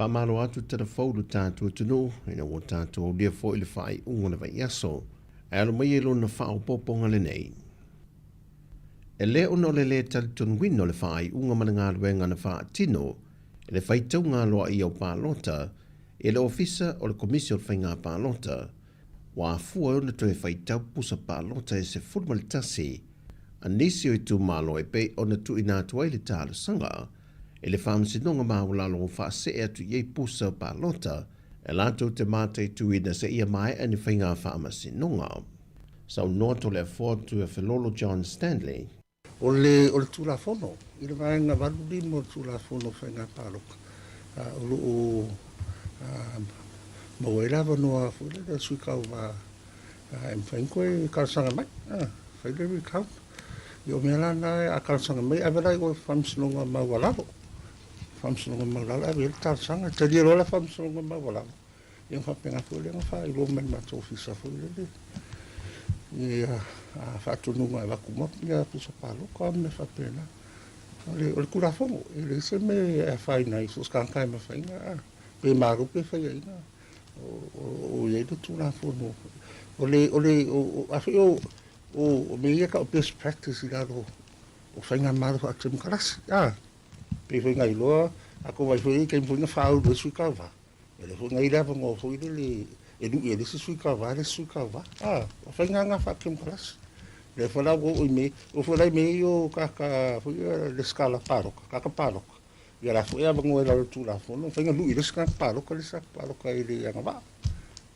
Faamalo atu tala fou lo tatou atunuu ina ua tatou aulia foi le faaiuga o le vaiaso, ae alo mai e lona faaopoopoga lenei. E lē ona o le lē talitonuina o le faaiuga ma le galuega na faatino e le faitauga aloaia o palota e le Ofisa o le Komisi o le Faiga Palota, ua afua ai ona toe faitau pusa palota e 11 a nisi o itumalo e pei ona tuuina atu ai le talosaga. e le Faamasinoga Maualalo ua faasee atu i ai pusa palota e latou te mataituina seia maea ni faiga faamasinoga. Saunoa Toleafoa Tuiafelolo John Stanley. O le o le Tulafono, i le Vaega 85 o le Tulafono o Faiga Palota, o lo o maua ai le avanoa foi lele o le sui tauva e mafai ona toe talosaga mai, fai le recount. Ia o mea la na, a talosaga mai, ave la i o i le Faamasinoga Maualalo. Faamasinoga Maualalo, ave i ai le talosaga, e talia loa la Faamasinoga Maualalo, Ia ona faapena foi lea ona faailoa mai i le matou ofisa foi lele ia faatonuga e avatu uma ia pusa palota ma mea faapena. O le, o le Tulafono, e leai se mea e afaina ai so o se tagata e mafai ona, pe malo pe faiaina, o i ai le Tulafono. O le, o le, o, a foi o, o mea ia e tau o best practice i lalo o faigamalo faatemokarasi, a, pei foi ona iloa, a tou vaai foi i taimi foi na faaulu ai sui tauva, E le foi na i ai le avanoa foi lele e lui ai le isi sui tauva le isi sui tauva. A, o faiga lena faa-temokarasi. Lea foi la ua oo i mea, oo foi la i mea ia o tagata foi ia resitala palota, tagata palota, ia la foi e avanoa i lalo o le Tulafono, mafai ona lui e le isi tagata palota le isi tagata palota e le agavaa.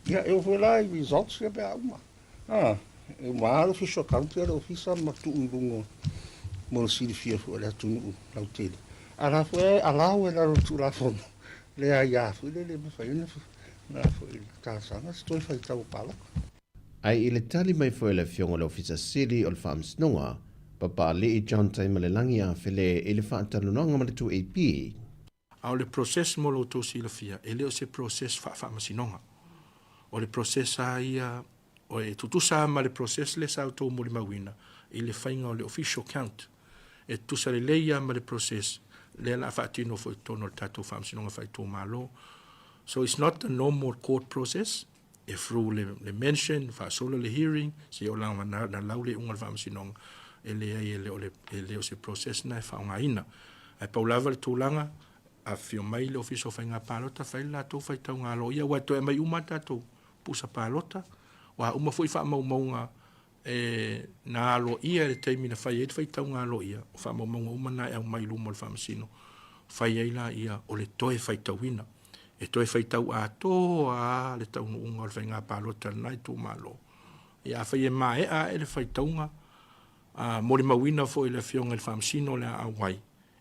Ia, e oo foi la i results ia pe a uma. A, e uma lava le official account ia a le ofisa ma tuu i luga mo le silafia foi o le atunuu lautele. A la foi e allow i lalo o le Tulafono le aia foi lele e mafai ona foi talosaga se toe faitau o palota. Ae i le tali mai foi a le Afioga i le Ofisa Sili o le Faamasinoga, Papaalii John Taimalelagi Afele i le faatalanoaga ma le 2AP. A o le process mo lo outou silafia, e le o se process faa-faamasinoga. O le process lava ia, e tutusa lava ma le process lea sa outou molimauina i le faiga o le official count. E tutusa lelei lava ma le process lea o le a faatino foi i totonu o le tatou Faamasinoga Faaitumalo. So it's not the normal court process, e through le, le mention, faasolo le hearing, seia oo lava na lau le iuga o le faamasinoga, e leai e le o le, e le o se process na e faaaogaina. Ae pau lava le tulaga, afifio mai le Ofisa o Faiga Palota, fai le latou faitauga aloaia, aua e toe aumai uma lava tatou pusa palota, o a uma foi faamaumauga e na aloaia i le taimi na fai ai le faitauga aloaia, o faamaumauga uma na e aumai i luma o le Faamasino, fai ai laia o le toe faitauina. E toe faitau atoa lava le taunuuga o le faiga palota i lena itumalo. Ia afai e maea ae le faitauga, a molimauina foi e le Afioga i le Faamasino le a auai,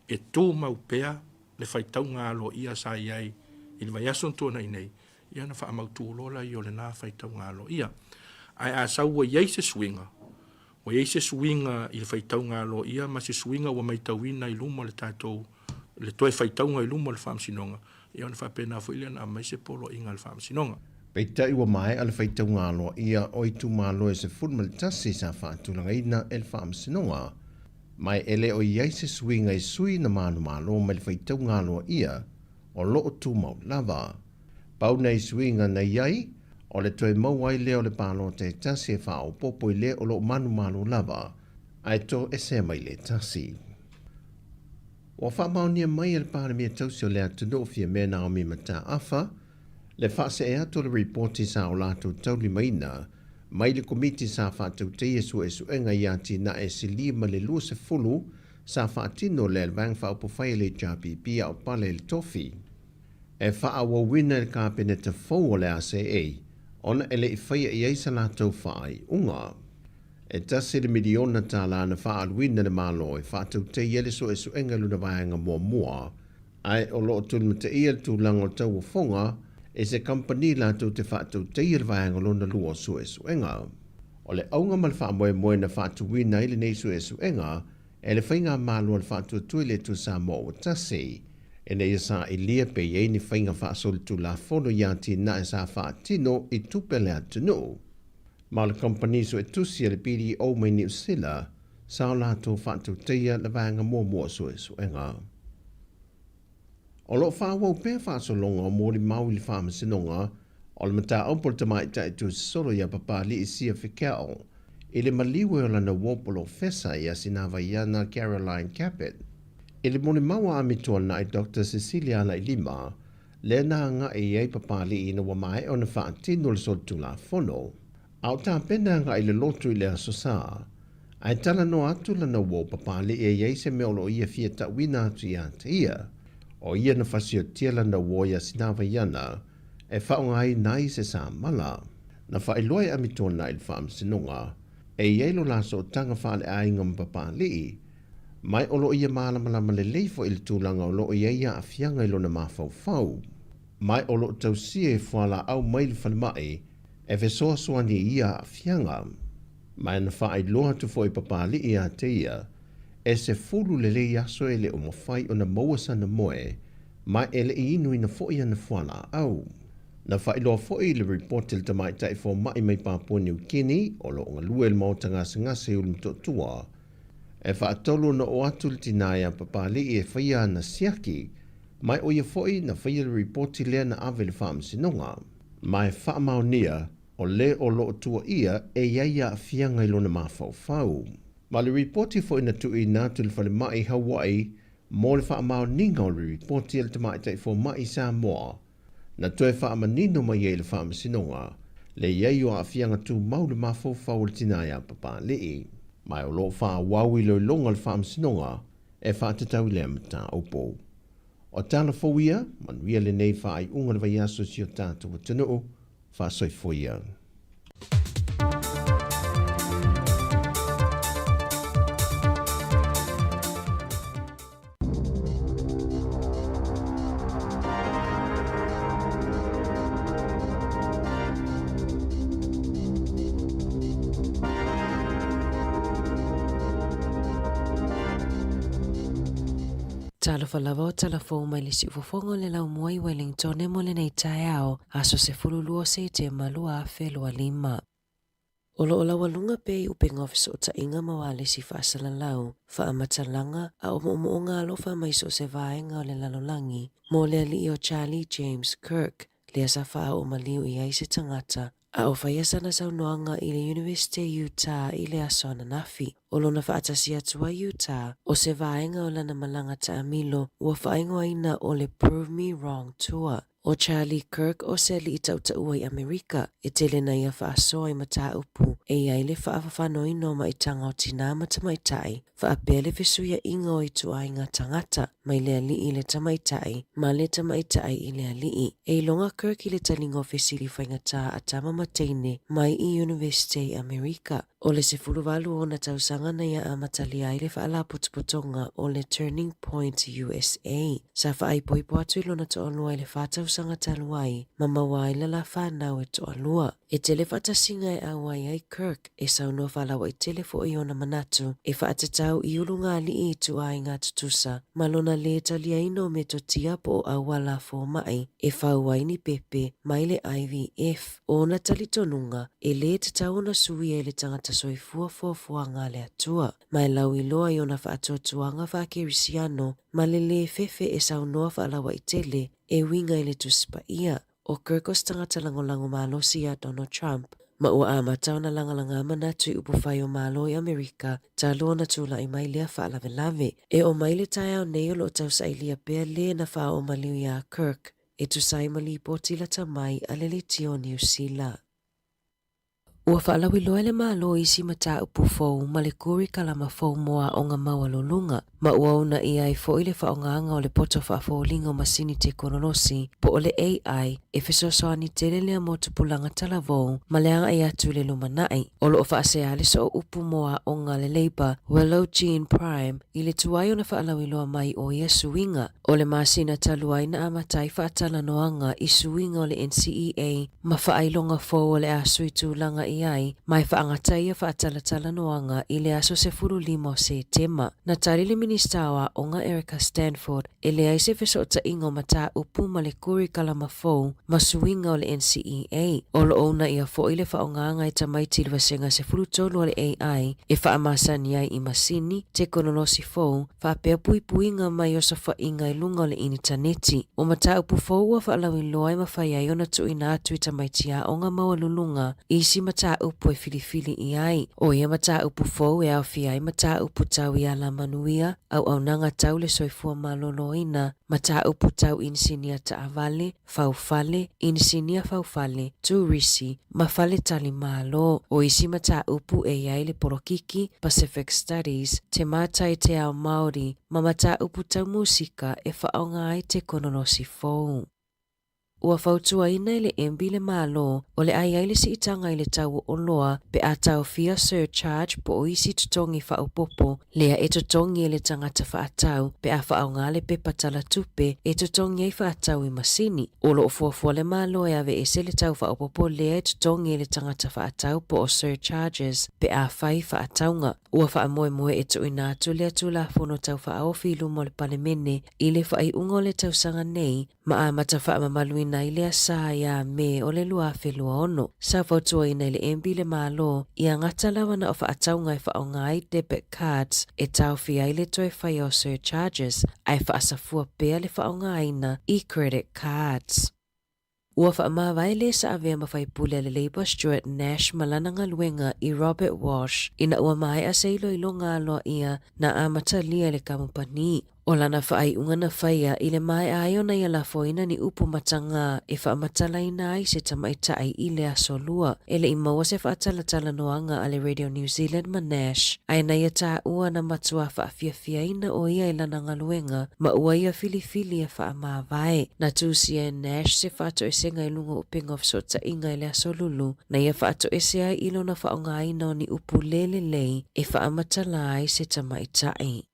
e tumau pea le faitauga aloaia sa i ai i le vaiaso na tuanai nei, ia ona faamautu loa lea o lena faitauga aloaia. Ae a sau ua i ai se suiga, ua i ai se suiga i le faitauga aloaia ma se suiga ua matauina i luma o le tatou, le toe faitauga i luma o le Faamasinoga, ia ona faapena foi lea ona aumai se poloaiga a le Faamasinoga. Peitai ua maea le faitauga aloaia o itumalo e 11 sa faatulagaina e le Faamasinoga. Ma e le o i ai se suiga i sui na manumalo mai le faitauga aloaia o lo o tumau lava. Pau nei suiga na i ai, o le toe maua ai lea o le palota e tasi e faaopoopo i le o lo o manumalo lava, ae toesea mai le tasi. Ua faamaonia mai e le Palemia Tausi o le atunuu Fiamē Naomi Mataafa le faasee atu o le ripoti sa o latou taulimaina mai le Komiti sa faatautaia suesuega i atinae sili ma le 20 sa faatino lea e le Vaega Faaupufai a le HRPP a o pale i le tofi e faaauauina e le Kapeneta fou o le ACA ona e le i faia i ai sa latou faaiuga. E tasi le miliona tālā na faaaluina e le Malo e faatautaia le suesuega i lona vaega muamua, ae o lo o tulimataia le tulaga o tauofoga e se kamupani latou te faatautaia le vaega lona lua o suesuega. O le auga ma le faamoemoe na faatuina ai lenei suesuega e le Faigamalo a le Faatuatua i le Atua Samoa ua tasi, ina ia sailia pe i ai ni faiga faasolitulafono i atinae sa faatino i tupe a le atunuu. Ma o le kamupani suetusi a le BDO mai Niu Sila sa o latou faatautaia le vaega muamua o suesuega. O lo o faaauau pea faasologa o molimau i le Faamasinoga o le mataupu a le tamaitai tuusisolo ia Papalii Sia Fekeo i le maliu e o lana uo polofesa ia Sinavaiana Caroline Capet. I le molimau a Amituanai Doctor Cecilia Alailima, lea na agai i ai Papalii ina ua maea ona faatino le solitulafono. A o tapena agai i le lotu i le Aso Sa, ae talanoa atu lana uo Papalii e i ai se mea o lo o ia fia tauina atu ia te ia. O ia na fasiotia lana uō iā Sinavaiana e faaaogaina ai se samala. Na faailoa e Amituanai i le Faamasinoga e i ai lo la sootaga faaleaiga ma Papalii, ma o lo o ia malamalama lelei foi i le tulaga o lo o i ai aafiaga i lona mafaufau. Ma o lo o tausia i fualaau mai le falemai e fesoasoani i ia aafiaga. Ma na faailoa atu foi e Papalii ia te ia, e 10 lelei aso e le o mafai ona maua sana moe, ma e le i inuina foi ana fualaau. Na faailoa foi i le ripoti a le tamaitai fomai mai Papua Niu Kini o lo o galue i le maota gasegase i Ulumotootua, e faatolu ona oo atu le tinā iā Papalii e faia ana siaki, ma o ia foi na faia le ripoti lea na ave i le Faamasinoga. Ma e faamaonia o le o lo o tuuaia e i ai aafiaga i lona mafaufau. Ma le ripoti foi na tuuina atu i le falemai i Hawaii mo le faamaoniga o le ripoti a le tamaitai fomai i Samoa, na toe faamanino mai ai i le Faamasinoga le i ai o aafiaga tumau i le mafaufau o le tinā iā Papalii. Ma o lo o faaauau iloiloga a le Faamasinoga e faatatau i lea mataupu. O tala fou ia, manuia lenei faaiuga o le vaiaso i si o tatou atunuu, faasoifua ia. Talofa lava o tala fou mai le siufofoga o le laumua i Wellingtone mo lenei taeao, aso 12 o Setema 2025. O lo o laualuga pea i upega o fesootaiga ma ualesi faasalalau, faamatalaga, a o moomooga alofa mai so o se vaega o le lalolagi mo le alii o Charlie James Kirk, lea sa faaoo maliu i ai se tagata, a o faia sana saunoaga i le Iunivesite Utah i le aso ananafi. O lona faatasi atu ai Utah, o se vaega o lana malaga taamilo ua faaigoaina o le Prove Me Wrong Tour. ʻO Charlie Kirk o se aliʻi tautaua i ʻAmerika, e tele na ia faasoa i mataupu e i ai le faafafanoina o maʻitaga o tinā ma tamaitai, faapea le fesuiaʻiga o ituaiga tagata mai le aliʻi i le tamaitai ma le tamaitai i le aliʻi. E iloga Kirk i le taliga o fesili faigata a tama ma teine mai i Iunivesite i ʻAmerika. ʻO le 18 ona tausaga na ia amatalia ai le faalapotopotoga o le Turning Point USA. Sa faaipoipo atu i lona toalua i le fa tausaga talu ai ma maua ai le la fanau e toalua. E tele faatasiga e ʻauai ai Kirk, e saunoa faalauaitele foi i ona manatu e faatatau i ulugalii i ituaiga tutusa ma lona lē taliaina o metotia po o auala fomai e fau ai ni pepe mai le IVF. O ona talitonuga, e lē tatau ona suia e le tagata soifua fuafuaga a le Atua, ma e lauiloa i ona faatuatuaga faakerisiano ma le lē fefe e saunoa faalauaitele e uiga i le Tusi Paia. ʻO Kirk o se tagata lagolago malosi iā Donald Trump, ma ua amata ona lagalagā manatu i upufai o Malo i ʻAmerika talu ona tulai mai lea faalavelave. E oo mai le taeao nei o lo o tausailia pea lē na faaoo maliu iā Kirk e tusa ai ma lipoti lata mai a le Leitio o Niu Sila. Ua faalauiloa e le Malo isi mataupu fou ma le kurikalama fou mo aoga maualuluga, ma ua uunaia ai foi le faaaogaga o le poto faafoliga o masini tekonolosi po o le AI e fesoasoani tele lea mo tupulaga talavou ma le agai atu i le lumanai. O lo o faasea le sooupu mo aoga a le Labour, Willow Jean Prime, i le tuai ona faalauiloa mai o ia suiga. ʻO le masina talu ai na amata ai faatalanoaga i suiga o le NCEA ma faailoga fou o le a sui tulaga i ai ma e faagata ia faatalatalanoaga i le aso 15 o Setema. Na tali le Minisita o Aoga Erica Stanford e leai se fesootaiga o mataupu ma le kurikalama fou ma suiga o le NCEA. O lo o uunaia foi le faaaogaga e tamaiti i le vasega 13 o le AI e faamasani ai i masini, tekonolosi fou, faapea puipuiga mai osofaiga i luga o le initaneti. O mataupu fou ua faalauiloa e mafai ai ona tuuina atu i tamaiti aoga maualuluga i isi mataupu e filifili i ai. ʻO ia mataupu fou e aofia ai mataupu tau i alamanuia, auaunaga tau le soifua maloloina, mataupu tau inisinia taavale, faufale, inisinia faufale, turisi, ma faletalimalo. O isi mataupu e i ai le polokiki, Pacific Studies, te mātai te ao Māori, ma mataupu tau musika e faaaoga ai tekonolosi fou. Ua fautuaina e le MB le Malo o le a i ai le siitaga i le tau o oloa pe a taofia surcharge po o isi totogi faaopoopo lea e totogi e le tagata faatau pe a faaaoga le pepa tala tupe e totogi ai faatau i masini. O lo o fuafua le Malo e aveese le tau faaopoopo lea e totogi e le tagata faatau po o surcharges pe a fai faatauga. Ua faamoemoe e tuuina atu lea Tulafono Tau Faaofi i luma o le Palemene i le faaiuga o le tausaga nei ma amata faamamaluina ai lea sa iā Me o le 2026. Sa fautuaina e le MB le Malo ia gata lava na o faatauga e faaaoga ai debit cards e taofia ai le toe faia o surcharges ae faasafua pea le faaaogaina i credit cards. Ua faamavae le sa avea ma faipule a le Labour Stuart Nash ma lana galuega i Robert Walsh ina ua maea se iloiloga aloaia na amatalia e le kamupani. O lana faaiuga na faia i le maea ai ona ia lafoina ni upu matagā e faamatalaina ai se tamaitai i le aso Lua. E le i maua se faatalatalanoaga a le Radio New Zealand ma Nash, ae na ia taua na matuā faafiafiaina o ia i lana galuega ma ua ia filifili e faamavae. Na tusia e Nash se faatoesega i luga o upega o fesootaiga i le aso Lulu, na ia faatoese ai i lona faaaogaina o ni upu le lelei e faamatala ai se tamaitai.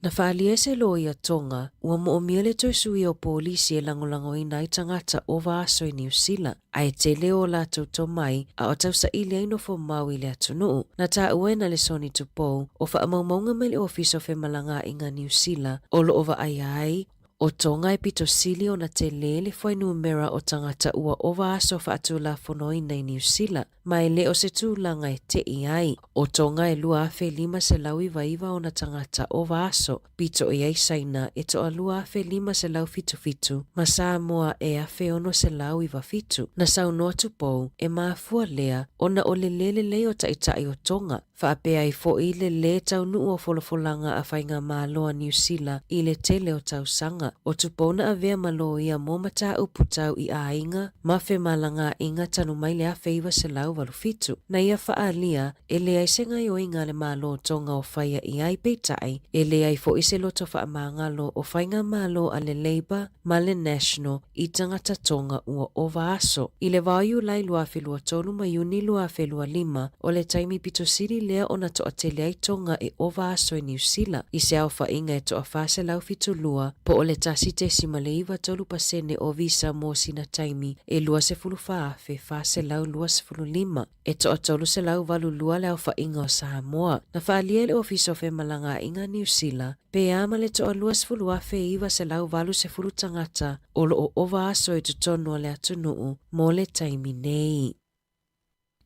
Na faaalia e se loia Tonga, ua moomia le toe suia o polisi e lagolagoina ai tagata ova aso i Niu Sila, ae tele o latou tomai a o tausaili ai nofo mau i le atunuu. Na taua e Nalesoni Tupou, o faamaumauga mai le Ofisa o Femalagaaiga Niu Sila o lo o vaaia ai, o Tonga e pito sili ona tele le fuainumera o tagata ua ova aso faatulafonoina i Niu Sila. Ma e le o se tulaga e te'i ai. O Tonga e 2,599 ona tagata ova aso, pito i ai Saina e toa 2,577 ma Samoa e 1,697. Na saunoa Tupou, e mafua lea ona o le le lelei o taitai o Tonga, faapea ai foi le lē taunuu o folafolaga a Faigamalo a Niu Sila i le tele o tausaga. O Tupou na avea ma loia mo mataupu tau i aiga ma femalagaaiga talu mai le 1987. Na ia faaalia, e leai se gaioiga a le Malo Tonga o faia i ai, peitai, e leai foi se loto faamagalo o Faigamalo a le Labour ma le National i tagata Tonga ua ova aso. I le vao Iulai 2023 ma Iuni 2025, o le taimi pito sili lea ona toatele ai Tonga e ova aso i Niu Sila, i se aofaiga e toa 472, po o le 1.93 pasene o visa mo sina taimi e 24,425. E toa 382 le aofaiga o Samoa. Na faaalia e le Ofisa o Femalagaaiga Niu Sila, pe a ma le toa 20,980 tagata o lo o ova aso i totonu o le atunuu mo le taimi nei.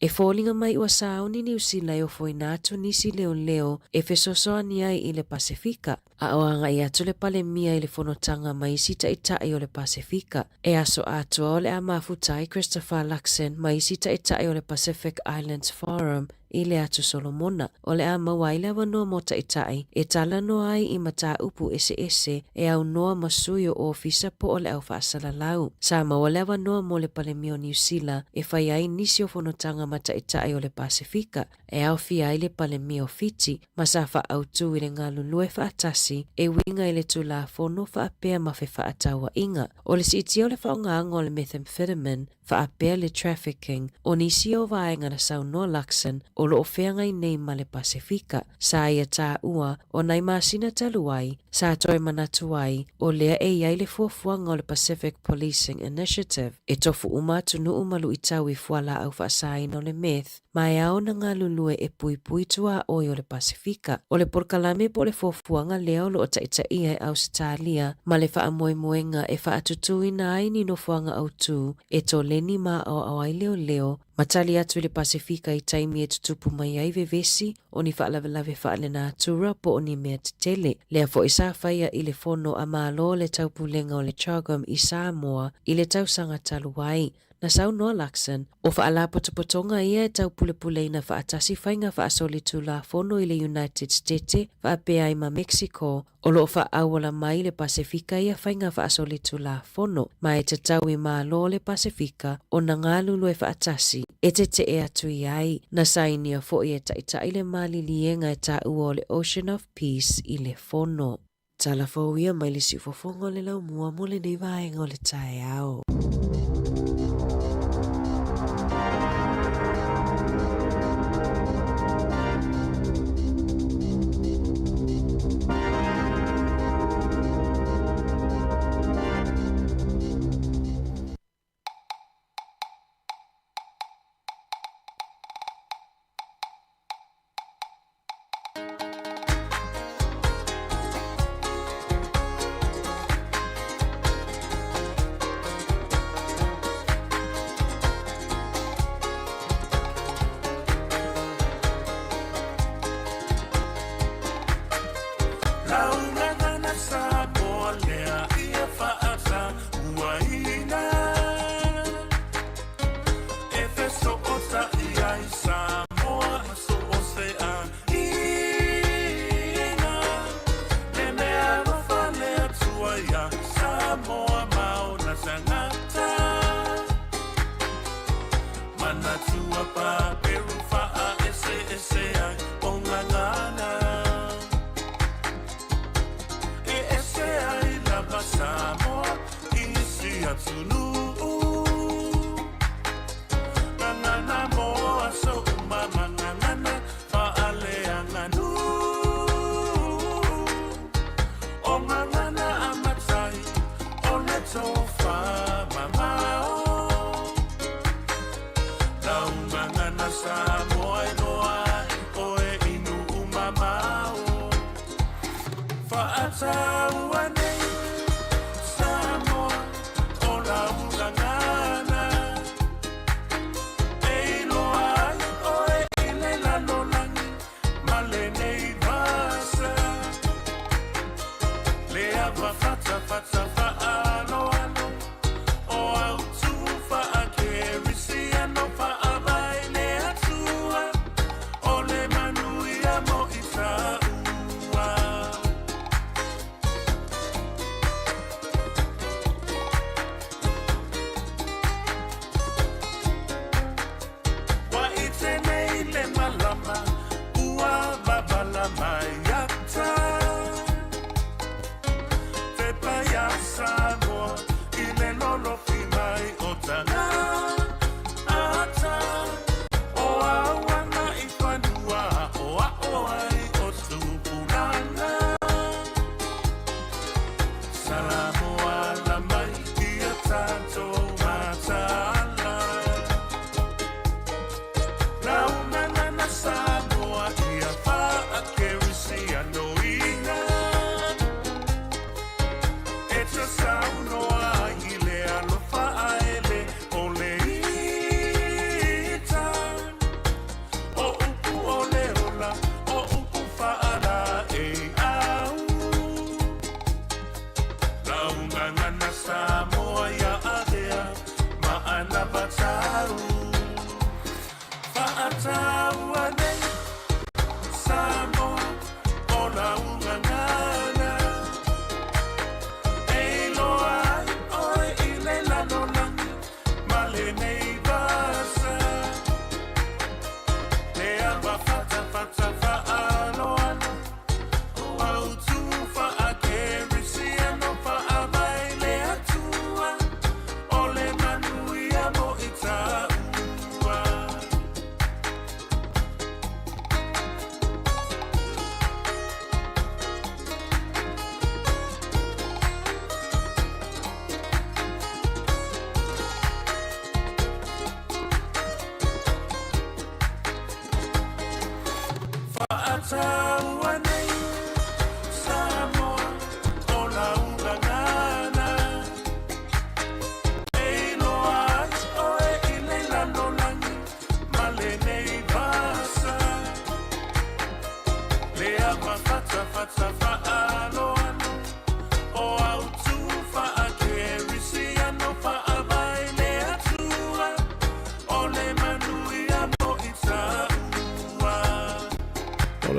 E foliga mai ua sauni Niu Sila e ofoina atu nisi leoleo e fesoasoani ai i le Pasefika, a o agai atu le Palemia i le fonotaga ma isi taitai o le Pasefika. E aso atoa o le a mafuta ai Christopher Luxon ma isi taitai o le Pacific Islands Forum i le Atu Solomona, o le a maua ai le avanoa mo taitai e talanoa ai i mataupu eseese e aunoa ma sui o ofisa po o le au faasalalau. Sa maua le avanoa mo le Palemia o Niu Sila e fai ai nisi o fonotaga ma taitai o le Pasefika, e aofia ai le Palemia o Fiti ma sa faaautu i le galulue faatasi e uiga i le Tulafono faapea ma fefaatauaiga. O le siitia o le faaaogaina o le methamphetamine faapea le trafficking o nisi o vaega na saunoa Luxon o lo o feagai nei ma le Pasefika. Sa ia taua o nai masina talu ai, sa toe manatu ai o lea e i ai le fuafuaga o le Pacific Policing Initiative e tofu uma atunuu ma luitau i fualaau faasaina o le meth ma e ao ona galulue e puipui tuaoi o le Pasefika. O le polokalame po o le fuafuaga lea o lo o taitaia e Ausetalia ma le faamoemoega e faatutuina ai ni nofoaga autū e toleni ma aoao ai leoleo. Ma tali atu i le Pasefika i taimi e tutupu mai ai vevesi o ni faalavelave faalenatura po o ni mea tetele. Lea foi sa faia i le Fono a Malo le Taupulega o le CHOGM i Samoa i le tausaga talu ai. Na saunoa Luxon, o faalapotopotoga ia e taupulepuleina faatasi faiga faasolitulafono i le United Stete faapea ai ma Mexico, o lo o faaauala mai le Pasefika ia faiga faasolitulafono, ma e tatau i Malo o le Pasefika ona galulue faatasi e tetee atu i ai. Na sainia foi e Taitai le maliliega e taua o le Ocean of Peace i le Fono. Tala fou ia mai le siufofoga o le laumua mo lenei vaega o le taeao.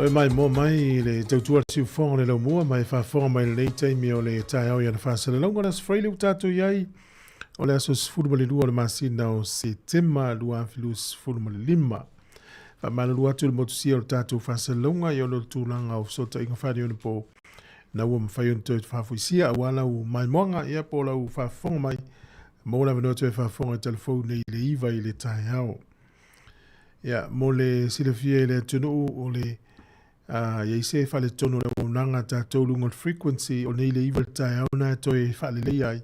Toe maimoa mai le tautua le siufofoga o le laumua ma e faafofoga mai lenei taimi o le taeao i ana faasalalauga. O le Aso Faraile ua tatou i ai, o le aso 12 o le masina o Setema 2025. Faamalulu atu le motusia o le tatou faasalalauga i ona o le tulaga o fesootaiga faaneionapo na ua mafai ona toe faafoisia aua lau maimoaga ia po o lau faafofoga mai maua le avanoa toe faafofoga i talafou nei i le 9 i le taeao. Ia, mo le silafia i le atunuu o le a i ai se faaletonu o le auaunaga a tatou i luga o le frequency o nei le 9 i le taeao na e toe faaleleia ai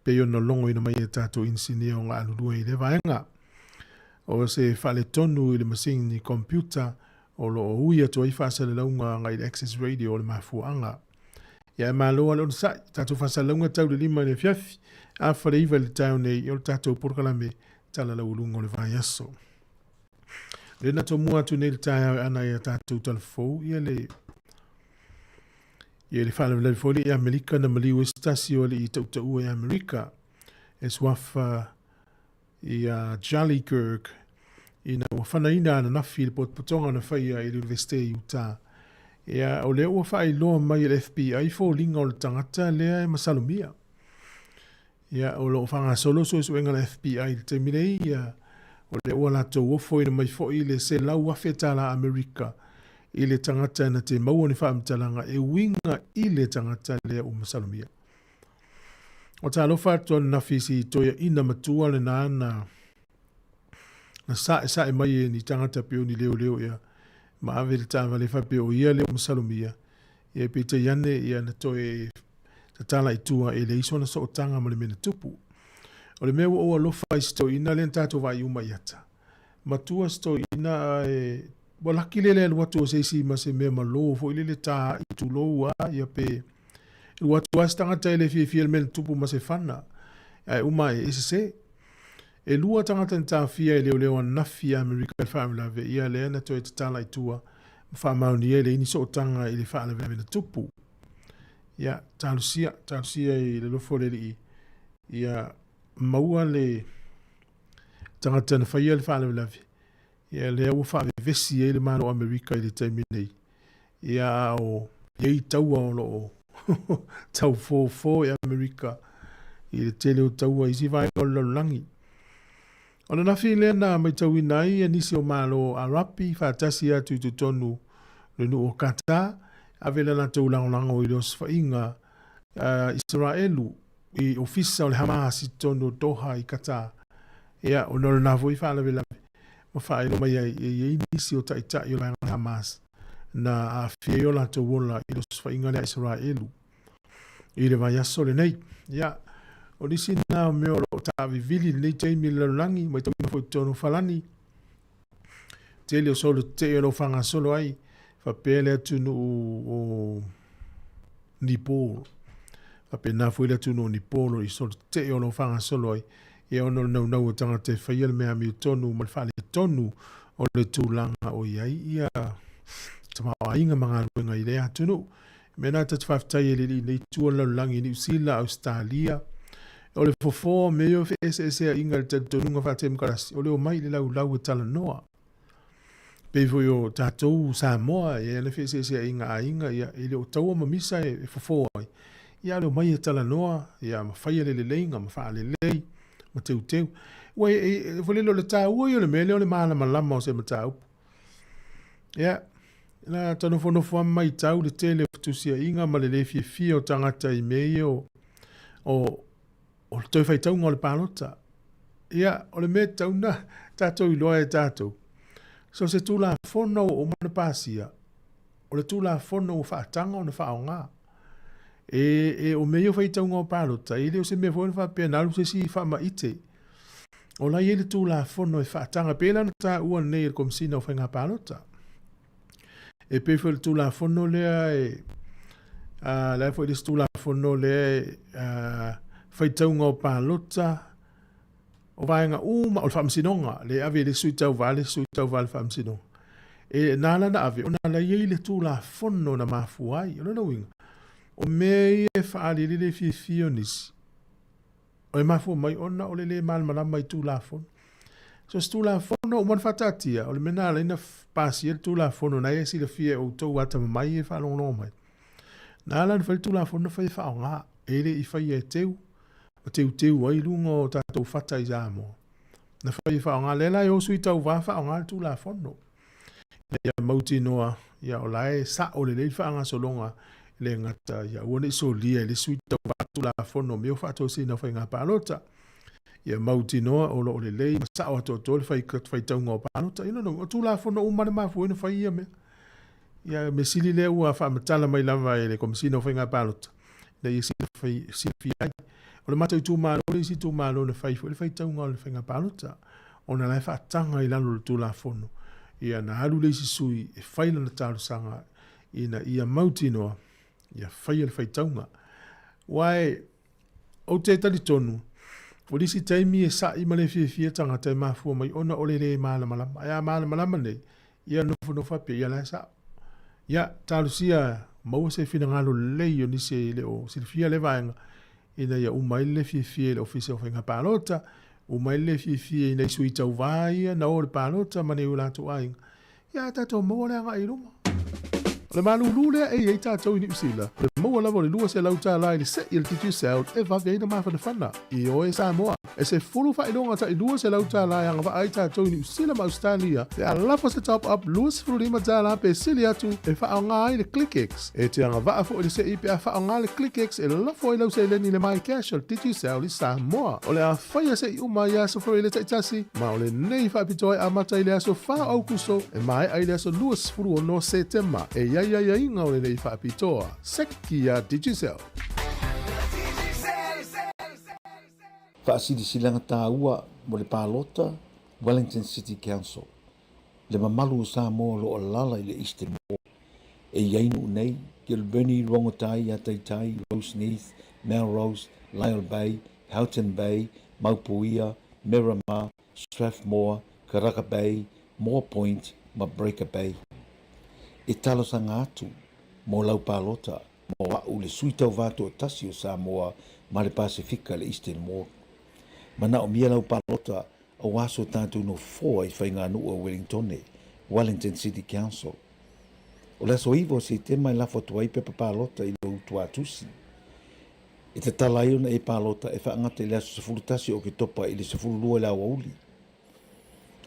pei ona logoina mai e tatou inisinia o galulue i lea vaega. O se faaletonu i le masini computer o lo o ui atu ai faasalalauga agai i le Access Radio o le mafuaaga. Ia e malo lava le onosai, tatou faasalalauga tau le 5 i le afiafi, afa le 9 i le taeao nei o le tatou polokalame Tala Laualuga o le Vaiaso. Le na tomua atu nei le taeao e ana ia tatou talafou, ia le ia le faalavelave foi le i Amerika na maliu ai se tasi o alii tautaua i Amerika e suafa ia Charlie Kirk ina ua fanaina ananafi i le potopotoga na faia i le Iunivesite i Utah. Ia, o lea ua faailoa mai e le FBI foliga o le tagata lea e masalomia. Ia, o lo o faagasolo suesuega a le FBI i le taimi nei, ia, o lea ua latou ofoina mai foi le $100,000 Amerika i le tagata na te maua ni faamatalaga e uiga i le tagata lea ua masalomia. O talofa atu ananafi i si toeaina matua lena na na saesae mai e ni tagata pei o ni leoleo ea ma ave le taavale faapea o ia lea ua masalomia. Ia peitai ane ia na toe tatala i tua e leai sona sootaga ma le mea na tupu. O le mea ua ou alofa i si toeaina lea na tatou vaai uma i ata. Matua si toeaina ae ua laki lele alu atu o se isi ma se mea malo foi lele ta ai tulou a ia pe alu atu a se tagata e le fiafia i le mea na tupu ma se fana ae uma ae e sese. E lua tagata na taofia e leoleo ananafi i Amerika i le faalavelave ia lea na toe tatala i tua ma faamaonia e leai ni sootaga i le faalavelave na tupu. Ia, talosia, talosia i le alofa o le Alii, ia maua le tagata na faia le faalavelave, ia lea ua faavevesi ai le Malo o Amerika i le taimi nei. Ia a o i ai taua o lo o taufofo e Amerika i le tele o taua i isi vaega o le lalolagi. O le nafi lea na matauina ai nisi o Malo Arapi faatasi atu i totonu le nuu o Qatar, ave le latou lagolago i le osofaiga a Isaraelu i ofisa o le Hamas i totonu o Doha i Qatar. Ia, ona o lena foi faalavelave ma faailoa mai ai e i ai nisi o taitai o le vaega Hamas na aafia ai o latou ola i le osofaiga lea a Isaraelu i le vaiaso lenei. Ia, o nisi na o mea o lo o taavivili i lenei taimi i le lalolagi, matauina foi i totonu o Falani, tele o solo tetee o lo o faagasolo ai, faapea le atunuu o Nepal. Faapena foi le atunuu o Nepal i solo tetee o lo o faagasolo ai, ia ona o le naunau o tagata e faia le mea amiotonu ma le faaletonu o le tulaga o i ai ia tamaoaiga ma galuega i lea atunuu. Mea na ta te faafetai e le alii nei itu o le lalolagi i Niu Sila, Ausetalia. O le fofo o mea ia o feeseeseaiga i le talitonuga faatemokarasi, o le omai i le laulau e talanoa. Pei foi o tatou Samoa, e i ai ana feeseeseaiga aiga, ia, e le o taua ma misa e fofo ai. Ia, a o le omai e talanoa, ia, ma faia le leleiga, ma faalelei, ma teuteu. Ua e, e, foi lele o le taua ia o le mea lea o le malamalama o se mataupu. Ia, na ta nofonofo lava ma matau le tele o fetusiaiga ma le le fiafia o tagata i mea ia o, o, o le toe faitauga o le palota. Ia, o le mea e tatau ona tatou iloa e tatou, so se Tulafono ua uma ona pasia, o le Tulafono ua faataga ona faaaoga. E, e, o mea ia o faitauga o palota, e le o se mea foi na faapea na alu se isi faamaite. O la e i ai le Tulafono e faataga, pei la ona taua nei e le Komesina o Faiga Palota. E pei foi o le Tulafono lea e, a, la e foi le isi Tulafono lea e, a, faitauga o palota, o vaega uma, o le Faamasinoga, lea e ave i le isi sui tauva, le isi sui tauva i le Faamasinoga. E, na ala ona ave, ona la e i ai le Tulafono na mafua ai. O lona uiga, o mea ia e faaali ai le le fiafia o nisi, E mafua mai ona o le lē malamalama i Tulafono. So se Tulafono Tulafono ua uma ona faataatia, o le mea na ala ai ona pasia le Tulafono na e silafia e outou atamamai e faalogologo mai. Na ala ona fai le Tulafono na fai e faaaoga, e le i faia e teu ma teuteu ai luga o tatou fata i Samoa. Na fai e faaaoga, lea la e o sui tauva faaaoga le Tulafono. Ina ia mautinoa, ia o la e sao lelei le faagasologa, e le gata ia aua ne i solia e le sui tauva Tulafono o mea o faatosina o faiga palota. Ia mautinoa o lo o lelei ma sao atoatoa le faitauga o palota. Ia lona uiga, o Tulafono uma lava na mafua ai ona fai ia mea. Ia mea sili lea ua faamatala mai lava e le Komesina o Faiga Palota ina ia silafia ai. O le matou itumalo le isi itumalo na fai foi le faitauga o le faiga palota ona la e faataga i lalo o le Tulafono ia na alu le isi sui e fai lana talosaga ina ia mautinoa ia faia le faitauga. Aua e Ou te talitonu, o le isi taimi e sa'i ma le fiafia tagata e mafua mai ona o le lē malamalama. Ae a malamalama nei, ia nofonofo faapea, ia la e sa'o. Ia, talosia maua se finagalo lelei o nisi e le o silafia lea vaega, ina ia uma ai le lē fiafia i le Ofisa o Faiga Palota, uma ai le lē fiafia i nai sui tauva ia na o i le palota ma nai o latou aiga, Ia ae tatou maua le agai i luma. O le malulu lea e i ai tatou i Niu Sila, o le maua lava o le $200 i le se'i a le Digicel e vave ai ona mafanafana. Ioe Samoa, e 10 faailoga tai $200 e agavaa ai tatou i Niu Sila ma Ausetalia pe a lafo se top up $25 pe sili atu e faaaoga ai le ClickX. E te agavaa foi i le se'i pe a faaaoga le ClickX e lafo ai lau seleni i le MyCash a le Digicel i Samoa. O le a faia se'i uma i aso Faraile taitasi, ma o lenei faapitoa e amata i le aso 4 o Aukuso e maea i le aso 26 Setema. E i ai aiaiga o lenei faapitoa. Seki iā Digicel. Faasilasilaga taua mo le palota Wellington City Council. Le mamalu o Samoa o lo o alaala i le Eastern Ward. E i ai nuu nei, Kilbirnie, Rongotai, Ataitai, Roseneath, Melrose, Lyall Bay, Houghton Bay, Maupuia, Miramar, Strathmore, Karaka Bay, Moa Point ma Breaker Bay. E talosaga atu mo lau palota mo a'u le sui tauva toatasi o Samoa ma le Pasefika le Eastern Ward. Manaomia lau palota aua so tatou nofoa i faiganuu a Wellingtone, Wellington City Council. O le aso 9 o Setema e lafo atu ai pepa palota i lou tuatusi. E tatala ai ona e palota e faagata i le aso 11 o Oketopa i le 12 i le aoauli.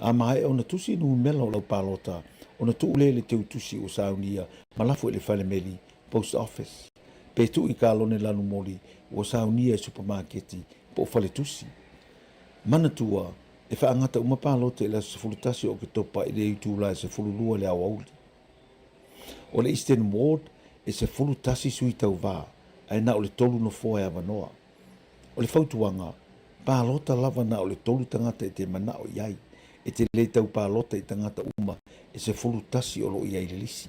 A maea ona tusi numera o lau palota, ona tuu lea i le teutusi ua saunia ma lafo i le falemeli, post office, pe tuu i kalone lanumoli ua saunia i supamaketi po o faletusi. Manatua, e faagata uma palota i le aso 11 o Oketopa i le itula e 12 i le aoauli. O le Eastern Ward e 11 sui tauva, ae na o le tolu nofoa e avanoa. O le fautuaga, palota lava na o le tolu tagata e te manao i ai, e te le tau palota i tagata uma e 11 o lo o i ai i le lisi.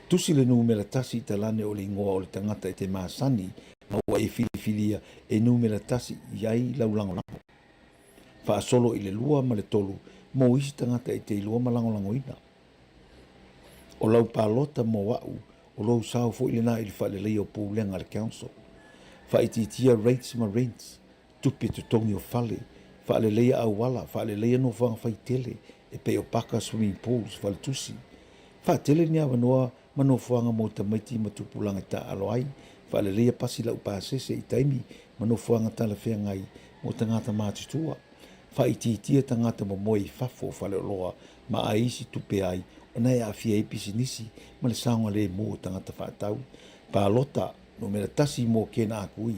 Tusi le numera tasi i talane o le igoa o le tagata e te masani ma ua e filifilia e numera tasi i ai lau lagolago. Faasolo i le lua ma le tolu mo isi tagata e te iloa ma lagolagoina. O lau palota mo a'u, o lou sao foi lena i le faaleleia o pulega a le council. Faaitiitia rates ma rents, tupe totogi o fale, faaleleia auala, faaleleia nofoaga faitele e pei o paka, swimming pools, faletusi. Faatele ni avanoa ma nofoaga mo tamaiti ma tupulaga e taaalo ai, faaleleia pasi laupasese i taimi ma nofoaga talafeagai mo tagata matutua. Faaitiitia tagata momoe i fafo o faleoloa ma ai isi tupe ai ona e aafia ai pisinisi ma le saogalemu o tagata faatau. Palota numera tasi mo kena akui.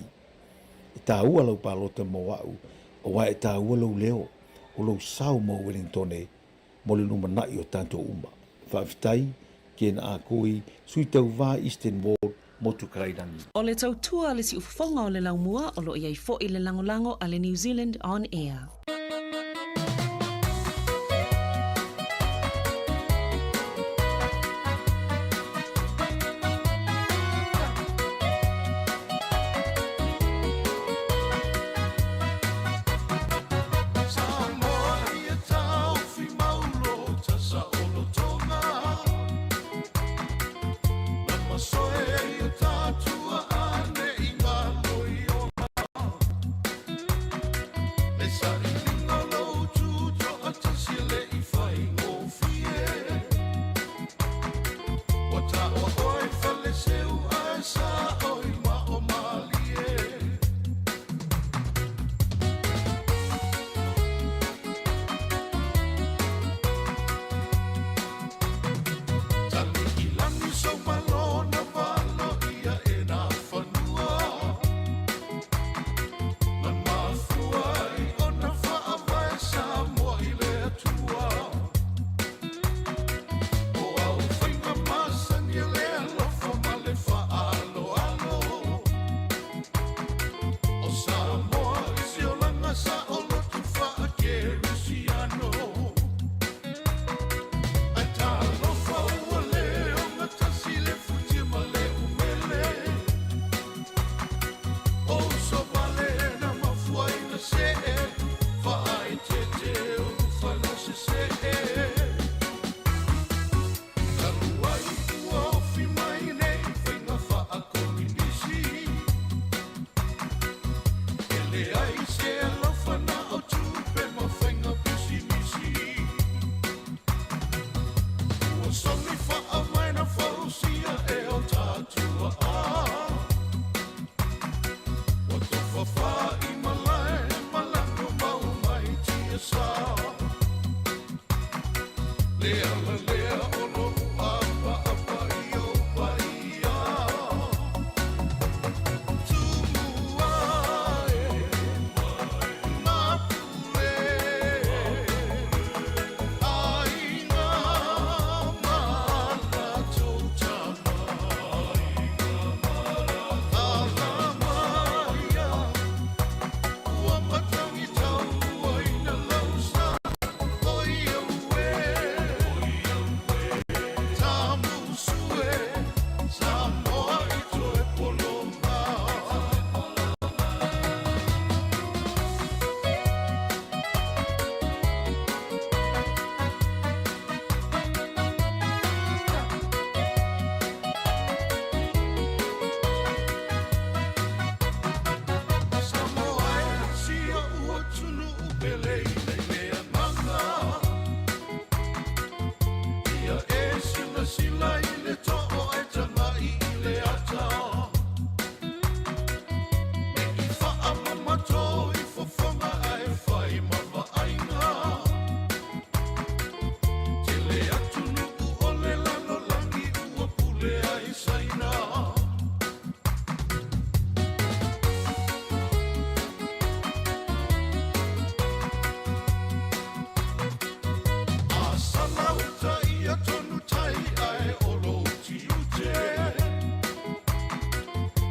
E taua lau palota mo a'u, aua e taua lou leo, o lou sao mo Wellingtone mo le lumanai o tatou uma. Faafetai, Ken Akui, Sui Tauva Eastern Ward, Motu Kairangi. O le tautua a le siufofoga o le laumua o lo o i ai foi le lagolago a le New Zealand On Air.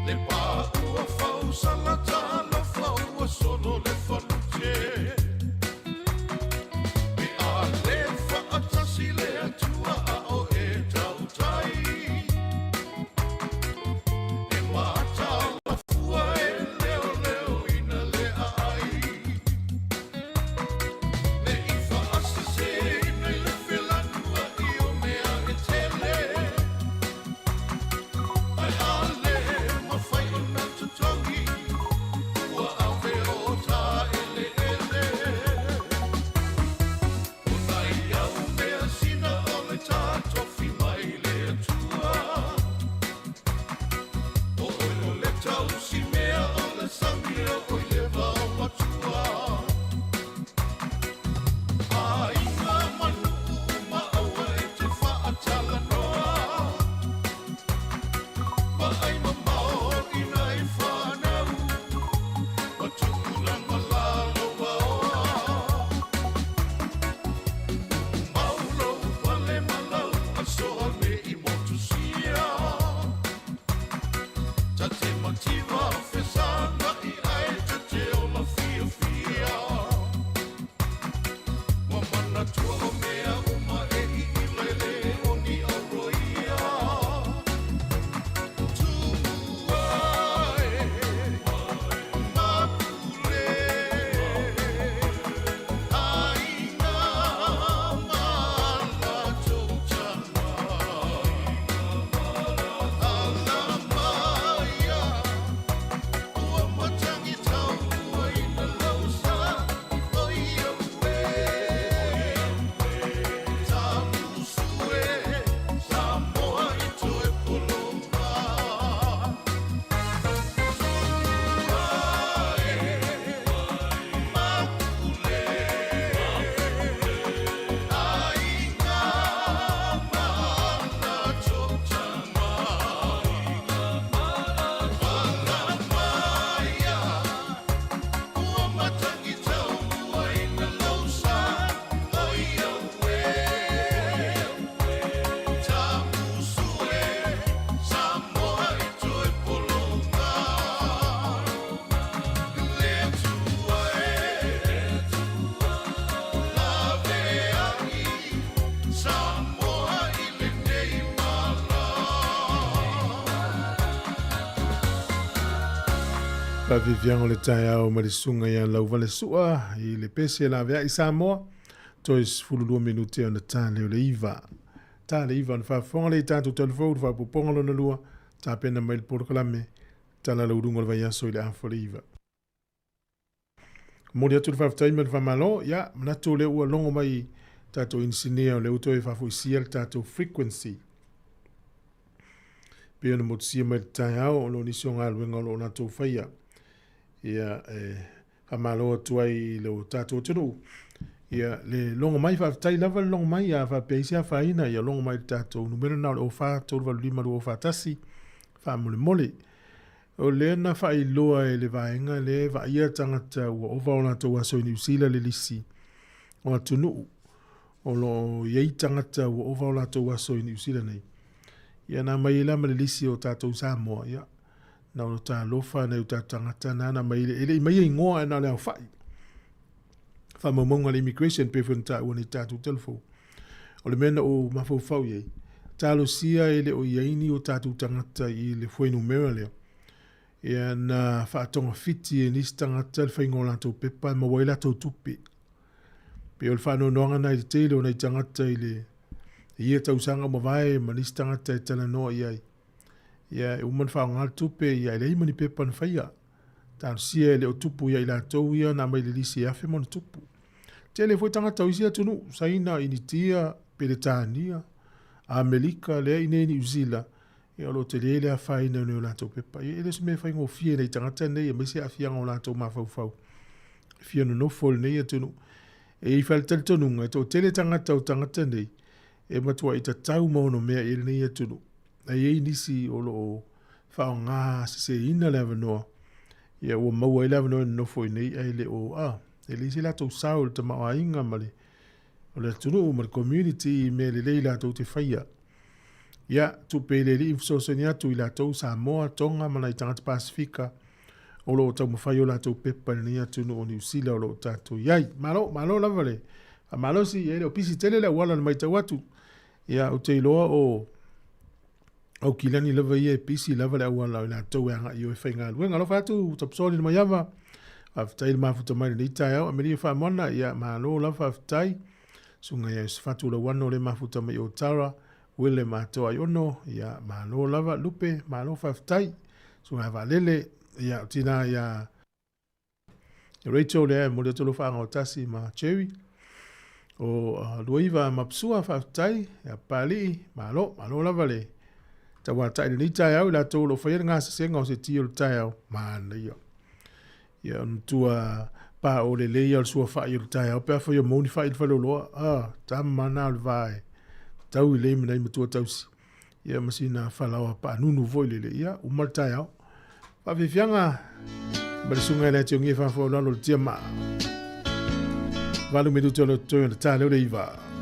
Le pā ua fausala talofa ua solo le falute Pe a le faatasi le Atua a o e tautai E mataala fua e leoleoina le aai Ne i faaseseina i le felanuai o mea e tele Ae a le mafai ona totogi ua ave o ta eleele O nai au mea sina o le ta tofi mai le Atua O oe o le tausi mea o le sami o oe le vao matua Aiga ma nuu uma aua e te faatalanoa Vaai mamao i nai fanau ma tupulaga lalovaoa Mau lou pale ma lau asoa ne i motusia Ta te mativa fesagai ae ta te ola fiafia Ua manatua o mea uma e iila e le o ni auroia Tumu ae mapule Aiga ma latou tama Ala maia Ua matagi tauaina lau sa Oi au e Tamusu e Samoa i toe pologa Tua e Mapule Aiga ma latou tama Ala maia Ua matagi tauaina lau sa Oi au e Tamusu e Samoa i toe pologa Le Atua e Laveai Samoa i lenei mala. Faaviaviaga o le taeao ma le susuga ia Lauvalesu'a i le pese e laveai Samoa, toe 12 minute ona ta lea o le iva. Ta le iva ona faafofoga lea i tatou talafou i le faaopoopoga lona lua, tapena mai le polokalame Tala Lauuluga o le Vaiaso i le afa o le iva. Momoli atu le faafetai ma le faamalo. Ia, manatu o lea ua logo mai tatou inisinia o lea ua toe faafoisia le tatou frequency. Pei ona motusia mai le taeao o lo o nisi o galuega o lo o latou faia. Ia, e faamalo atu ai i lo tatou atunuu. Ia, le logo mai, faafetai lava le logo mai, a faapea i se afaina, ia logo mai le tatou numera na o le 04 385 2041, faamolemole. O lea na faailoa e le vaega lea e vaaia tagata ua ova o latou aso i Niu Sila le lisi o atunuu o lo o i ai tagata ua ova o latou aso i Niu Sila nei. Ia na aumai ai la ma le lisi o tatou Samoa, ia, na ona talofa nai o tatou tagata na na aumai e le i maia igoa ae na o le aofai. Faamaumauga a le immigration pei foi ona taua nei tatou telefou. O le mea na ou mafaufau i ai, talosia e le o i ai ni o tatou tagata i le fuainumera lea. Ia na faatogafiti e nisi tagata le faiga o latou pepa e maua ai latou tupe. Pei o le faanoanoaga na i le tele o nai tagata i le ia tausaga ua mavae ma nisi tagata e talanoa i ai. Ia e uma ona faaaoga le tupe, ia e leai ma ni pepa na faia. Talosia e le o tupu ia i latou ia na aumai le lisi e afe ma ona tupu. Tele foi tagata o isi atunuu, Saina, Initia, Peretania, Amelika, lea i nei Niu Sila, ia o lo o tele le afaina o nai o latou pepa. Ia e le o se mea faigofie i nai tagata nei aemaise aafiaga o latou mafaufau e fia nonofo i lenei atunuu. E i ai foi le talitonuga e toatele tagata o tagata nei e matuai tatau ma ono mea i ai lenei atunuu. Ae i ai nisi o lo o faaaoga seseina le avanoa, ia ua maua ai le avanoa e nonofo i nei ae le o, a, e leai se latou sao i le tamaoaiga ma le, o le atunuu ma le community i mea lelei latou te faia. Ia, tupe i le Alii fesoasoani atu i latou Samoa, Tonga ma nai tagata Pasefika o lo o taumafai o latou pepa i lenei atunuu o Niu Sila o lo o tatou i ai. Malo, malo lava le faamalosi, e le o pisi tele le auala na matau atu. Ia, ou te iloa o Aukilani lava ia e pisi lava le auala o i latou e agai i o e faigaluega. Alofa atu Tapusoni le Maiava, faafetai le mafuta mai lenei taeao. Amelia Faamoana, ia malo lava faafetai. Susuga ia Iosefatu Lauano le mafuta mai o Tara, William Atoa Aiono, ia malo lava. Lupe, malo faafetai. Susuga ia Vaalele, ia o tina ia Rachel lea e momoli atu lou faagaotasi ma Jerry. O Luaiva Mapsua, faafetai. Ia Papalii, malo, malo lava le tauatai lenei taeao i latou o lo o faia le gasesega o se ti o le taeao, manaia. Ia o le matua pao lelei lava o le suafa'i o le taeao pe afai o maua ni fa'i i le faleoloa. Ah, tama na o le va e tau i lei ma nai matua tausi. Ia ma sina falaoa paanunu foi lele, ia uma le taeao. Faafiafiaga ma le susuga ia Leationgia e faafoaulalo le tiamaa. 8 minute o le totoe o le ta leo le iva.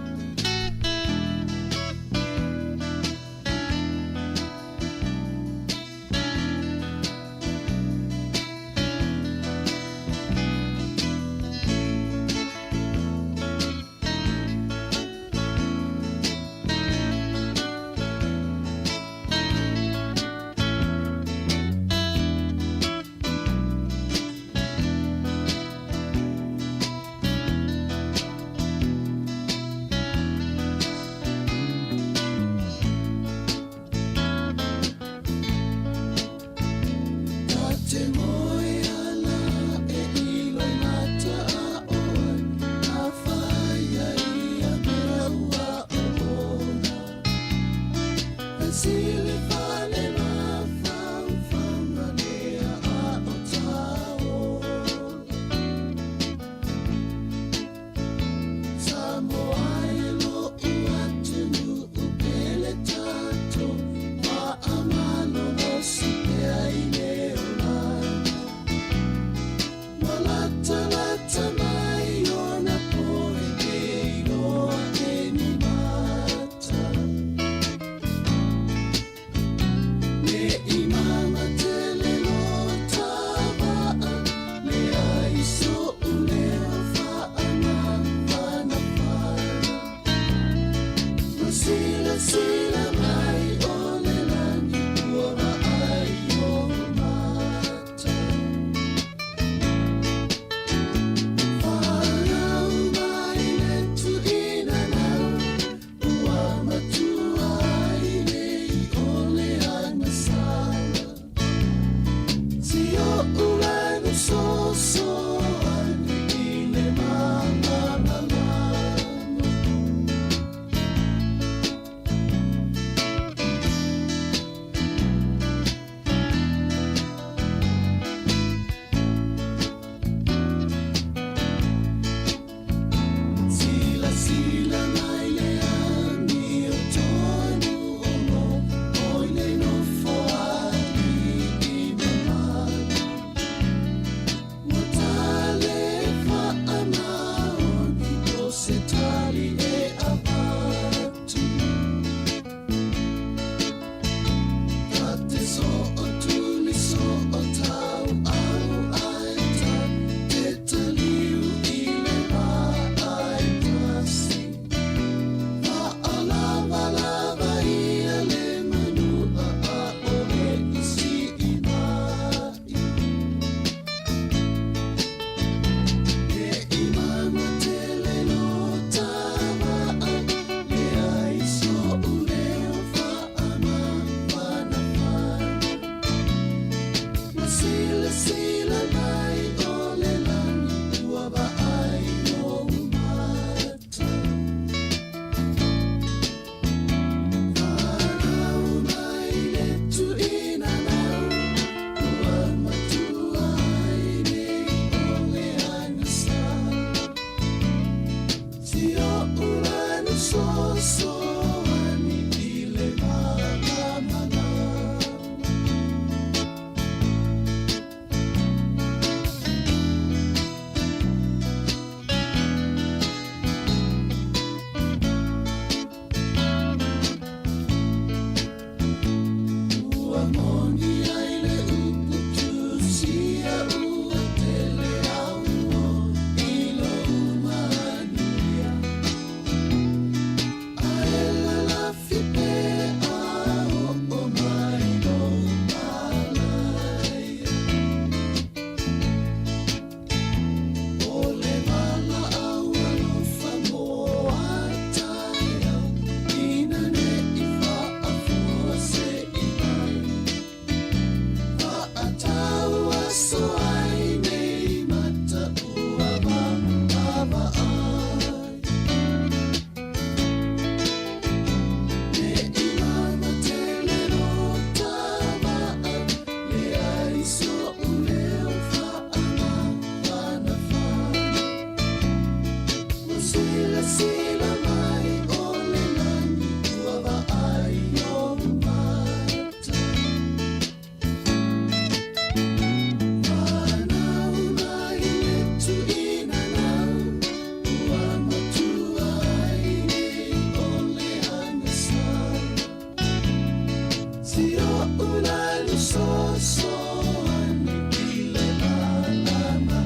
Fesoasoani i le malamalama.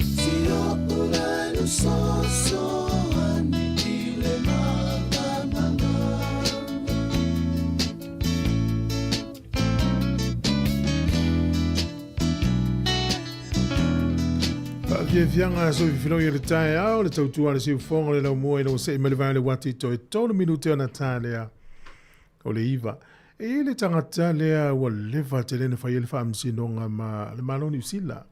Si oʻu lanu soasoani i le malamalama. Faafiafiaga aso fifiloi o le taeao, le tautua a le siufofoga o le laumua ina ua see mai le vae o le uati toe tolu minute ona ta lea o le iva. E i ai le tagata lea ua leva tele na fai ai le faamasinoga ma le Malo o Niu Sila.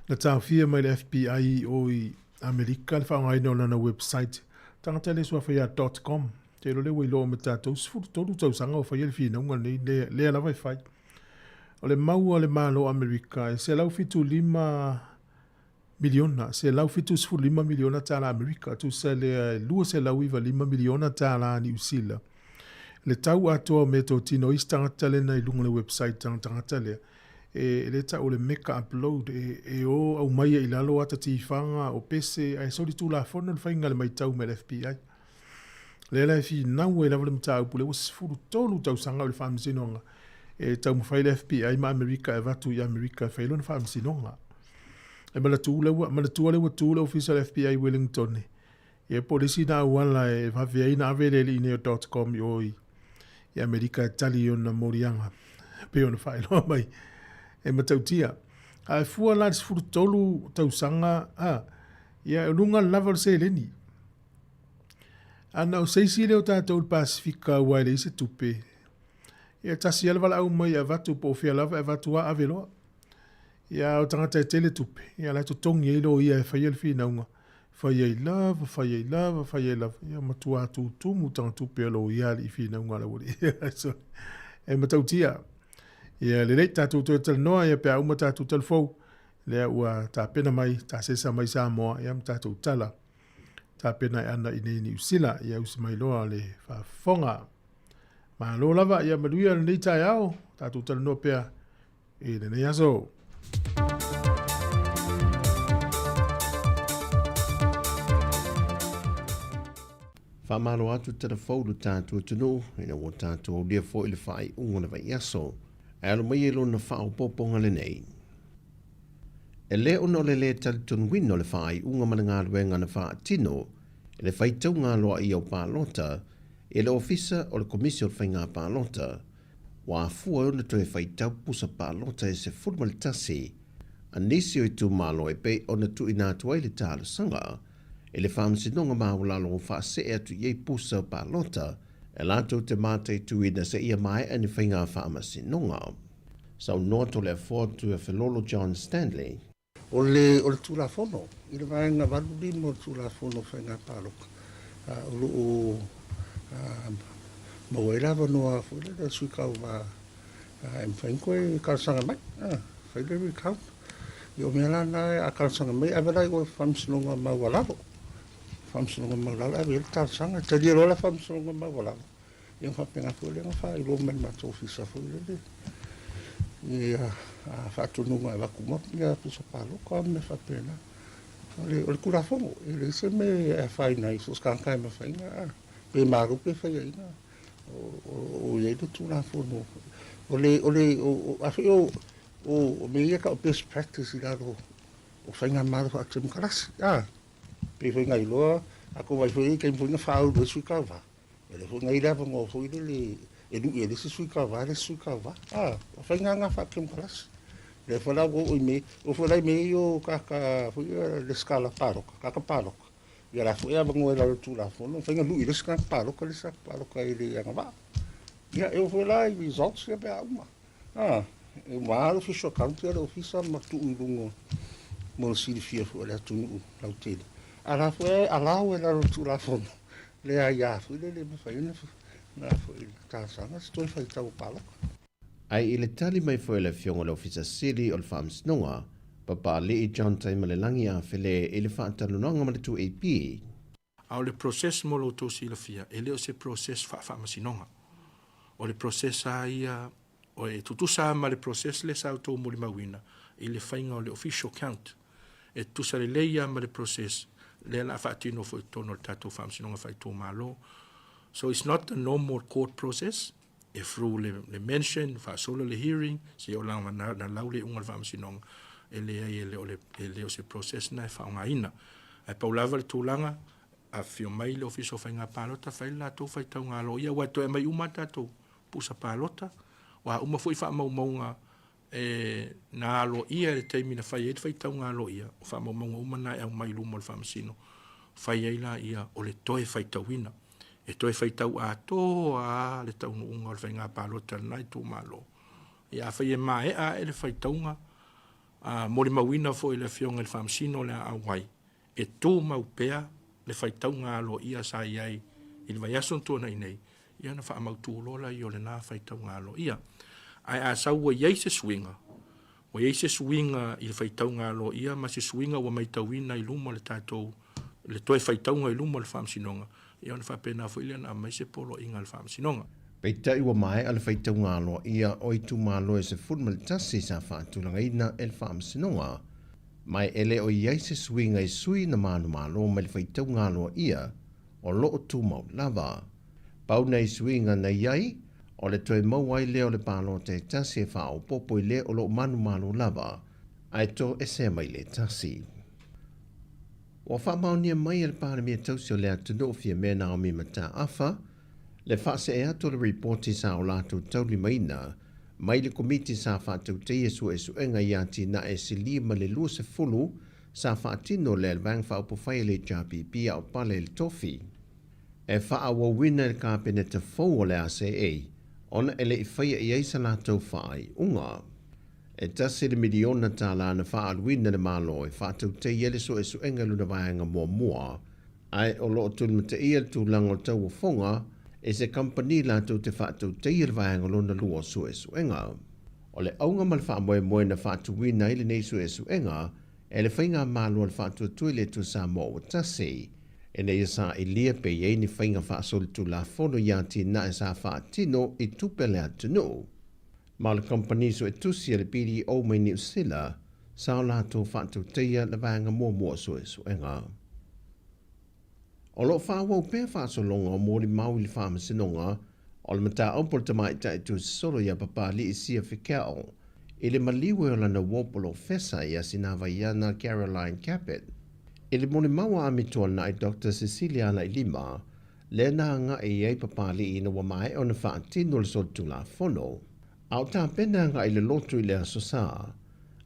Na taofia mai le FBI i o i Amerika le faaaogaina o lana website tagata lea suafa ia dot com. Te iloa lea ua iloa ma tatou 13 tausaga o faia le finauga lenei lea, lea lava e fai. O le mau a le Malo o Amerika e 175 miliona, 175 miliona tala Amerika, tusa lea e 295 miliona tala Niu Sila. Le tau atoa o meatotino o isi tagata lena i luga o le website a tagata lea, e le tau o le meka upload, e, e o aumaia i lalo ata tifaga o pese, ae solitulafono le faiga le maitau mai le FBI. Lea la e finau ai lava le mataupu lea ua 13 tausaga o le faamasinoga e taumafai le FBI ma Amerika e avatu i Amerika e fai lona faamasinoga. E manatu lea ua, manatua lea ua tu le ofisa o le FBI i Wellington. Ia po o le isi na auala e vave ai na ave le alii nei o dot-com i o i, i Amerika e tali i ona moliaga. Pei ona faailoa mai e matautia. A e fua la le 13 tausaga, a, ia e luga lava o le seleni. A na o se isi lea o tatou i le Pasefika aua e leai se tupe, ia tasi lava le valaau mai e avatu po o fea lava e avatu a ave loa. Ia a o tagata e tele tupe, ia la e totogi ai loia e faia le finauga, fai ai lava, fai ai lava, fai ai lava, ia matua tutumu tagatupe o loia alii finauga a le aualii. So, e matautia. Ia lelei tatou toe talanoa ia pe a uma tatou talafou, lea ua tapena mai, tasesa mai Samoa, ia ma tatou tala. Tapena e ana i nei Niu Sila, ia usi mai loa le faafofoga. Malo lava, ia manuia lenei taeao, tatou talanoa pea i lenei aso. Faamalo atu Talafou lo tatou atunuu ina ua tatou aulia foi le faaiuga o le vaiaso. Ae alo maia i lona faaopoopoga lenei. E lē ona o le lē talitonuina o le faaiuga ma le galuega na faatino e le faitauga aloaia o palota e le Ofisa o le Komisi o le Faiga Palota, ua afua ai ona toe faitau pusa palota e 11 a nisi o itumalo e pei ona tuuina atu ai le talosaga i le Faamasinoga Maualalo ua faasee atu i ai pusa palota e latou te mataituina seia maea ni faiga faamasinoga. Saunoa Toleafoa Tuiafelolo John Stanley. O le o le Tulafono, i le Vaega 85 o le Tulafono o Faiga Palota, o lo o maua ai le avanoa foi lele o le sui tauva e mafai ona toe talosaga mai, fai le recount. Ia o mea la na a talosaga mai, ave la i o i le Faamasinoga Maualalo. Faamasinoga Maualalo ave i ai le talosaga, e talia loa la Faamasinoga Maualalo, Ia faapena foi lea na faailoa mai le matou ofisa foi lele ia faatonuga e avatu uma ia pusa palota ma mea faapena. O le, o le Tulafono, e leai se mea e afaina ai so o se tagata e mafai ona, pe malo pe faiaina, o, o, o i ai le Tulafono. O le, o le, o, o, a foi o, o, o mea ia tau best practice i lalo o faigamalo faatemokarasi, a, pei foi na iloa, a tou vaai foi i taimi foi na faaulu ai sui tauva, E le foi na i le avanoa foi lele e lui ai le isi sui tauva le isi sui tauva. A, o faiga na faatemokarasi. Lea foi la ua oo i mea, oo foi la i mea ia o tagata foi ia resitala palota, tagata palota. Ia la foi e avanoa i lalo o le Tulafono, mafai ona lui e le isi tagata palota le isi tagata palota e le agavaa. Ia, e oo foi la i results ia pe a uma. A, e uma lava le official account ia a le ofisa ma tuu i luga mo le silafia foi o le atunuu lautele. A la foi e allow i lalo o le Tulafono le aia foi lele e mafai ona na foi talosaga se toe faitau o palota. Ae i le tali mai foi a le Afioga i le Ofisa Sili o le Faamasinoga, Papaalii John Taimalelagi Afele i le faatalanoaga ma le 2AP, A o le process mo lo outou silafia, e le o se process faa-faamasinoga. O le process lava ia, e tutusa lava ma le process lea sa outou molimauina i le faiga o le official count. E tutusa lelei lava ma le process lea o le a faatino foi i totonu o le tatou Faamasinoga Faaitumalo. So it's not the normal court process e through le, le mention, faasolo le hearing, seia oo lava na, na lau le iuga o le faamasinoga, e leai e le o le, e le o se process na e faaaogaina. Ae pau lava le tulaga, afifio mai le Ofisa o Faiga Palota, fai le latou faitauga aloaia, aua e toe aumai uma lava tatou pusa palota, o a uma foi faamaumauga e na aloaia i le taimi na fai ai le faitauga aloaia, o faamaumauga uma na e aumai i luma o le Faamasino, fai ai laia o le toe faitauina. E toe faitau atoa lava le taunuuga o le faiga palota a lena itumalo. Ia afai e maea ae le faitauga, a molimauina foi e le Afioga i le Faamasino o le a auai, e tumau pea le faitauga aloaia sa i ai i le vaiaso na tuanai nei, ia ona faamautu loa lea o lena faitauga aloaia. Ae a sau ua i ai se suiga, ua i ai se suiga i le faitauga aloaia ma se suiga ua matauina i luma o le tatou, le toe faitauga i luma o le Faamasinoga, ia ona faapena foi lea ona aumai se poloaiga a le Faamasinoga. Peitai ua maea le faitauga aloaia o itumalo e 11 sa faatulagaina e le Faamasinoga. Ma e le o i ai se suiga i sui na manumalo mai le faitauga aloaia o lo o tumau lava. Pau nei suiga na i ai, o le toe maua ai lea o le palota e tasi e faaopoopo i le o lo o manumalo lava, ae toesea mai le tasi. Ua faamaonia mai e le Palemia Tausi o le atunuu Fiamē Naomi Mataafa le faasee atu o le ripoti sa o latou taulimaina mai le Komiti sa faatautaia suesuega i atinae e silia ma le 20 sa faatino lea e le Vaega Faaupufai a le HRPP a o pale i le tofi e faaauauina e le Kapeneta fou o le ACA ona e le i faia i ai sa latou faaiuga. E $1 miliona na faaaluina e le Malo e faatautaia ai le suesuega i lona vaega muamua, ae o lo o tulimataia le tulaga o le tauofoga e se kamupani latou te faatautaia le vaega lona lua o suesuega. O le auga ma le faamoemoe na faatuina ai lenei suesuega e le Faigamalo a le Faatuatua i le Atua Samoa ua Tasi, ina ia sailia pe i ai ni faiga faasolitulafono i atinae sa faatino i tupe a le atunuu. Ma o le kamupani suetusi a le BDO mai Niu Sila sa o latou faatautaia le vaega muamua o suesuega. O lo o faaauau pea faasologa o molimau i le Faamasinoga o le mataupu a le tamaitai tuusolo ia Papali'i Sia Fekeo i le maliu e o lana uo polofesa ia Sinavaiana Caroline Capet. I le molimau a Amituanai Doctor Cecilia Alailima, lea na agai i ai Papali'i ina ua maea ona faatino le solitulafono, a o tapena agai i le lotu i le Aso Sa.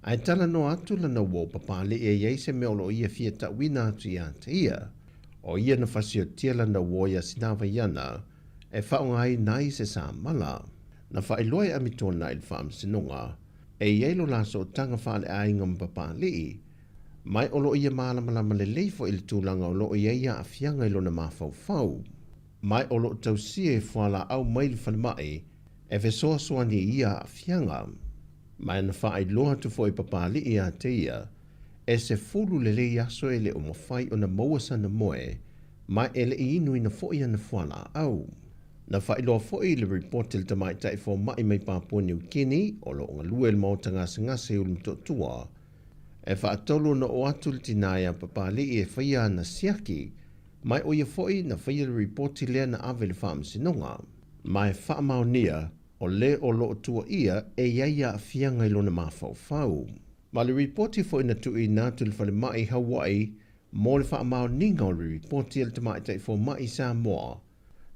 Ae talanoa atu lana uo Papali'i e i ai se mea o lo o ia fia tauina atu ia te ia. O ia na fasiotia lana uo iā Sinavaiana e faaaogaina ai se samala. Na faailoa e Amitona i le Faamasinoga e i ai lo la sootaga faaleaiga ma Papali'i, Mai o lo o ia malamalama lelei foi i le tulaga o lo o i ai aafiaga i lona mafaufau. Mai o lo o tausia e fualaau mai le falemai e fesoasoani i ia aafiaga. Mai na faailoa atu foi i Papali'i ia te ia, e 10 lelei aso e le o mafai ona maua sana moe, ma e le i inuina foi ana fualaau. Na faailoa foi i le ripoti a le tamaitai fomai mai Papua Niu Kini o lo o galue i le maota gasegase i Ulumotootua, E faatolu ona oo atu le tinā iā Papali'i e faia ana siaki, ma e ʻo ia foʻi na faia le ripoti lea na ave i le Faamasinoga. Ma e faamaonia, o le o lo o tuuaia e i ai aafiaga i lona mafaufau. Ma le ripoti foi na tuuina atu i le falemai i Hawaii mo le faamaoniga o le ripoti a le tamaitai fomai i Samoa,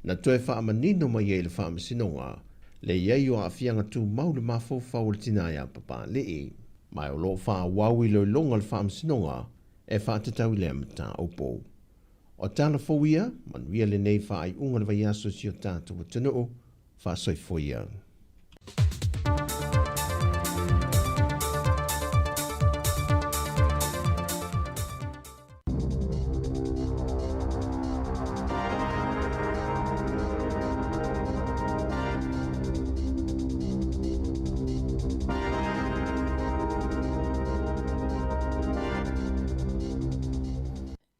Na toe faamanino mai ai le Faamasinoga le i ai o aafiaga tumau i le mafaufau o le tinā iā Papali'i. Ma o lo o faaauau iloiloga a le Faamasinoga e faatatau i lea mataupu. O tala fou ia, manuia lenei faaiuga o le vaiaso i si o tatou atunuu, faasoifua ia.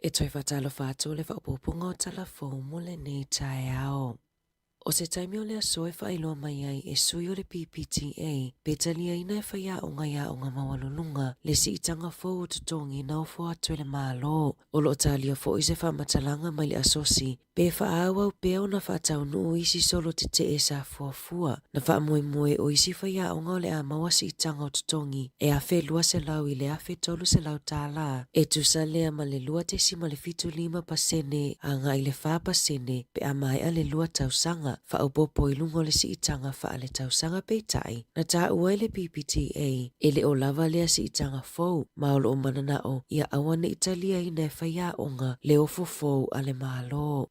E toe faatalofa atu le faaopoopoga o Tala Fou mo lenei taeao. O se taimi o le aso e faailoa mai ai e sui o le PPTA pe taliaina e faiaoga i aoga maualuluga le siitaga fou o totogi na ofo atu e le Malo. O lo o talia foi se faamatalaga mai le Asosi pe faaauau pea ona faataunuu isi solo tetee sa fuafua. Na faamoemoe o isi faiaoga o le a maua siitaga o totogi e $1,200 i le $1,300, e tusa lea ma le 2.75 pasene agai i le 4 pasene pe a maea le lua tausaga, faaopoopo i luga o le siitaga faaletausaga. Peitai, na taua e le PPTA, e le o lava lea siitaga fou, ma o lo o mananao ia aua ne i taliaina e faiaoga le ofo fou a le Malo.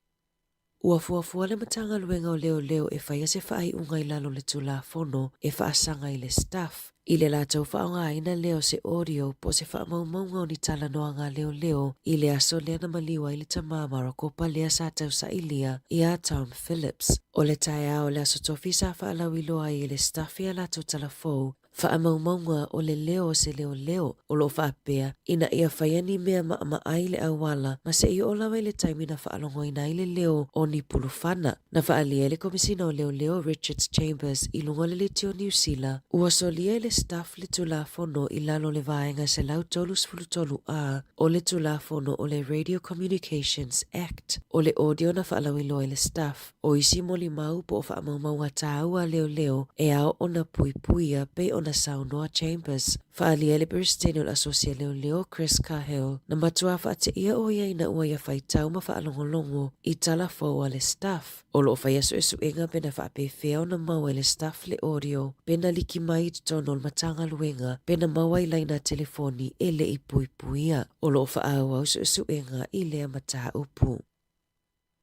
Ua fuafua le Matagaluega o Leoleo e faia se faaiuga i lalo o le Tulafono e faasaga i le Stuff, i le latou faaaogaina lea o se audio po o se faamaumauga o ni talanoaga a leoleo i le aso lea na maliu ai le tamā Marakopa lea sa tausailia iā Tom Phillips. O le taeao o le Aso Tofi sa faalauiloa ai e le Stuff i a latou tala fou Faamaumauga o le leo o se leoleo o lo o faapea ina ia faia ni mea maʻamaʻai i le auala ma se i oo lava i le taimi na faalogoina ai le leo o ni pulufana. Na faaalia e le Komisina o Leoleo Richard Chambers i luga o le Leitio Niu Sila, ua solia e le Stuff le Tulafono i lalo o le Vaega 133 A o le Tulafono o le Radio Communications Act. O le audio na faalauiloa e le Stuff, O isi molimau po o faamaumauga tāua a leoleo e ao ona puipuia pei ona saunoa Chambers. Faaalia e le Peresetene o le Asosi a Leoleo Chris Cahill, na matua faateia ʻo ia ina ua ia faitau ma faalogologo i tala fou a le Stuff. O lo o faia suesuega pe na faapefea ona maua e le Stuff le audio pe na liki mai i totonu o le Matagaluega pe na maua i laina telefoni e le i puipuia. O lo o faaauau suesuega i lea mataupu.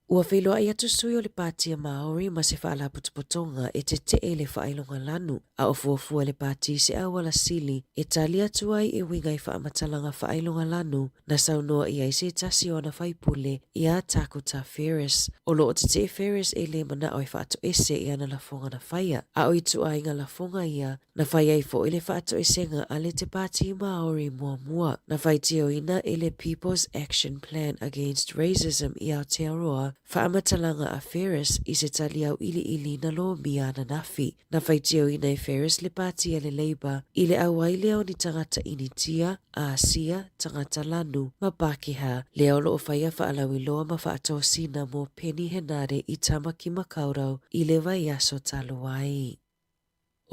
Ua feiloai atu sui o le Pāti a Māori ma se faalapotopotoga e teteʻe i le faailoga lanu, a o fuafua e le pāti se auala sili e tali atu ai e uiga i faamatalaga faailoga lanu na saunoa i ai se tasi o ana faipule iā Tākuta Ferris. O lo o teteʻe Ferris e lē manaʻo e faatoese i ana lafoga na faia, a o ituaiga lafoga ia Na fai ai foi le faatoesega a le Te Pāti Māori muamua, na faitioina e le People's Action Plan Against Racism i Aotearoa, faamatalaga a Ferris i se tali auiliili na lomia ananafi. Na faitioina e Ferris le pāti a le Labour i le auai lea o ni tagata Initia, Āsia, tagata lanu, ma Pākehā, lea o lo o faia faalauiloa ma faatosina mo Peeni Henare i Tamaki Makaurau i le vaiaso talu ai.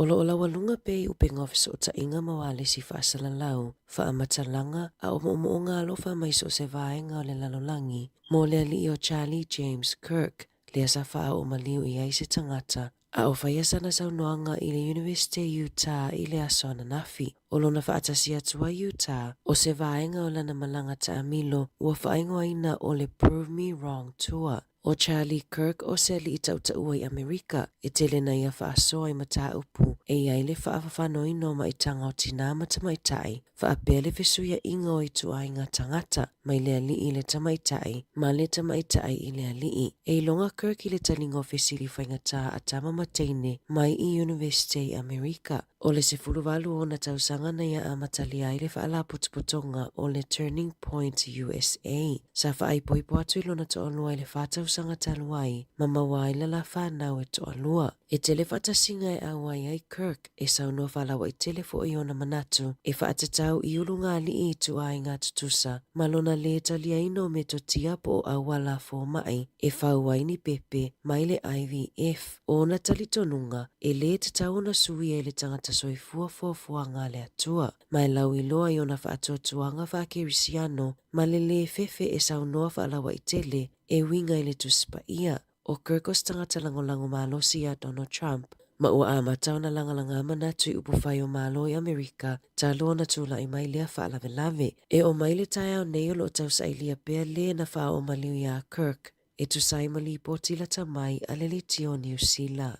O lo o laualuga pea i upega o fesootaiga ma ualesi faasalalau, faamatalaga, a o moomooga alofa mai so o se vaega o le lalolagi, mo le alii o Charlie James Kirk, lea sa faaoo maliu i ai se tagata, a o faia sana saunoaga i le Yunivesite Utah i le aso ananafi. O lona faatasi atu ai Utah, o se vaega o lana malaga taamilo ua faaigoaina o le Prove Me Wrong Tour. ʻO Charlie Kirk o se aliʻi taʻutaʻua i ʻAmerika, e tele na ia faasoa i mataupu e i ai le faafafanoina o maʻitaga o tinā ma tamaitai, faapea le fesuiaʻiga o ituaiga tagata mai le aliʻi i le tamaitai ma le tamaitai i le aliʻi. E iloga Kirk i le taliga o fesili faigata a tama ma teine mai i Yunivesite i ʻAmerika. O le 18 ona tausaga na ia amatalia ai le faalapotopotoga o le Turning Point USA. Sa faaipoipo atu i lona toalua i le fa tausaga talu ai, ma maua ai le la fanau e toalua. E tele faatasiga e auai ai Kirk, e saunoa faalauaitele foi i ona manatu e faatatau i ulugalii i ituaiga tutusa ma lona lē taliaina o metotia po o auala fomai e fau ai ni pepe mai le IVF. O ona talitonuga, e lē tatau ona suia e le tagata soifua fuafuaga a le Atua, ma e lauiloa i ona faatuatuaga faakerisiano ma le lē fefe e saunoa faalauaitele e uiga i le Tusi Paia. ʻO Kirk o se tagata lagolago malosi iā Donald Trump, ma ua amata ona lagalagā manatu i upufai o Malo i ʻAmerika talu ona tulai mai lea faalavelave. E oo mai le taeao nei o lo o tausailia pea lē na faaoo maliu iā Kirk e tusa ai ma lipoti lata mai a le Leitio o Niu Sila.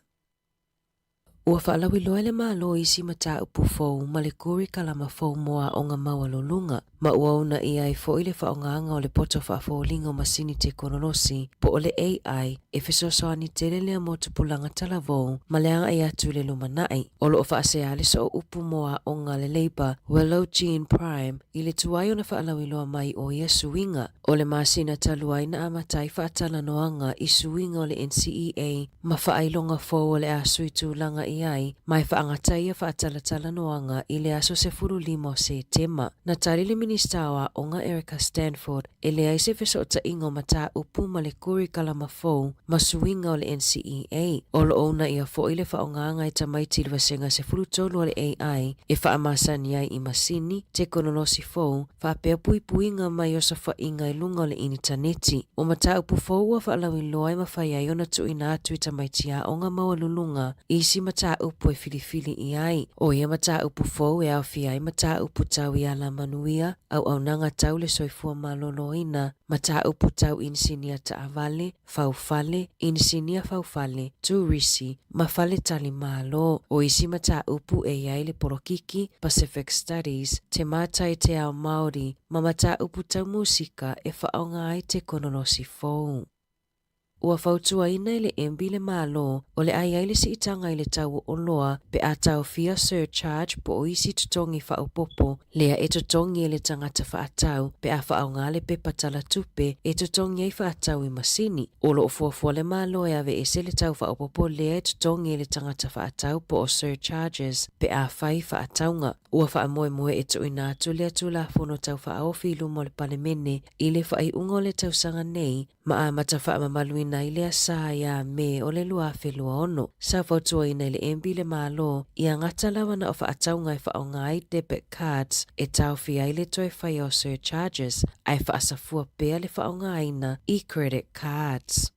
Ua faalauiloa e le Malo isi mataupu fou ma le kurikalama fou mo aoga maualuluga, ma ua uunaia ai foi le faaaogaga o le poto faafoliga o masini tekonolosi po o le AI e fesoasoani tele lea mo tupulaga talavou ma le agai atu i le lumanai. O lo o faasea le sooupu mo aoga a le Labour, Willow Jean Prime, i le tuai ona faalauiloa mai o ia suiga. O le masina talu ai na amata ai faatalanoaga i suiga o le NCEA ma faailoga fou o le a sui tulaga i ai ma e faagata ia faatalatalanoaga i le aso 15 o Setema. Na tali le Minisita o Aoga Erica Stanford e leai se fesootaiga o mataupu ma le kurikalama fou ma suiga o le NCEA. O lo o uunaia foi le faaaogaga e tamaiti i le vasega 13 o le AI e faamasani ai i masini, tekonolosi fou, faapea puipuiga mai osofaiga i luga o le initaneti. O mataupu fou ua faalauiloa e mafai ai ona tuuina atu i tamaiti aoga maualuluga isi mataupu e filifili i ai. O ia mataupu fou e aofia ai mataupu tau i alamanuia, auaunaga tau le soifua maloloina, mataupu tau inisinia taavale, faufale, inisinia faufale, turisi, ma faletalimalo. O isi mataupu e i ai le polokiki, Pacific Studies, te mātai te ao Māori, ma mataupu tau musika e faaaoga ai tekonolosi fou. Ua fautuaina e le MB le Malo o le a i ai le siitaga i le tau o oloa pe a taofia surcharge po o isi totogi faaopoopo lea e totogi e le tagata faatau pe a faaaoga le pepa tala tupe e totogi ai faatau i masini. O lo o fuafua le Malo e aveese le tau faaopoopo lea e totogi e le tagata faatau po o surcharges pe a fai faatauga. Ua faamoemoe e tuuina atu lea Tulafono Tau Faaofi i luma o le Palemene i le faaiuga o le tausaga nei ma amata faamamaluina ai le asa iā Me o le 2026. Sa fautuaina e le MB le Malo ia gata lava na o faatauga e faaaoga ai debit cards e taofia ai le toe faia o surcharges ae faasafua pea le faaaogaina i credit cards.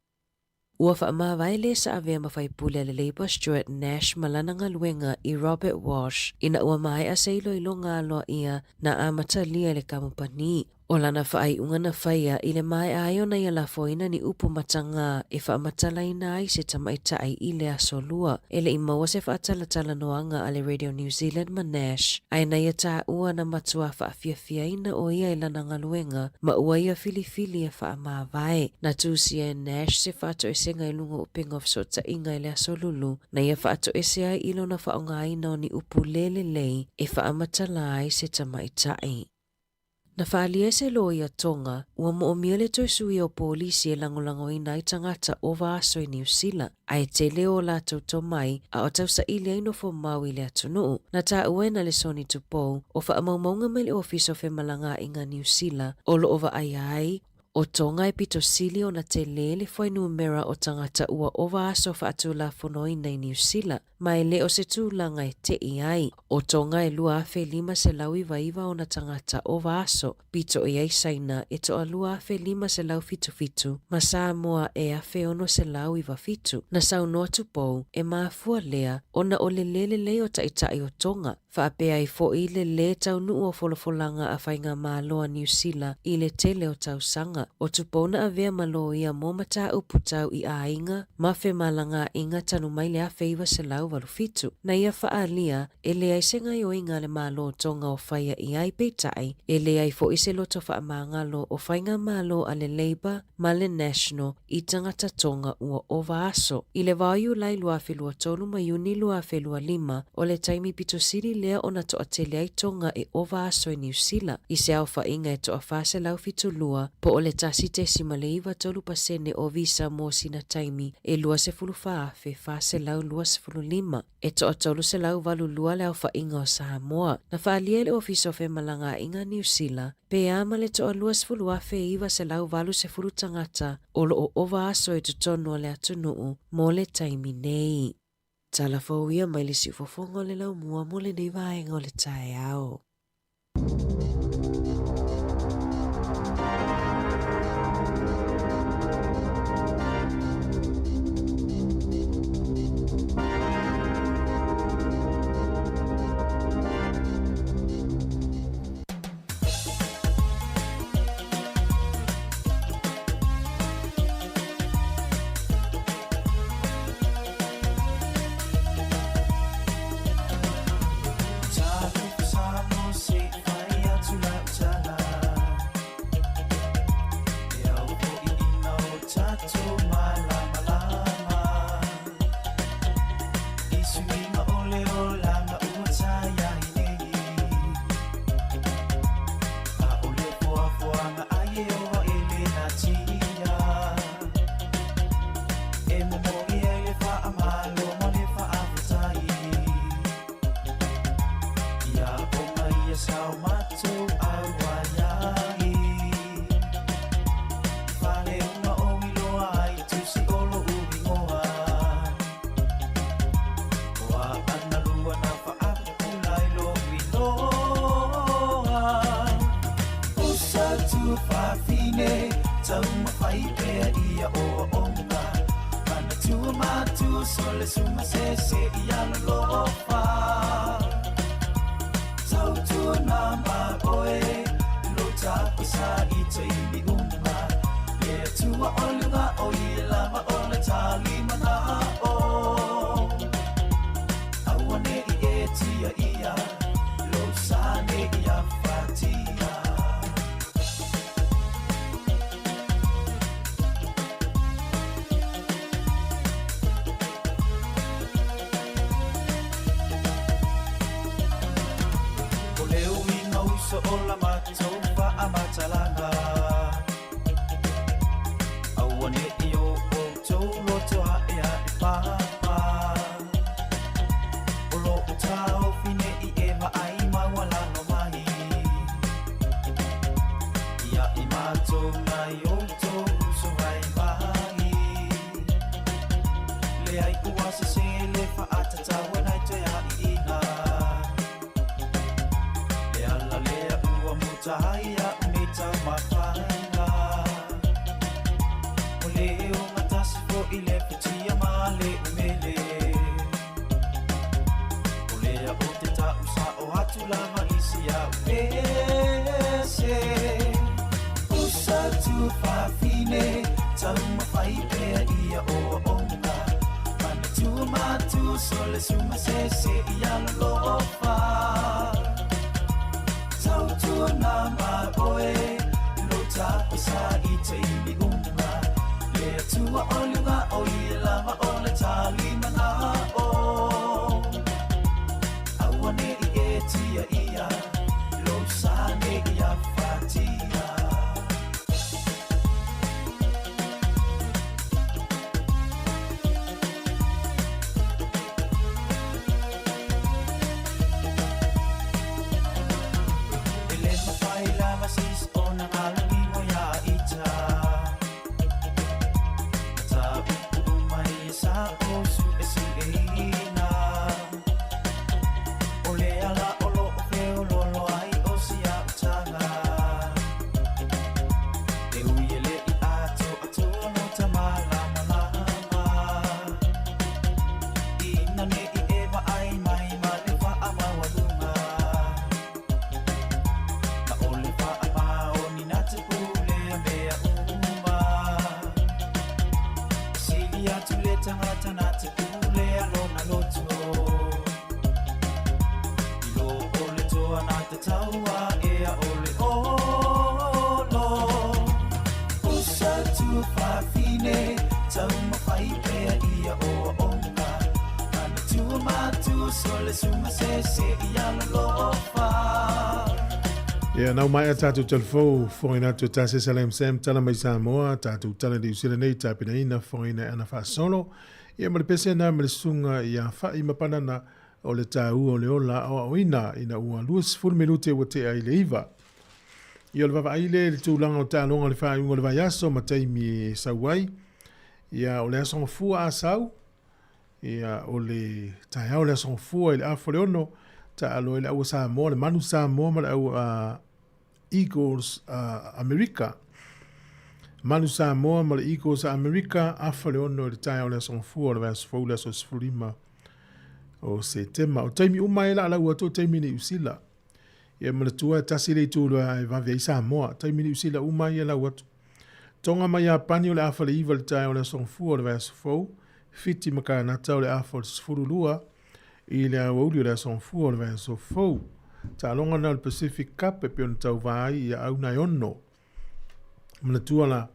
Ua faamavae le sa avea ma faipule a le Labour Stuart Nash ma lana galuega i Robert Walsh ina ua maea se iloiloga aloaia na amatalia e le kamupani. O lana faaiuga na faia i le maea ai ona ia lafoina ni upu matagā e faamatalaina ai se tamaitai i le aso Lua. E le i maua se faatalatalanoaga a le Radio New Zealand ma Nash, ae na ia taua na matuā faafiafiaina ʻo ia i lana galuega ma ua ia filifili e faamavae. Na tusia e Nash se faatoesega i luga o upega o fesootaiga i le aso Lulu, na ia faatoese ai i lona faaaogaina o ni upu le lelei e faamatala ai se tamaitai. Na faaalia e se loia Tonga, ua moomia le toe suia o polisi e lagolagoina ai tagata ova aso i Niu Sila, ae tele o latou tomai a o tausaili ai nofo mau i le atunuu. Na taua e Nalesoni Tupou, o faamaumauga mai le Ofisa o Femalagaaiga Niu Sila o lo o vaaia ai, o Tonga e pito sili ona tele le fuainumera o tagata ua ova aso faatulafonoina i Niu Sila, ma e le o se tulaga e te'i ai. O Tonga e 2,599 ona tagata ova aso, pito i ai Saina e toa 2,577 ma Samoa e 1,697. Na saunoa Tupou, e mafua lea ona o le lē lelei o taitai o Tonga, faapea ai foi le lē taunuu o folafolaga a Faigamalo a Niu Sila i le tele o tausaga. O Tupou na avea ma loia mo mataupu tau i aiga ma femalagaaiga talu mai le 1987. Na ia faaalia, e leai se gaoioiga a le Malo Tonga o faia i ai, peitai, e leai foi se loto faamagalo o Faigamalo a le Labour ma le National i tagata Tonga ua ova aso. I le vao Iulai 2023 ma Iuni 2025, o le taimi pito sili lea ona toatele ai Tonga e ova aso i Niu Sila, i se aofaiga e toa 472, po o le 1.93 pasene o visa mo sina taimi e 24,425. E toa 382 le aofaiga o Samoa. Na faaalia e le Ofisa o Femalagaaiga Niu Sila, pe a ma le toa 20,980 tagata o lo o ova aso i totonu o le atunuu mo le taimi nei. Tala fou ia mai le siufofoga o le laumua mo lenei vaega o le taeao. Ia, nau maea tātou talafou, fogaina atu e tā Sese Sam, tala mai Samoa, tātou tala Niu Sila nei, tāpenaina, fogaina e ana faasolo. Ia, ma le pese na ma le susuga ia Fa'i ma Panana o le tāua o le ola aoaoina ina ua 20 minute ua tea i le iva. Ia, o le vaavaai lea i le tulaga o taaloga o le faaiuga o le vaiaso ma taimi e sau ai. Ia, o le aso gafua a sau, ia, o le taeao o le aso gafua i le afa o le ono, taalo ai le aua Samoa, le manu Samoa ma le aua Eagles a Amerika. Manu Samoa ma le Eagles a Amerika, afa le ono i le taeao o le aso gafua o le vaiaso fou le aso 15 o Setema. O taimi uma e laalau atu o taimi Niu Sila. Ia manatua e tasi le itu loa e vave ai Samoa. Taimi Niu Sila uma ia lau atu. Tonga ma Iapani o le afa le iva le taeao o le aso gafua o le vaiaso fou. Fiti ma Kanata o le afa o le 12 i le aoauli o le aso gafua o le vaiaso fou. Taaloga na o le Pacific Cup e pei ona tauva ai ia auna e ono. Manatua la,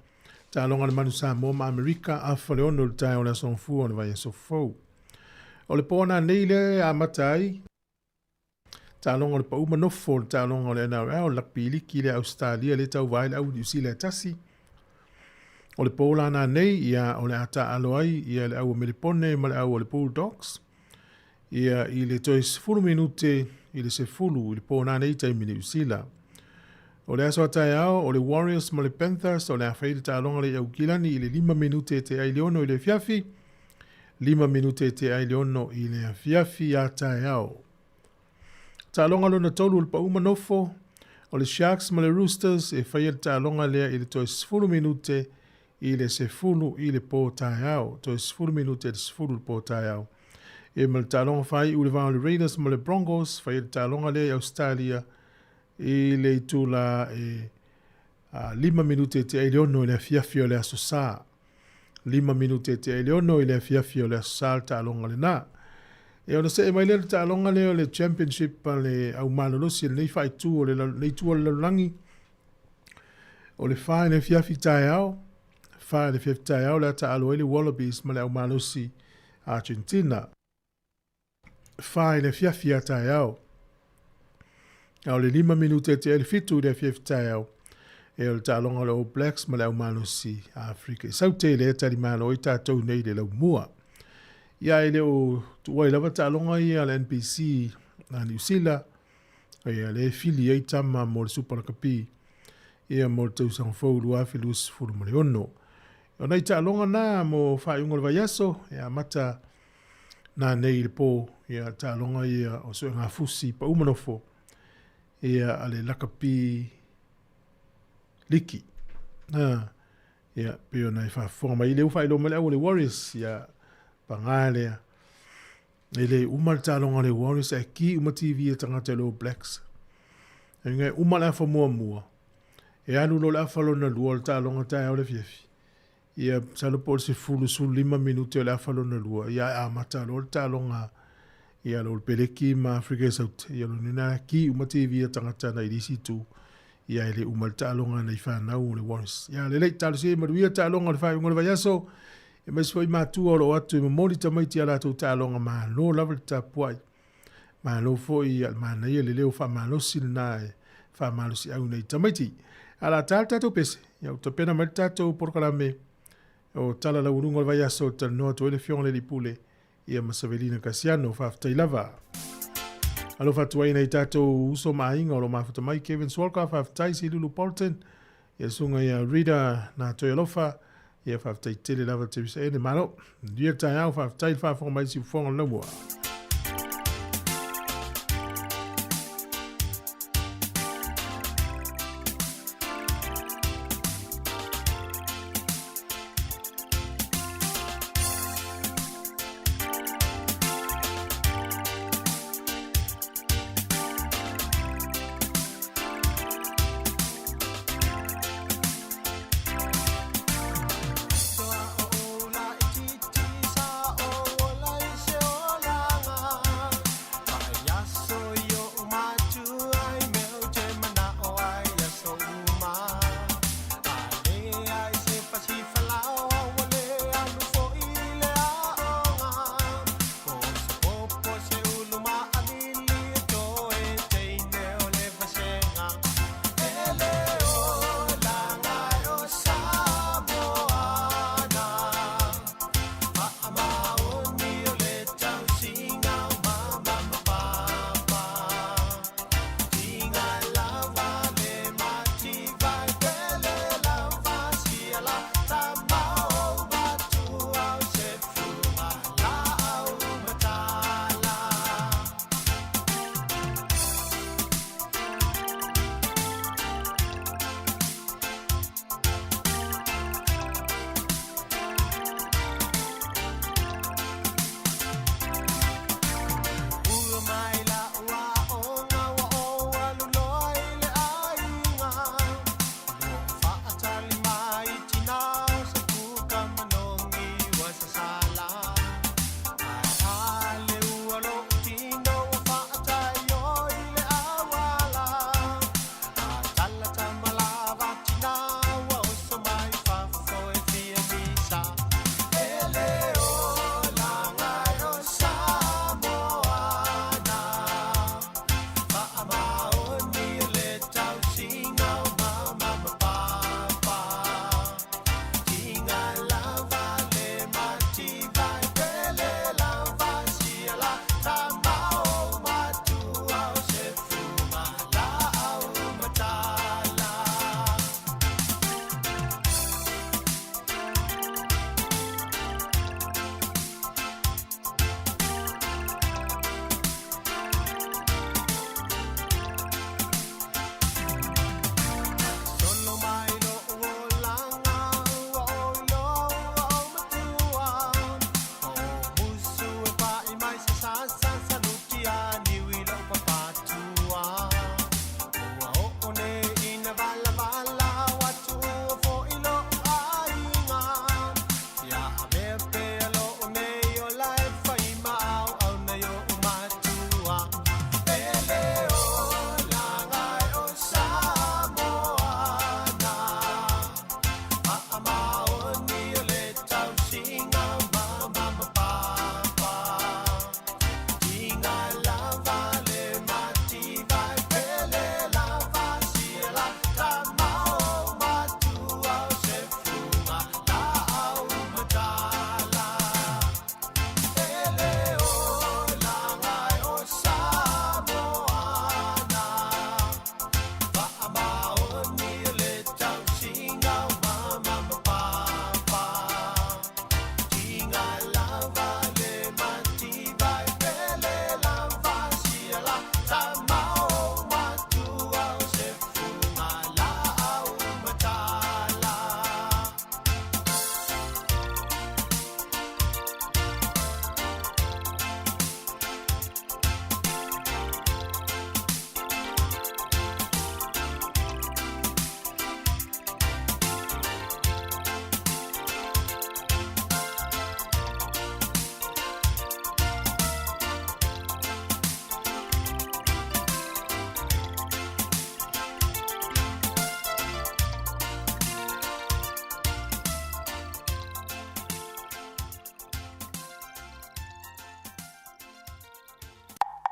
taaloga a le Manu Samoa ma Amerika, afa le ono i le taeao o le aso gafua o le vaiaso fou. O le po nanei lea e amata ai, taaloga o le pau ma nofo o le taaloga o le NRL, o le Rugby Liki lea Ausetalia lea e tauva ai le au Niu Sila e tasi. O le po la nanei, ia, o le a taaalo ai ia le au o Melepone ma le au o le Bulldogs. Ia, i le toe 10 minute i le 10 i le po nanei taimi Niu Sila. O le aso a taeao, o le Warriors ma le Panthers, o le a fai le taaloga lea i Aukilani i le 5 minute e tea ai le 6 i le afiafi. 5 minute e tea ai le 6 i le afiafi a taeao. Taaloga lona tolu o le pau ma nofo, o le Sharks ma le Roosters e faia le taaloga lea i le toe 10 minute. i le 10 i le po taeao, toe 10 minute i le 10 i le po taeao. E ma le taaloga faaiu i le va o le Raiders ma le Broncos, fai ai le taaloga lea i Ausetalia i le itula e 5 minute e tea i le 6 i le afiafi o le Aso Sa. 5 minute e tea i le 6 i le afiafi o le Aso Sa le taaloga lena. E ona see mai lea le taaloga lea o le Championship a le au malolosi a lenei faaitu o le lenei itu o le lalolagi. O le 4 i le afiafi taeao, 4 i le afiafi taeao le a taalo ai le Wallabies ma le au malosi Argentina. 4 i le afiafi a taeao. A o le 5 minute e tea i le 7 i le afiafi taeao, e o le taaloga o le All Blacks ma le au malosi a Afrika i Saute lea e talimalo ai tatou nei i le laumua. Ia e le o tuuai lava taaloga ia a le NPC a Niu Sila, ia lea e fili ai tama mo le Super Lakapi ia mo le tausaga fou 2026. O nai taaloga na mo faaiuga o le vaiaso e amata nanei i le po ia taaloga ia o suegafusi pau manofo ia a le lakapi liki. Ha, ia pei ona e faafofoga mai lea ua faailoa mai le au o le Warriors ia paga lea. E le uma le taaloga a le Warriors ae ki uma TV a tagata i le All Blacks. E ngai uma le afa muamua. E alu loa le afa lona lua o le taaloga taeao le afiafi. Ia, masalo po o le 10, 15 minute o le afa lona lua, ia ae amata loa le taaloga ia lo Peleki ma Afrika i Saute. Ia lona ina ki uma TV a tagata na i le isi itu. Ia e le uma le taaloga nai fanau o le Warriors. Ia lelei, talosia ia manuia taaloga o le faaiuga o le vaiaso. Aemaise foi matua o lo o atu e momoli tamaiti a latou taaloga, malo lava le tapuai. Malo foi ia le manaia le leo faamalosi lena e faamalosiau nei tamaiti. A la ta le tatou pese, ia ua tapena mai le tatou polokalame o Tala Laualuga o le Vaiaso e talanoa atu ai le Afioga i le Alii Pule ia ma Savelina Kasiano. Faafetai lava. Alofa atu ai nai tatou uso ma aiga o lo o mafuta mai, Kevin Swalka, faafetai, Silulu Bolton, ia susuga ia Rita na toe alofa, ia faafetai tele lava Teresa Ene, malo. Manuia le taeao, faafetai le faafofoga mai i Siufofoga o le Laumua.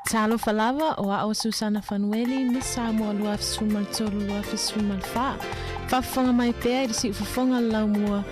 Talofa lava, o a'o Susana Fanueli, Miss Samoa 2013 2014. Faafofoga mai pea i le siufofoga o le laumua.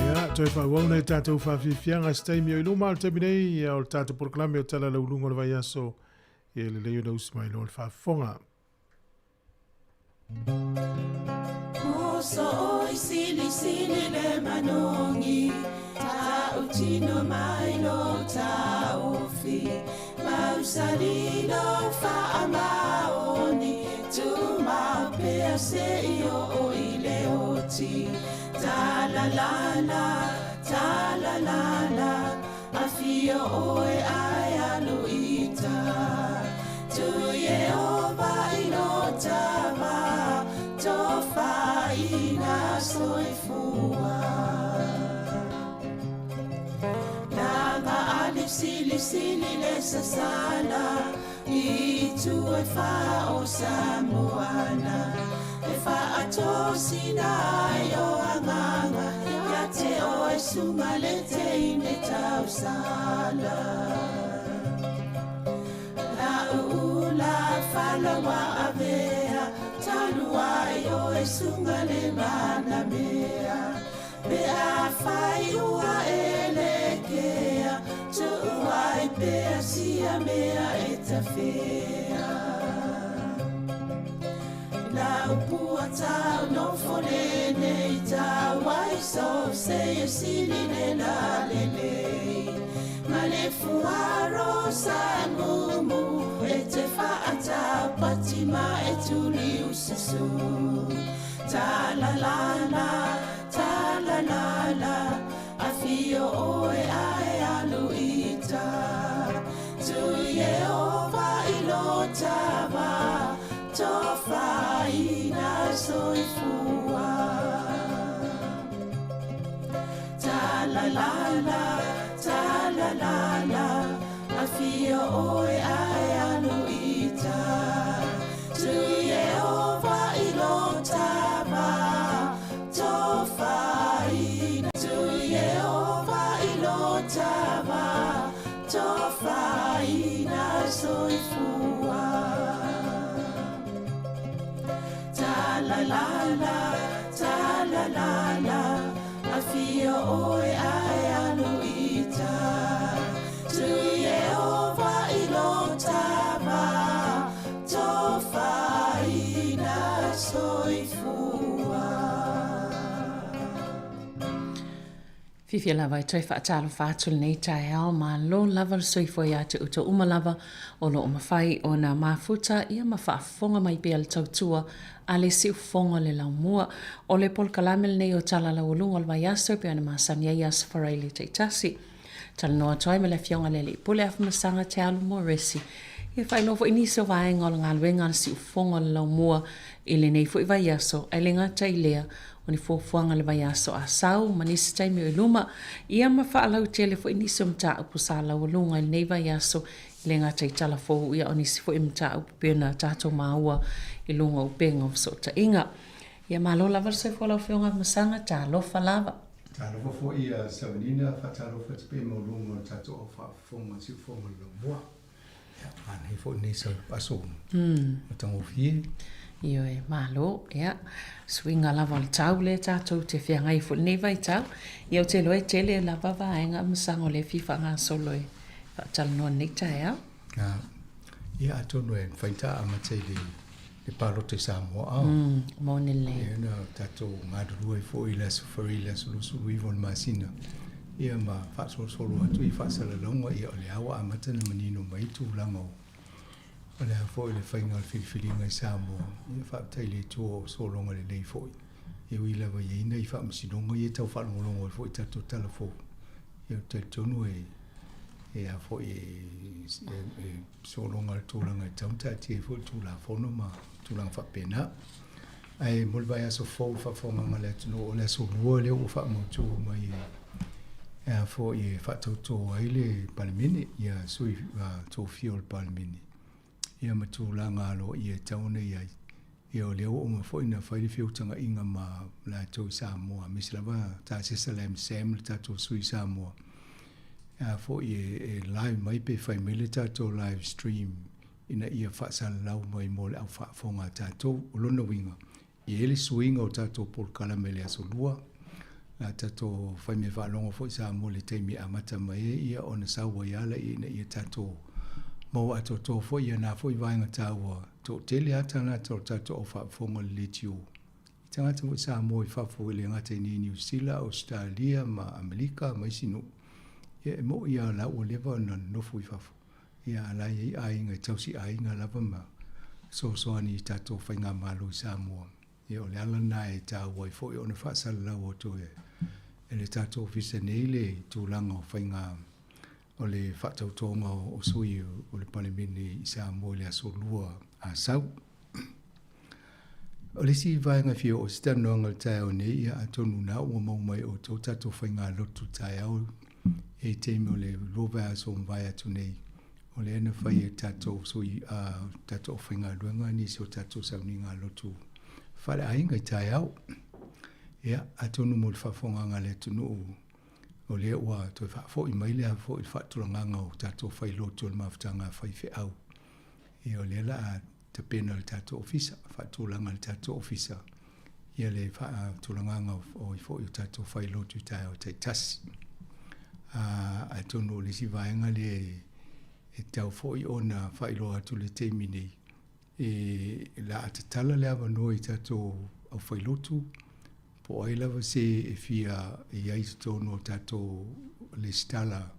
Ia, toe faaauau nai tatou faafiafiaga i se taimi o i luma o le taimi nei, ia, o le tatou polokalame o Tala Lauuluga o le Vaiaso, ia e lelei ona usi mai loa le faafofoga. Muso oi sili sili le manogi Tautino mai lo taofi Mausali lo faamaoni Tuma pea se i o i le oti Ta la la la, ta la la la Afio oe ae alu ita Tu Iehova i lo tava Tofaina soifua Langa ali sili sili le sasala I tu e fa o Samoana E faatosina ai o agaga Ia te oe sunga le teine tausala La ula falawa avea Talu ai oe sunga le manamea Pe afai ua e lekea Tuu ai pea sia mea e tafea La upua tau nofo lenei tau ai so se e sili le la lelei Ma le fuaro sa mumu e te faatau pati ma e tuli ususu Ta la la la, ta la la la Afio oe ae alu ita Tu Iehova i lo tava Tofaina soifua Ta la la la, ta la la la Afio oe ae alu ita Tu Iehova i lo tava Tofaina Tu Iehova i lo tava Tofaina soifua Ta la la la, ta la la la Afio oe ae alu ita Tu Iehova i lo tava Tofaina soifua. Fiafia lava e toe faatalofa atu lenei taeao, malo lava le soifua ia te outou uma lava o lo o mafai ona mafuta ia ma faafofoga mai pea le tautua a le siufofoga o le laumua. O le polokalame lenei o Tala Laualuga o le Vaiaso e pei ona masani ai Aso Faraile taitasi. Talanoa atu ai ma le Afioga i le Alii Pule Afamasaga Te Alu Moresi. Ia faailoa foi nisi o vaega o le galuega a le siufofoga o le laumua i lenei foi vaiaso, ae le gata i lea, O ni fuafuaga i le vaiaso a sau ma nisi taimi o i luma, ia ma faalautele foi nisi o mataupu sa laualuga i lenei vaiaso i le gata i tala fou ia o nisi foi mataupu pei ona tatou maua i luga o upega o fesootaiga. Ia malo lava le soifua lau Afioga Afamasaga, talofa lava. Talofa foi ia Savanina, faatalofa atu pea i maualuga o le tatou au faafofoga i Siufofoga o le Laumua. Ia, manaia foi lenei aso matagofie. Ioe, malo. Ia, suiga lava o le tau lea tatou te feagai foi i lenei vaitau. Ia, ou te iloa e tele lava vaega Afamasaga o lea e fia faagasolo e faatalanoa i lenei taeao. Ia, atonu e mafai ona amata i le palota i Samoa. A? Moni lelei. Ia, na tatou galulue ai foi i le aso Faraile, le aso 29 o le masina, ia ma faasolosolo atu i faasalalauga, ia o lea ua amata ona manino mai tulaga o o le a foi le faiga o le filifiliga i Samoa. Ia faafetai i le Atua o sologa lelei foi. E ui lava i ai nai faamasinoga ia e tau faalogologo ai foi i tatou tala fou. Ia ou te talitonu e e a foi e, e, sologa le tulaga e tatau ona taatia ai foi le Tulafono ma tulaga faapena. Ae mo le vaiaso fou i le faafofogaaga a le atunuu, o le aso Lua lea ua faamautu mai e a foi e faatauto ai le Palemene, ia sui tofia o le Palemene, ia ma tulaga aloaia e tatau ona i ai. Ia o lea ua uma foi ona fai le feutagaiga ma latou i Samoa, aemaise lava Tasesa Lam Sam le tatou sui i Samoa, a foi e live mai pe fai mai le tatou live stream ina ia faasalalau mai mo le au faafofoga a tatou. O lona uiga, e i ai le suiga o tatou polokalame i le aso Lua, la tatou fai mea faalogo foi Samoa i le taimi e amata mai ai, ia ona sau ai lava lea ina ia tatou maua atoatoa foi ia na foi vaega taua. Toatele lava tagata o le tatou au faafofoga i le leitio, i tagata foi Samoa i fafo e le gata i nei Niu Sila, Ausetalia ma Amerika ma isi nuu. Ia e mo'i lava o la ua leva ona nonofo i fafo, ia a la e i ai aiga e tausi aiga lava ma fesoasoani i tatou faigamalo i Samoa. Ia o le ala lena e taua ai foi ona faasalalau atu e le tatou Ofisa nei le tulaga o faiga o le faatautoga o sui o le Palemene i Samoa i le aso Lua a sau. O le isi vaega e fia oo se talanoaga i le taeao nei, ia atonu na ua maua mai e outou tatou faigalotu taeao e i taimi o le lua vaiaso ua mavae atu nei, o lea na fai e tatou sui a tatou aufaigaluega nisi o tatou sauniga lotu faaleaiga i taeao. Ia, atonu mo le faafofogaaga a le atunuu, o lea ua toe faafoi mai le foi le faatulagaga o tatou failotu o le mafutaga a faifeau. Ia o lea la a tapena le tatou ofisa, faatulaga le tatou ofisa ia le faatulagaga o foi o tatou failotu i taeao taitasi. Atonu o le isi vaega lea e tatau foi ona faailoa atu le taimi nei, e la a tatala le avanoa i tatou aufailotu, po o ai lava se e fia i ai i totonu o tatou lesitala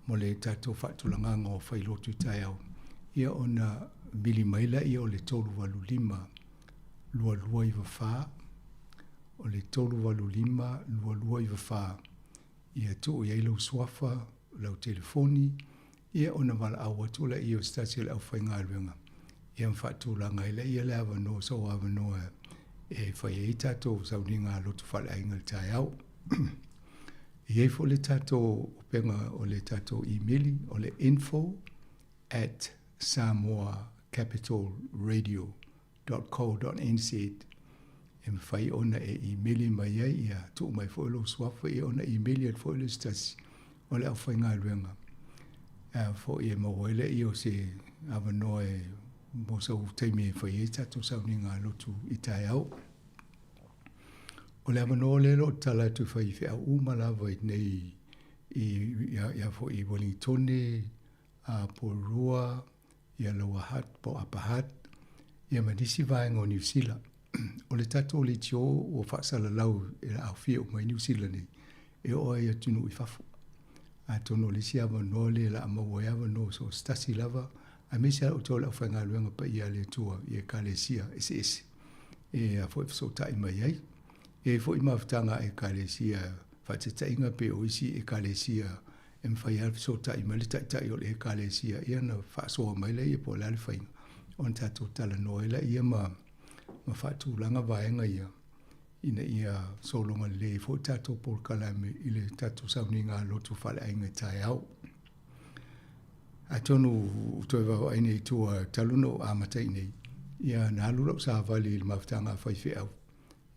mo le tatou faatulagaga o failotu i taeao, ia ona vili mai laia o le 385 2294, o le 385 2294, ia tuu i ai lou suafa, lau telefoni, ia ona valaau atu laia o se tasi o le aufaigaluega, ia ma faatulaga ai laia le avanoa, sou avanoa e fai ai tatou sauniga lotu faaleaiga i le taeao. E i ai foi le tatou upega o le tatou imeli, o le info at samoacapitalradio dot co dot nz e mafai ona e imeli mai ai, ia tuu mai foi lou suafa, ia ona imeli atu foi lea e se tasi o le aufaigaluega a foi e maua ai lea o se avanoa e mo sau taimi e fai ai tatou sauniga lotu i taeao. O le avanoa lea o lo o tatala atu i faifeau uma lava i nei i ia foi i Wellingtone, a Porirua, ia Lower Hutt po o Upper Hutt, ia ma nisi vaega o Niu Sila. O le tatou leitio ua faasalalau e aofia uma ai Niu Sila nei, e oo ai i atunuu i fafo. Atonu o le isi avanoa lea o le a maua ai avanoa so o se tasi lava, aemaise lava outou le aufaigaluega paia a le Atua i Ekalesia eseese e a foi fesootai mai ai. E i ai foi mafutaga a Ekalesia faataitaiga pei o isi Ekalesia e mafai lava ona fesootai mai le taitai o le Ekalesia ia ona faasoa mai lea po o le a le faiga ona tatou talanoa ai lea ma faatulaga vaega ia. ina ia sologa lelei ai foi le tatou polokalame i le tatou sauniga lotu faaleaiga i taeao. Atonu ua toe vaavaai nei i tua talu ona ou amata i inei, ia na alu lau savali i le mafutaga a faifeau,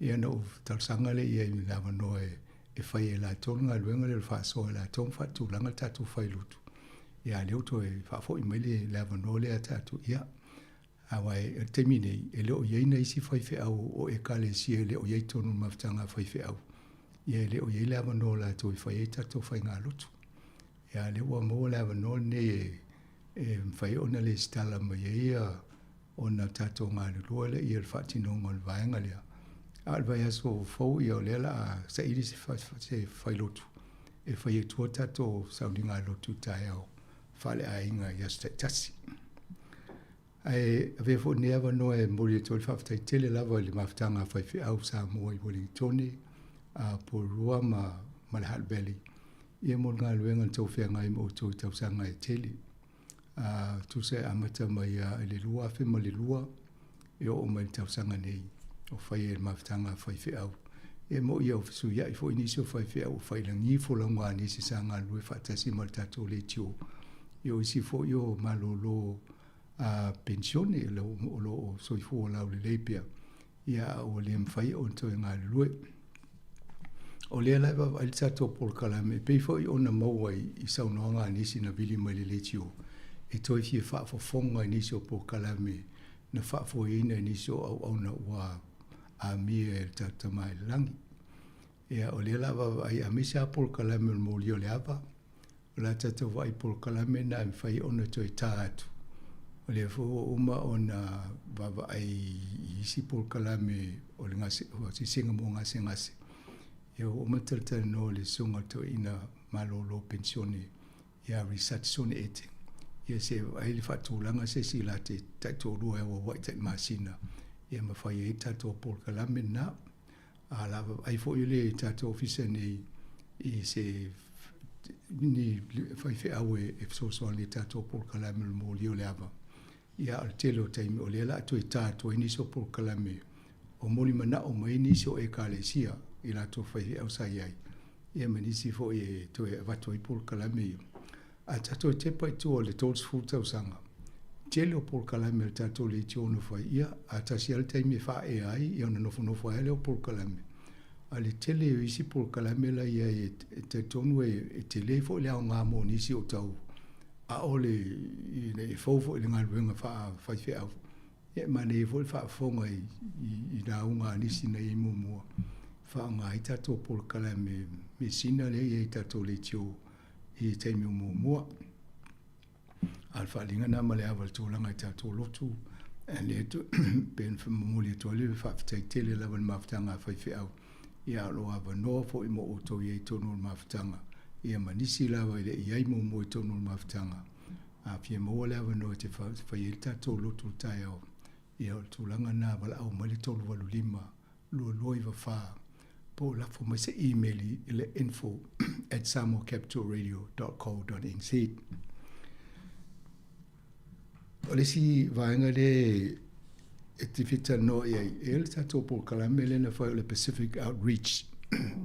ia ona ou talosaga lea i ai i le avanoa e fai e latou le galuega lea o le faasoa e latou ma faatulaga le tatou failotu. Ia a o lea ua toe faafoi mai le avanoa lea ia tatou, ia Aua i le taimi nei, e le o i ai nisi faifeau o Ekalesia e le o i ai i totonu o le mafutaga a faifeau. Ia e le o i ai le avanoa o latou e fai ai tatou faigalotu. Ia a o lea ua maua le avanoa lenei e, e mafai ona lesitala mai ai ia ona tatou galulue lea i le faatinoga o le vaega lea. A o le vaiaso fou ia o lea o le a saili se, se failotu e fai atua tatou sauniga lotu i taeao faaleaiga i aso taitasi. Ae avea foi lenei avanoa e momoli atu ai le faafetai tele lava i le mafutaga a faifeau Samoa i Uelintone, Porirua ma ma le Hutt Valley ia mo le galuega na tou feagai ma outou i tausaga e tele. Tusa e amata mai i le 2002 e oo mai i le tausaga nei o fai ai le mafutaga a faifeau. E mo'i ia o fesuia'i foi nisi o faifeau ua faailagi folauga a nisi sa galulue faatasi ma le tatou leitio. Ia o isi foi o malolo a penisione o lo o soifua laulelei pea, ia a ua le mafai ona toe galulue. O lea la e vaavaai le tatou polokalame e pei foi ona maua i saunoaga a nisi na vili mai le leitio e toe fia faafofoga i nisi o polokalame na faafoeina e nisi o auauna ua amia e le tatou Tama i le Lagi. Ia, o lea la vaavaai aemaise lava polokalame o le molia o le ava, o le a tatou vaai i polokalame na e mafai ona toe tā atu. O lea foi ua uma ona vaavaai i isi polokalame o le gase, o asiasiga mo gasegase. Ia ua uma ona talatalanoa i le susuga i le toeaina malolo penisione ia Risati Ete, ia se i vaai le faatulaga se isi la te taitoalua e auauai tai masina ia ma fai ai tatou polokalame lena. A la vaai foi le tatou ofisa nei i se ni faifeau e fesoasoani i tatou polokalame o le molia o le ava. Ia, o le tele o taimi o lea o le a toe tā atu ai nisi o polokalame o moli manao mai nisi o Ekalesia i latou faifeau sa i ai, ia ma nisi foi e toe avatu ai polokalame ia. A tatou tepa i tua o le 30 tausaga, tele o polokalame a le tatou leitio na fai, ia, a tasi lava le taimi e faaea ai, ia ona nofonofo ai lava lea o polokalame. A o le tele o isi polokalame la e i ai e talitonu e tele foi le aoga mo nisi o tau ʻaʻole e fou foi i le galuega faafaifeau, ia e manaia foi le faafofoga i lauga a nisi na i ai muamua, faaaoga ai tatou polokalame measina lea e i ai i tatou leitio i taimi o muamua. A o le faaaliga lena ma le ava i le tulaga i tatou lotu, lea pei ona momoli atu ai le faafetai tele lava i le mafutaga a faifeau, ia a o lo o avanoa foi mo outou i ai i totonu o le mafutaga, ia ma nisi lava e le i i ai muamua i totonu o le mafutaga. A fia maua le avanoa e te fai ai le tatou lotu i le taeao, ia o le tulaga lena, valaau mai le 385 224 po o lafo mai se imeli i le info at samoacapitalradio dot co dot nz. O le isi vaega lea e te fia talanoa i ai, e i ai le tatou polokalame lea na fai o le Pacific Outreach,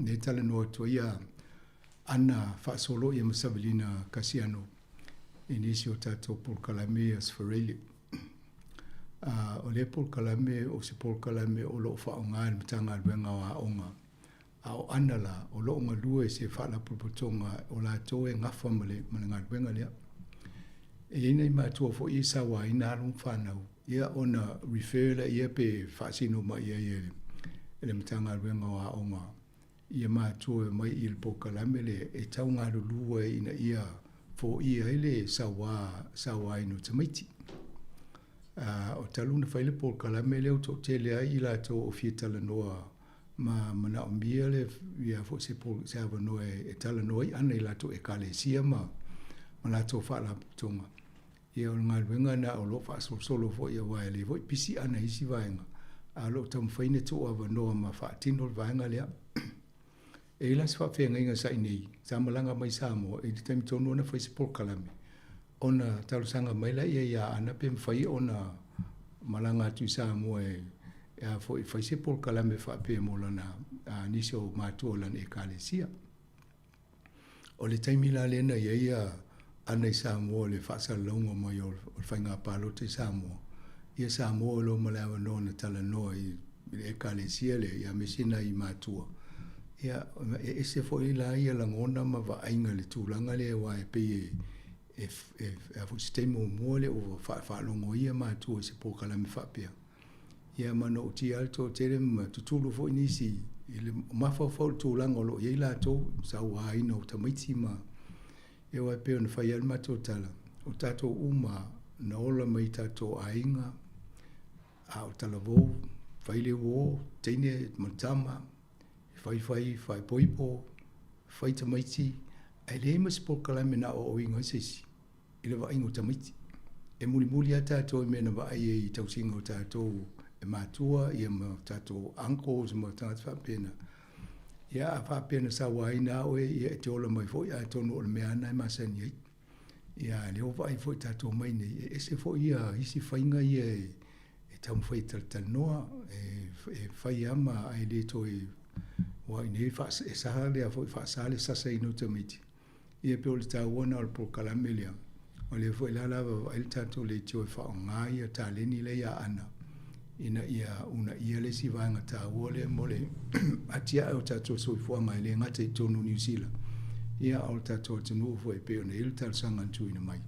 lea e talanoa atu ai ia Ana faasolo ia ma Savelina Kasiano i nisi o tatou polokalame ia Sferele. O lea polokalame o se polokalame o lo o faaaoga e le Matagaluega o Aoga, a o Ana la, o lo o galue i se faalapotopotoga o latou e gafa ma le, ma le galuega lea. E i ai nai matua foi ia e sauaina alo ma fanau, ia ona refer lea pe faasino mai i ai e le Matagaluega o Aoga ia matua e omai i le polokalame lea e tau galulue ai ina ia foia ai le saua, sauaina o tamaiti. O talu ona fai le polokalame lea ua toatele ai i latou o fia talanoa ma manaomia le ia foi se, se avanoa e talanoa ai ana i latou ekalesia ma, ma latou faalapotopotoga. Ia o le galuega lena o lo o faasolosolo foi aua e lelei foi pisi ana i isi vaega, a o lo o taumafai ona tuu avanoa ma faatino le vaega lea. E i ai la se faafeagaiga sa i inei, sa malaga mai i Samoa i le taimi tonu na fai se polokalame, ona talosaga mai lea ia Ana pe mafai ona malaga atu i Samoa e e a foi, fai se polokalame faapea mo lana, a, nisi o matua o lana Ekalesia. O le taimi la lea na i ai a ana i Samoa i le faasalalauga mai o le faiga palota i Samoa, ia Samoa o loa ma le avanoa na talanoa i le Ekalesia lea, ia aemaise nai matua. Ia, e ese foi la ia lagona ma vaaiga i le tulaga lea aua e pei e, e, e, e a foi se taimi muamua lea ua faalogo ai ia matua i se polokalame faapea. Ia ma na utia lava le toatele ma tutulu foi nisi i le mafaufau i le tulaga o lo o i ai latou, sauaina o tamaiti ma ia aua e pei ona fai lava le matou tala, o tatou uma na ola mai i tatou aiga, a o talavou, fai le uo, teine ma tama, faifai faaipoipo, fai tamaiti, ae leai ma se polokalame na aoaoina ai se isi. i le vaaiga o tamaiti. E mulimuli lava tatou i mea na vaai ai i tausiga o tatou e matua ia ma tatou uncles ma tagata faapena. Ia a faapea na sauaina lava oe, ia e te ola mai foi atonu o le mea lava lena e masani ai. Ia a lea ua vaai foi tatou mai nei, e ese foi ia isi faiga ia e taumafai e talatalanoa, e fai lava ma ae le toe, aua i inei e sa lea foi faasa le sasaina o tamaiti. Ia pei o le taua lena o le polokalame lea. O lea foi la la vaavaai le tatou leitio e faaaoga ia taleni lea ia Aana ina ia uunaia le isi vaega taua lea mo le atiae o tatou soifuaga e le gata i totonu o Niu Sila, ia a o le tatou atunuu foi e pei ona i ai le talosaga na tuuina mai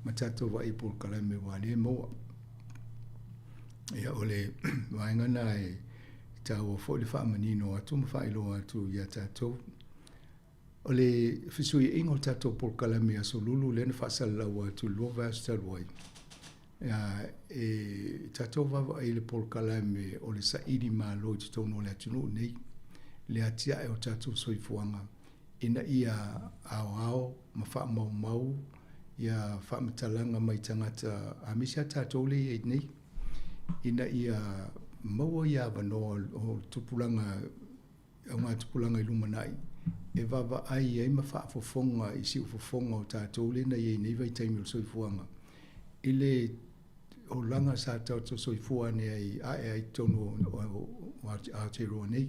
ma tatou vaai i polokalame aua lea e maua. Ia o le vaega lena e taua foi le faamanino atu ma faailoa atu ia tatou. O le fesuiaiga o le tatou polokalame i Aso Lulu lea na faasalalau atu i le 2 vaiaso talu ai, e tatou vaavaai i le polokalame o le saili malo i totonu o le atunuu nei, le atiae o tatou soifuaga ina ia aoao ma faamaumau ia faamatalaga mai tagata aemaise lava tatou lea e i ai nei, ina ia maua ia avanoa o tupulaga augatupulaga i lumanai e vaavaai ai ma faafofoga i siufofoga o tatou lea na i ai nei vaitaimi o le soifuaga i le olaga sa tatou soifua ane ai ae ai totonu o Aotearoa nei.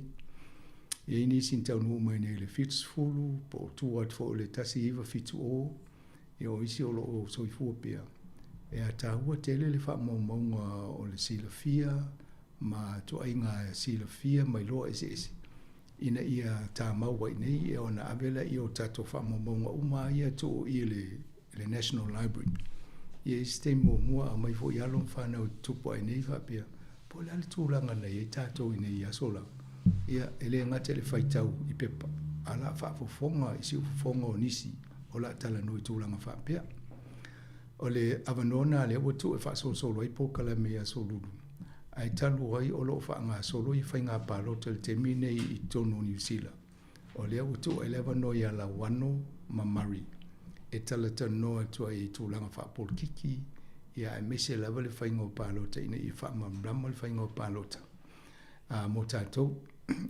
E i ai nisi na taunuu mai nei i le 70 po o tua atu foi o le 1970, ia o isi o lo o soifua pea. E taua tele le faamaumauga o le silafia ma ituaiga silafia ma iloa eseese ina ia tamau ai nei ona ave lea o tatou faamaumauga uma ia tuu i le National Library. Ia i se taimi muamua aumai foi alo ma fanau e tutupu ai nei faapea, po o le a le tulaga na i ai tatou i nei aso la. Ia, e le gata i le faitau i pepa, a o le a faafofoga i siufofoga o nisi o le a talanoa i tulaga faapea. O le avanoa lena lea ua tuu e faasolosolo ai polokalame i Aso Lulu, ae talu ai o lo o faagasolo ia faiga palota i le taimi lenei i totonu o Niu Sila. O lea ua tuu ai le avanoa ia Lauano ma Murray e talatalanoa atu ai i tulaga faapolokiki, ia aemaise lava le faiga o palota ina ia faamalamalama le faiga o palota mo tatou.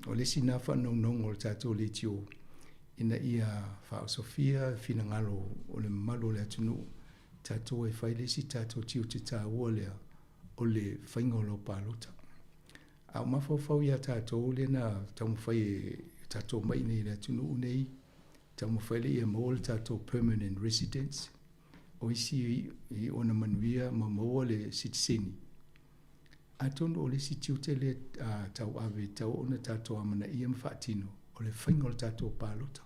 O le isi lena faanaunauga o le tatou leitio ina ia faaosofia finagalo o le mamalu o le atunuu, tatou e fai le isi tatou tiute taua lea o le faiga o lau palota. A o mafaufau ia tatou lea na taumafai e tatou mai nei i le atunuu nei, taumafai lea ia maua le tatou permanent residence, o isi i ona manuia ma maua le sitiseni. Atonu o le isi tiute lea tauave e tatau ona tatou amanaia ma faatino, o le faiga o le tatou palota.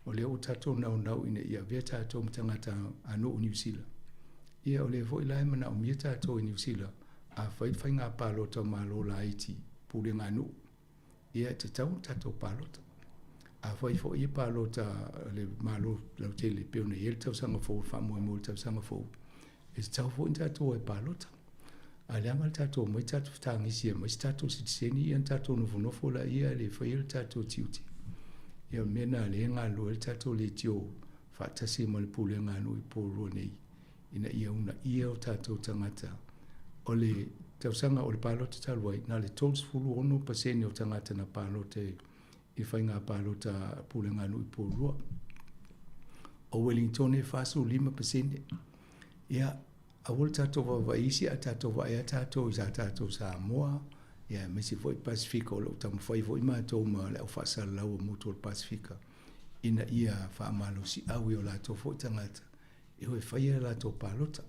O lea ua tatou naunau ina ia avea tatou ma tagata a nuu Niu Sila. Ia o lea foi la e manaomia tatou e Niu Sila a fai le faiga palota o Malo laiti pulega a nuu. Ia e tatau ona tatou palota. A fai foi ia palota a le Malo lautele e pei ona i ai le tausaga fou, le faamoemoe i le tausaga fou, e tatau foi ona tatou o e palota. Ae leaga le tatou omai tatou fetagisi e aumai se tatou sitiseni ia ona tatou nofonofo laia e le faia le tatou tiute. Ia o le mea lena lea e galulue ai le tatou leitio faatasi ma le pulega a nuu i Porirua nei ina ia uunaia o tatou tagata. O le tausaga o le palota talu ai, na o le 36% o tagata na palota i faiga palota a pulega a nuu i Porirua. O Wellington e 45%. Ia, aua le tatou vaavaai isi, ae tatou vaai lava tatou i sa tatou Samoa. Ia, aemaise foi Pasefika o lo o taumafai foi matou ma le au faasalalau a motu o le Pasefika ina ia faamalosiau i o latou foi tagata e o e faia a latou palota.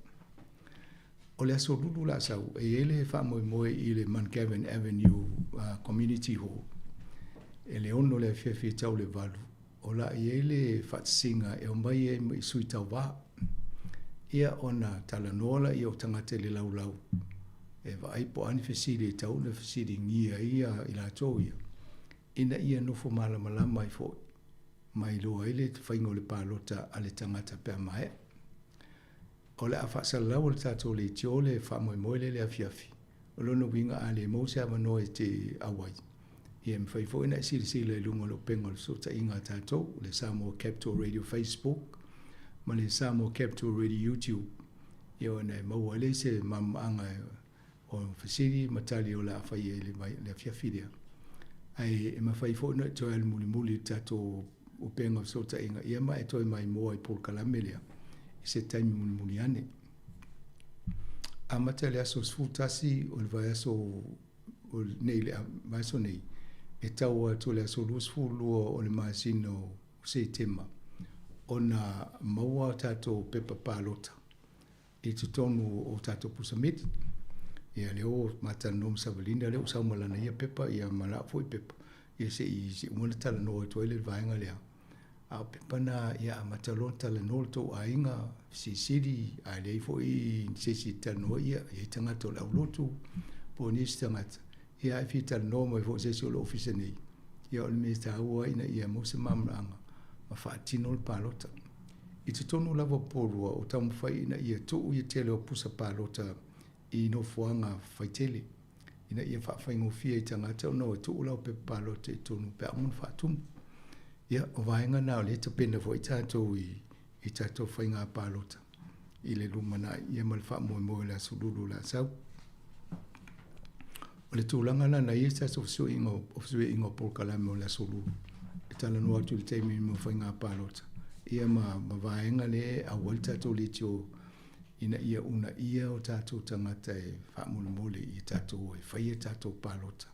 O le Aso Lulu la sau, e i ai le faamoemoe i le Mount Avenue Community Hall e le 6 le afiafi e tau le 8, o la i ai le faatasiga e omai ai ma i sui tauva. Ia ona talanoa laia o tagata i le laulau e vaai po o a ni fesili e tatau ona fesiligia ai i latou ia, ina ia nofo malamalama ai foi ma iloa ai le faiga o le palota a le tagata pe a maea. O le a faasalalau e le tatou leitio le faamoemoe lea i le afiafi. O lona uiga a le maua se avanoa e te auai, ia e mafai foi ona e silasila i luga o le upega o le fesootaiga a tatou, le Samoa Capital Radio Facebook ma le Samoa Capital Radio YouTube, ia ona e maua ai lea i se malamalamaaga o fesili ma tali o le a faia i le afiafi lea. Ae e mafai foi ona e toe alu mulimuli i le tatou upega o fesootaiga, ia ma e toe maimoa i polokalame lea i se taimi mulimuli ane. Amata i le aso 11 o le vaiaso o nei le vaiaso nei e tau atu i le aso 22 o le masina o Setema ona maua tatou pepa palota i totonu o tatou pusa meli. Ia lea ua ma talanoa ma Savalina lea ua sau ma lana ia pepa ia ma la'u foi pepa ia se i se i uma ona talanoa atu ai le vaega lea. A o pepa na ia amata loa ona talanoa le tou aiga fesilisili a leai foi se isi e talanoa ia e i ai tagata o le aulotu po o nisi tagata ia a e fia talanoa mai foi i se isi o le ofisa nei ia o le mea taua ina ia maua se malamalamaaga ma faatino le palota. I totonu lava o Porirua, o taumafai ina ia tuu ia tele o pusa palota i nofoaga faitele, ina ia faafaigofie i tagata ona o e tuu lau pepa palota i totonu pe a uma ona faatumu. Ia, o vaega na o lea e tapena foi tatou i i tatou faiga palota i le lumanai ia ma le faamoemoe o le Aso Lulu o le a sau. O le tulaga la na i ai se tatou fesuiaiga o fesuiaiga o polokalame o le Aso Lulu e talanoa atu i le taimi mo faiga palota ia ma, ma vaega lea e auai le tatou leitio ina ia uunaia o tatou tagata e faamolemole ia tatou e faia tatou palota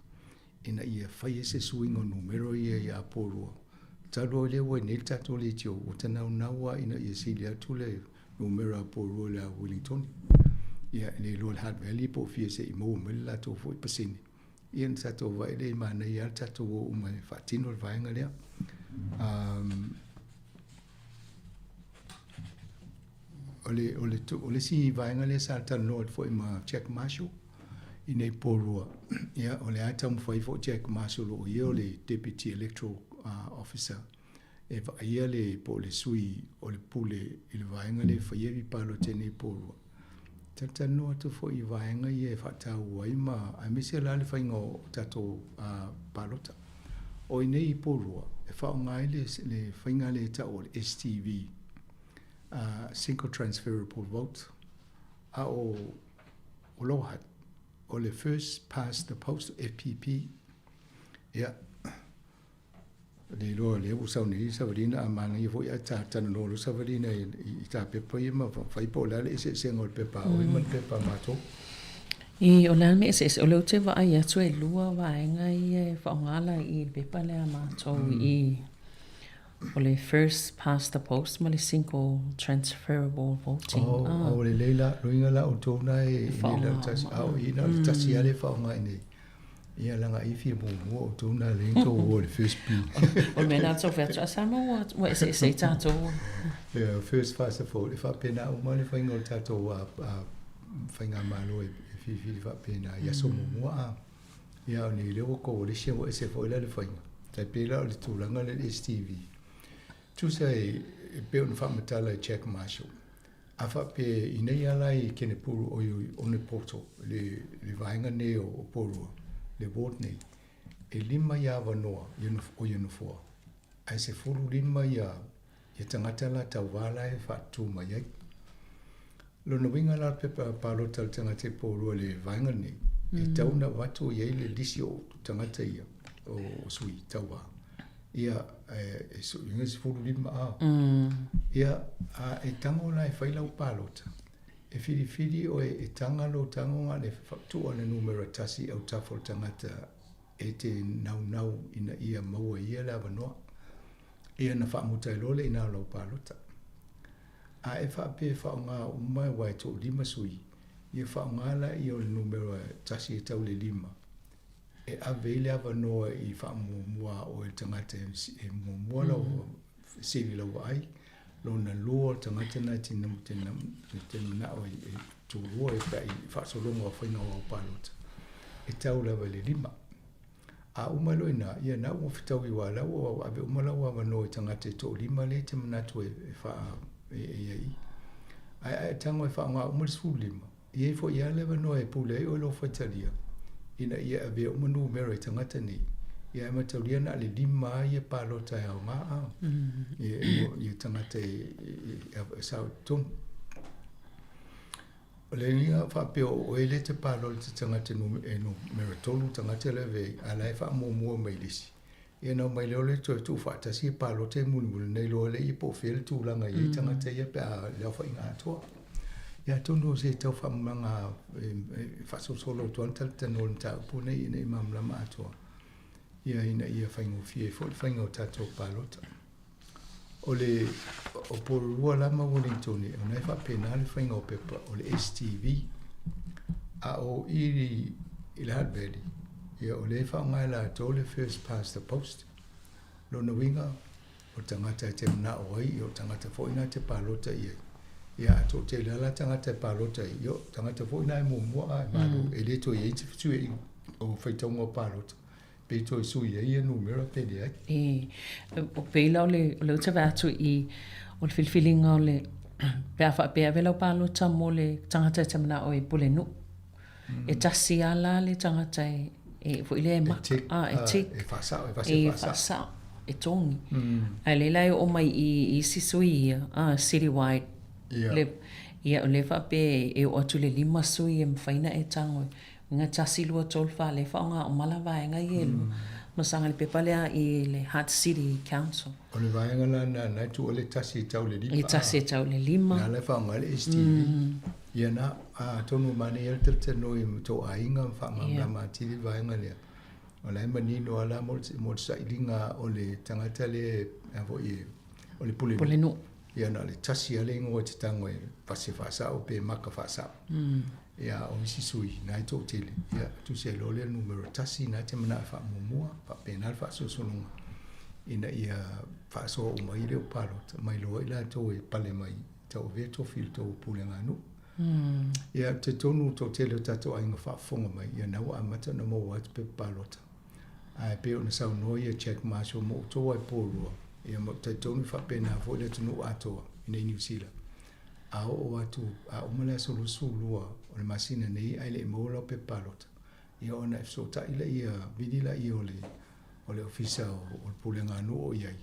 ina ia faia se suiga o numera ia ia Aporua. Talu ai lea ua i nei le tatou leitio, ua tanaunau lava ina ia sili atu le numera a Aporua i le a Uelintone. Ia, e le iloa i le Hutt Valley po o fia se i maua mai le latou foi pasene. Ia ona tatou vaai lea i manaia lava le tatou o uma e faatino le vaega lea. Um, o le, o le, o le isi vaega lea sa talanoa atu foi ma Jack Marshall i nei Porirua. Ia, o lea e taumafai foi Jack Marshall o ia o le Deputy Electoral Officer e vaaia le po o le sui o le pule i le vaega lea e faia i palota i nei Porirua. Talatalanoa atu foi i vaega ia e faataua ai ma aemaise la le faiga o tatou palota. O i nei i Porirua e faaaoga ai le, le faiga lea e tau o le STV, Single Transferable Vote, a o o Lower Hutt, o le First Past the Post, FPP. Ia, le iloa lea ua sau nei Savalina a manaia foi ae ta talanoa loa Savalina i, i, i ta pepa ia ma fai po o le a le eseesega o le pepa a oe ma le pepa a matou. I, o le a le mea eseese, o lea ou te vaai atu e lua vaega ia e faaaoga la i le pepa lea a matou i O le first past the post ma le single transferable voting. Oh, ah. oh, lelei la, luiga la outou na e nei la tasi, a o i na le tasi ale whaonga i nei. Ia langa i fia muamua outou na le tou o le first P. O le mea na tou whea atu, sa mo ua ese ese i tātou. Yeah, first past the post. E whapena uma le whainga o tātou a, a whainga malo e, e whiwhiri whapena i aso muamua a. Ia o nei lea ua coalition ua ese foi la le faiga. Tai pei la o le tulaga lea i le STV. Tusa e, e pei ona faamatala e Jack Marshall. A faapea i nei ala i Kenepuru oi oi Onepoto, le, le vaega nei o, o Porua, le ward nei, e lima ia avanoa i o ia nofoa, ae 15 ia, ia tagata la tauva la e faatutū mai ai. Lona uiga la pepa palota a le tagata i Porirua i le vaega lenei, e tatau ona avatu i ai le lisi o tagata ia, o sui tauva. Ia, e suiga 15 a. Ia, a e tago la e fai lau palota. E filifili oe e taga lou tago na o le tuu o le numera tasi i autafa o le tagata e te naunau ina ia maua e ia le avanoa. Ia ona faamuta ai loa lea i ina o lau palota. A e faapea e faaaoga uma aua e toalima sui, ia faaaoga laia o le numera tasi e tau i le lima e ave ai le avanoa i faamuamua a oe le tagata e muamua lau sili lau vaai, lona lua o le tagata lena e te manao e tulua e pe a i faasologa o faiga o au palota, e tau lava i le lima. A uma loa i ina, ia na ua fetaui aua o la ua ave uma lau avanoa i tagata e toalima lea e te manatu e faa e i ai. Ae a e tago e faaaoga uma le 15, E i ai foi lava le avanoa e pule ai oe lou faitalia ina ia avea uma numera i tagata nei, ia ae mataulia na o le lima lava ia palota e aoga a ia tagata e sao i totonu. O le uiga faapea o oe lea e te palota i se tagata e numera tolu tagata la e avea ai, a o la e faamuamua mai i le isi. Ia ona omai lea o le toe tuufaatasi ia palota ia mulimuli ona iloa lea po o fea le tulaga e i ai tagata ia pe a le aofaiga atoa. Ia atonu o se tau faamalamalamaga e faasolosolo atu lava le talatalanoa i le mataupu lenei ina ia malamalama atoa ia ina ia faigofie ai foi le faiga o tatou palota. O le o Porirua la ma Wellington o na e faapena le faiga o pepa o le STV. A o i i le Hutt Valley, ia o lea e faaaoga e latou le first past the post. Lona uiga, o le tagata e te manao ai, ia o le tagata foi lena e te palota i ai. Ia a toatele lava la tagata e palota ai, ia o le tagata foi lena e muamua a e malo, e le toe i ai se fesuiaiga o faitauga o palota. Pe toe sui ai ia numera pe leai. E, o pei la o le, o lea ou te vaai atu i, o le filifiliga o le, pe a faapea e ave lau palota mo le tagata e te manao e pulenuu. E tasi lava la le tagata e, e foi lea e maka, a, e tick, e faasao, e vase e faasao, e togi. Ae lea la e oo mai i isi sui ia, a, city wide, le, ia o lea e faapea e oo atu i le lima sui e mafai ona e tago Uiga tasi, lua, tolu, fa, lea e faaaoga uma la vaega ia e lua. Ma saga le pepa lea i le Hutt City Council. O le vaega la lena, na e tuu ai le tasi e tau i le lima. E tasi e tau i le lima. Na la e faaaoga ai le STV. Ia na, atonu e manaia le talatalanoa i tou aiga ma faamalamalama atili le vaega lea. O la e manino lava la mo le sailiga o le tagata lea e, foi e, o le pulenuu. Pulenuu. Ia na o le tasi lava le igoa e te tago e pase faasao pe maka faasao. Ia, o isi sui, na e toatele, ia, tusi ai loa lea numera tasi, na te manao e faamuamua, faapena le faasolosologa, ina ia faasoa uma ai le o palota, mai loa i latou e pale mai, tauavea tofi i le tou pulega nuu. Ia, ou te talitonu toatele o tatou aiga faafofoga mai, ia na ua amata ona maua atu pepa palota. Ae pei ona saunoa ia Jack Marshall mo outou lava i Porirua, ia ma ou te talitonu e faapena foi le atunuu atoa i nei Niu Sila. A oo atu, a uma le aso 22 o le masina nei ae le i maua lau pepa palota, ia ona e fesootai laia, vili laia o le, o le ofisa o, o le pulega a nuu o i ai,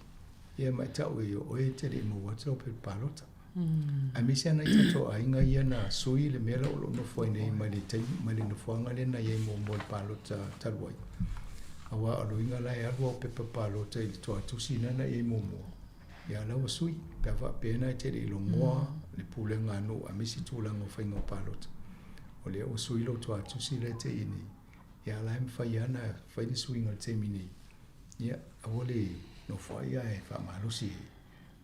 ia ma e tau i ai o oe e te le i maua atu lau pepa palota. Aemaise lava nai tatou aiga ia na sui le mea la o lo o nofo ai nei mai le taimi, mai le nofoaga lea na i ai muamua i le palota talu ai. Aua o le uiga la e alu au pepa palota i le toatusi lena na i ai muamua, Ia la ua sui, pe a faapea na e te le i logoa le pulega a nuu aemaise tulaga o faiga o palota. O lea ua sui lou toatusi lea e te i nei, ia la e mafai lava ona fai le suiga i le taimi nei. Ia, aua le nofoai ae faamalosi e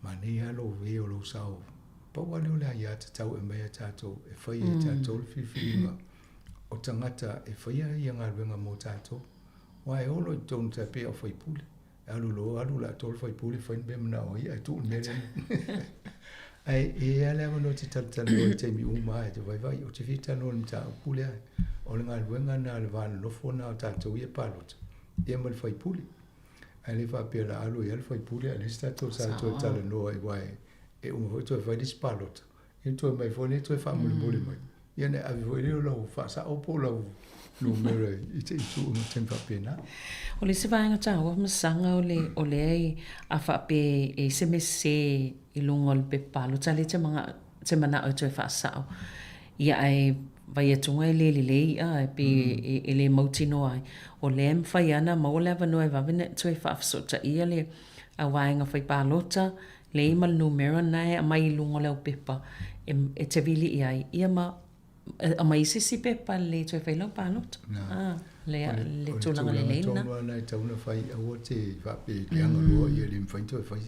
manaia lava lou avea o lou sao. Pau lava lea o le aiatatau e aumai a tatou, e fai e tatou le filifiliga o tagata e faia ia galuega mo tatou. Aua e olo i totonu tai pei o faipule. E alu loa, alu latou le faipule fai le mea e manao ai ae tuu le mea lea. Ae e i ai lava le avanoa e te talatalanoa i taimi uma lava e te vaivai. Ou te fia talanoa i le mataupu lea, o le galuega lena o le va nonofo lena o tatou ia palota, ia ma le faipule. Ae le faapea o le a alu ai lava le faipule ae leai se tatou sa toe talanoa ai aua e uma foi toe fai le isi palota, Ia toe mai foi lea toe faamolemole mai. Ia ona ave foi lea o lau faasao po o lau numera i te itu i taimi faapena. O le isi vaega taua masaga o le o lea i a faapea e i ai se mea sese i luga o le pepa palota lea e te manao te manao e toe faasao ia ae vai atuga e le lelei a e pei e le mautinoa ai. O lea e mafai lava ona maua le avanoa e vave ona toe faafesootaia le vaega fai palota. lei ma le numera lena e aumai i luga o le aupepa e, e te vili i ai, ia ma aumai isi isi pepa lelei e toe fai lau palota. Ah, le, le tulaga lelei lena. O le tulaga tonu lava lena e tatau ona fai, aua te faapea e leaga loa, ia le mafai ona toe fai.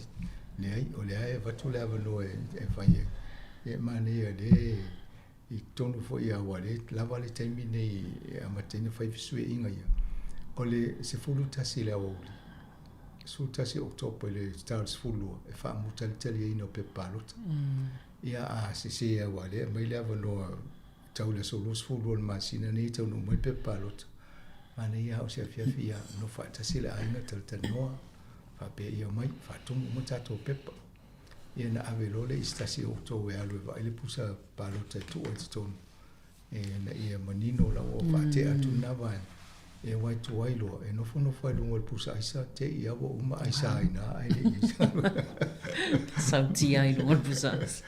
Leai, o lea e avatu le avanoa e fai ai. Ia e manaia o lea i totonu foi aua o lea e lava le taimi nei e amata ai ona fai fesuiaiga ia. O le 11 i le aoauli, 11 o Oketopa i le ta o le 12 e faamuta ai le taliaina o pepa palota. Ia a sese aua o lea e aumai le avanoa tau i le aso 22 o le masina nei e taunuu mai le pepa palota. Manaia lava o se afiafi ia nofo faatasi le aiga talatalanoa faapea ia omai faatumu uma tatou pepa. Ia ona ave loa lea i se tasi o outou e alu e vaai le pusa palota e tuu ai i totonu ina ia manino la ua faatea atu lena vaega. Ia aua e tuai loa, e nofonofo lava i luga o le pusa aisa, te i lava ua uma aisa i ina ae le i i ai se Sautia i luga o le pusa aisa.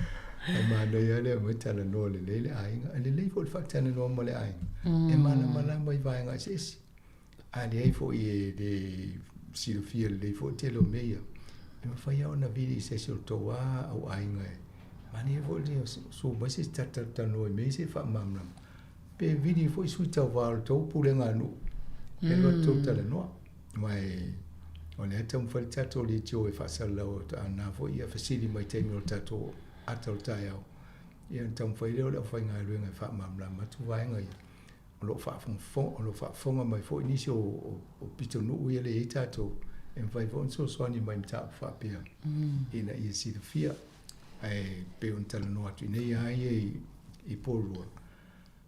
Ae manaia lava le aumai talanoa lelei le aiga. E lelei foi le faatalanoa ma le aiga, e malamalama i vaega eseese. A leai foi e le silafia lelei foi le tele o mea ia, e mafai lava ona vili i se isi o le tou lava au aiga e manaia foi le susu mai se isi talatalanoa i mea ia se i faamalamalama. Pe vili foi sui tauva o le tou pulega a nuu e alu atu tou talanoa. Aua o lea e taumafai le tatou leitio e faasalalau a na foi ia fesili mai i taimi o le tatou ata o le taeao, ia ona taumafai lea o le aufaigaluega e faamalamalama atu vaega ia. O lo o faafogafoga, o lo o faafofoga mai foi nisi o, o, o pitonuu ia lea e i ai tatou, e mafai foi ona fesoasoani mai i mataupu faapea ina ia silafia. Ae pei ona talanoa atu i nei lava ia i, i Porirua.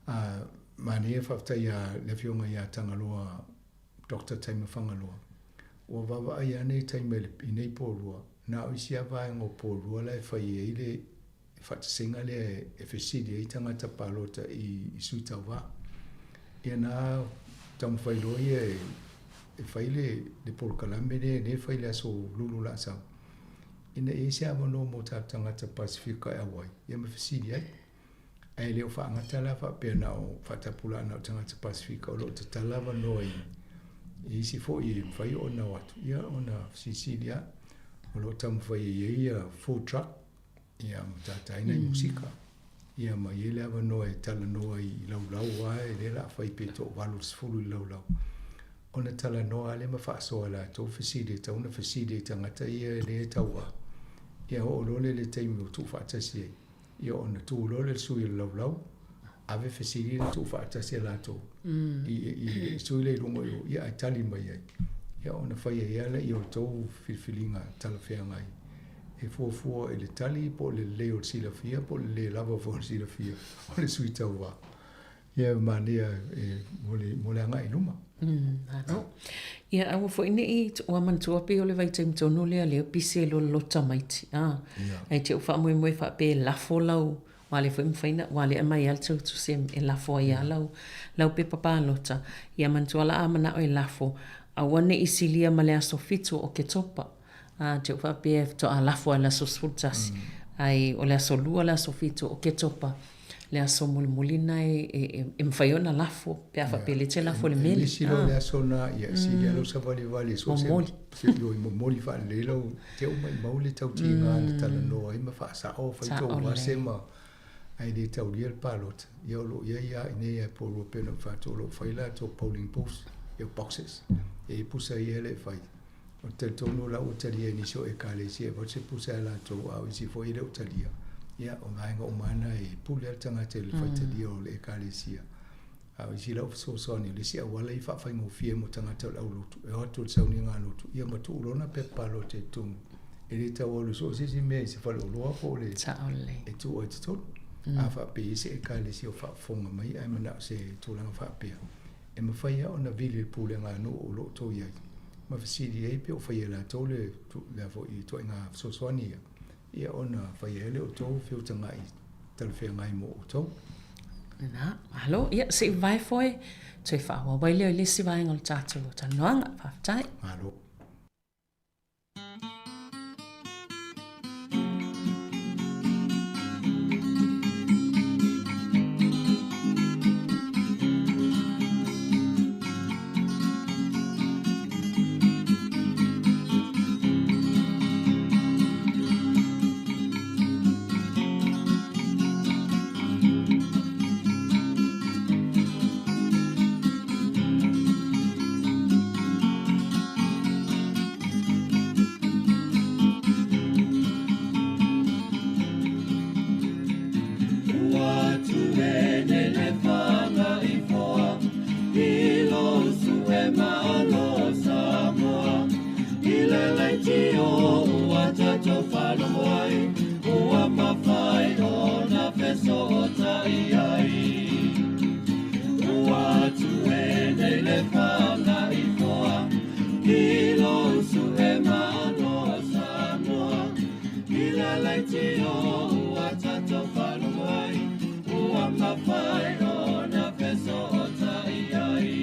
A, manaia faafetai ia le Afioga ia Tagaloa, Doctor Taima Fagaloa, ua vaavaai lava nei Taima i nei Porirua, na o isi lava vaega o Porirua la e fai ai le faatasega lea e fesili ai tagata palota i sui tauva. Ia na taumafai loa ia e fai le polokalame lea lea e fai i le aso lulu laasau, ina ia i ai se avanoa mo tatou tagata Pasefika e auai ia ma fesili ai. Ae le o faagata la faapea na o faatapulaa na o tagata Pasefika, o lo o tatala avanoa i isi foi e mafai ona o atu ia ona fesilisili lava. O lo o taumafai e i ai ia food truck ia ma tataina i musika ia ma i ai le avanoa e talanoa i laulau lava e lea o le a fai pe toavalu i le 10 i le laulau ona talanoa lava lea ma faasoa e latou fesili e tatau ona fesili ai i tagata ia e le tauva ia oo loa lea i le taimi ua tuufaatasi ai ia ona tu loa lea le sui o le laulau ave fesili na tuufaatasi e latou i i sui lea i luga i o ia ae tali mai ai ia ona fai ai lava lea o le tou filifiliga talafeagai e fuafua i le tali po o le lelei o le silafia po o le le lava foi o le silafia o le sui tauva. Ia e manaia e mo le, mo le agai i luma. Malo. Ia aua foi ne i ua manatua pei o le vaitaimi tonu lea lea pisi ai loa le loto tamaiti. Ah. Yeah. Ae te u faamoemoe faapea e lafo lau aua lea foi e mafai ona aua lea e aumai lava le tautusi e lafo ai lava lau lau pepa palota. Ia manatua la a manao e lafo, aua ne i silia ma le aso 7 o Oketopa. A, te u faapea e faatoa lafo lava i le aso 11, ae o le aso 2 le aso 7 o Oketopa, le aso mulimuli lena e mafai ona lafo pe a faapea o lea e te lafo i le meli. E misi loa le aso lena, ia e sili lava lou savalivali e so o se Momoli. Ioe, momoli faalelei lau, te u maimau le tautiga na talanoa ai ma faasao, fai tou vase ma, ae le taulia le palota. Ia o lo o i ai lava i inei lava i Porirua pei ona ou fai atu, o lo o fai latou polling booths, ia boxes, e i ai pusa ia e le i fai. Ou te talitonu o la ua talia e nisi o Ekalesia e avatu se pusa ia latou, a o isi foi e le o talia. Ia, o vaega uma lava na e pule lava le tagata i le faitalia o le Ekalesia. A o isi la ua fesoasoani, o le isi auala ia faafaigofie mo tagata o le aulotu, e o atu i le sauniga lotu, ia ma tuu loa pepa palota i totonu. E le tau alu so o se isi mea i se faleoloa po o le e tuu ai i totonu. A faapea e i ai se Ekalesia o faafofoga mai ae manao se tulaga faapea, E mafai lava ona vili le pulega a nuu o lo o outou i ai ma fesili ai pe o faia e latou le lea foi ituaiga fesoasoani ia, ia ona faia ai lea o outou feutagai talafeagai mo outou. Lena, malo. Ia, se i vavae foe, toe faaauau ai lea i le isi vaega o le tatou talanoaga. Faafetai. Malo. leitio ua tatou faalogo ai, ua mafai ona fesootai ai.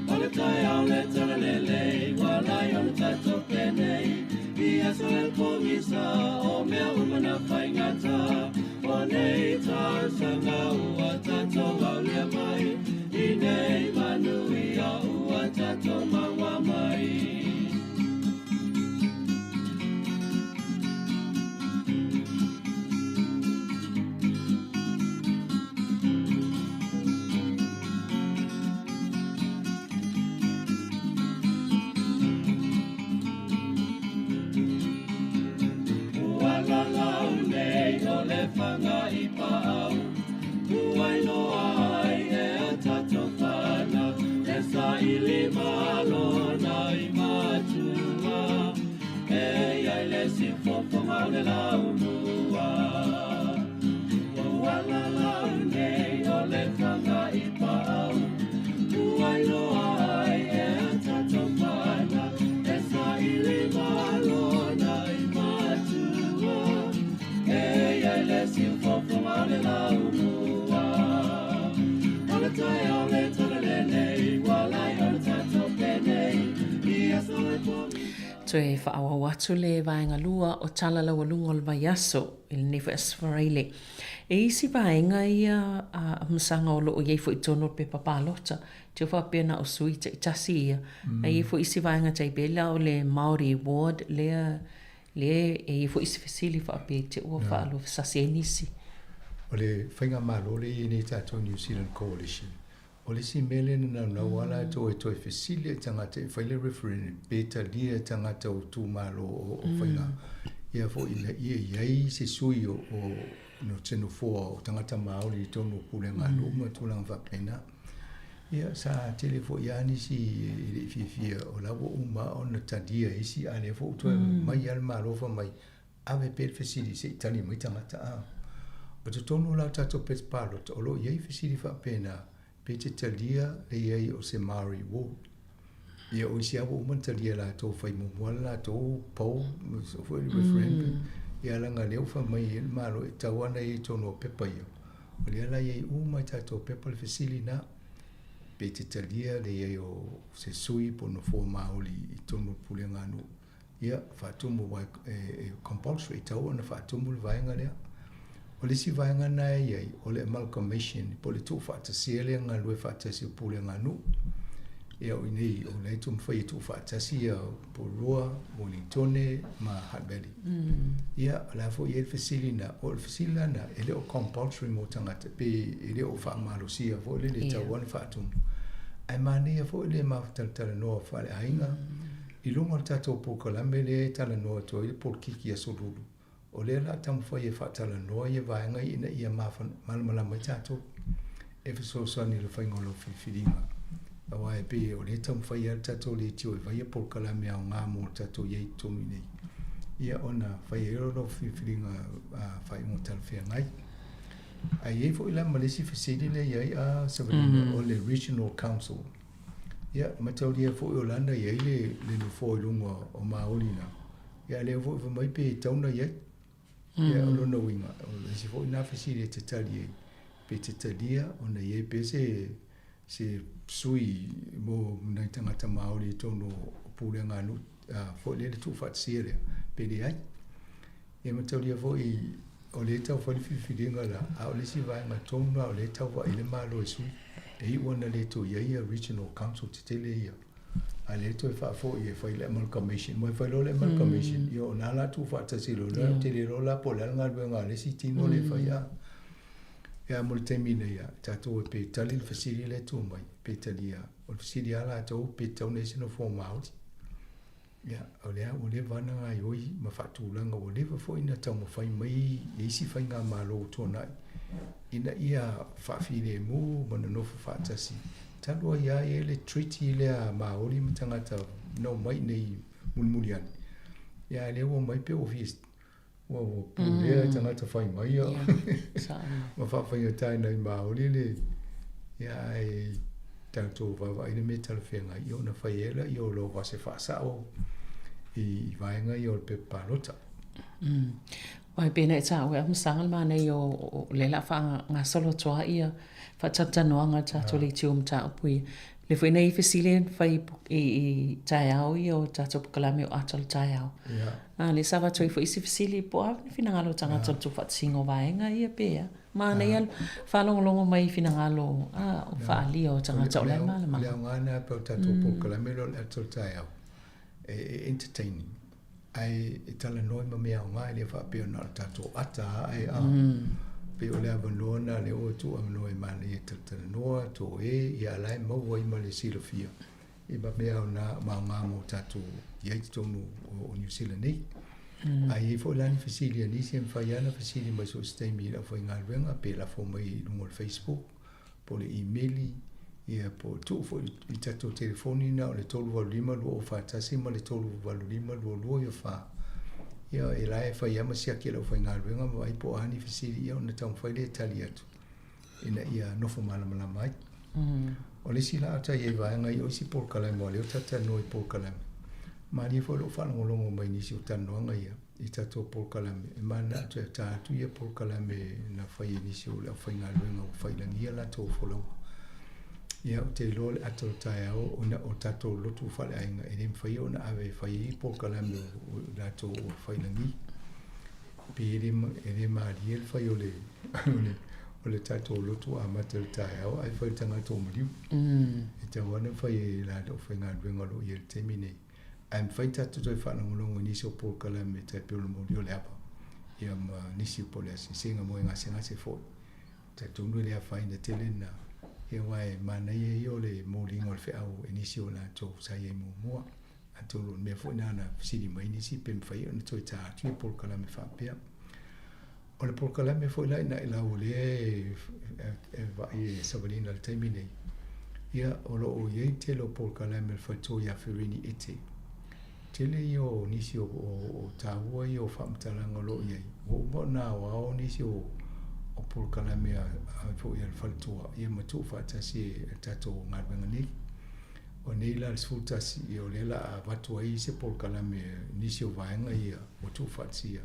O le taeao le talalelei, ua lai ona tatou penei, i aso e pogisa, o mea uma na faigata. O nei tausaga ua tatou aulia mai, i nei manuia ua tatou maua mai. Ua lalau nei o le faga i paau, ua iloa ai e a tatou fanau, e saili malo nai matua, e iai le siufofoga o le laumua. Ua lalau nei o le faga i paau, ua iloa ai e a tatou fanau, e saili malo nai matua, e iai le siufofoga o le laumua. O le taeao le talalelei, ua lai ona tatou penei, i aso e pogisa. Toe faaauau atu le vaega lua o Tala Laualuga o le Vaiaso i lenei foi Aso Faraile. E isi vaega ia a Masaga o lo o i ai foi i totonu o le pepa palota. Te faapea na o sui taitasi ia. Ae i ai foi isi vaega tai pei la o le Māori Ward lea lea e i ai foi isi fesili faapea i te ua faaluafesasi ai nisi. O le faigamalo lea e i ai nei tatou New Zealand Coalition, O le isi mea lea na naunau lava latou e toe fesili i tagata e fai le referendum pe talia e tagata o itumalo o faiga ia foi ina ia i ai se sui o no se nofoa o tagata Māori i totonu o pulega a nuu ma tulaga faapena. Ia sa tele foi lava nisi e le i fiafia o la ua uma ona talia e isi a o lea foi ua toe mai lava le Malo fai mai ave pea le fesili se i tali mai tagata a. O totonu la o tatou pepa palota o lo o i ai fesili faapena pe te talia le i ai o se Māori Ward. Ia o isi lava ua uma ona talia e latou fai muamua le latou poll foi le referendum. Ia leaga lea ua fai mai ai le Malo e tatau lava ona i ai i totonu o pepa ia. O lea la e i ai uma i tatou pepa le fesili lena pe te talia le i ai o se sui po o nofoa Māori i totonu o le pulega a nuu. Ia, faatumu aua e compulsory, e tatau ona faatumu le vaega lea. O le isi vaega lena e i ai, o le amalgamation, po o le tuufaatasia lea galulue faatasi o pulega a nuu. Ia, o i inei, o lea e taumafai e tuufaatasi ia Porirua, Wellingtone ma Hutt Valley. Ia, o la foi e i ai le fesili lena, o le fesili la lena, e le o compulsory mo tagata, pe e le o faamalosia foi lele e tatau ona faatumu. Ae manaia foi le mafutalatalanoa faaleaiga, I luga o le tatou polokalame lea e talanoa atu ai le polokiki Aso Lulu, o lea o le a taumafai e faatalanoa ia vaega ia ina ia malamalama ai tatou e fesoasoani i le faiga o lau filifiliga. Aua e pei o lea e taumafai lava le tatou leitio e fai ia polokalame aoga mo le tatou i ai i totonu i inei, ia ona fai ai lea o lau filifiliga faaiuga talafeagai. Ae i ai foi la ma le isi fesili lea e i ai a Savalina, o le Regional Council. Ia, mataulia foi o lana i ai le, le nofoa i luga o Māori na. Ia, a lea foi fai mai pe tatau ona i ai. Ia, o lona uiga, o le isi foi na fesili e te tali ai, pe te talia ona i ai pea se, se sui mo nai tagata Māori i totonu o pulega a nuu, foi lea le tuufaatasia lea, pe leai. E mataulia foi o lea e tau fai le filifiliga la, a o le isi vaega tonu la o lea e tau vaai le Malo e sui. E iu ana le toe i ai ia Regional Council tetele ia, a lea e toe faafoi e fai le amalgamation. Aua e fai loa le amalgamation, ia o na la tuufaatasi loa lea, ou te le iloa la po o le a le galuega a le isi tino lea e fai a. Ia mo le taimi nei a, tatou e pe tali le fesili lea e tu mai, pe talia. O le fesili a latou pe tatau ona i ai se nofoa Māori. Ia, o lea ua leva ona gaoioi ma faatulaga, ua leva foi ona taumafai mai e isi faigamalo ua tuanai ina ia faafilemu ma nonofo faatasi. Talu ai lava e i ai le treaty lea a Māori ma tagata na omai i inei mulimuli ane, ia a o lea ua omai pei ua fia Ua pulea e tagata fai mai ia ma faafaigata ai nai Māori le ia ae tatou vaavaai le mea talafeagai ia ona fai ai lea o lau vase faasao i vaega ia o le pepa palota. Aua e pei ona e taua e Afamasaga le manaia o lea o le a faagasolo atu lava ia faatalatalanoaga a le tatou leitio i mataupu ia. O lea foi na i ai fesili na fai i taeao ia o tatou polokalame o Ata o le Taeao. A lea sa avatu ai foi isi fesili po o a ni finagalo o tagata i le tuufaatasiga o vaega ia pe a. Manaia le faalogologo mai i finagalo o faaalia o tagata o la e malamalama. O le aoga lena pei o le tatou polokalame lea o le Ata o le Taeao e entertaining Ae e talanoa i ma mea aoga e le faapea na o le tatou ata lava ae a. Pei o le avanoa lena lea ua tuuavanoa e manaia e talatalanoa, toe, ia a la e maua ai ma le silafia i ma mea aoga ma aoga mo tatou i ai i totonu o Niu Sila nei. A i ai foi la ni fesili a nisi e mafai lava ona fesili mai so o se taimi i le aufaigaluega pe lafo mai i luga o le Facebook po o le imeli, ia po o tuu foi i tatou telefoni na o le 385 2041 ma le 385 2294. Ia e la e fai lava ma siaki e le aufaigaluega ma vaai po o a ni fesili ia ona taumafai lea e tali atu ina ia nofo malamalama ai. O le isi laau sa i ai i vaega ia o isi polokalame aua o lea ua tatou talanoa i polokalame. Malie foi lou faalogologo mai i nisi o talanoaga ia i tatou polokalame e mananao e ta atu ia polokalame na fai e nisi o le aufaigaluega ua failagia latou folauga. Ia ou te iloa o le ata o le taeao ona o tatou lotu faaleaiga e le mafai ona ave e fai ai polokalame o latou ua failagi. Pe e le, e le malie le fai o le, o le, o le tatou lotu amata i le taeao ae fai le tagata ua maliu. E tatau lava ona fai e le aufaigaluega o lo o i ai i le taimi nei. Ae mafai ona tatou toe faalogologo i nisi o polokalame tai pei o le moli o le ava, ia ma nisi po o le asiasiga moe gasegase foi. Talitonu e le afaina tele lena, ia aua e manaia ia o le moliga o le feau e nisi o latou sa i ai muamua. Atonu o le mea foi lena na fesili mai nisi pe mafai ona toe ta atu ia polokalame faapea. O le polokalame foi la ina lau o lea e vaai e savaliina i le taimi nei, ia o lo o i ai tele o polokalame a le faletua ia Ferini Ete. Tele ia o nisi o, o, o taua ia o faamatalaga o lo o i ai. Ua uma ona aoao nisi o, o polokalame a, a foi a le faletua ia ma tuufaatasi e le tatou galuega nei. O nei la le 11, ia o lea la a avatu ai se polokalame nisi o vaega ia ua tuufaatasia,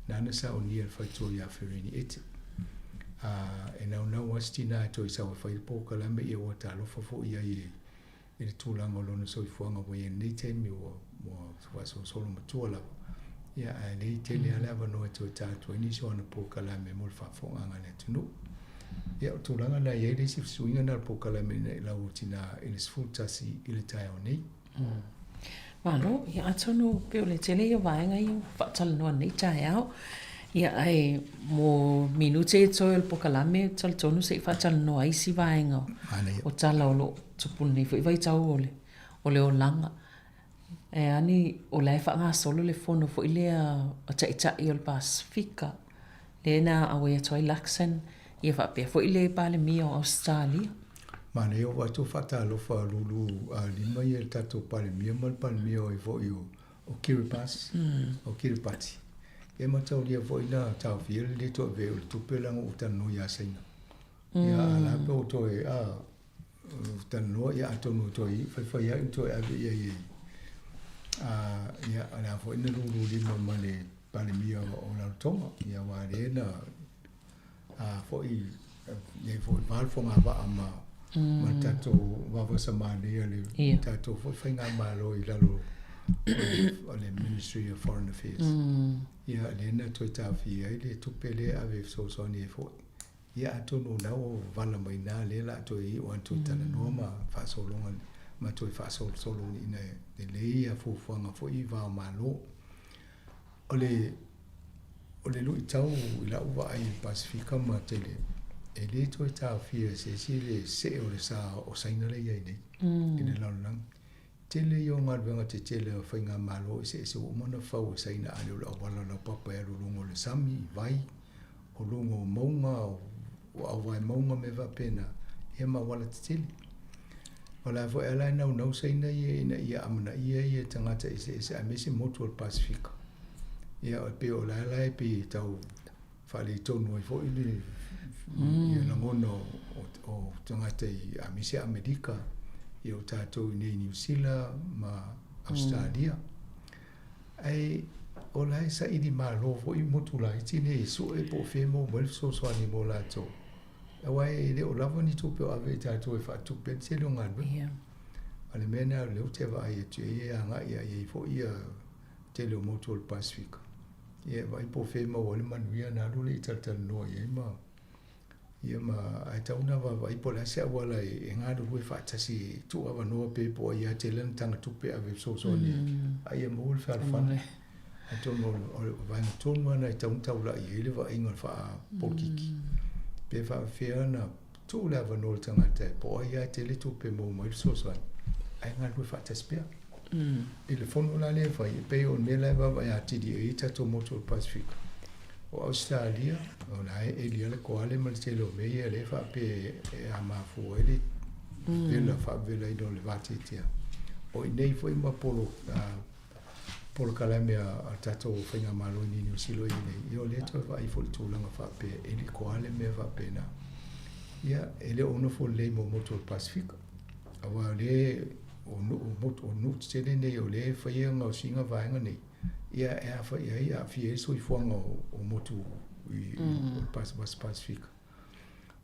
nana saunia e le faletua ia Ferini Ete. A, e naunau lava si tina e toe sau e fai le polokalame ia ua talofa foi i ai i le tulaga o lona soifuaga ua i ai i lenei taimi ua, ua faasolosolo matua lava. Ia, ae le i tele lava le avanoa e toe ta atu ai nisi o ana polokalame mo le faafofogaaga a le atunuu. Ia, o tulaga na e i ai le isi fesuiga na o le polokalame ina i lau o tina i le 11 i le taeao nei. Malo, ia atonu pei o le tele ia o vaega ia ua faatalanoa i lenei taeao. Ia ae mo minute e toe o le polokalame, talitonu se i faatalanoa ai isi vaega o tala o lo o tupu i lenei foi vaitau o le, o le olaga. E a ni, o la e faagasolo le fono foi lea a Taitai o le Pasefika, lea na auai atu ai Luxon, ia faapea foi le Palemia o Ausetalia. Manaia ua vaai atu faatalofa lulu lima ia le tatou Palemia ma le Palemia o foi o o Kiribati, o Kiribati. Ia mataulia foi na taofia le le toe ave o le tupe leaga ua talanoa ia Saina. Ia a la pe ua toe a talanoa ia atonu toe faifai ai toe ave i ai a ia o le a foi na lulu lima ma le Palemia o Rarotonga ia aua lea na a foi ia foi va le fogavaa ma ma le tatou vavasa manaia le tatou foi faigamalo i lalo o le Ministry of Foreign Affairs. Ia lea na toe taofia ai le tupe lea e ave e fesoasoani ai foi. Ia atonu o lena ua vala mai ina lea o le a toe iu lava toe talanoa ma faasologa ma toe faasolosolo ina ia lelei ia fuafuaga foi i va o Malo. O le o le luitau i lau vaai i le Pasefika ma tele, e le toe taofia e se isi le see o le sa o Saina lea e i ai nei i le lalolagi. Tele ia o galuega tetele a faigamalo eseese ua uma ona fau e Saina a le o le auala laupapa e alu i luga o le sami, i vai, o luga o mauga, o auvae mauga mea faapena, ia ma auala tetele. O la foi ala e naunau Saina ia ina ia amanaia ia tagata eseese aemaise motu o le Pasefika. Ia e pei o la la e pei e tau faaletonu ai foi le ia lagona o tagata i aemaise Amerika, ia o tatou i inei i Niu Sila ma Ausetalia. Ae. o la e saili malo foi motu laiti nei e sue po o fea e maua mai ai le fesoasoani mo latou, aua e le o lava ni tupe o ave i tatou e faatupe ai le tele o galuega. A o le mea lena o lea ou te vaai atu i ai e agai lava i ai foi ia tele o motu o le Pasefika, ia e vaai po o fea e maua ai le manuia ona alu lea talatalanoa i ai ma Ia ma, ae tatau ona vaavaai po o le a se auala e galulue faatasi e tuuavanoa pe po o ai lava tele ana tagatupe e ave e fesoasoani ai, a ia maua le fealofani. Atonu o le vaega tonu lava lena e tatau ona taulai i ai le vaaiga o le faapolokiki, pe faapefea ona tuu le avanoa i le tagata po o ai lava e tele tupe e maua mai ai le fesoasoani, ae galulue faatasi pea. I le fono la lea e fai, e pei o le mea la e vaavaai atili i ai tatou motu o le Pasefika, o Ausetalia, o la e eli lava le koale ma le tele o mea ia lea e faapea e amafua ai le vela faavelaina o le vateatea. O i inei foi ma polo, polokalame a tatou faigamalo i Niu Sila i inei, ia o lea e toe vaai foi i le tulaga faapea e eli koale mea faapena. Ia, e le o nofo lelei mo motu o le Pasefika, aua o lea o nuu, motu, o nuu tetele nei o lea e faia gaosiga vaega nei, ia e afaia ai, aafia ai le soifuaga o motu i le Pasefika.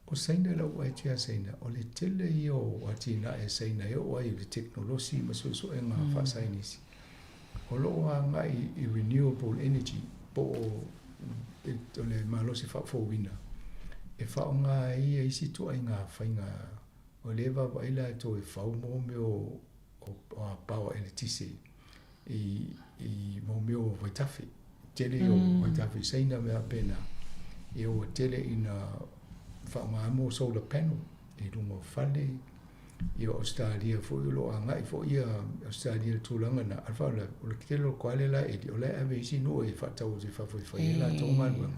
O Saina, lau vaai atu ia Saina, o le tele ia o atinae a Saina e oo ai i le tekonolosi ma suesuega faasaienisi, o lo o agai i renewable energy po o le malosi faafouina e faaaoga ai isi ituaiga faiga O lea e vaavaai latou e fau mo mea o power eletise i mo mea o vaitafe. Tele o vaitafe i Saina mea faapena. Ia ua tele ina faaaoga mo solar panel i luga o fale. Ia o Ausetalia foi o lo o agai foi ia Ausetalia i le tulaga na. A o le faalavelave, o le tele o koale la e eli, o la e ave i isi nuu e faatau atu i fafo e fai ai latou galuega.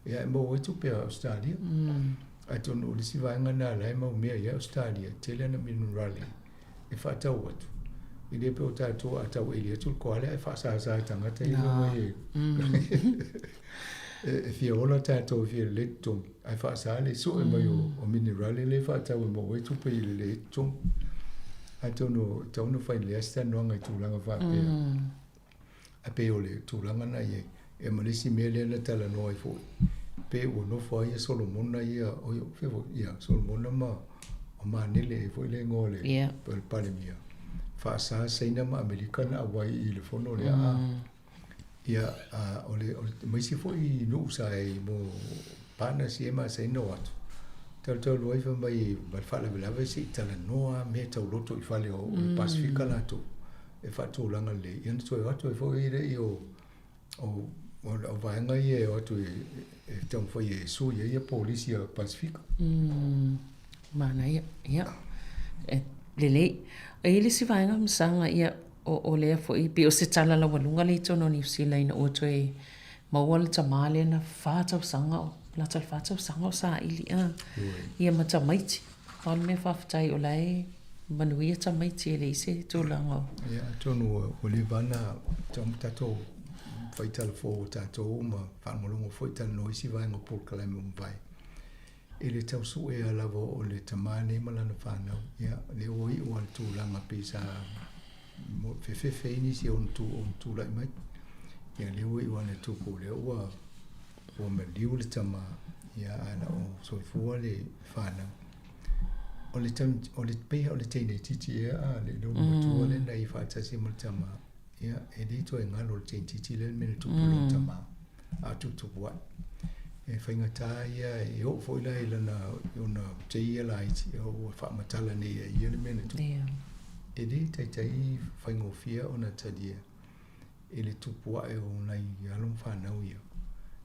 Ia e maua ai tupe a Ausetalia. Atonu o le isi vaega lena la e mau mea i ai Ausetalia, e tele ana minerale e faatau atu. E le pei o tatou a tau eli atu le koale ae faasasa e tagata ia fai mai e e fia ola tatou e fia lelei totogi, ae faasa le sue mai o minerale lea e faatau e maua ai tupe i le lelei totogi. Atonu e tatau ona fai lelei lava se talanoaga i tulaga faapea. Ae pei o le tulaga lena i ai. Ia ma le isi mea lea na talanoa ai foi, pei ua nofo ai ia Solomona ia, oi, fea foi, ia, Solomona ma o Manele foi le igoa o le, yeah. o le Palemia. Faasa Saina ma Amerika na auai i le fono lea. Ia, a, o le, o le, ma isi foi nuu sa i mo partners ia ma Saina o atu. Talutalu ai fai mai ma le faalavelave se i talanoa mea tau loto i fale o, o le Pasifika latou. E faatulaga lelei, ia ona toe o atu ai foi lea o, o, o vaega ia e o atu e, e taumafai e sui ai ia polisi a Pasifika. Manaia, ia. E, lelei. E i ai le isi vaega masaga, ia, o, o lea foi, pei o se tala laualuga lea i totonu o Niu Sila ina ua toe maua le tamā lea na fa tausaga o, lata i le fa tausaga o saili, a, ia ma tamaiti. Pau le mea faafetai o la e manuia tamaiti e leai se tulaga o. Ia atonu ua leva ona tatou fai talafou o tatou ma faalogologo foi talanoa isi vaega o polokalame ua mavae. I le tau suea lava o le tamā nei ma lana fanau, ia lea ua iu lava i le tulaga pei sa fefefe ai nisi o ona tulai mai. Ia lea ua iu lava ina tupu lea ua ua maliu le tama, ia ae na o soifua le fanau. O le o le pei o le teine itiiti ea a le lou matua lea na i faatasi ma le tama, ia e le toe galo le teine itiiti lea le mea na tupu i lona tama, a o tuputupu ae. E faigata ia e oo foi la i lana i ona tei ia laiti, ua faamatala nei e ia le mea na tupu. E le taitai faigofie ona talia i le tupu ae o nai alo ma fanau ia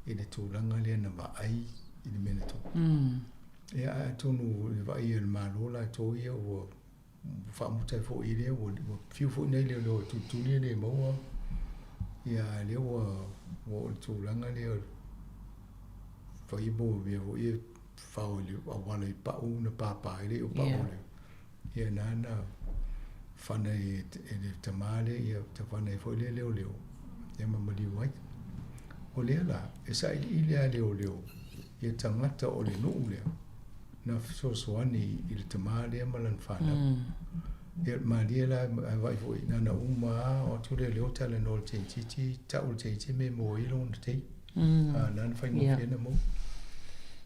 i le tulaga lea na vaai i le mea na tupu. Ia, ae atonu i le vaai a le Malo latou ia ua faamuta ai foi lea, ua fiu foi nai leoleo e tulituli e le maua, ia a lea ua ua oo i le tulaga lea fai mo mea foi ia fao i le auala i pau na pāpā ai le pau o le Ia na na fana e le tamā lea, ia fana ai foi lea leoleo, ia ma maliu ai. O lea la, e sailiili lava leoleo ia tagata o le nuu lea na fesoasoani i le tamā lea ma lana fanau. Ia, malie la, a vaai foi, na ona uma lava, oo atu leoleo talanoa i le teineitiiti, tau i le teineitiiti mea e maua ai lona tei. A, na ona faigofie ona maua.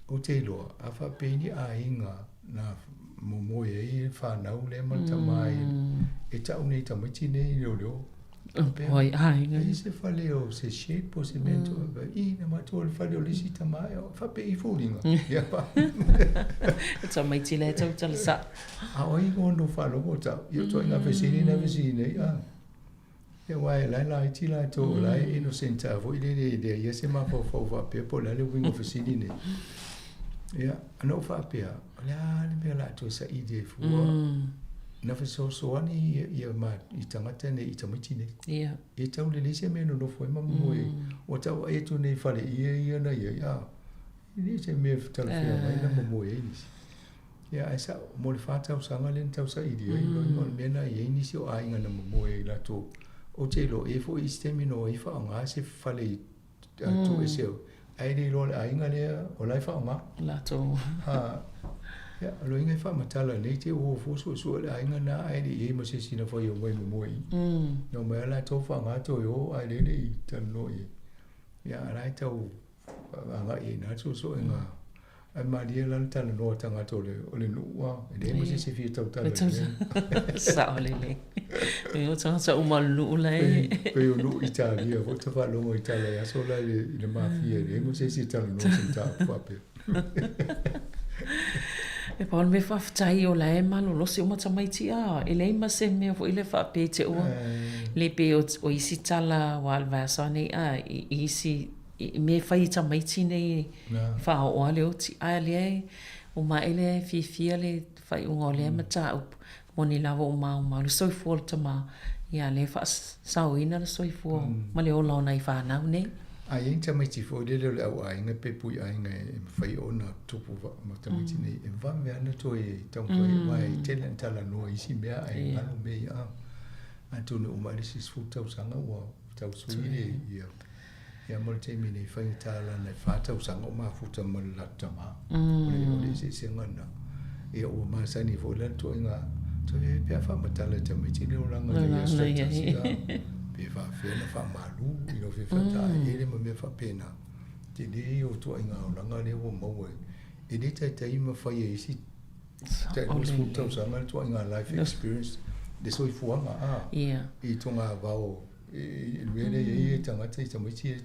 Ou te iloa, a faapei ni aiga na momoe ai le fanau lea ma le tama e tau nei i tamaiti nei i leoleo. Oi, aiga. E i se fale o se shed po o se mea mm. I, na matou o le fale o le isi tama e faapea i foliga. Ia pa. Tamaiti le tau tala sa. A oi o no whalogo tau. Ia toi ngā fesili na fesili nei. Ah. Ia aua e la e laiti latou o la e innocent lava foi lele e leai lava se mafaufau faapea po o le a le uiga o fesili nei. Ia, na ou faapea, o le a le mea o le a toe saili ai fua na fesoasoani ia ma i tagata nei i tamaiti nei. Ia. E tau lelei se mea e nonofo ai ma momoe ai. Ua tau vaai atu nei i faleie ia na i ai, a, e le o se mea e talafeagai na momoe ai nisi. Ia, ae sa'o, mo le fa tausaga lea na tausaili ai, mm. o le mea na i ai nisi o aiga na momoe ai latou. Ou te iloa e foi i isi taimi na o ai faaaoga se fale i mm. toesea, ae le iloa le aiga lea o la e faaaoga. Latou. Ha, ia, o loiga e faamatala nei te ua fua suesue le aiga na ae le i ai ma se isi na fai o mai momoe i. Mm. Na omai lava latou faaaoga toe o ae le le i talanoa i ai. Ia, a la e tau agai i ina le suesuega. Ae malie la le talanoa a tagata o le, o le nuu a, e leai ma se isi e fia tautala i le mea. Sao lelei. E o tagata uma o le nuu la e. Pei o nuu Italia foi ta faalogo i tala i aso la i le, i le mafia, e leai ma se isi e talanoa se mataupu faapea. E pau le mea faafetai o la e malolosi uma tamaiti a, e leai ma se mea foi lea faapea te ua le pei o, o isi tala aua o le vaiaso nei a, i, i isi i mea e fai i tamaiti nei faaoo lava le oti, ae lea e ua maea lea e fiafia le faaiuga o lea mataupu, moni lava ua maumau le soifua o le tama, ia lea e faasaoina le soifua ma le ola o nai fanau nei. A i ai ni tamaiti foi lele o le au aiga pe pui aiga e mafai ona tupu ma tamaiti nei, e vave lava ona toe taumafai aua e tele ina talanoa i isi mea ae galo mea ia. Atonu e uma ai le isi 10 tausaga ua tau sui le ia. Ia mo le taimi nei, faigata lana e fa tausaga o mafuta ma le latou tama. O le, o le eseesega lena. Ia ua masani foi la le ituaiga, toe e pe a faamatala e tamaiti le olaga na ia status ia, pe faapefea ona faamalu i lou fia faataele ma mea faapena. Tele ia o ituaiga olaga lea ua maua e le taitai ma fai e isi tai 20 tausaga le ituaiga life experience, le soifuaga a, i togavao I le mea lea e i ai tagata i tamaiti e.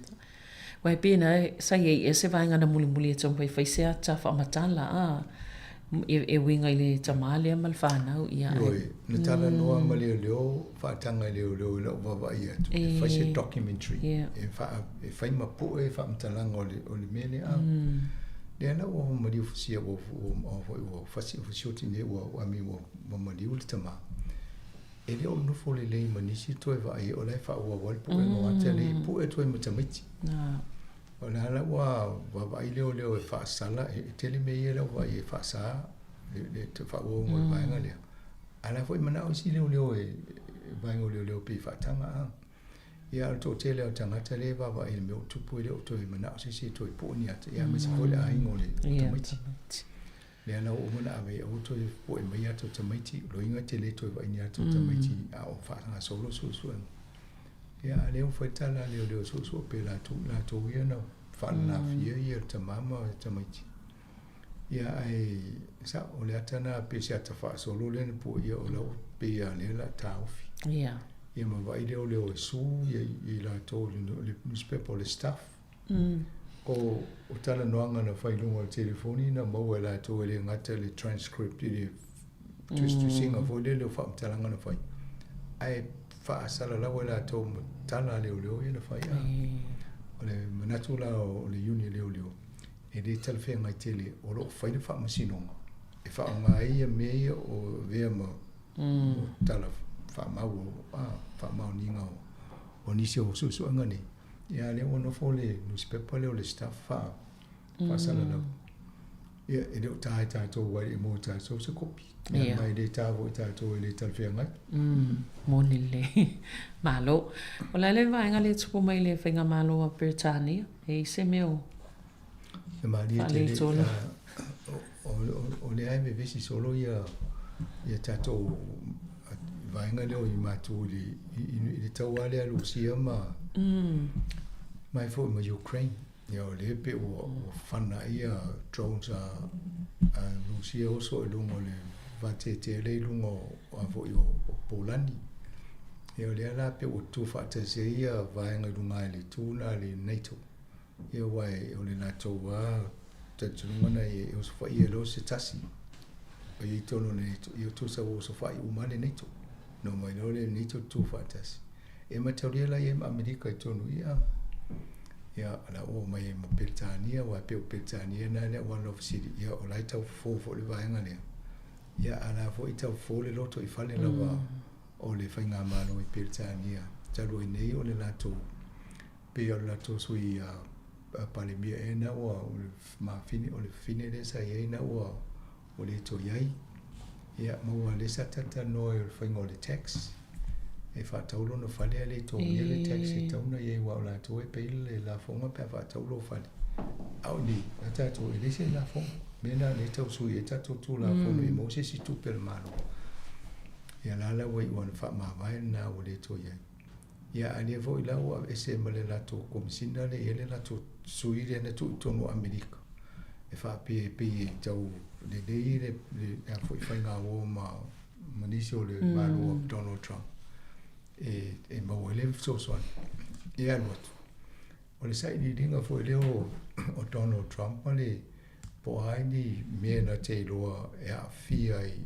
Aua e pei na sa i ai ea se vaega na mulimuli e taumafai e fai se ata faamatala a, e uiga i le tama lea ma le fanau ia. Ioe, na talanoa ma leoleo, faataga e leoleo i lau vaavaai atu, e fai se documentary, e faa, e fai ma pue faamatalaga o le, o le mea lea a. Lea la ua maliu fusia, ua, ua, ua, ua fasioti nei, ua, I mean, ua maliu le tama. E le o nofo lelei ma nisi toe vaai o la e faaauau ai le puega o ata nei, e pue atu ai ma tamaiti. O le a la ua vaavaai leoleo e faasala, e tele mea ia la ua vaai e faasa le faaauauga o le vaega lea. A o la foi e manao isi leoleo e vaega o leoleo pei e faataga a. Ia a o le toatele lava o tagata lea e vaavaai i le mea o tupu e le o toe manao se isi e toe pue ni ata, ia aemaise foi le aiga o le tamaiti. Lea la ua uma ona ave ai aua toe poe mai ata o tamaiti, o loiga e te le toe vaai ni ata o tamaiti a o faagasolo suesuega. Ia a lea ua fai le tala a leoleo e suesue pea latou, latou ia na faalalafia ia tama ma tamaiti. Ia ae sao, o le ata na pei se ata faasolo lea na puaia o la ua pei a lea la taofi. Ia. Ia ma vaai leoleo e su ia i latou le newspaper o le stuff. O o talanoaga na fai i luga o le telefoni na maua e latou e le gata le transcript i le tusitusiga foi lele o faamatalaga na fai, ae faasalalau e latou ma tala a leoleo ia na fai. A o le manatu la o le iuni a leoleo, e le talafeagai tele o lo o fai le faamasinoga e faaaoga ai ia mea ia o avea ma tala faamau faamaoniga o nisi o suesuega nei. Ia lea ua nofo le nusipepa lea o le Stuff faa faasalalau. Ia e le o ta e tatou ai e maua e tatou se kopi. Ia ma e le ta foi tatou e le talafeagai. Moni lelei. Malo. O le a le vaega lea e tupu mai i le Faigamalo a Peretania? E i ai se mea o E malie tele o lea e vevesi solo ia ia tatou vaega lea o i matou i le, i le taua lea a Lusia ma, ma ai foi ma Ukraine. Ia o lea pei ua, ua fana ai ia drones a, a Lusia oso i luga o le vateatea lea i luga o, a foi o, o Polani. Ia o lea la pei ua tutufaatasi ai ia vaega i luga i le itu lena a le NATO. Ia aua o le latou lava talitonuga na e osofaia loa se tasi o i ai totonu o le NATO, ia tusa ua osofai uma lava le NATO. Na omai loa le NATO tutufaatasi. E mataulia la i ai ma Amerika i totonu ia, ia o la ua omai ai ma Peretania, aua e pei o Peretania na lea aua lau fesili, ia o la e tau fofo foi le vaega lea. Ia a la foi e tau fofo le loto i fale lava o le faigamalo i Peretania talu ai nei o le latou pei o le latou sui Palemia ea na ua o le mafine o le fafine lea sa i ai na ua ua le toe i ai. Ia ma ua lea sa talatalanoa ai o le faiga o le tax e faatau lona fale a le togia le tax e tatau ona i ai aua o latou e pay le lafoga pe a faatau lou fale. A o nei, a tatou e leai se lafoga. Mea na lea e tau sui ai tatou Tulafono ia maua se isi tupe a le Malo. Ia la la ua iu lava ina faamavae lena ua le toe i ai. Ia a lea foi la ua aveese ma le latou Komesina lea e i ai le latou sui lea na tuu i totonu o Amerika e faapea e pei e tau lelei le le a foi faiga uo ma ma nisi o le Malo o Donald Trump e e maua ai le fesoasoani. Ia alu atu. O le sailiiliga foi lea o, o Donald Trump ma le po o a ni mea na te iloa e aafia ai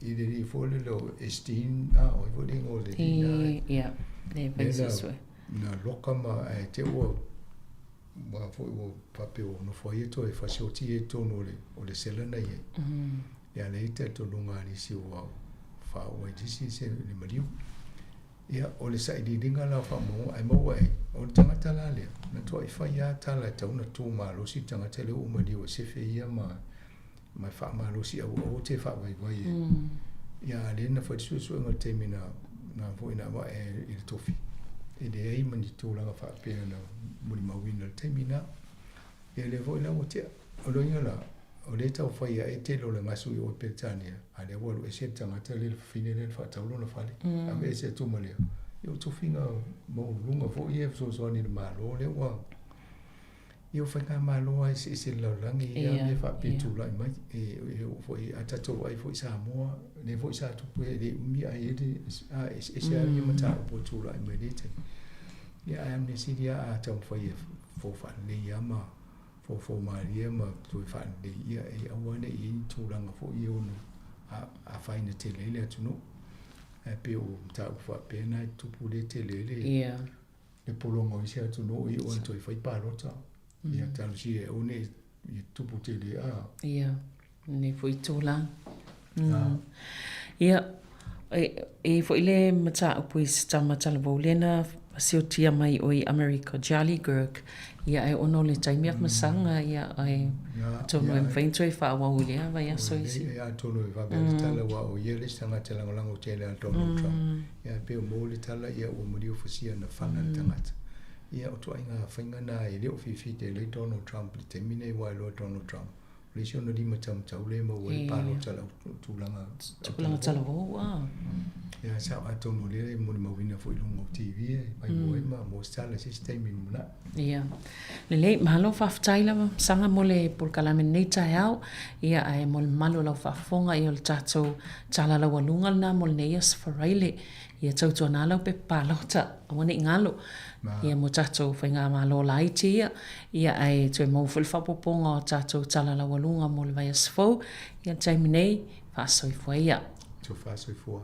i le alii foi lele o Epstein, a o ai foi le igoa o le alii na. E, ia, le fai suesue. Na loka ma ae te ua ua foi ua faapea ua nofo ai ia toe fasioti ia i totonu o le, o le sela na i ai. Ia lea e talitonuga a nisi ua faaoo ai nisi se le maliu. Ia, o le sailiiliga la o faamaumauga, ae maua ai, o le tagata la lea, na tuai fai lava tala e tatau ona tu malosi le tagata lea ua maliu e sefe ia ma, ma e faamalosi aua aua te faavaivai e. Ia, a lea na fai le suesuega i le taimi na, na foi na avae i le tofi, e leai ma ni tulaga faapea na molimauina i le taimi na. Ia lea foi la ua tea. O lona uiga la, o lea e tau fai ae tele o le gasu i o i Peretania, a lea ua alu ese le tagata lea, le fafine lea na faatau lona fale, ave ese atu ma lea. Ia o tofiga maualuluga foi ia e fesoasoani i le Malo lea ua, ia o faigamalo lava e eseese i le lalolagi i ia mea faapea e tulai mai. E oo foi, a tatou vaai foi i Samoa, lea foi sa tupu e le umi ae i ai le, a eseese lava ia mataupu e tulai mai i lea taimi. Ia ae o le mea sili lava a taumafai e fofo faalelei lava ma fofo malie ma toe faalelei ia e aua ne i i ai ni tulaga foi ia ono afaina tele ai le atunuu. Ae pei o mataupu faapea na e tupu lea e tele ai le le pologa o isi atunuu e iu lava ina toe fai palota. Ia talosia e aua ne i tupu tele a. Ia, lenei foi tulaga. Ia, e i ai foi le mataupu i se tama talavou lea na siotia mai oe i Amerika, Charlie Girk, ia ae ona o le taimi afamasaga, ia ae atonu e mafai ona toe faaauau i lea vaiaso isi. Ia atonu e vave le tala aua o ia le isi tagata e lagolago tele ia Donald Trump. Ia e pei o mo le tala ia ua maliu fusia na fana le tagata. Ia o ituaiga faiga na e le o fiafia tele ai Donald Trump i le taimi nei aua e iloa e Donald Trump o le isi ona lima taumatau lea e maua ai le palota i lau tulaga Tulaga talavou a. Ia sao atonu o lea e molimauina foi i luga o TV e maimoa ai ma maua se tala i se isi taimi i le lumanai. Ia. Lelei, malo faafetai lava Saga mo le polokalame i lenei taeao. Ia ae mo le mamalu o lau faafofoga ia o le tatou tala laualuga lena mo lenei aso Faraile. Ia tautuana lau pepa palota, aua ne i galo, ia mo tatou faigamalo laiti ia, ia ae toe maua foi le faaopoopoga o tatou tala laualuga mo le vaiaso fou, ia le taimi nei, faasoifua ia. Tofa soifua.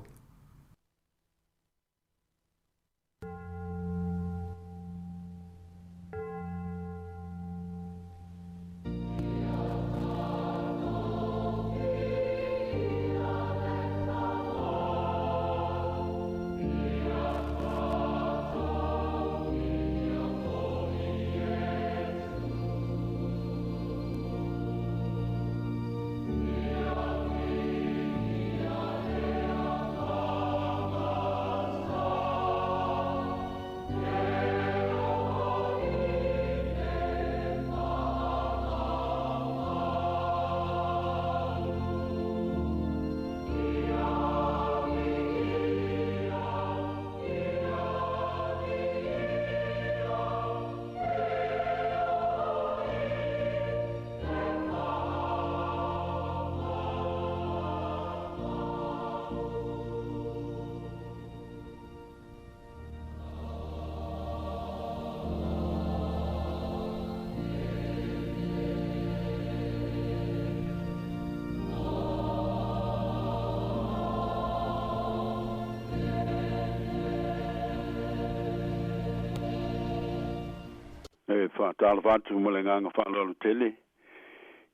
Faatalofa atu ma le agaga faaaloalo tele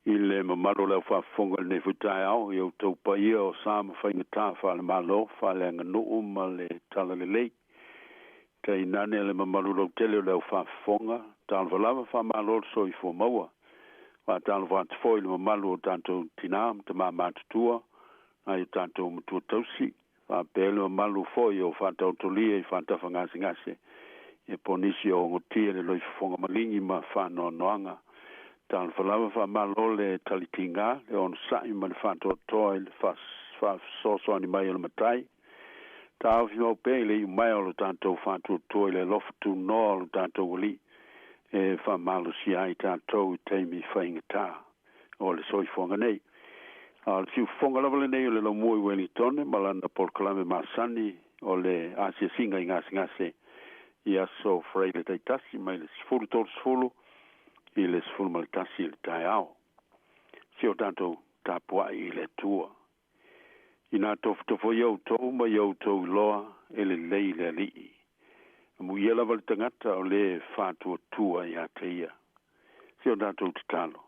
i le mamalu o le aufaafofoga i lenei foi taeao i outou paia o sa ma faigata faale-Malo, faaleaganuu ma le Talalelei. Tainane le mamalu lautele o le aufaafofoga, talofa lava faamalo le soifua maua. Faatalofa atu foi i le mamalu o tatou tinā ma tamā matutua, nai o tatou matua tausi, faapea le mamalu foi o faataotolia i faatafagasegase ia po o nisi o ogotia i le loifofoga maligi ma faanoanoaga. Talofa lava faamalo le talitiga, le onosai ma le faatoatoa i le faafesoasoani mai o le Matai. Taofi mau pea i le iumaea o lo tatou faatuatua i le alofa tunoa o lo tatou Alii e faamalosia ai tatou i taimi faigata o le soifuaga nei. A o le siufofoga lava lenei o le Laumua i Uelintone ma lana polokalame masani o le asiasiga i gasegase i aso Faraile taitasi mai le 10:30 i le 11 i le taeao. Si o tatou tapuai i le Atua. Ina tofotofoia outou ma ia outou iloa e lelei le Alii. Amuia lava le tagata o lē faatuatua ia te ia. Si o tatou tatalo.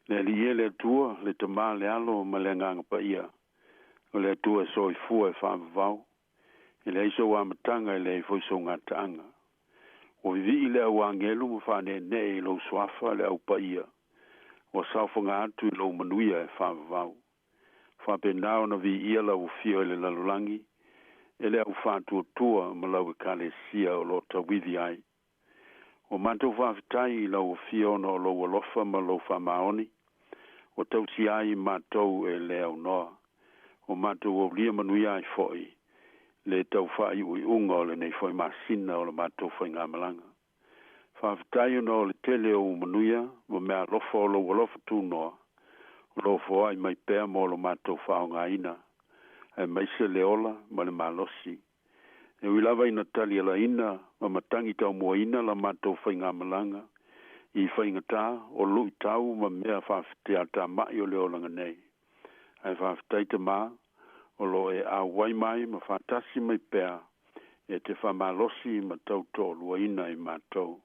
Le Alii e le Atua, le Tamā, le Alo ma le Agaga Paia, o le Atua e soifua e faavavau, e leai sou amataga e leai foi sou gataaga. Ua vivii le au agelu ma faaneenee i lou suafa le au paia, ua saofaga atu i lou manuia e faavavau. Faapena ona viia lau afio i le lalolagi e le au faatuatua ma lau Ekalesia o lo o tauivi ai. Ua matou faafetai i lau afio ona o lou alofa ma lou faamaoni, ua tausia ai matou e le aunoa. Ua matou aulia manuia ai foi le tau faaiuiuga o lenei foi masina o le matou faigamalaga. Faafetai ona o le tele o ou manuia ma meaalofa o lou alofa tunoa, o lo o foai mai pea mo lo matou faaaogaina, aemaise le ola ma le malosi. E ui lava ina talialaina ma matagi taumuaina la matou faigamalaga i faigata o luitau ma mea faafeteatama'i o le olaga nei, ae faafetai Tamā, o lo o e auai mai ma faatasi mai pea e te faamalosi ma tautoaluaina i matou.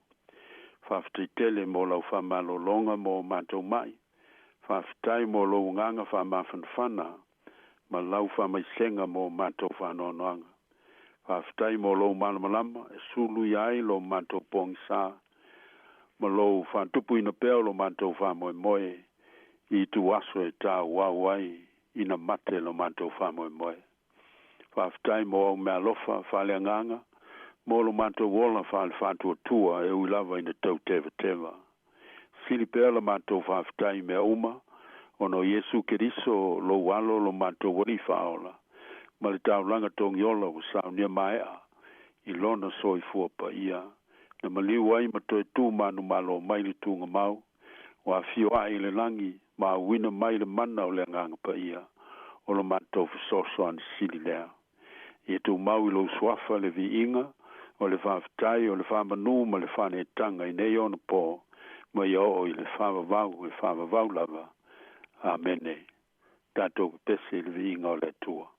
Faafetai tele mo lau faamalologa mo matou ma'i. Faafetai mo lou agaga faamafanafana ma lau faamaisega mo matou faanoanoaga. Faafetai mo lou malamalama e suluia ai lo matou pogisa ma lou faatupuina pea o lo matou faamoemoe i ituaso e tauau ai ina mate lo matou faamoemoe. Faafetai mo au meaalofa faaleagaga mo lo matou ola faale-faatuatua e ui lava ina tau tevateva. Sili pea la matou faafetai i mea uma, ona o Iesu Keriso lou Alo lo matou Alii Faaola, ma le taulaga togiola ua saunia maea i lona soifua paia, na maliu ai ma toe tu manumalo mai le tugamau, ua afio ae i le lagi ma auina mai le mana o le Agaga Paia, o lo matou fesoasoani sili lea. Ia tumau i lou suafa le viiga, o le faafetai, o le faamanu ma le faaneetaga i nei ona po, ma ia oo i le faavavau e faavavau lava. Amene. Tatou pepese i le viiga o le Atua.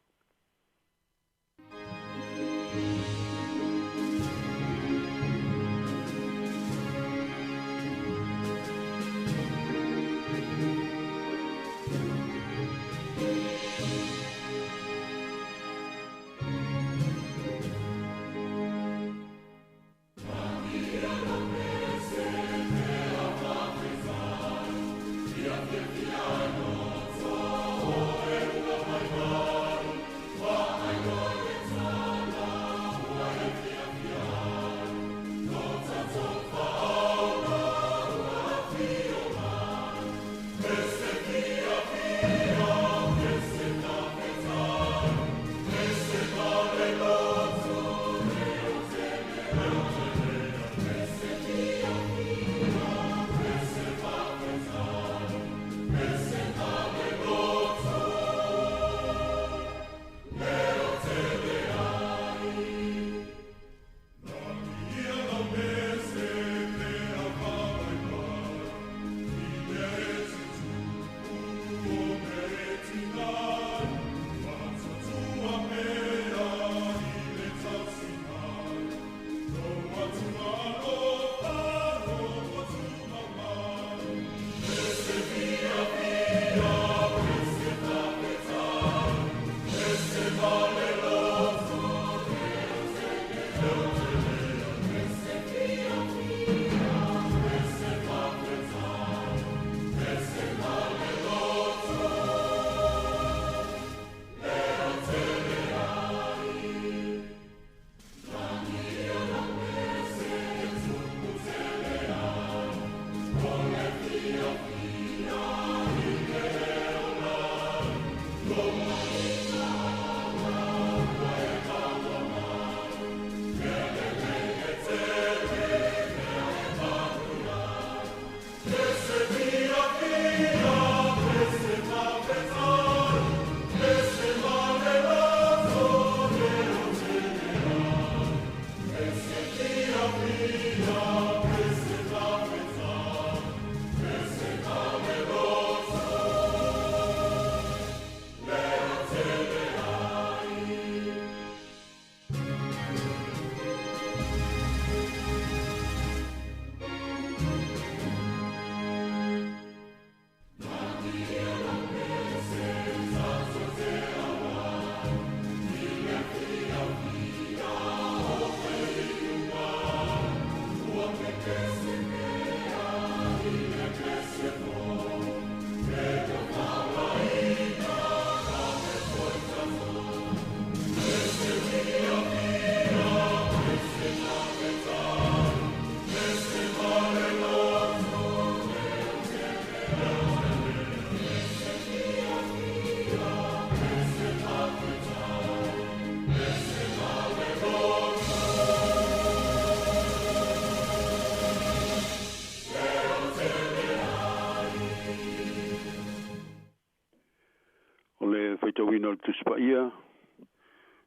faitauina o le Tusi Paia,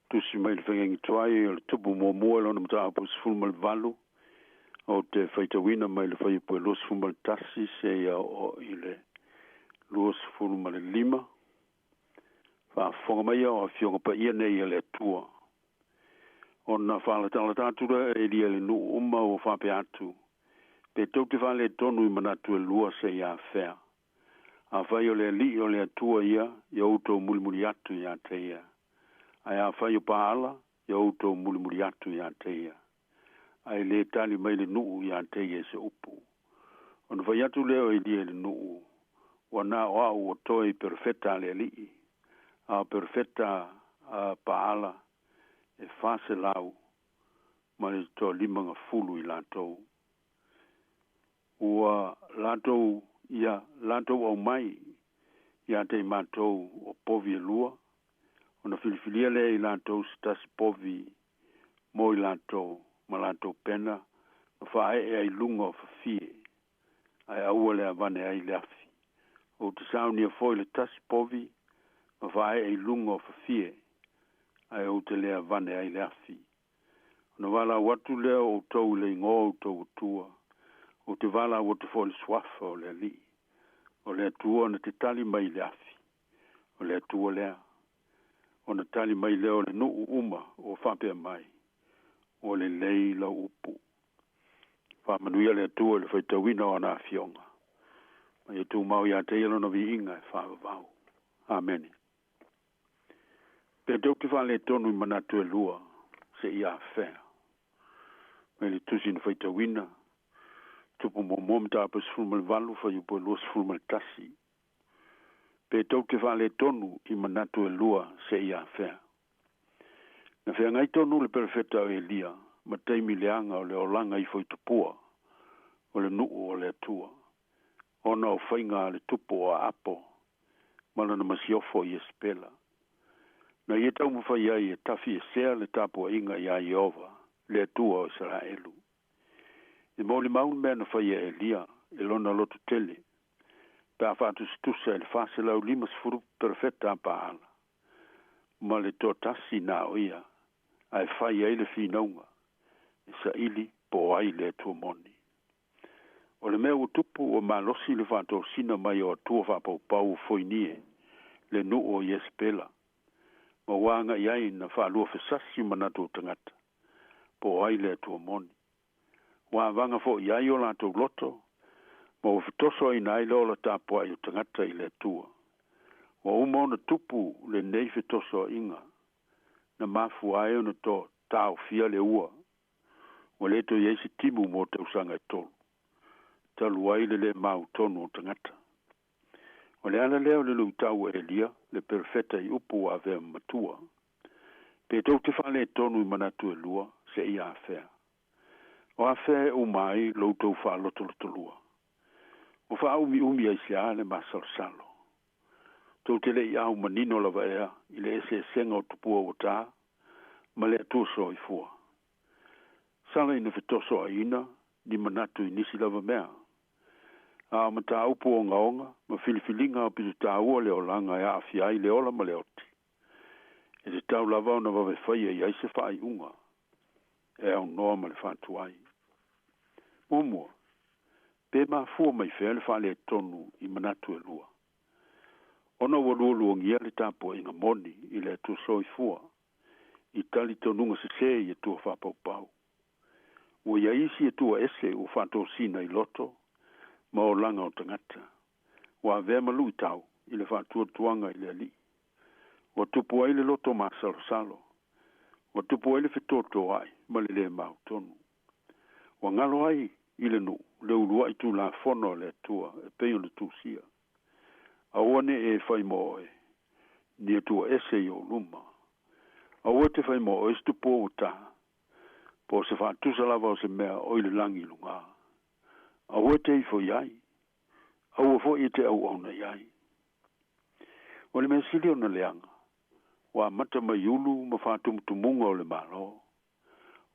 tusi mai le Feagaiga Tuai o le Tupu Muamua i lona mataupu 18, ou te faitauina mai le fuaiupu e 21 seia oo i le 25. Faafofoga maia o Afioga Paia nei a le Atua. Ona faalatalata atu lea e Elia i le nuu uma ua faapea atu, Pe tou te faaletonu i manatu e lua seia afea. Afai o le Alii o le Atua ia, ia outou mulimuli atu ia te ia. Ae afai o Paala, ia outou mulimuli atu ia te ia. Ae le tali mai le nuu ia te ia i se upu. Ona fai atu lea o Elia i le nuu, Ua na o au ua toe i perofeta a le Alii, a o perofeta a Paala e 450 i latou. Ua latou, ia, latou aumai ia te i matou o povi e lua, ona filifilia lea e i latou se tasi povi mo i latou ma latou pena ma faaee ai luga o fafie, ae aua le avane ai le afi. Ou te saunia foi le tasi povi ma faaee i luga o fafie, ae ou te le avane ai le afi. Ona valaau atu lea o outou i le igoa o outou Atua, ou te valaau atu foi i le suafa o le Alii, o le Atua na te tali mai i le afi, o le Atua lea. Ona tali mai lea o le nuu uma ua faapea mai, Ua lelei lau upu. Faamanuia le Atua i le faitauina o ana afioga, ma ia tumau ia te ia lona viiga e faavavau. Amene. Pe tou te faaletonu i manatu e lua seia afea. Mai le tusi na faitauina, Tupu Muamua Mataupu 18 fuaiupu e 21. Pe tou te faaletonu i manatu e lua seia afea. Na feagai tonu le perofeta o Elia ma taimi leaga o le olaga ifo i tupua o le nuu o le Atua, ona o faiga a le tupu o Aapo ma lana masiofo Iesepela. Na ia taumafai ai e tafiesea le tapuaiga iā Ieova, le Atua o Isaraelu. E molimau le mea na faia e Elia i lona loto tele, pe a faatusatusa i le 450 perofeta a Paala, ma le toatasi na o ia, ae fai ai le finauga e saili po o ai le Atua moni. O le mea ua tupu ua malosi le faatosina mai o atua faapaupau o Foinie, le nuu o Iesepela, ma ua agai ai na faaluafesasi manatu o tagata, po o ai le Atua moni. Ua avaga foi i ai o latou loto, ma ua fetosoaina ai le ola tapuai o tagata i le Atua. Ua uma ona tupu lenei fetosoaiga, na mafua ai ona to taofia le ua Ua le toe i ai se timu mo tausaga e tolu, talu ai le lē mautonu o tagata. O le ala lea o le luitau o Elia, le perofeta i upu ua avea ma matua, Pe tou te faaletonu i manatu e lua, seia afea? O afea e uma ai lo outou faalotolotolua? Ua faaumiumi aisea le masalosalo? Tou te le i au manino lava ea i le eseesega o tupua ua ta ma le Atua Soifua? Sala ina fetosoaina ni manatu i nisi lava mea. A o mataupu ogaoga ma filifiliga aupito taua le olaga e aafia ai le ola ma le oti, e tatau lava ona vave faia i ai se faaiuga e aunoa ma le faatuai. Muamua, pe mafua mai fea le faaletonu i manatu e lua? Ona ua lualuagia le tapuaiga moni i le Atua Soifua i talitonuga sesē i Atua faapaupau. Ua i ai isi Atua ese ua faatosina i loto ma olaga o tagata, ua avea ma luitau i le faatuatuaga i le Alii. Ua tupu ai le loto masalosalo, ua tupu ai le fetotoai ma le lē mautonu. Ua galo ai i le nuu le uluai tulafono a le Atua e pei ona tusia, Aua ne i e fai mo oe, ni Atua ese i ou luma. Aua e te fai mo oe se tupua ua ta, po o se faatusa lava o se mea o i le lagi i lugā. Aua e te ifo i ai, aua foi e te auauna i ai. O le mea sili ona leaga, ua amata mai ulu ma faatumutumuga o le Malo,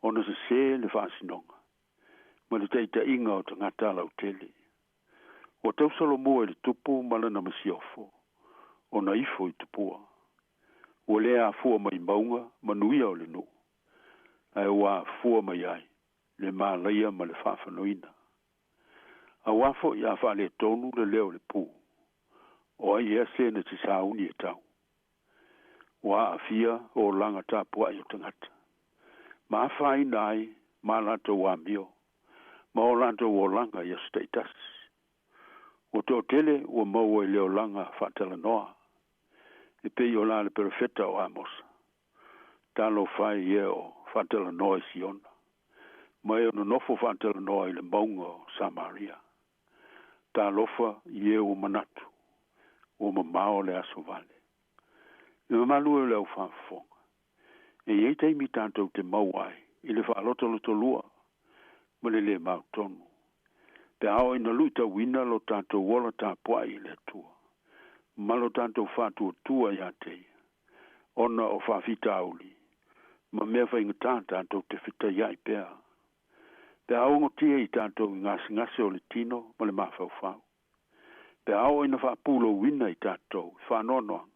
ona sesē le faasinoga ma le taitaiga o tagata lautele. Ua tausolomua i le tupu ma lana masiofo, ona ifo i tupua. Ua le afua mai mauga manuia o le nuu, ae ua afua mai ai le malaia ma le faafanoina. Auā foi a faaletonu le leo o le pu, o ai ea se na te sauni e tau? Ua aafia olaga tapuai o tagata, ma afaina ai ma latou amio ma o latou olaga i aso taitasi. Ua toatele ua maua i le olaga faatalanoa, e pei o la le perofeta o Amosa, Talofa e i e o faatalanoa i Siona, ma e o nonofo faatalanoa i le mauga o Samaria. Talofa i e ua manatu, ua mamao le aso vale. Le mamalu e o le au faafofoga, e i ai taimi tatou te maua ai i le faalotolotolua ma le lē mautonu, pe a oo ina luitauina lo tatou ola tapuai i le Atua ma lo tatou faatuatua iā te Ia, ona o faafitauli ma mea faigata tatou te fetaiaʻi pea, pe a ogotia i tatou i gasegase o le tino ma le mafaufau, pe a oo ina faapulou-ina i tatou i faanoanoaga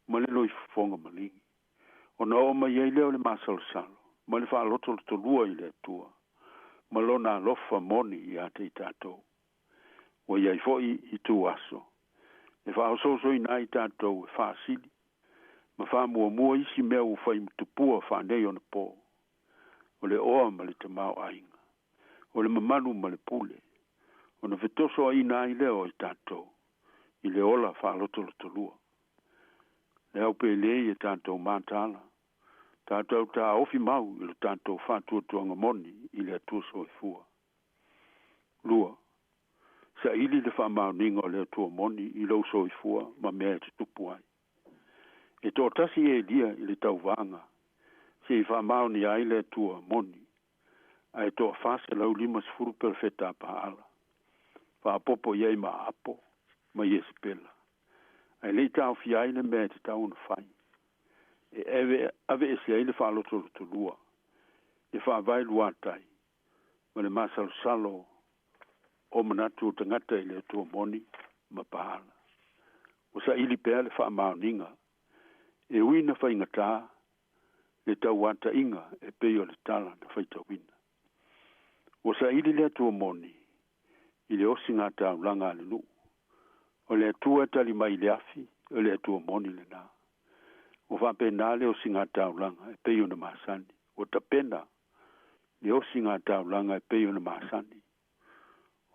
ma le loifofoga maligi, ona oo mai ai lea o le masalosalo ma le faalotolotolua i le Atua ma Lona alofa moni iā te i tatou. Ua i ai foi itu aso e faaosoosoina ai tatou e faasili ma faamuamua isi mea ua fai ma tupua faaneionapo, o le oa ma le tamaoaiga, o le mamalu ma le pule, ona fetosoaina ai lea o i tatou i le ola faalotolotolua. Le au pelei e tatou mataala, tatou taofi mau i lo tatou faatuatuaga moni i le Atua Soifua. 2. Saili le faamaoniga o le Atua moni i lou soifua ma mea e tutupu ai. E toatasi Elia i le tauvaga se i faamaonia ai le Atua moni, ae toa 450 perofeta a Paala, faaopoopo i ai ma Aapo ma Iesepela, ae le i taofia ai le mea e tatau ona fai, e aveese ai le faalotolotolua, le faavae luatai ma le masalosalo o manatu o tagata i le Atua moni ma Paala. Ua saili pea le faamaoniga, e ui ina faigata le tauataʻiga e pei o le tala na faitauina. Ua saili le Atua moni i le osigataulaga a le nuu. O le Atua e tali mai i le afi, o le Atua moni lenā. Ua faapena le osigataulaga e pei ona masani. Ua tapena le osigataulaga e pei ona masani.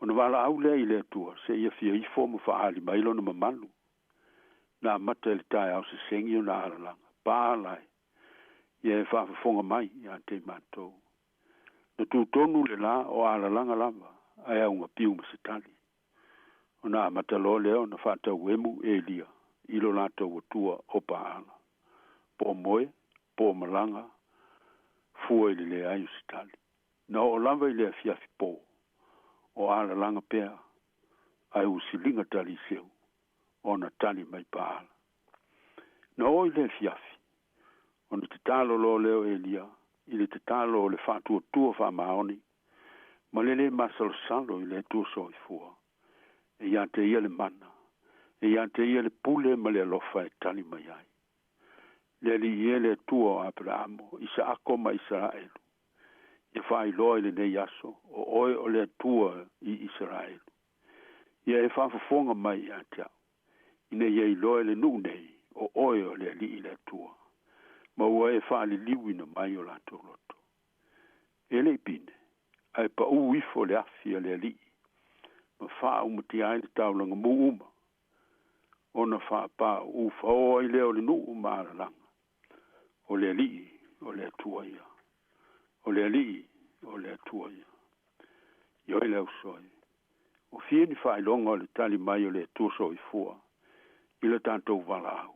Ona valaau lea i le Atua seia fia ifo ma faaali mai Lona mamalu. Na amata i le taeao sesegi ona alalaga, Paala e, ia e faafofoga mai ia te i matou. Na tutonu le la o alalaga lava, ae augapiu ma se tali. Ona amata loa lea ona faatauemu Elia i lo latou atua o Paala. Po moe, po malaga, fua i le leai o se tali. Na oo lava i le afiafi po, o alalaga pea, ae ua siliga tali seu ona tali mai Paala. Na oo i le afiafi, ona tatalo loa lea o Elia i le tatalo o le faatuatua faamaoni ma le lē masalosalo i le Atua Soifua, e ia te Ia le mana, e ia te Ia le pule ma le alofa e tali mai ai. Le Alii e, le Atua o Aperaamo, Isaako ma Isaraelu, ia faailoa i lenei aso, o Oe o le Atua i Isaraelu. Ia e faafofoga mai ia te au, ina ia iloa e le nuu nei, o Oe o le Alii le Atua, ma ua e faaliliuina mai o latou loto. E le i pine, ae paū ifo le afi a le Alii, ma faaumatia ai le taulaga mū uma, ona faapauu faoa ai lea o le nuu ma alalaga, O le Alii, o le Atua ia. O le Alii, o le Atua ia. Ioe le ausoe, o fia ni faailoga o le tali mai o le Atua Soifua i lo tatou valaau.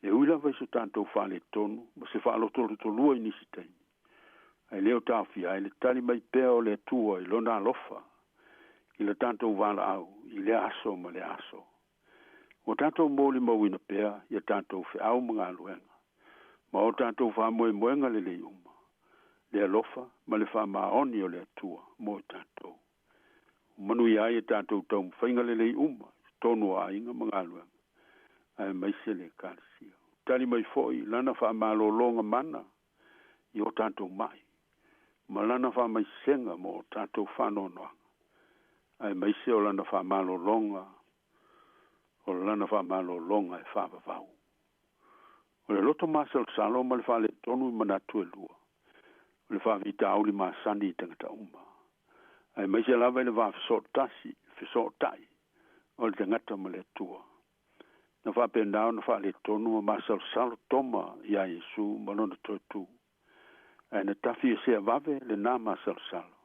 E ui lava i so tatou faaletonu ma se faalotolotolua i nisi taimi, ae le o taofia ai le tali mai pea o le Atua i Lona alofa i lo tatou valaau i lea aso ma lea aso. Ua tatou molimauina pea i a tatou feau ma galuega, ma o tatou faamoemoega lelei uma, le alofa ma le faamaoni o le Atua mo i tatou. Ua manuia ai a tatou taumafaiga lelei uma i totonu o aiga ma galuega, aemaise le Ekalesia. tali mai foi i Lana faamalologa mana i o tatou mai, ma Lana faamaisega mo o tatou faanoanoaga, aemaise o Lana faamalologa, o Lana faamalologa e faavavau. O le loto masalosalo ma le faaletonu i manatu e lua, o le faafitauli masani i tagata uma, aemaise lava i le va fesootasi, fesootai o le tagata ma le Atua. Na faapena ona faaletonu ma masalosalo Toma iā Iesu ma lona toe tu. Ae na tafi esea vave lenā masalosalo,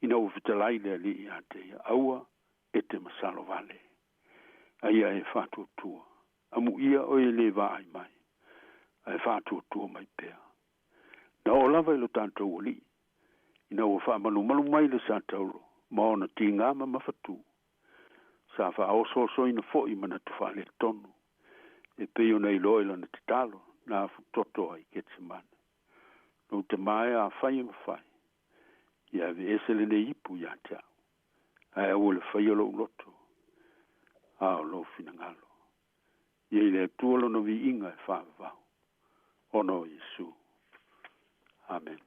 ina ua fetalai le Alii ia te ia, Aua e te masalo vale. A ia e faatuatua. Amuia oe e le vaai mai, ae faatuatua mai pea. Na oo lava i lo tatou Alii, ina ua faamalumalu mai le Sataulo ma ona tigā mamafatū, sa faaosoosoina foi manatu faaletonu, e pei ona iloa i lana tatalo na afutoto ai i Ketsemane, Lou Tama e, afai e mafai, ia aveese lenei ipu ia te au, ae aua le faia lou loto, a o lou finagalo. Ia i le Atua lona viiga e faavavau, ona o Iesu. Amene.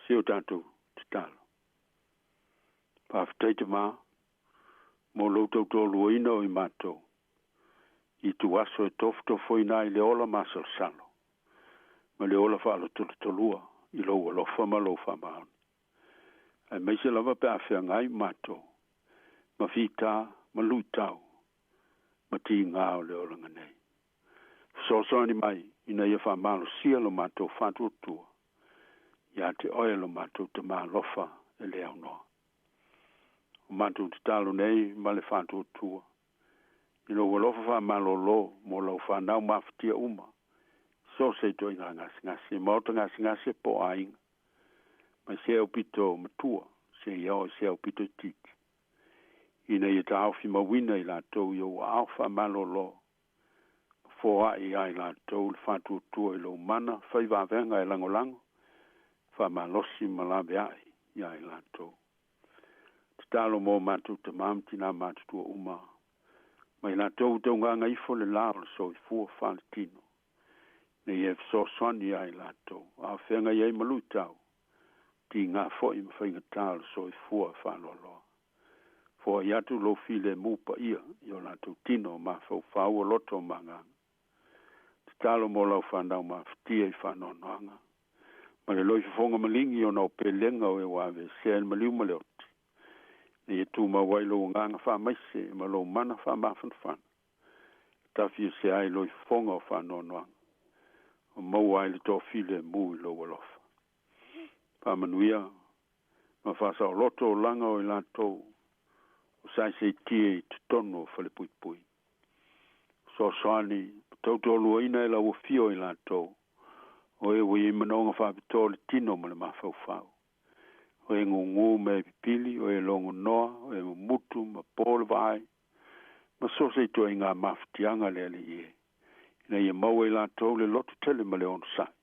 Si o tatou tatalo. Faafetai Tama mo lou tautoaluaina o i matou i ituaso e tofotofoina ai le ola masalosalo ma le ola faalotolotolua i lou alofa ma lou faamaoni, aemaise lava pe a feagai matou ma fita ma luitau ma tigā o le olaga nei. Fesoasoani mai ina ia faamalosia lo matou faatuatua ia te oe lo matou Tama alofa e le aunoa. O matou tatalo nei ma le faatuatua i lou alofa faamalolo mo lau fanau mafatia uma i so o se ituaiga gasegase, maota gasegase po o aiga, mai se aupito matua seia oo i se aupito itiiti, ina ia taofi mauina i latou i ou aao faamalolo ma foai ia i latou le faatuatua i lou mana fai vavega e lagolago, faamalosi ma laveai ia i latou. Tatalo mo matou tamā ma tinā matutua uma, ma i latou ua taugaga ifo le lā o le soifua faaletino, ina ia e fesoasoani ia i latou, a o feagai ai ma luitau, tigā foi ma faigatā o le soifua faaloaloa. Foai atu lou filemu paia i o latou tino mafaufau o loto ma agaga. Tatalo mo lau fanau mafatia i faanoanoaga ma le loifofoga maligi ona o pelega o e ua aveesea i le maliu ma le oti, ina ia tumau ai lou agaga faamaise ma lou mana faamafanafana, e tafiesea ai loifofoga o faanoanoaga, ma maua ai le toafilemu i lou alofa. Faamanuia ma faasaoloto olaga o i latou o saisaitia i totonu o falepuipui. Fesoasoani ma tautoaluaina e lau afio i latou o e ua i ai manaoga faapitoa o le tino ma le mafaufau, o e gugū ma e pipili, o e logonoa, o e mumutu ma po le vaai, ma so o se ituaiga mafatiaga le Alii e, ina ia maua i latou le loto tele ma le onosai,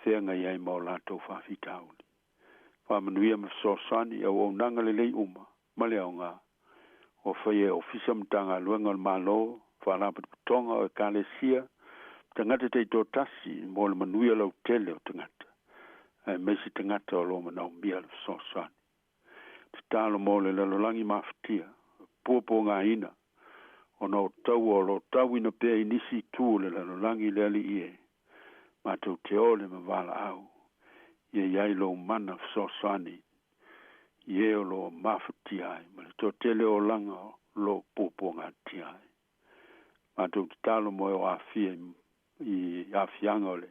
feagai ai ma o latou faafitauli. Faamanuia ma fesoasoani i auaunaga lelei uma ma le aoga ua faia e Ofisa Matagaluega o le Malo, Faalapotopotoga o Ekalesia ma tagata taitoatasi mo le manuia lautele o tagata, aemaise tagata o lo o manaomia le fesoasoani. Tatalo mo le lalolagi mafatia, puapuagaina ona o taua o lo o tauina pea i nisi itu o le lalolagi le Alii e, matou te ole ma valaau, ia i ai lou mana fesoasoani i e o lo o mafatia ai ma le toatele o olaga o lo o puapuagatia ai. Matou tatalo mo e o aafia i aafiaga o le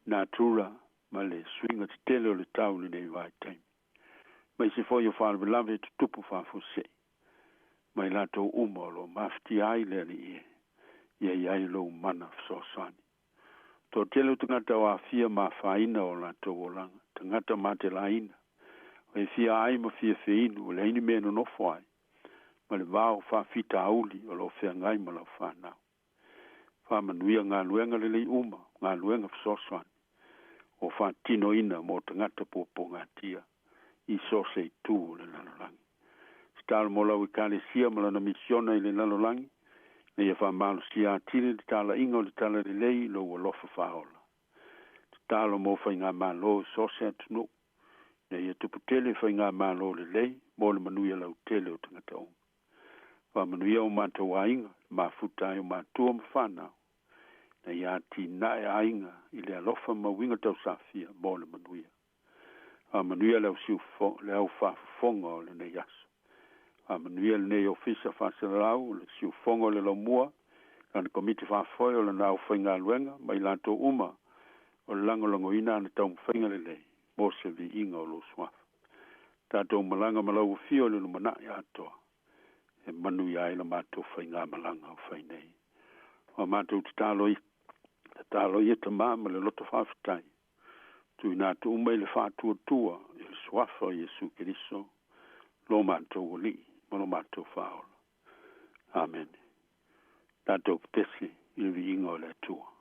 natura ma le suiga tetele o le tau i lenei vaitaimi, aemaise foi o faalavelave e tutupu faafuasei ma i latou uma o lo o mafatia ai le Alii e, ia i ai lou mana fesoasoani. Toatele o tagata o aafia ma afaina o latou olaga, tagata matelaina, o e fia ai ma fia feinu, o leai ni mea e nonofo ai, ma le vao faafitauli o lo o feagai ma lau fanau. Faamanuia galuega lelei uma, galuega fesoasoani o faatinoina mo tagata puapuagatia i so o se itu o le lalolagi. Tatalo mo lau Ekalesia ma lana misiona i le lalolagi, Ina ia faamalosia atili le talaiga o le Talalelei i lou alofa faaola. Tatalo mo faigamalo i so o se atunuu, ina ia tupu tele faigamalo lelei mo le manuia lautele o tagata uma. Faamanuia o matou aiga, le mafuta ai o matua ma fanau, ina ia atinae aiga i le alofa ma uiga tausafia mo le manuia. Faamanuia le au siufo, le au faafofoga o lenei aso. Faamanuia lenei Ofisa Faasalalau o le Siufogo o le Laumua, lana Komiti Faafoe o lana aufaigaluega ma i latou uma o le lagolagoina ana taumafaiga lelei mo se viiga o lou Suafa. Tatou malaga ma lau afio i le lumanai atoa e manuia ai la matou faigamalaga o fai nei. Ua matou tatalo ia, tatalo ia Tama ma le loto faafetai, tuuina atu uma i le faatuatua i le Suafa o Iesu Keriso, lo matou Alii ma lo matou Faaola. Amene. Tatou pepesi i le viiga o le Atua.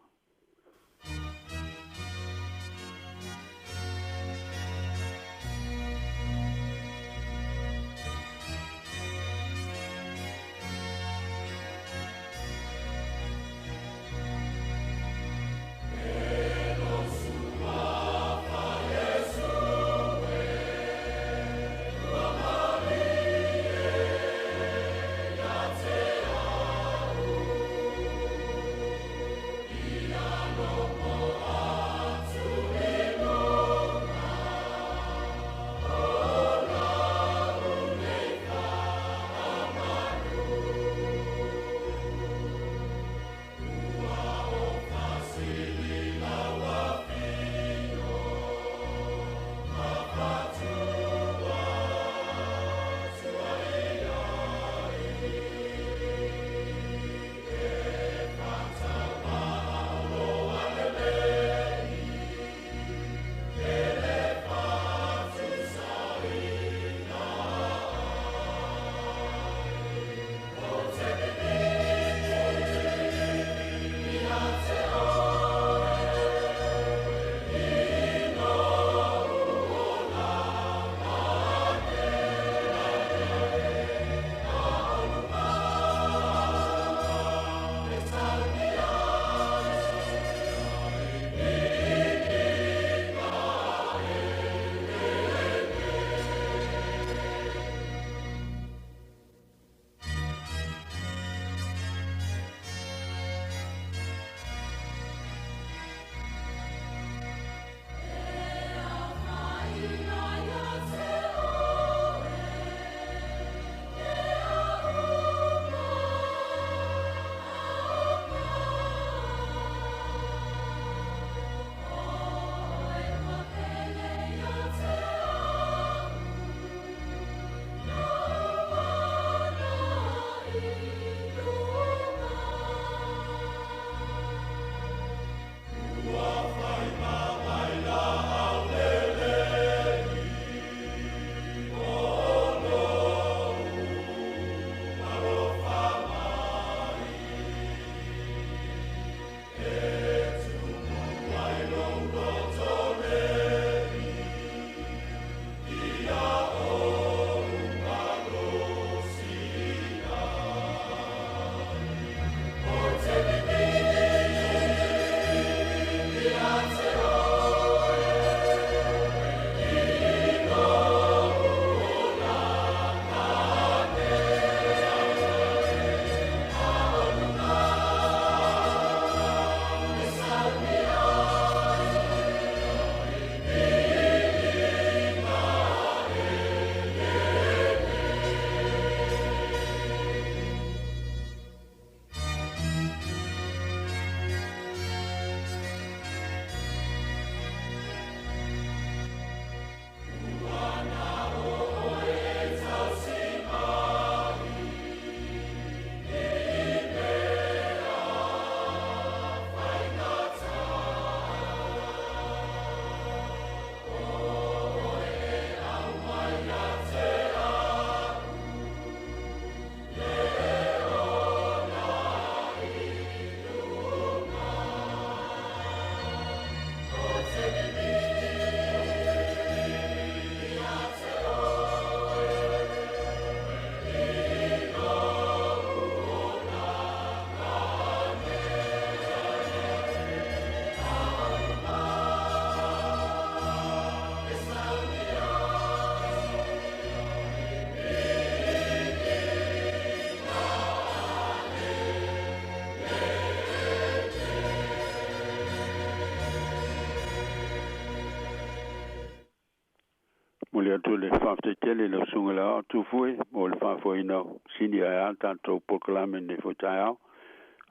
atu le faafetai tele i lau Susuga i le Aoao Tufue mo le faafoeina o sini ae a le tatou polokalame i lenei foi taeao.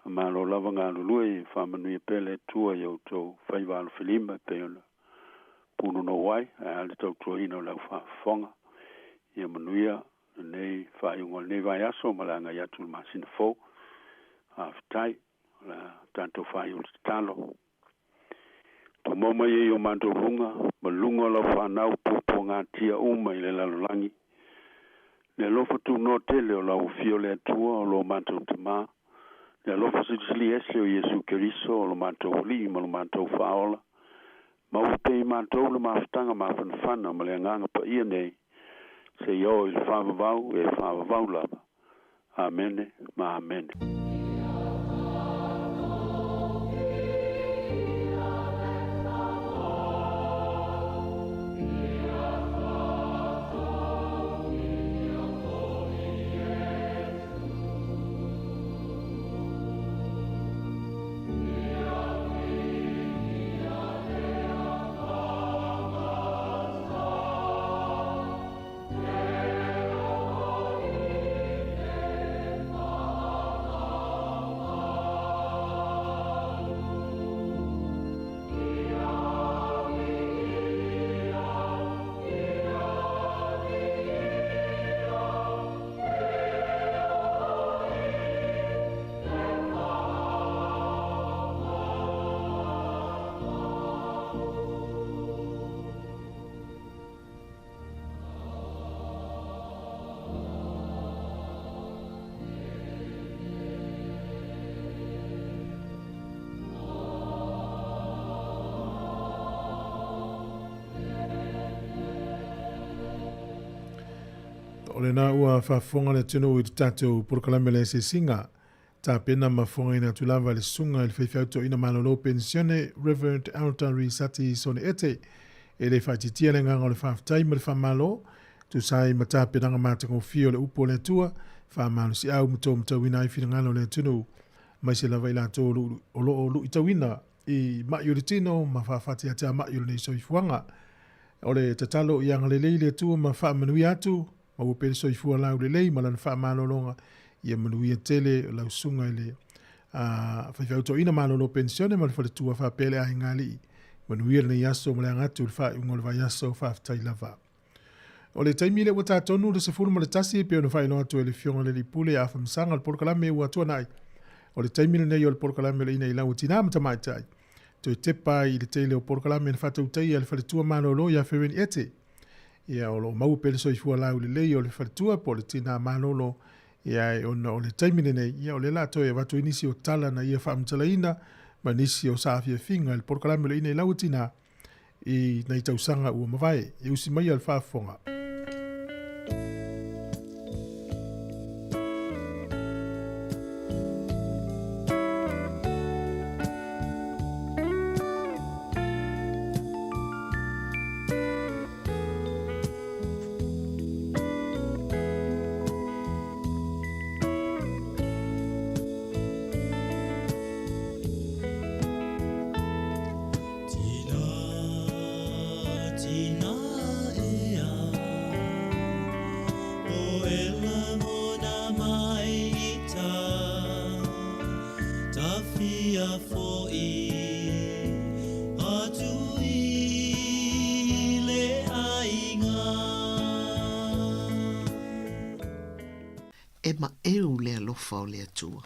Malo lava galulue, faamanuia pea le Atua i outou faiva alofilima e pei ona punonou ai ae a le tautuaina o le au faafofoga. Ia manuia lenei faaiuga o lenei vaiaso ma le agai atu i le masina fou. Faafetai. O le a tatou faaiu le tatalo. Tumau mai ai o matou luga ma luga o lau fanau puapuagatia uma i le lalolagi. Le alofa tunoa tele o lau Afio o le Atua o lo matou Tamā, le alofa silisili ese o Iesu Keriso o lo matou Alii ma lo matou Faaola, maua pea i matou le mafutaga mafanafana ma le Agaga Paia nei, seia oo i le faavavau e faavavau lava. Amene ma Amene. O lena ua faafofoga le atunuu i le tatou polokalame le asiasiga tapena ma fofogaina atu lava le susuga i le faifeau toeaina malolo penisione Reverend Elder Risati Sone Ete e le faaitiitia le agaga o le faafetai ma le faamalo tusa ai ma tapenaga matagofie o le upu o le Atua faamalosiau ma taumatauina ai finagalo o le atunuu aemaise lava i latou o lo o luitauina i ma'i o le tino ma faafatiatia ma'i o lenei soifuaga. O le tatalo ia agalelei le Atua ma faamanuia atu, maua pea le soifua laulelei ma lana faamalologa, ia manuia tele lau susuga i le faifeau toeaina malolo penisione ma le faletua faapea le aiga alii. Manuia lenei aso ma le aga atu i le faaiuga o le vaiaso. Faafetai lava. O le taimi lea ua ta tonu le 11 e pei ona faailoa atu e le Afioga i le Alii Pule Afa Masaga o le polokalame ua tuanai. O le taimi lenei o le polokalame o le Ina i Lau o Tina ma Tamaitai. Toe tepa ai i le tele o polokalame na faatautaia e le Faletua Malolo ia Fereni Ete. Ia, o lo o maua pea le soifua laulelei o le faletua po o le tina malolo, ia, e ona o le taimi lenei, ia, o lea o le a toe avatu ai nisi o tala na ia faamatalaina ma nisi o saafiafiga i le polokalame o le Ina i Lau o Tina i nai tausaga ua mavae. E usi maia le faafofoga. E maʻeu le alofa o le Atua.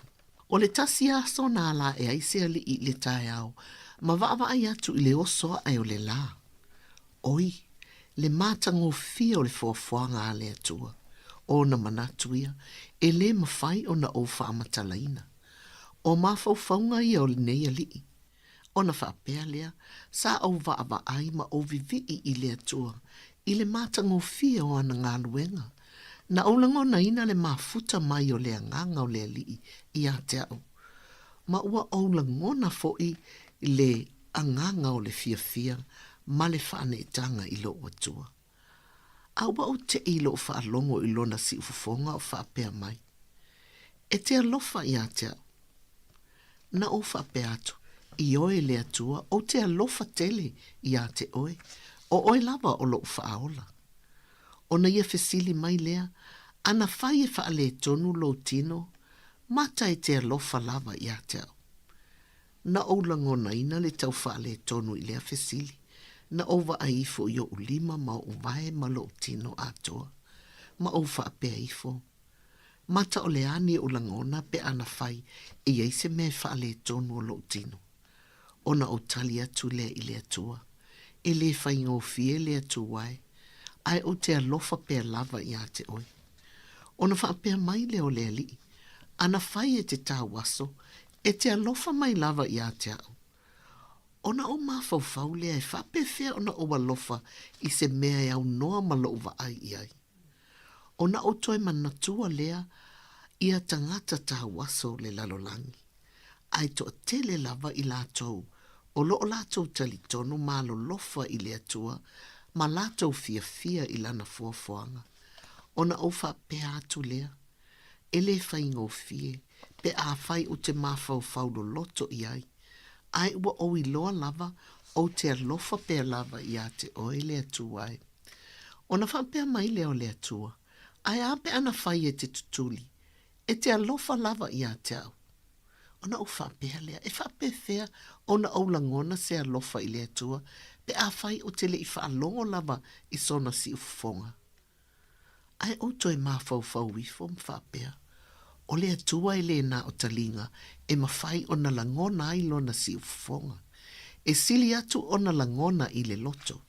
O le tasi aso na ala aʻe ai se aliʻi i le taeao ma vaavaai atu i le oso aʻe o le lā. Oi, le matagofie o le foafoaga a le Atua, o ona manatu ia, e lē mafai ona ou faamatalaina. O mafaufauga ia o lenei aliʻi. Ona faapea lea, sa ou vaavaai ma ou vivii i le Atua i le matagofie o ana galuega. Na ou lagonaina le mafuta mai o le agaga o le Alii ia te au, ma ua ou lagona foi le agaga o le fiafia ma le faaneetaga i lou Atua. A ua ou teʻi i lou faalogo i lona siufofoga o faapea mai, E te alofa ia te au. Na ou faapea atu, Ioe le Atua, ou te alofa tele ia te oe, o oe lava o lou faaola. Ona ia fesili mai lea, Ana fai e faaletonu lou tino, mata e te alofa lava ia te au. Na ou lagonaina le tau faaletonu i lea fesili, na ou vaai ifo i oʻu lima ma oʻu vae ma loʻu tino atoa, ma ou faapea ifo, Mata o le a ni oʻu lagona pe ana fai e i ai se mea e faaletonu o loʻu tino? Ona ou tali atu lea i le Atua, E lē faigofie le Atua e, ae ou te alofa pea lava iā te oe. Ona faapea mai lea o le Alii, Ana fai e te tauaso, e te alofa mai lava iā te au. Ona ou mafaufau lea e faapefea ona ou alofa i se mea e aunoa ma loʻu vaai i ai. Ona ou toe manatua lea ia tagata tauaso le lalolagi, ae toatele lava i latou o lo o latou talitonu malolofa i le Atua ma latou fiafia i Lana foafoaga. Ona ou faapea atu lea, E lē faigofie pe afai ou te mafaufau loloto i ai, ae ua ou iloa lava ou te alofa pea lava iā te oe le Atua e. Ona faapea mai lea o le Atua, Ae a pe ana fai e te tutuli, e te alofa lava iā te au? Ona ou faapea lea, E faapefea ona ou lagona se alofa i le Atua pe afai ou te le i faalogo lava i sona siufofoga? Ae ou toe mafaufau ifo ma faapea, O le Atua e lē na o taliga e mafai ona lagona ai lona siufofoga, e sili atu ona lagona i le loto.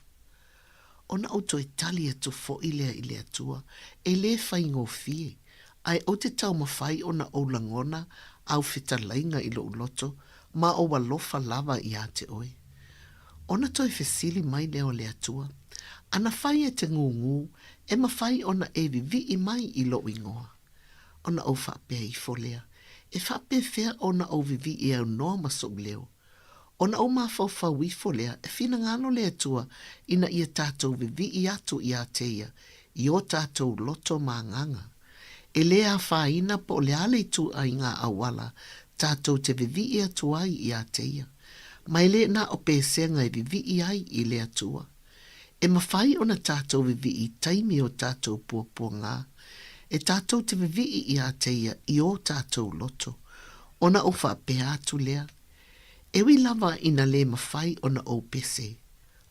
Ona ou toe tali atu foʻi lea i le Atua, e lē faigofie, ae ou te taumafai ona ou lagona au fetalaiga i loʻu loto ma ou alofa lava iā te oe. Ona toe fesili mai lea o le Atua, Ana fai e te gūgū, e mafai ona e vivii mai i loʻu igoa? Ona ou faapea ifo lea, E faapefea ona ou vivii aunoa ma soʻu leo? Ona ou mafaufau ifo lea, e finagalo le Atua ina ia tatou vivii atu iā te ia i o tatou loto ma agaga. E lē afaina po o le a le ituaiga auala tatou te vivii atu ai iā te ia. Ma e lē na o pesega e vivii ai i le Atua. E mafai ona tatou vivii i taimi o tatou puapuagā, e tatou te vivii iā te ia i o tatou loto. Ona ou faapea atu lea, E ui lava ina lē mafai ona ou pese,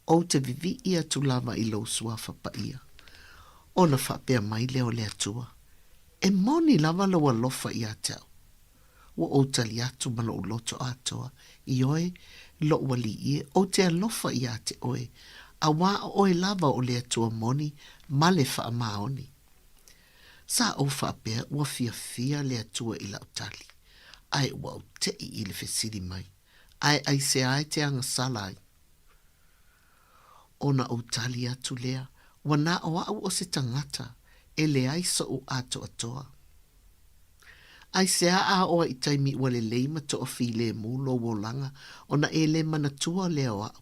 ou te vivii atu lava i lou suafa paia. Ona faapea mai lea o le Atua, E moni lava lou alofa iā te au. Ua ou tali atu ma loʻu loto atoa, Ioe, loʻu alii e, ou te alofa iā te oe, auā o oe lava o le Atua moni ma le faamaoni. Sa ou faapea ua fiafia le Atua i lau tali, ae ua ou teʻi i le fesili mai, Ae aisea e te agasala ai? Ona ou tali atu lea, Ua na o aʻu o se tagata, e leai soʻu atoatoa. Aisea a oo ai i taimi ua lelei ma toafilemu lou olaga ona e lē manatua lea o aʻu?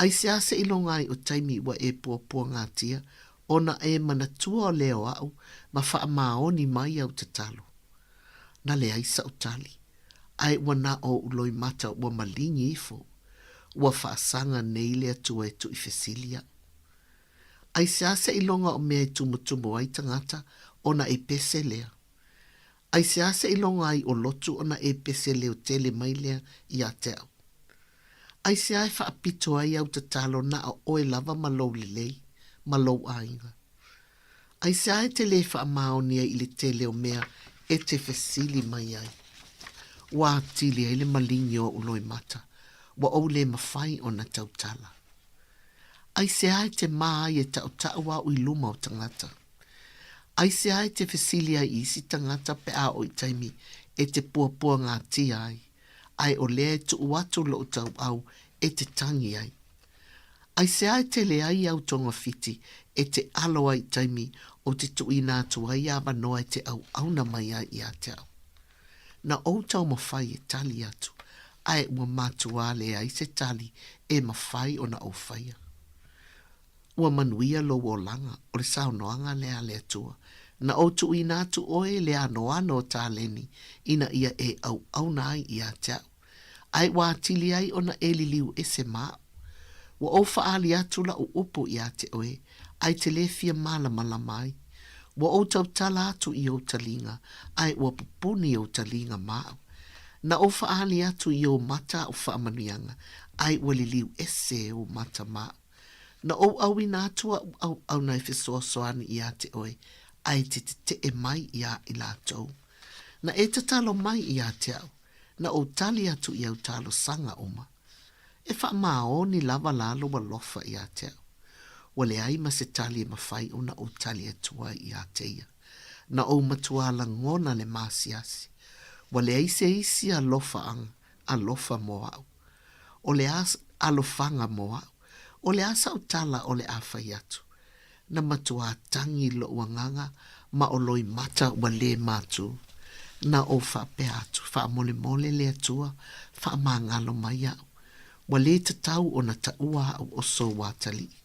Aisea seiloga ai o taimi ua e puapuagatia ona e manatua lea o aʻu ma faamaoni mai au tatalo? Na leai saʻu tali, ae ua na o oʻu loimata ua maligi ifo, ua faasaga nei le Atua e tuʻifesili aʻu. Aisea seiloga o mea e tumutumu ai tagata ona e pese lea? Aisea seiloga ai o lotu ona e pese leo tele mai lea iā te au? Aisea e faapito ai au tatalo na o oe lava ma lou lelei, ma lou aiga? Aisea e te lē faamaoni ai i le tele o mea e te fesili mai ai? Ua atili ai le maligi o oʻu loimata, ua ou lē mafai ona tautala. Aisea e te mā ai e taʻutaʻu au i luma o tagata? Aisea e te fesili ai i isi tagata pe a oo i taimi e te puapuagatia ai, ae o lea e tuu atu loʻu tauau e te tangi ai? Aisea e tele ai au togafiti e te alo ai i taimi o te tuuina atu ai avanoa e te auauna mai ai ia te au? Na ou taumafai e tali atu, ae ua matuā leai se tali e mafai ona ou faia. Ua manuia lou olaga, o le saunoaga lea a le Atua, na ou tuuina atu oe i le anoano o taleni ina ia e auauna ai ia te au, ae ua atili ai ona e liliu ese ma aʻu. Ua ou faaali atu laʻu upu ia te oe, Ae e te lē fia mālamalama ai. Ua ou tautala atu i ou taliga, ae ua pupuni ou taliga ma aʻu. Na ou faaali atu i ou mata aʻu faamanuiaga, ae ua liliu ese ou mata ma aʻu. Na ou ʻauina atu aʻu ʻauʻauna e fesoasoani iā te ʻoe, ae e te teteʻe mai iā i latou. Na e tatalo mai iā te aʻu, na ou tali atu i au talosaga uma. E faamaoni lava la lou alofa iā te aʻu. Ua leai ma se tali e mafai ona ou tali atu ai iā te ia. Na ou matuā lagona le maasiasi. Ua leai se isi alofa alofa mo aʻu. O le a alofaga mo aʻu. O le a saʻu tala o le a fai atu. Na matuā tagi loʻu agaga ma o loimata ua lē mātū. Na ou faapea atu, Faamolemole le Atua, faamagalo mai aʻu. Ua lē tatau ona taʻua aʻu o sou atalii.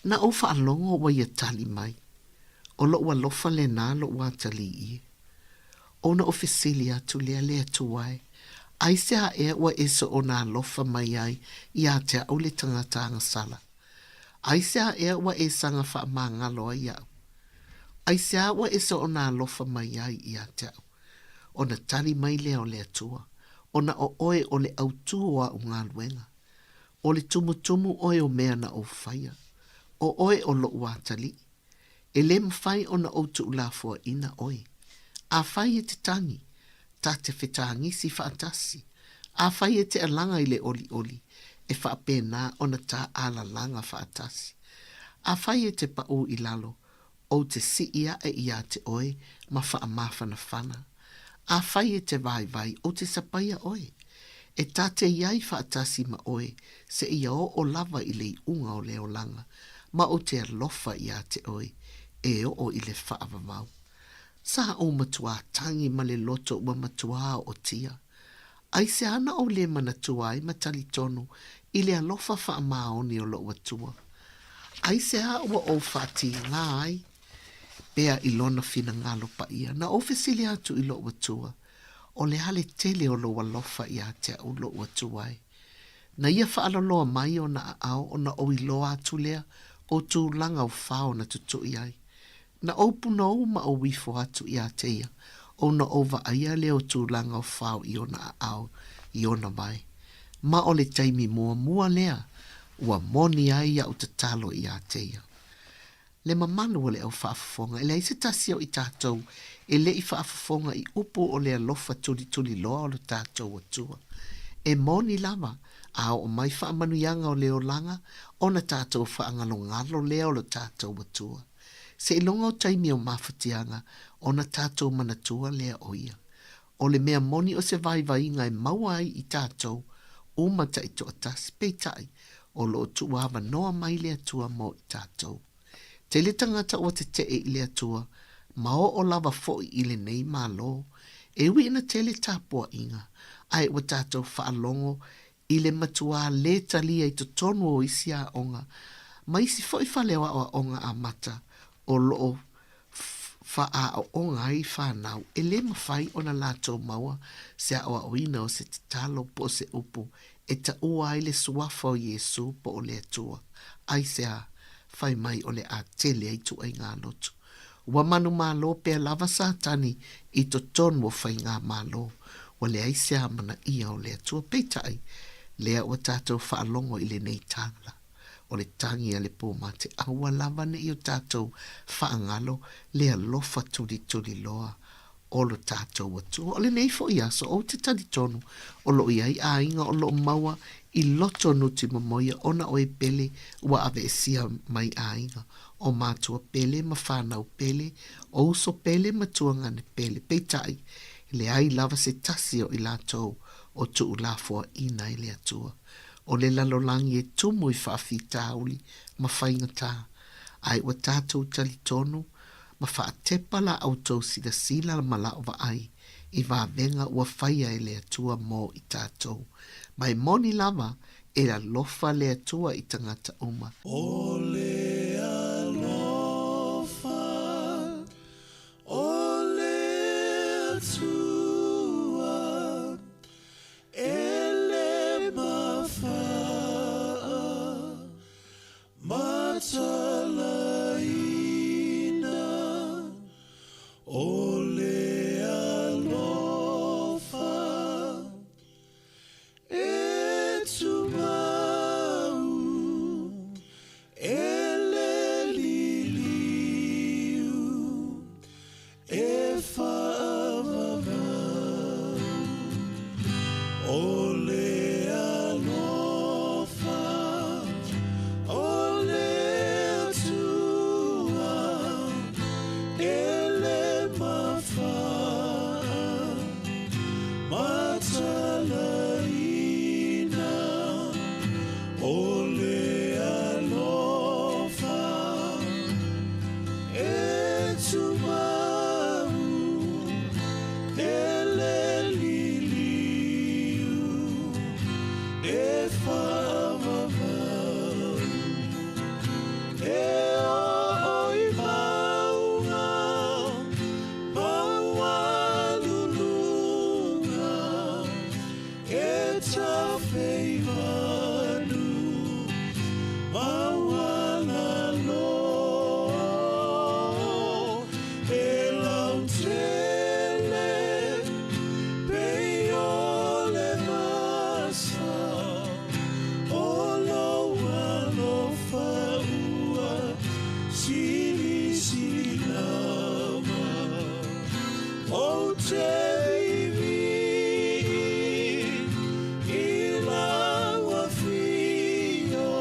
Na ou faalogo ua ia tali mai, O loʻu alofa lenā loʻu atalii e. Ona ou fesili atu lea le Atua e, Aisea ea ua e soona alofa mai ai iā te aʻu le tagata agasala? Aisea ea ua e saga faamagalo ai iaʻu? Aisea ua e soona alofa mai ai iā te aʻu? Ona tali mai lea o le Atua, Ona o ʻoe o le ʻautū o aʻu galuega. O le tumutumu ʻoe o mea na ou faia. O ʻoe o loʻu atalii. E lē mafai ona ou tuʻulafoaʻina ʻoe. Afai e te tagi, ta te fetāgisi faatasi. Afai e te alaga i le ʻoliʻoli, e faapena ona ta alalaga faatasi. Afai e te paʻū i lalo, ou te siʻi aʻe iā te ʻoe ma faamafanafana. Afai e te vaivai, ou te sapaia ʻoe. E ta te iai faatasi ma ʻoe, seia oo lava i le iʻuga o le olaga, ma o te alofa iā te ʻoe, e oo i le faavavau. Sa ou matuā tagi ma le loto ua matuā ootia. Aisea na ou lē manatua ai ma talitonu i le alofa faamaoni o loʻu Atua? Aisea ua ou faatīgā ai pea i lona finagalo paia na ou fesili atu i loʻu Atua, O le a le tele o lou alofa iā te aʻu loʻu Atua e? Na ia faaloloa mai ona aao ona ou iloa atu lea o tulaga o fao na tutuʻi ai. Na ou punou ma ou ifo atu iā te ia, ona ou vaaia lea o tulaga o fao i ona aao i ona wae. Ma o le taimi muamua lea ua moni ai iaʻu tatalo iā te ia. Le mamalu o le au faafofoga, e leai se tasi o i tatou e le i faafofoga i upu o le alofa tulituli loa o lo tatou Atua. E moni lava, a oo mai faamanuiaga o le olaga, ona tatou faagalogalo lea o lo tatou Atua. Seiloga o taimi o mafatiaga ona tatou manatua lea o ia. O le mea moni o se vaivaiga e maua ai i tatou uma taitoatasi, peitai, o lo o tuuavanoa mai le Atua mo i tatou. Tele tagata ua teteʻe i le Atua ma oo lava foʻi i lenei Malo, e ui ina tele tapuaiga, ae ua tatou faalogo i le matuā lē talia i totonu o isi aoga ma isi foʻi fale aoaoga amata o lo o faaoʻoga ai fanau e lē mafai ona latou maua se aʻoaʻoina o se tatalo po o se upu e taʻua ai le suafa o Iesū po o le Atua. Aisea, fai mai o le a tele ai tuaiga lotu. Ua manumalo pea lava Satani i totonu o faigamalo, ua leai se amanaia o le Atua. Peitai, lea ua tatou faalogo i lenei tala, o le tagi a le pōmate, aua lava ne i o tatou faagalo le alofa tulituli loa o lo tatou Atua. O lenei foi aso, ou te talitonu o lo o i ai aiga o lo o maua i loto nuti momoia ona o e pele ua aveesia mai aiga, o mātua pele ma whānau pele, o uso pele ma tuagane pele. Peitai, leai lava se tasi o i latou o tuulafoaina e le Atua. O le lalolagi e tumu i faafitauli ma faigata, ae ua tatou talitonu ma faatepa la outou silasila ma la'u vaai i vavega ua faia e le Atua mo i tatou. Ma e moni lava e alofa le Atua i tagata uma. O le alofa o le Atua e le mafaa. O le alofa e tumau e le liliu e faavavau. O le alofa o le Atua e le mafaa matalaina. O le alofa e tumau e le liliu e faavavau. E oo i mauga maualuluga e tafe i manu maualalo. E lautele pei o le masa o lou alofa ua silisili lava. Ou te viivii i lau afio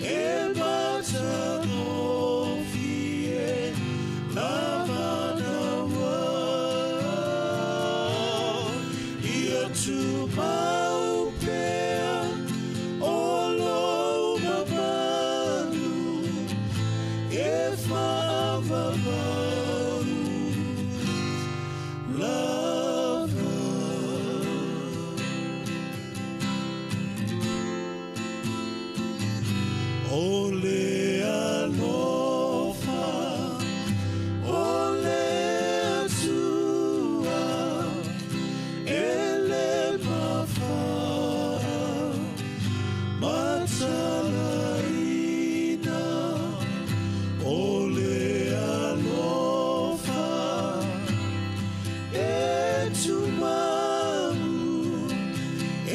e matagofie lava naua. Ia tumau pea o lou mamalu e faavavau lava. O le alofa o le Atua e le mafaa matalaina. O le alofa e tumau e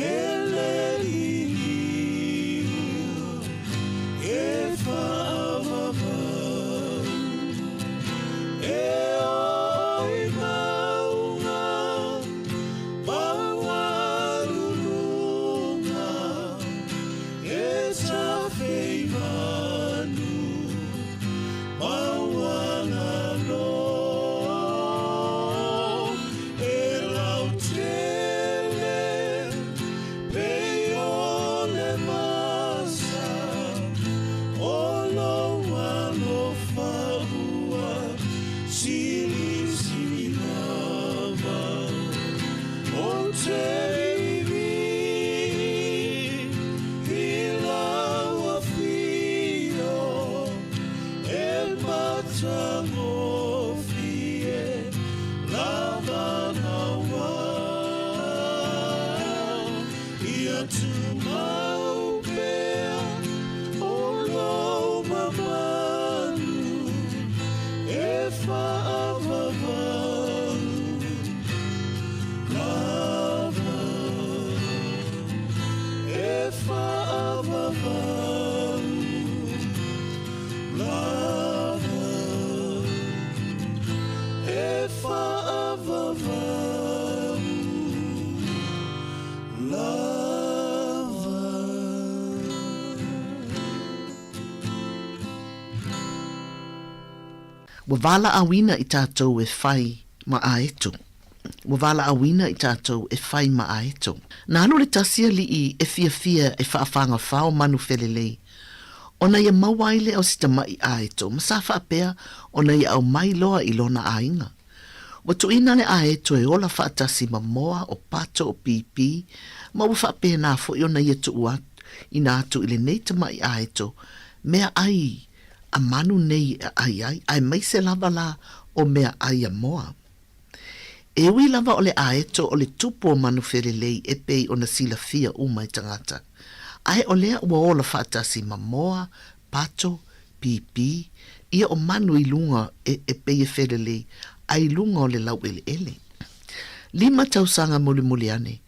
le liliu e faavavau. E oo i mauga maualuluga e tafe i manu maualalo. E lautele pei o le masa o lou alofa ua silisili lava. Ou te viivii i lau afio e matagofie lava naua. Ia tumau pea o lou mamalu e faavavau lava. E faavavau lava. E faavavau lava. Ua valaauina i tatou e fai ma aeto. Ua valaauina i tatou e fai ma aeto. Na alu le tasi alii e fiafia e faafagafao manu felelei, ona ia maua ai lea o si tamaʻi aeto ma sa faapea ona ia aumai loa i lona aiga. Ua tuuina le aeto e ola faatasi ma moa o pato o pīpī ma ua faapena foi ona ia tuu ina atu i lenei tamaʻi aeto mea ai a manu nei e ʻai ai, aemaise lava la o mea ʻai a moa. E ui lava o le aeto o le tupu o manu felelei e pei ona silafia uma e tagata, ae o lea ua ola faatasi ma moa, pato, pīpī, Ia o manu i luga e, e pei e felelei, a i luga o le laueleele. Lima tausaga mulimuli ane,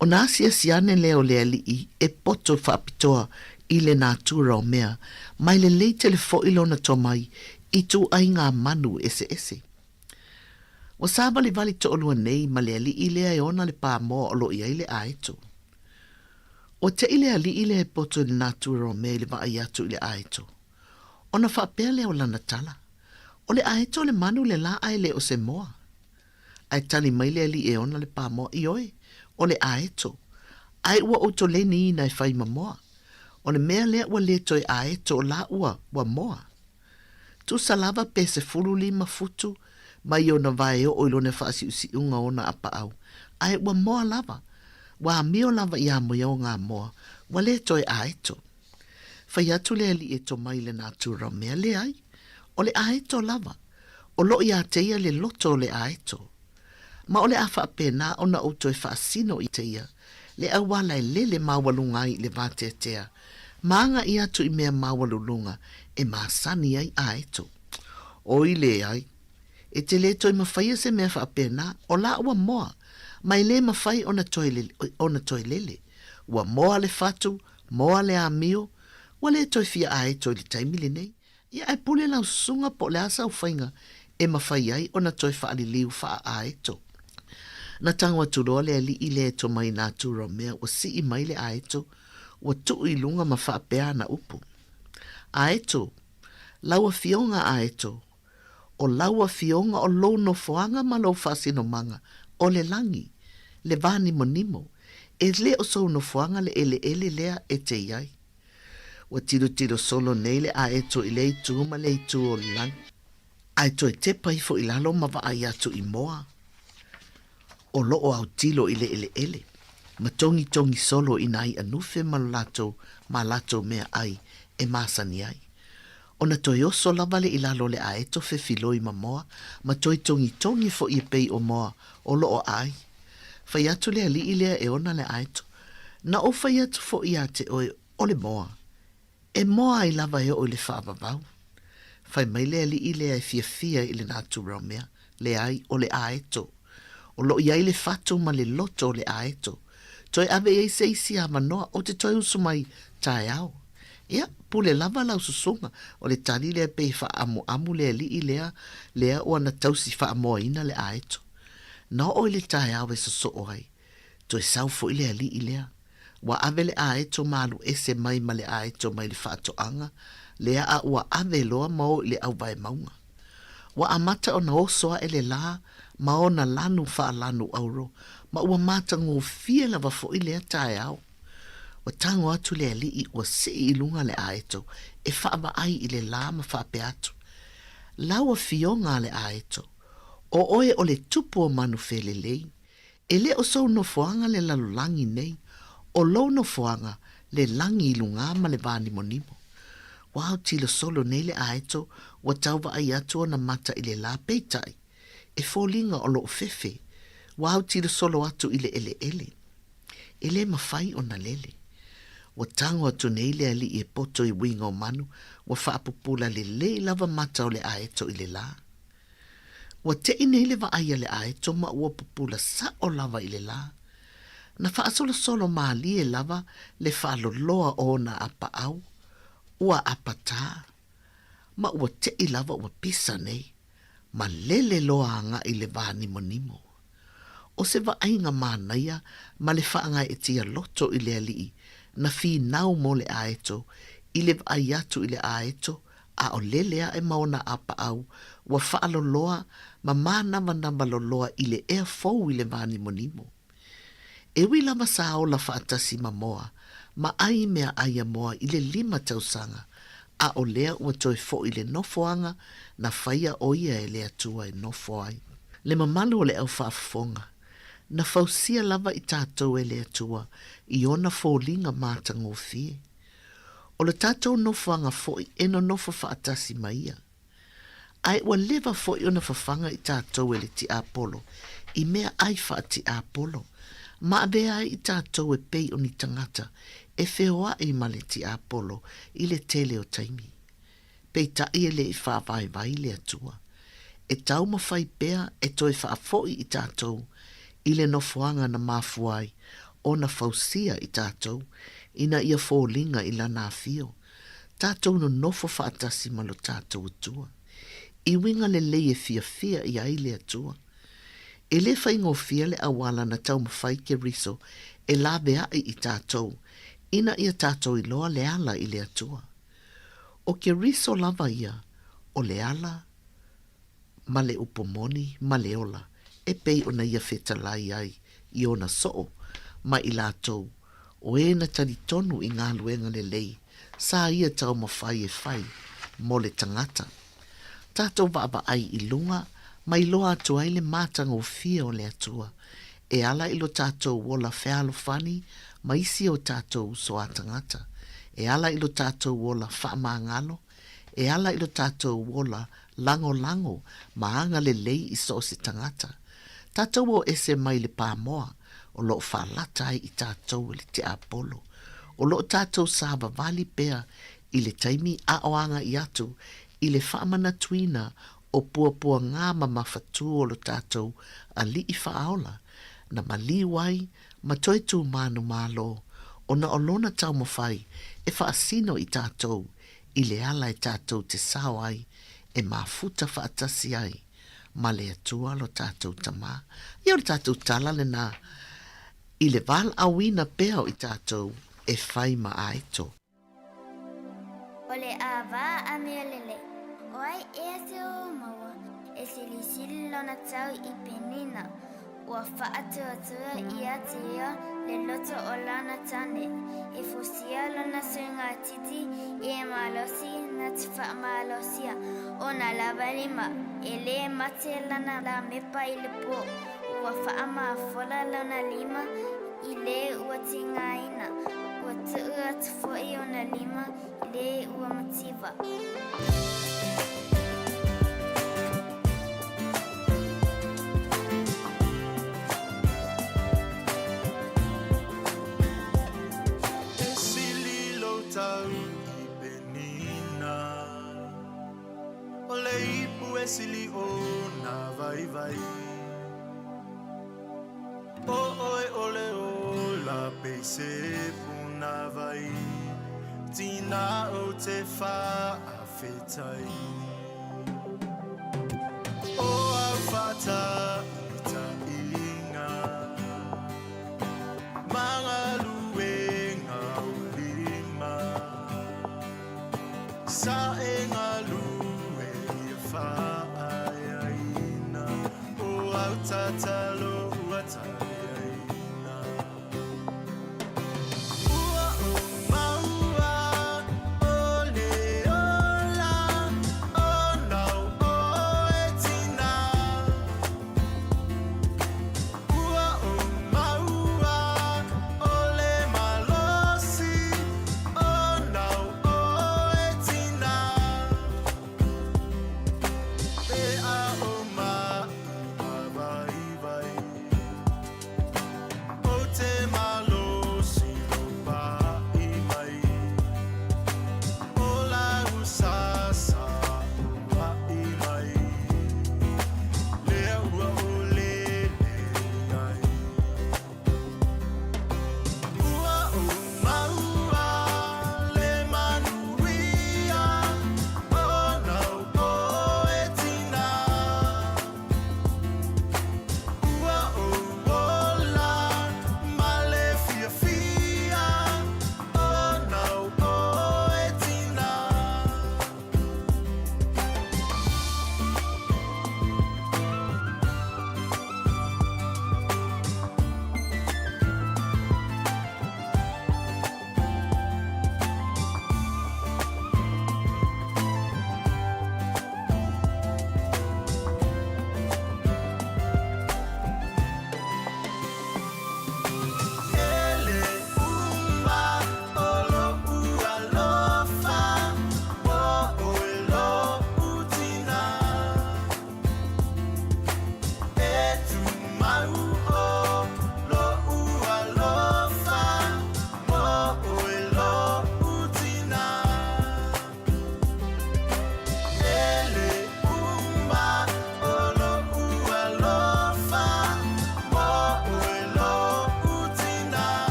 ona asiasi ane lea o le aliʻi e poto faapitoa i le natura o mea, ma e lelei tele foʻi lona tomai i ituaiga manu eseese. Ua sāvalivali toʻalua nei ma le aliʻi lea e ona le pāmoa o lo o i ai le ʻaeto. Ua teʻi le aliʻi lea e poto i le natura o mea i le vaai atu i le ʻaeto. Ona faapea lea o lana tala, O le ʻaeto le manu le lā a e le o se moa. Ae tali mai le aliʻi e ona le pāmoa, Ioe, o le ʻaeto. Ae ua ou toleniina e fai ma moa. O le mea lea ua le toe ʻaeto o la ua, ua moa. Tusa lava pe 15 futu mai ona vae oo i lona faasiusiuga o ona apaau, ae ua moa lava. Ua amio lava i amio ngā moa, ua le toe ʻaeto. Fai atu le aliʻi e tomai i le natura o mea, leai, o le ʻaeto lava, o lo iā te ia le loto o le ʻaeto. Ma o le a faapena ona ou toe faasino i te ia, le auala e lele maualuga ai i le vateatea, ma agaʻi atu i mea maualuluga e masani ai ʻaeto. Oi leai, e te lē toe mafaia se mea faapena, o la ua moa, ma e lē mafai ona toe, ona toe lele. Ua moa le fatu, moa le amio, ua lē toe fia ʻaeto i le taimi lenei. Ia ae pule lau susuga po o le a sau faiga e mafai ai ona toe faaliliu faa-ʻaeto. Na tago atu loa le aliʻi lea e tomai nā tura o mea ua sii mai le ʻaeto, ua tuu i luga ma faapea ana upu. ʻAeto, lau afioga ʻaeto, o lau afioga o lou nofoaga ma lou faasinomaga, o le lagi, le wā nimonimo, e le o sou nofoaga le ʻeleʻele lea e te i ai. Ua tilotilo solo nei le ʻaeto i lea itu ma lea itu o le lagi, a e toe tepa ifo i lalo ma vaai atu i moa o loo autilo i le ʻeleʻele, ma togitogi solo i nā iʻa nufe ma lo lātou ma lātou mea ʻai e masani ai. Ona toe oso lava le i lalo o le ʻaeto fefiloi ma moa, ma toe togitogi foʻi e pei o moa o loo ʻai. Fai atu le aliʻi lea e ona le ʻaeto, Na ou fai atu foʻi iā te ʻoe o le moa, e moa ai lava e oo i le faavavau. Fai mai le aliʻi lea e fiafia i le natura o mea, leai, o le ʻaeto. O loo i ai le fatu ma le loto o le ʻaeto. Toe ave i ai se isi avanoa ou te toe usu mai taeao. Ia, pule lava lau susuga, o le tali lea pei e faaamuamu le aliʻi lea, lea ua na tausi faamoaina le ʻaeto. Na oo i le taeao e sosoo ai, toe sau foʻi le aliʻi lea. Ua ave le ʻaeto ma alu ese mai ma le ʻaeto mai le faatoaga lea a ua ave loa ma o i le ʻauwae mauga. Ua amata ona oso aʻe le lā ma ona lanu faalanu auro ma ua matagofie lava foʻi lea taeao. Ua tago atu le aliʻi ua sii i luga le ʻaeto e faavaai i le lā ma faapea atu, Lau afioga a le ʻaeto, ʻo ʻoe o le tupu o manu felelei, E le o sou nofoaga le lalolagi nei, o lou nofoaga le lagi i lugā ma le vānimonimo. Ua autilo solo nei le ʻaeto ua tau vaai atu ona mata i le lā, peitai, e foliga o loo fefe, ua autilo solo atu i le ʻeleʻele. E lē mafai ona lele. Ua tago atu nei le aliʻi e poto i uiga o manu, ua faapupula lelei lava mata o le ʻaeto i le lā. Ua teʻi nei le vaai a le ʻaeto ma ua pupula saʻo lava i le lā. Na faasolosolo mālie lava le faaloloa o ona apaau, ua apatā, ma ua teʻi lava ua pisa nei, ma lele loa agaʻi le wā nimonimo. ʻO se vaaiga manaia ma le faagaeʻetia loto i le aliʻi na finau mo le ʻaeto i le vaai atu i le ʻaeto a o lele aʻe ma ona apaau ua faaloloa ma mānawanama loloa i le ea fou i le wā nimonimo. E ui lava sa ola faatasi ma moa ma ʻai mea ʻai a moa i le lima tausaga, a o lea ua toe foʻi le nofoaga na faia ʻo ia e le Atua e nofo ai. Le mamalu o le au faafofoga, na fausia lava i tatou e le Atua i ona foliga matagofie. O le tatou nofoaga foʻi e nonofo faatasi ma ia. Ae ua leva foʻi ona fafaga i tatou e le tiapolo i mea ai faatiapolo, ma avea ai i tatou e pei o ni tagata e feoaʻi ma le tiapolo i le tele o taimi. Peitai e le i faavaevae le Atua. E taumafai pea e toe faafo'i i tatou i le nofoaga na mafua ai ona fausia i tatou ina ia foliga i Lana afio, tatou nonofo faatasi ma lo tatou Atua. I uiga lelei e fiafia i ai le Atua. E le faigofie le auala na taumafai Keriso e laveaʻi i tatou ina ia tatou iloa le ala i le Atua. ʻO Keriso lava ia o le ala ma le upu moni ma le ola e pei ona ia fetalai ai i ona soo ma i latou o e na talitonu i galuega lelei sa ia taumafai e fai mo le tagata. Tatou vaavaai i luga ma iloa atu ai le matagofie o le Atua e ala i lo tatou ola fealofani ma isi o tatou uso a tagata, e ala i lo tatou ola faamagalo, e ala i lo tatou ola lagolago ma agalelei i so o se tagata. Tatou o ese mai le pamoa o lo o faalata ai i tatou e le tiapolo. O lo o tatou savavali pea i le taimi a o agai atu i le faamanatuina o puapuagā mamafatū o lo tatou Alii Faaola, na maliu ai ma toe tū manumalo ona o lona taumafai e faasino i tatou i le ala e tatou te sao ai e mafuta faatasi ai ma le Atua lo tatou Tamā. Ia o le tatou tala lenā i le valaauina pea o i tatou e fai ma aeto. O le ava a mea lelei. O ai ea se o maua e silisili lona tau i Penina, ua faatuatua ia te ia le loto o lana tane, e fosia lona suigatiti e malosi na te faamalosia ona lava lima, e le mate lana lamepa i le po, ua faamafola lona lima i le ua tigaina, ua tuu atu foi ona lima i le ua mativa. E sili lou tau i Penina, O le ipu e sili ona vaivai. O oe o le ola pei se punawai, Tina ou te whaafetai. O au whataitainga, Ma ngaluenga o lima, Sa e ngalue ia whaaiaina, O au tatalo ua taliaina. Ua o maua o le ola, O nau oe tina. Ua o maua o le malosi, O nau oe tina. Pe a o maʻi vaivai.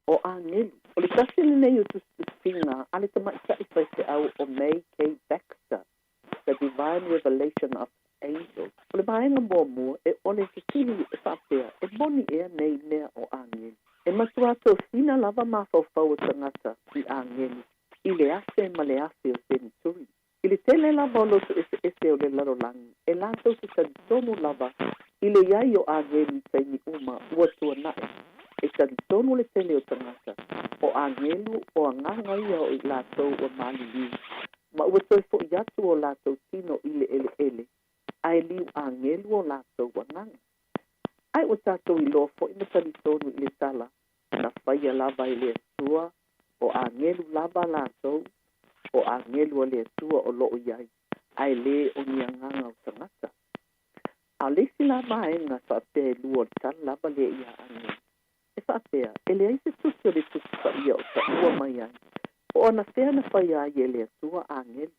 O Agelu. O le tasi lenei o tusitusiga a le tamaitai faifeau o May K. Baxter, The Divine Revelation of Angels. O le vaega muamua, e o le fesili e faapea, e moni ea nei mea o agelu? E matua tosina lava mafaufau o tagata i agelu i le afe ma le afe o senituri. I le tele lava o loto eseese o le lalolagi, e latou te talitonu lava i le i ai o agelu i taimi uma ua tuana'i. E talitonu le tele o tagata, o agelu o agaga ia o i latou ua maliliu, ma ua toe fo'i atu o latou tino i le eleele, ae liu agelu o latou agaga. Ae ua tatou iloa foi ma talitonu i le tala na faia lava e le Atua, o agelu lava latou, o agelu a le Atua o loo i ai, ae le o ni agaga o tagata. A o le isi la vaega faapea e lua o le tala lava lea iā agelu, e faapea, e leai se tusi o le Tusi Paia o taua mai ai, po o anafea na faia ai e le Atua agelu.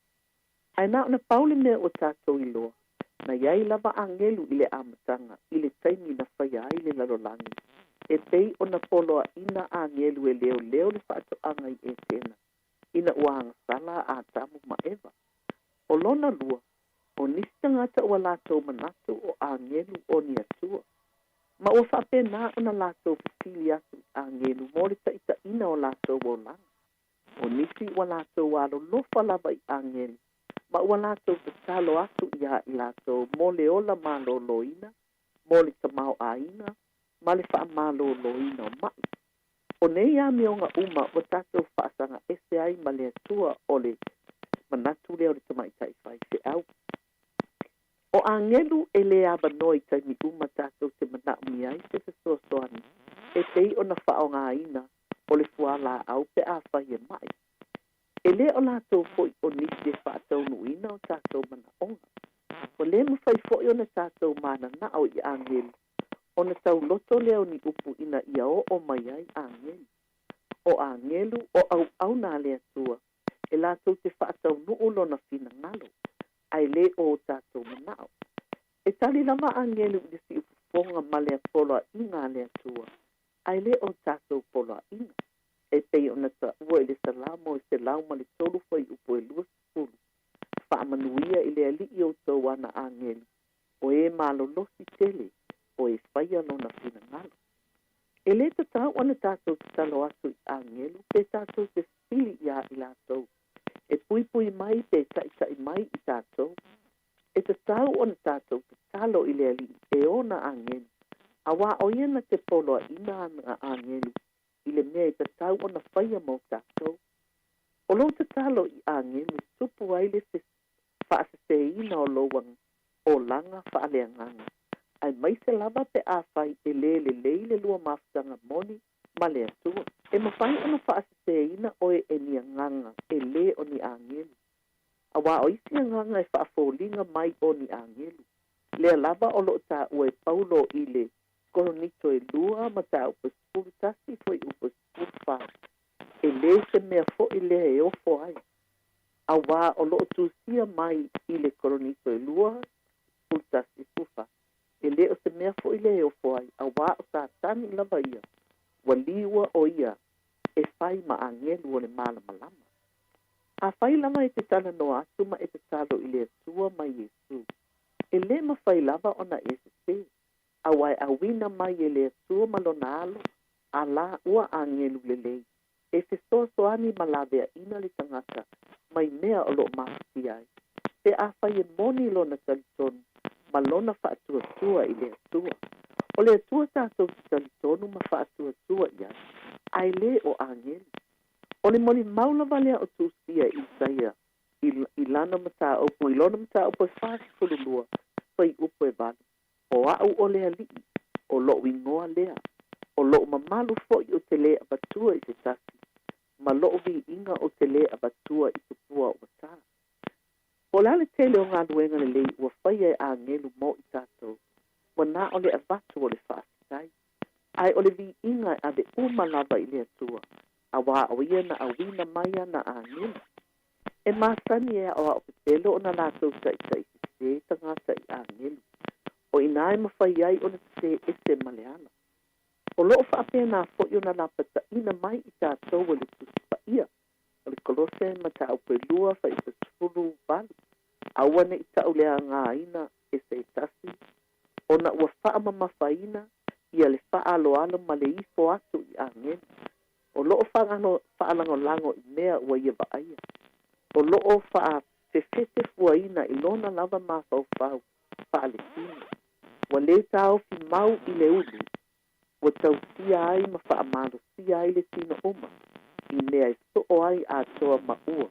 Ae na ona pau le mea ua tatou iloa, na i ai lava agelu i le amataga, i le taimi na faia ai le lalolagi, e pei ona poloaina agelu e leoleo le faatoaga i Etena, ina ua agasala a Atamu ma Eva. O lona lua, o nisi tagata ua latou manatu o agelu o ni Atua. Ma ua faapena ona latou fesili atu i agelu mo le taitaiina o latou olaga. O nisi ua latou alolofa lava i agelu, ma ua latou tatalo atu iā i latou mo le ola malōlōina, mo le tamaoaiga, ma le faamalōlōina o maʻi. O nei amioga uma ua tatou faasaga ese ai ma le Atua o le manatu lea o le tamaitai faifeau. O agelu e le avanoa i taimi uma tatou te manaomia ai se fesoasoani e pei ona faaaogaina o le fualaau pe afai e maʻi. E le o latou foi o nisi e faataunuuina o tatou manaoga. Ua le mafai foi ona tatou mananao i agelu ona tauloto lea o ni upu ina ia oo mai ai agelu. O agelu o auauna a le Atua e latou te faataunuu lona finagalo, ae le o o tatou manao. E tali lava agelu i le siufofoga ma le poloaiga a le Atua, ae le o tatou poloaiga. E pei ona taua i le Salamo e 103 fuaiupu e 20, Faamanuia i le Alii outou ana agelu, o e malolosi tele, o e faia lona finagalo. E le tatau ona tatou tatalo atu i agelu pe tatou te fesili iā i latou e puipui mai pe taʻitaʻi mai i tatou. E tatau ona tatou tatalo i le Alii e ona agelu, auā o ia na te poloaiina ana agelu i le mea e tatau ona faia mo tatou. O lou tatalo i agelu e tupu ai le faaseseina o lou olaga faaleagaga, aemaise lava pe afai e le lelei le lua mafutaga moni ma le Atua. E mafai ona faaseseina oe e ni agaga e le o ni agelu, auā o isi agaga e faafoliga mai o ni agelu, lea lava o loo taua e Paulo i le Koronito e lua mataupu e 11 fuaiupu e 14, e le se mea foi lea e ofo ai, auā o loo tusia mai i le Koronito e lua, 11, 14, e le o se mea foi lea e ofo ai, auā o Satani lava ia, ua liua o ia e fai ma agelu o le malamalama. Afai lava e te talanoa atu ma e tatalo i le Atua ma Iesu, e le mafai lava ona e sesē, auā e auina mai e le Atua ma lona Alo a la ua agelu lelei, e fesoasoani ma laveaina le tagata mai mea o loo mafatia ai, pe afai e moni lona talitonu ma lona faatuatua i le Atua. O le Atua tatou te talitonu ma faatuatua i ai, ae le o agelu. O le molimau lava lea o tusia e Isaia i lana mataupu i lona mataupu e 42, fuaiupu e 8, O a'u o le Alii, o lo'u igoa lea, o lo'u mamalu fo'i ou te lē avatua i se tasi, ma lo'u viiga ou te lē avatua i tupua ua ta. Po o le a le tele o galuega lelei ua faia e agelu mo i tatou, ua na o le avatu o le faafetai. Ae o le viiga e ave uma lava i le Atua, auā Auā o ia na auina mai ana āgelu. E masani e aʻoaʻo pepelo ona lākou taʻitaʻi sesē tagata i āgelu, o inā e mafai ai ona sesē ese ma le ala. O loʻo faapena foʻi ona lapataʻina mai i tātou e le Tusi Paʻia, o le Kolose mataupu e lua fuaiupu 18, Aua neʻi taʻuleagaina e se tasi, ona ua faamamafaina ia le faaaloalo ma le ifo atu i āgelu, o loʻo faalagolago i mea ua ia vaaia, o loʻo faafefetefuaina i lona lava mafaufau faaletino, ua lē taofi mau i le ulu, ua tausia ai ma faamalosia ai le tino uma, i mea e soo ai atoa ma ua,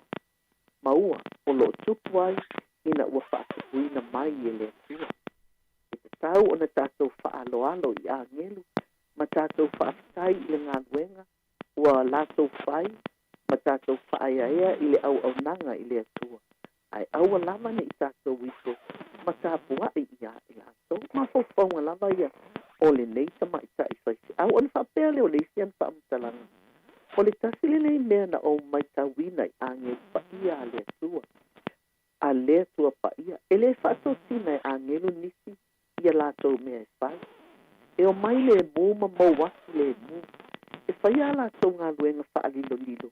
ma ua o loʻo tupu ai ina ua faatupuina mai e le Atua. E tatau ona tātou faaaloalo i āgelu ma tātou faafetai i le galuega ua latou fai ma tātou faaeaea i le auaunaga i le Atua. Ae aua lava neʻi tātou ifo ma tapuaʻi iā i latou. Mafaufauga lava ia o lenei tamaʻitaʻi faifeau. Ona faapea lea o le isi ana faamatalaga, O le tasi lenei mea na ou maitauina i āgelu paʻia a le Atua, a le Atua paʻia, e lē faatosina e āgelu nisi ia latou mea e fai. E omai lēmū ma mou atu lēmū. E fai a latou galuega faalilolilo,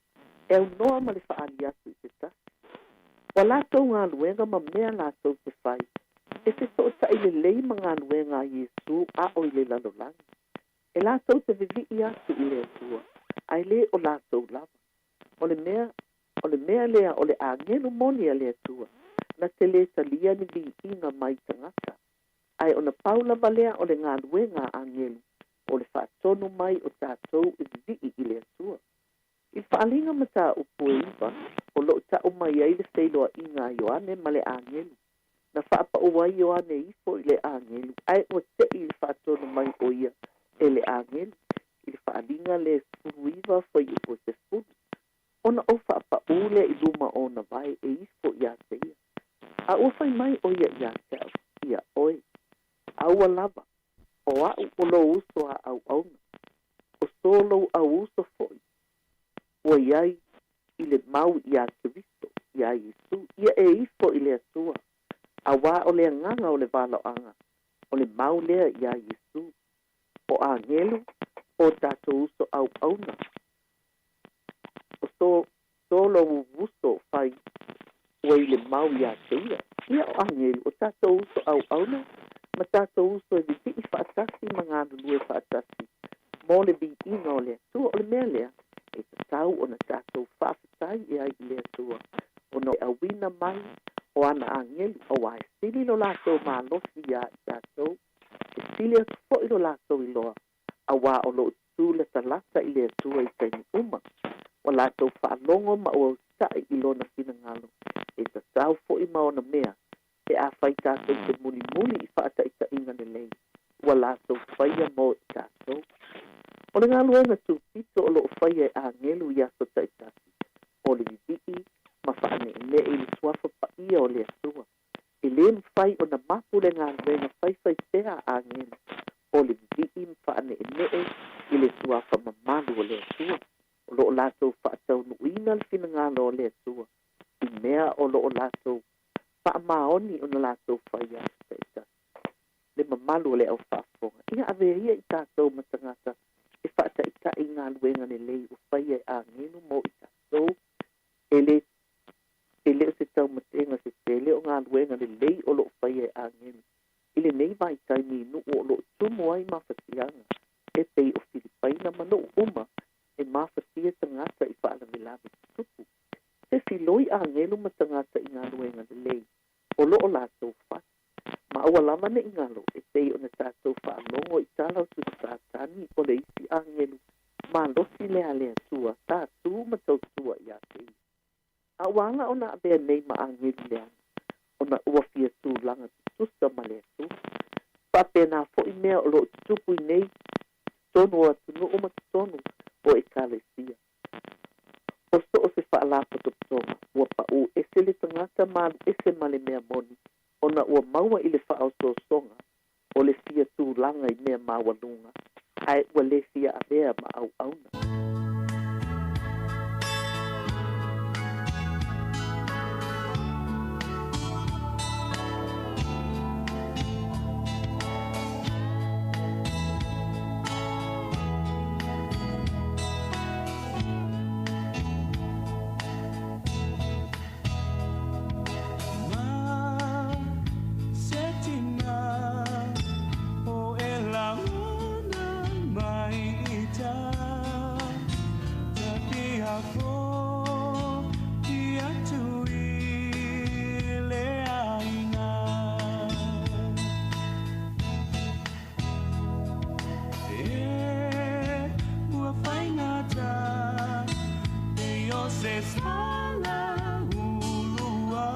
e aunoa ma le faaali atu i se tasi. O a latou galuega ma mea latou te fai, e fesootaʻi lelei ma galuega a Iesū aʻo i le lalolagi. E latou te vivii atu i le Atua, ae lē o latou lava. O le mea, o le mea lea o le āgelu moni a le Atua, na te lē talia ni viiga mai tagata, ae ona pau lava lea o le galuega a āgelu, o le faatonu mai o tātou e vivii i le Atua. I le faaaliga mataupu e iva, o loʻo taʻu mai ai le feiloaiga a Ioane ma le āgelu, na faapaʻu ai Ioane ifo i le āgelu, ae ua teʻi i le faatonu mai o ia e le āgelu, i le faaaliga le 19 fuaiupu e 10, ona ou faapaʻū lea i luma o ona vae e ifo iā te ia. A ua fai mai ʻo ia iā te aʻu, iā ʻoe, Aua lava, ʻo aʻu o lou uso a ʻauʻauna, ʻo so lou ʻau uso foʻi, ua iai i le mau iā Keriso, iā Iesū, ia e ifo i le Atua, auā o le agaga o le walaoaga, o le mau lea iā Iesū. O āgelu, o tātou uso ʻauʻauna, o so, so lou uso fai ua i le mau iā te ia. Ia o āgelu, o tātou uso ʻauʻauna, ma tātou uso e vivii faatasi ma galulue faatasi mo le viiga o le Atua. O le mea lea, e tatau ona tātou faafetai e ai i le Atua, ona e auina mai o ana āgelu, auā e sili lo latou malosi iā i tātou, E sili atu foʻi lo latou iloa, auā o loʻo tū latalata i le Atua i taimi uma. Ua latou faalogo ma ua usitaʻi i lona finagalo, e tatau foʻi ma ona mea, pe afai tātou te mulimuli i faataʻitaʻiga lelei, ua latou faia mo i tātou. O le galuega tūpito o loʻo faia e āgelu i aso taʻitasi, o le vivii ma faaneʻeneʻe i le suafa paʻia o le Atua. E lē mafai ona mapu le galuega faifai pea a āgelu o le vivii ma faaneʻeneʻe i le suafa mamalu o le Atua. O loʻo latou faataunuuina le finagalo o le Atua i mea o loʻo latou faamaoni ona latou fai aso taʻitasi. Le mamalu o le au faafofoga, ia avea ia i tātou ma tagata e faataʻitaʻi i galuega lelei ua faia e āgelu mo i tātou e lē E le o se taumatega se tele o galuega lelei o loʻo faia e āgelu i lenei vaitaimi i nuu o loʻo tumu ai mafatiaga e pei o Filipaina ma nuu uma e mafatia tagata i faalavelave tutupu. Fefiloi āgelu ma tagata i galuega lelei o loʻo latou fai. Ma aua lava neʻi galo e pei ona tātou faalogo i tala o Tusi Satani o le isi āgelu malosi lea a le Atua sa tū ma tautua iā te ia. A ua ala ona avea nei ma āgelu leaga, ona ua fia tulaga tutusa ma le Atua. Faapena foʻi mea o loʻo tutupu i nei totonu o atunuu ma totonu o ʻekalesia. O so o se faalapotopotoga, ua paʻū ese le tagata ma alu ese ma le mea moni, ona ua maua i le faaosoosoga o le fia tulaga i mea maualuga, ae ua lē fia avea ma ʻauʻauna. se sala ulua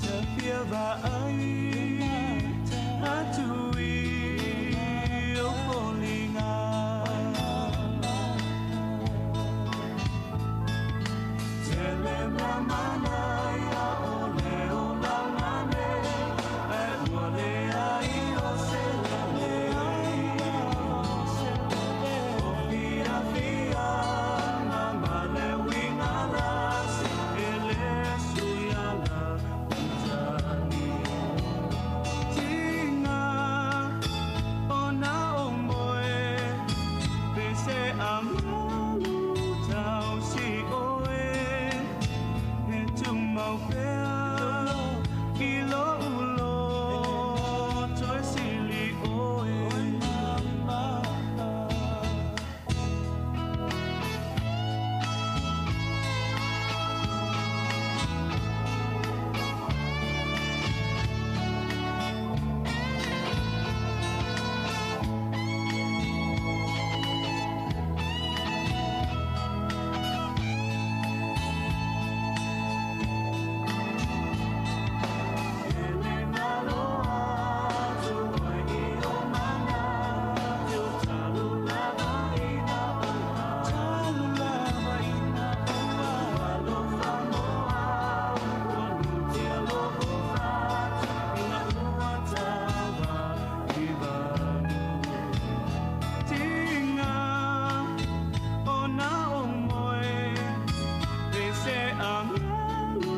Ta fia vaai atu i ou foliga. Tele mea manaia o le olaga nei, Ae ua leai o se lelei. O fiafiaga ma le uiga lasi, E le sui ala matagi. Tiga ona ou moe, Pe se amalu tausi oe, E tumau pea i lo'u loto e sili oe. Tiga ona ou moe, Pe se amalu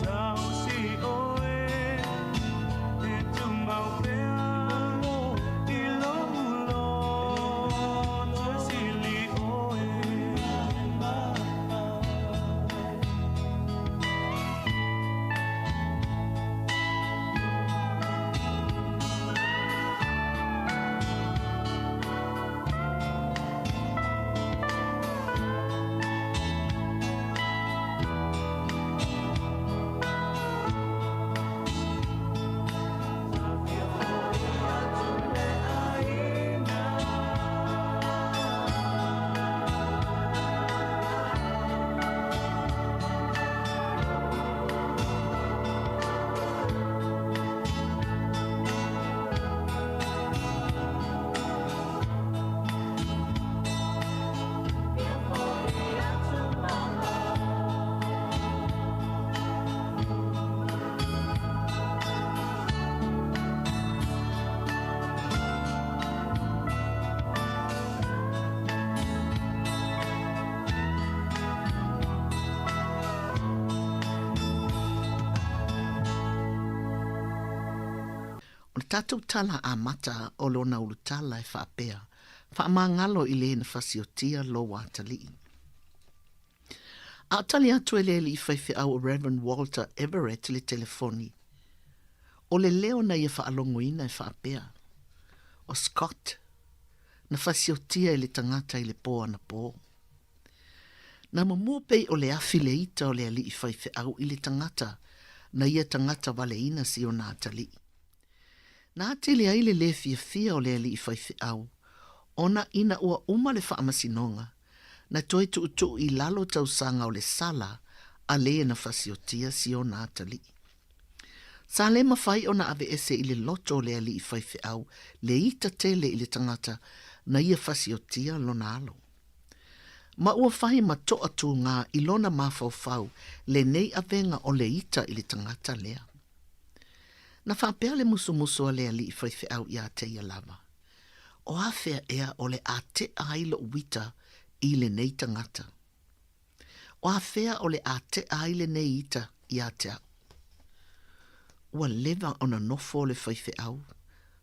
tausi oe, E tumau pea i lo'u loto e sili oe. O le tatou tala amata o lona ulutala e faapea, Faamagalo i le na fasiotia lou atalii. A o tali atu e le alii faifeau o Rev. Walter Everett le telefoni, o le leo na ia faalogoina e faapea, O Scott, na fasiotia e le tagata i le po anapō. Na mumu pei o le afi le ita o le alii faifeau i le tagata na ia tagata valeina si ona atalii. Na atili ai le lē fiafia o le alii faifeau, ona ina ua uma le faamasinoga, na toe tuutuu i lalo tausaga o le sala a le na fasiotia si ona atalii. Sa le mafai ona aveese i le loto o le alii faifeau le ita tele i le tagata na ia fasiotia lona alo. Ma ua fai ma toa tūgā i lona mafaufau lenei avega o le ita i le tagata lea. Na faapea le musumusu a le alii faifeau iā te ia lava, O afea ea o le a te'a ai lo'u ita i lenei tagata? O afea o le a te'a ai lenei ita iā te a'u? Ua leva ona nofo le faifeau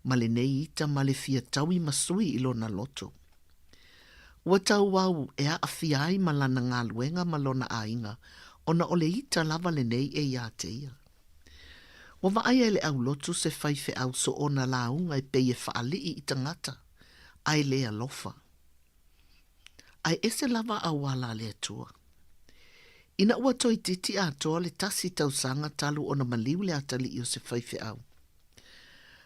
ma lenei ita ma le fia taui ma sui i lona loto. Ua tau au e aafia ai ma lana galuega ma lona aiga ona o le ita lava lenei e iā te ia. Ua vaaia e le aulotu se faifeau soona lauga e pei e faalii i tagata, ae le alofa. Ae ese lava auala a le Atua. Ina ua toeitiiti atoa le tasi tausaga talu ona maliu le atalii o se faifeau,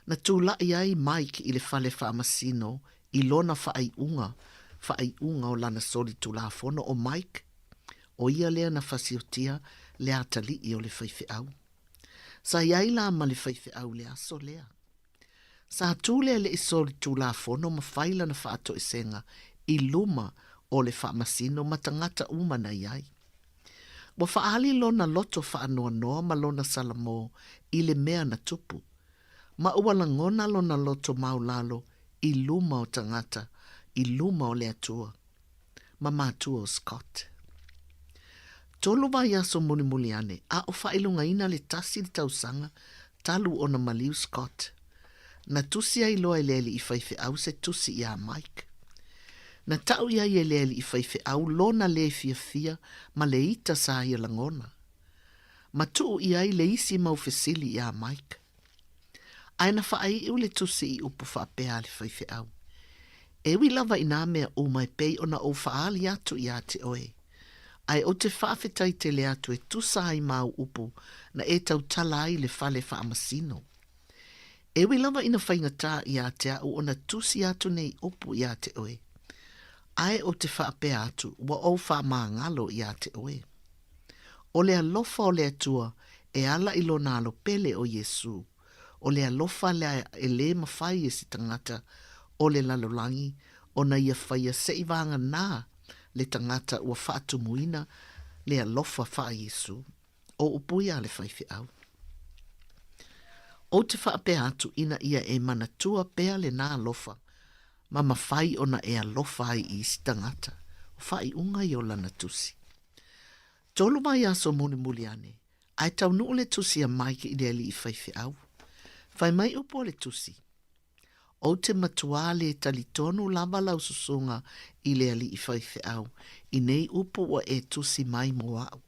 na tulai ai Mike i le fale faamasino i lona faaiuga faaiuga o lana solitulafono o Mike. ʻO ia lea na fasiotia le atalii o le faifeau. Sa i ai la ma le faifeau i le aso lea. Sa tū le alii solitulafono ma fai lana faatoesega i luma o le faamasino ma tagata uma na i ai. Ua faaali lona loto faanoanoa ma lona salamo i le mea na tupu, ma ua lagona lona loto maulalo i luma o tagata, i luma o le Atua. Ma matua o Scott. Tolu vaiaso mulimuli ane, a o faailogaina le tasi le tausaga talu ona maliu Scott. Na tusi ai loa e le alii faifeau se tusi iā Mike. Na tau i ai e le alii faifeau lona lē fiafia ma le ita sa ia lagona. Ma tuu i ai le isi mau fesili iā Mike. Ae na faaiu le tusi i upu faapea a le faifeau, E ui lava i nā mea uma e pei ona ou faaali atu iā te oe, ae ou te faafetai tele atu e tusa ai ma au upu na e tautala ai i le fale faamasino. E ui lava ina faigata iā te aʻu ona tusi atu nei upu iā te oe, ae ou te faapea atu ua ou faamagalo iā te oe. ʻO le alofa o le Atua e ala i lona alo pele ʻo Iesū, ʻo le alofa lea e lē mafai e se tagata o le lalolagi ona ia faia seʻi vāganā le tagata ua faatumuina le alofa faa-Iesū. ʻO upu ia a le faifeau. Ou te faapea atu ina ia e manatua pea lenā alofa ma mafai ona e alofa ai i isi tagata, o faaiuga ia o lana tusi. Tolu vaiaso mulimuli ane, ae taunuu le tusi a Mike i le alii faifeau. Fai mai upu o le tusi, Ou te matuā lē talitonu lava lau susuga i le alii faifeau i nei upu ua e tusi mai mo aʻu.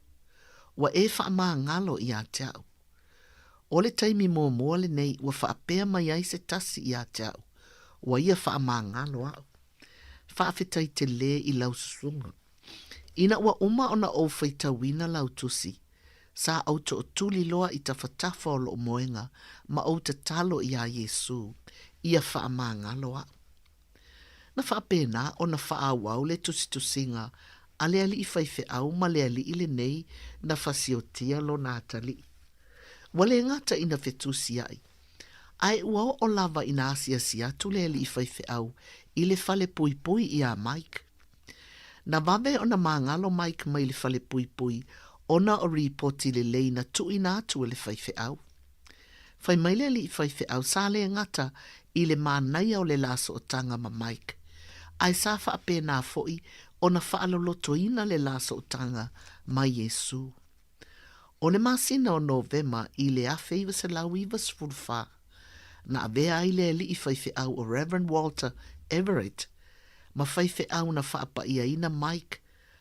Ua e faamagalo iā te aʻu. ʻO le taimi muamua lenei ua faapea mai ai se tasi iā te aʻu, ua ia faamagalo aʻu. Faafetai telē i lau susuga. Ina ua uma ona ou faitauina lau tusi, sa ou toʻotuli loa i tafatafa o loʻu moega ma ou tatalo iā Iesū, ia faamagalo aʻu. Na faapena ona faaauau le tusitusiga a le alii faifeau ma le alii lenei na fasiotia lona atalii. Ua le gata ina fetusiaʻi, ae ua oo lava ina asiasi atu le alii faifeau i le fale puipui iā Mike. Na vave ona magalo Mike mai le fale puipui ona o ripoti lelei na tuuina atu e le faifeau. Fai mai le alii faifeau sa le gata i le manaia o le la sootaga ma Mike, ae sa faapena foi ona faalolotoina le la sootaga ma Iesu. O le masina o Novema i le 1994, na avea ai le alii faifeau o Reverend Walter Everett ma faifeau na faapaʻiaina Mike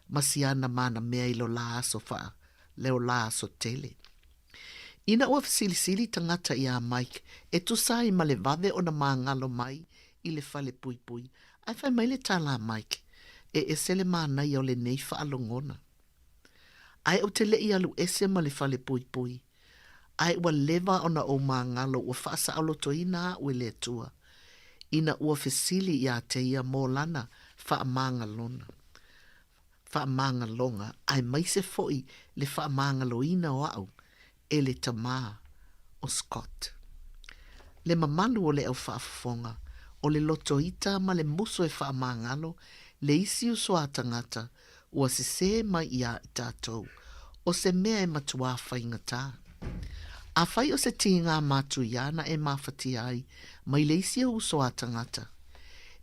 ma siana manamea i lo la aso faa leo la aso tele. Ina ua fesilisili tagata iā Mike e tusa ai ma le vave ona magalo mai i le fale puipui, ae fai mai le tala a Mike, E ese le manaia o lenei faalogona. Ae ou te le i alu ese ma le fale puipui, ae ua leva ona ou magalo ua faasaolotoina aʻu e le Atua, ina ua fesili iā te ia mō lana faamagalona, faamagaloga aemaise foi le faamagaloina o aʻu e le tamā o Scott. Le mamalu o le au faafofoga, o le loto ita ma le muso e faamagalo le isi uso a tagata ua sesē mai iā i tatou, o se mea e matuā faigata. Afai o se tīgā matuia na e mafatia ai mai le isi au uso a tagata,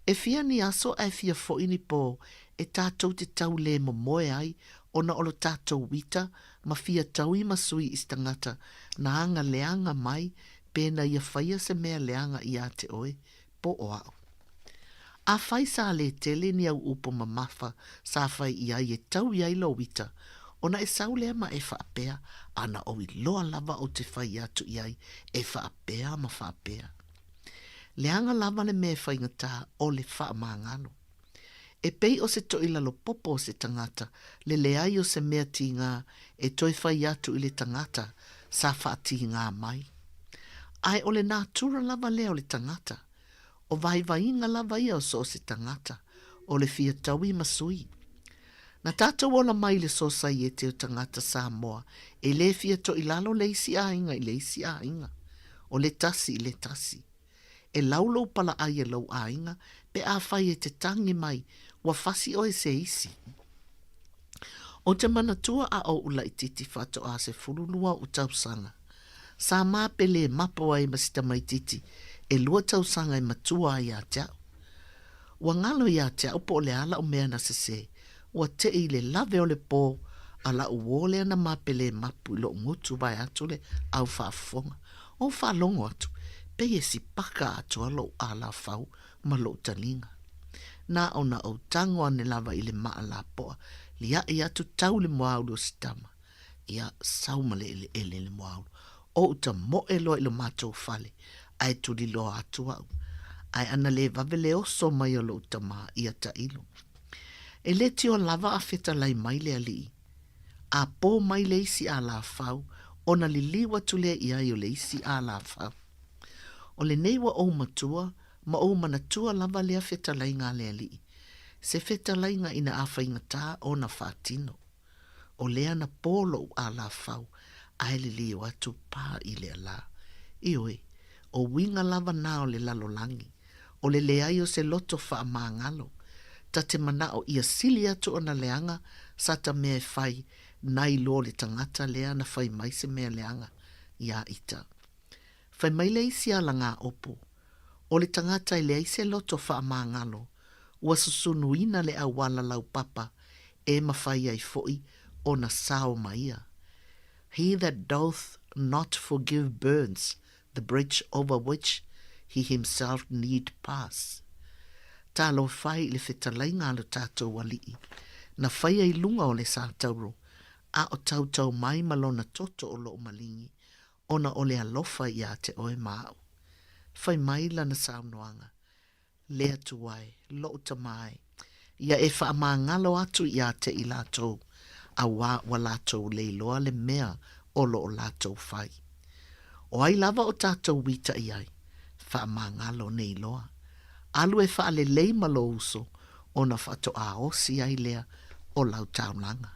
e fia ni aso ae fia foi ni pō e tatou te tau lē momoe ai ona o lo tatou uita ma fia taui ma sui i se tagata na aga leaga mai pena ia faia se mea leaga iā te oe, po o aʻu. Afai sa lē tele ni au upu mamafa sa fai i ai e taui ai lou uita, ona e sau lea ma e faapea, a na ou iloa lava ou te fai atu i ai e faapea ma faapea. Leaga lava le mea e faigata o le faamagalo. E pei o se toʻilalo popo o se tagata le leai o se mea tīgā e toe fai atu i le tagata sa faatīgā mai. Ae o le natura lava lea o le tagata, o vaivaiga lava ia o so o se tagata, o le fia taui ma sui. Na tātou ola mai i le sosaiete o tagata Samoa e le fia toʻilalo le isi aiga i le isi aiga, o le tasi i le tasi. E lau lou palaʻai e lou aiga pe afai e te tagi mai ua fasi oe se isi. Ou te manatua a ou laititi faatoa 12 oʻu tausaga. Sa ma pe le mapo ai ma si tamaititi e lua tausaga e matua ai ia te aʻu. Ua galo iā te aʻu po o le a laʻu mea na sesē, ua teʻi i le lave o le pō a laʻu uō lea na mapele mapu i loʻu gutu vaeatu le au faafofoga. Ou faalogo atu, pei e sipaka atoa loʻu alafau ma loʻu taliga. Na ona ou tago ane lava i le maa lapoa, liaʻi atu tau i le moaulu o si tama. Ia, sau ma le ʻeleʻele le moaulu. Oʻu tamoʻe loa i lo matou fale, ae tuliloa atu aʻu. Ae ana le vave le oso mai o loʻu tamā ia taʻilo. E le tio lava a fetalai mai le aliʻi. A pō mai le isi alafau, ona liliu atu lea i ai o le isi alafau. O lenei ua ou matua ma ou manatua lava lea fetalaiga a le aliʻi. Se fetalaiga ina a faigata ona faatino. O lea na pō loʻu alafau ae liliu atu pā i lea lā. Ioe, o uiga lava nā o le lalolagi, o le leai o se loto faamagalo, ta te manaʻo ia sili atu ona leaga sa ta mea e fai nai lo le tagata lea na fai mai se mea leaga iā ita. Fai mai le isi alagā opo, o le tagata e leai se loto faamagalo, ua susunuina le auala laupapa e mafai ai foʻi ona sao ma ia. He that doth not forgive burns the bridge over which he himself need pass. Talofa e i le fetalaiga a lo tatou Alii, na faia i luga o le satauro, a o tautau mai ma lona toto o loo maligi, ona o le alofa iā te oe ma aʻu. Fai mai lana saunoaga, Le Atua e, loʻu tama e, ia e faamagalo atu iā te i latou, auā ua latou leiloa le mea o loo latou fai. O ai lava o tatou uitaʻi ai, faamagalo nei loa. Alu e faalelei ma lou uso, ona faatoā osi ai lea o lau taulaga.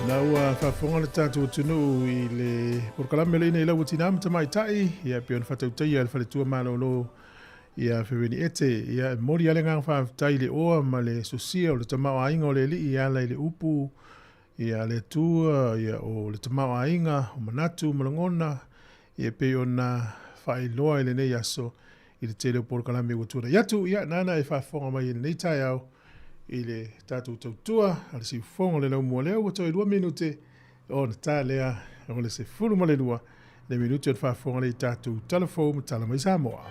Na ua faafofoga le tatou atunuu i le polokalame o le ina i lau tina ma tamaitai, ia pei ona faatautaia e le faletua malolo ia Fereni Ete. Ia e momoli lava le agaga faafetai i le oa ma le sosia o le tamaoaiga o le Alii e ala i le upu ia le Atua, ia o le tamaoaiga o manatu ma lagona, ia pei ona faailoa i lenei aso i le tele o polokalame ua tuanai atu. Ia nāna e faafofoga mai i lenei taeao i le tatou tautua a le siufofoga o le laumua lea ua toe 2 minute ona ta lea o le 12 le minute ona faafofoga lea i tatou tala fou ma tala mai Samoa.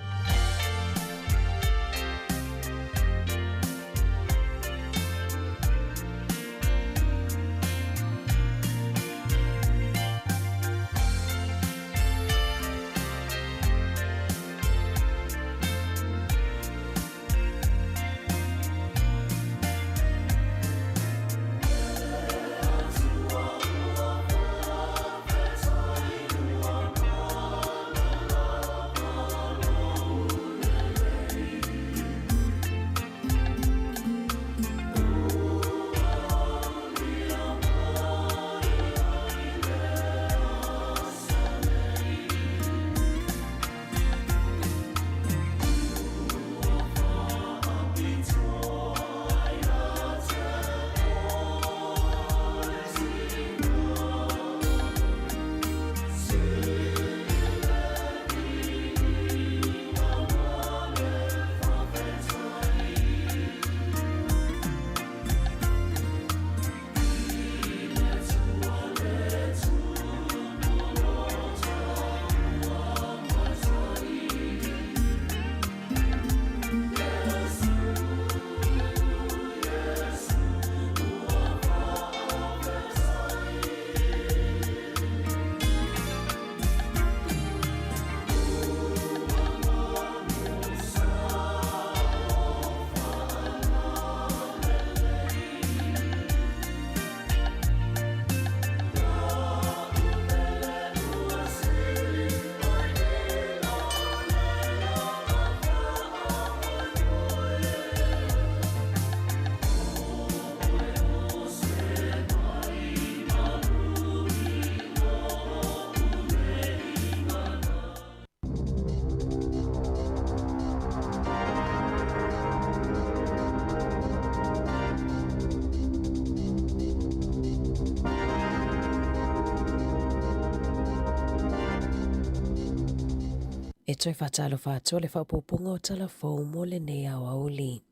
E toe faatalofa atu le faaopoopoga o tala fou mo lenei aoauli.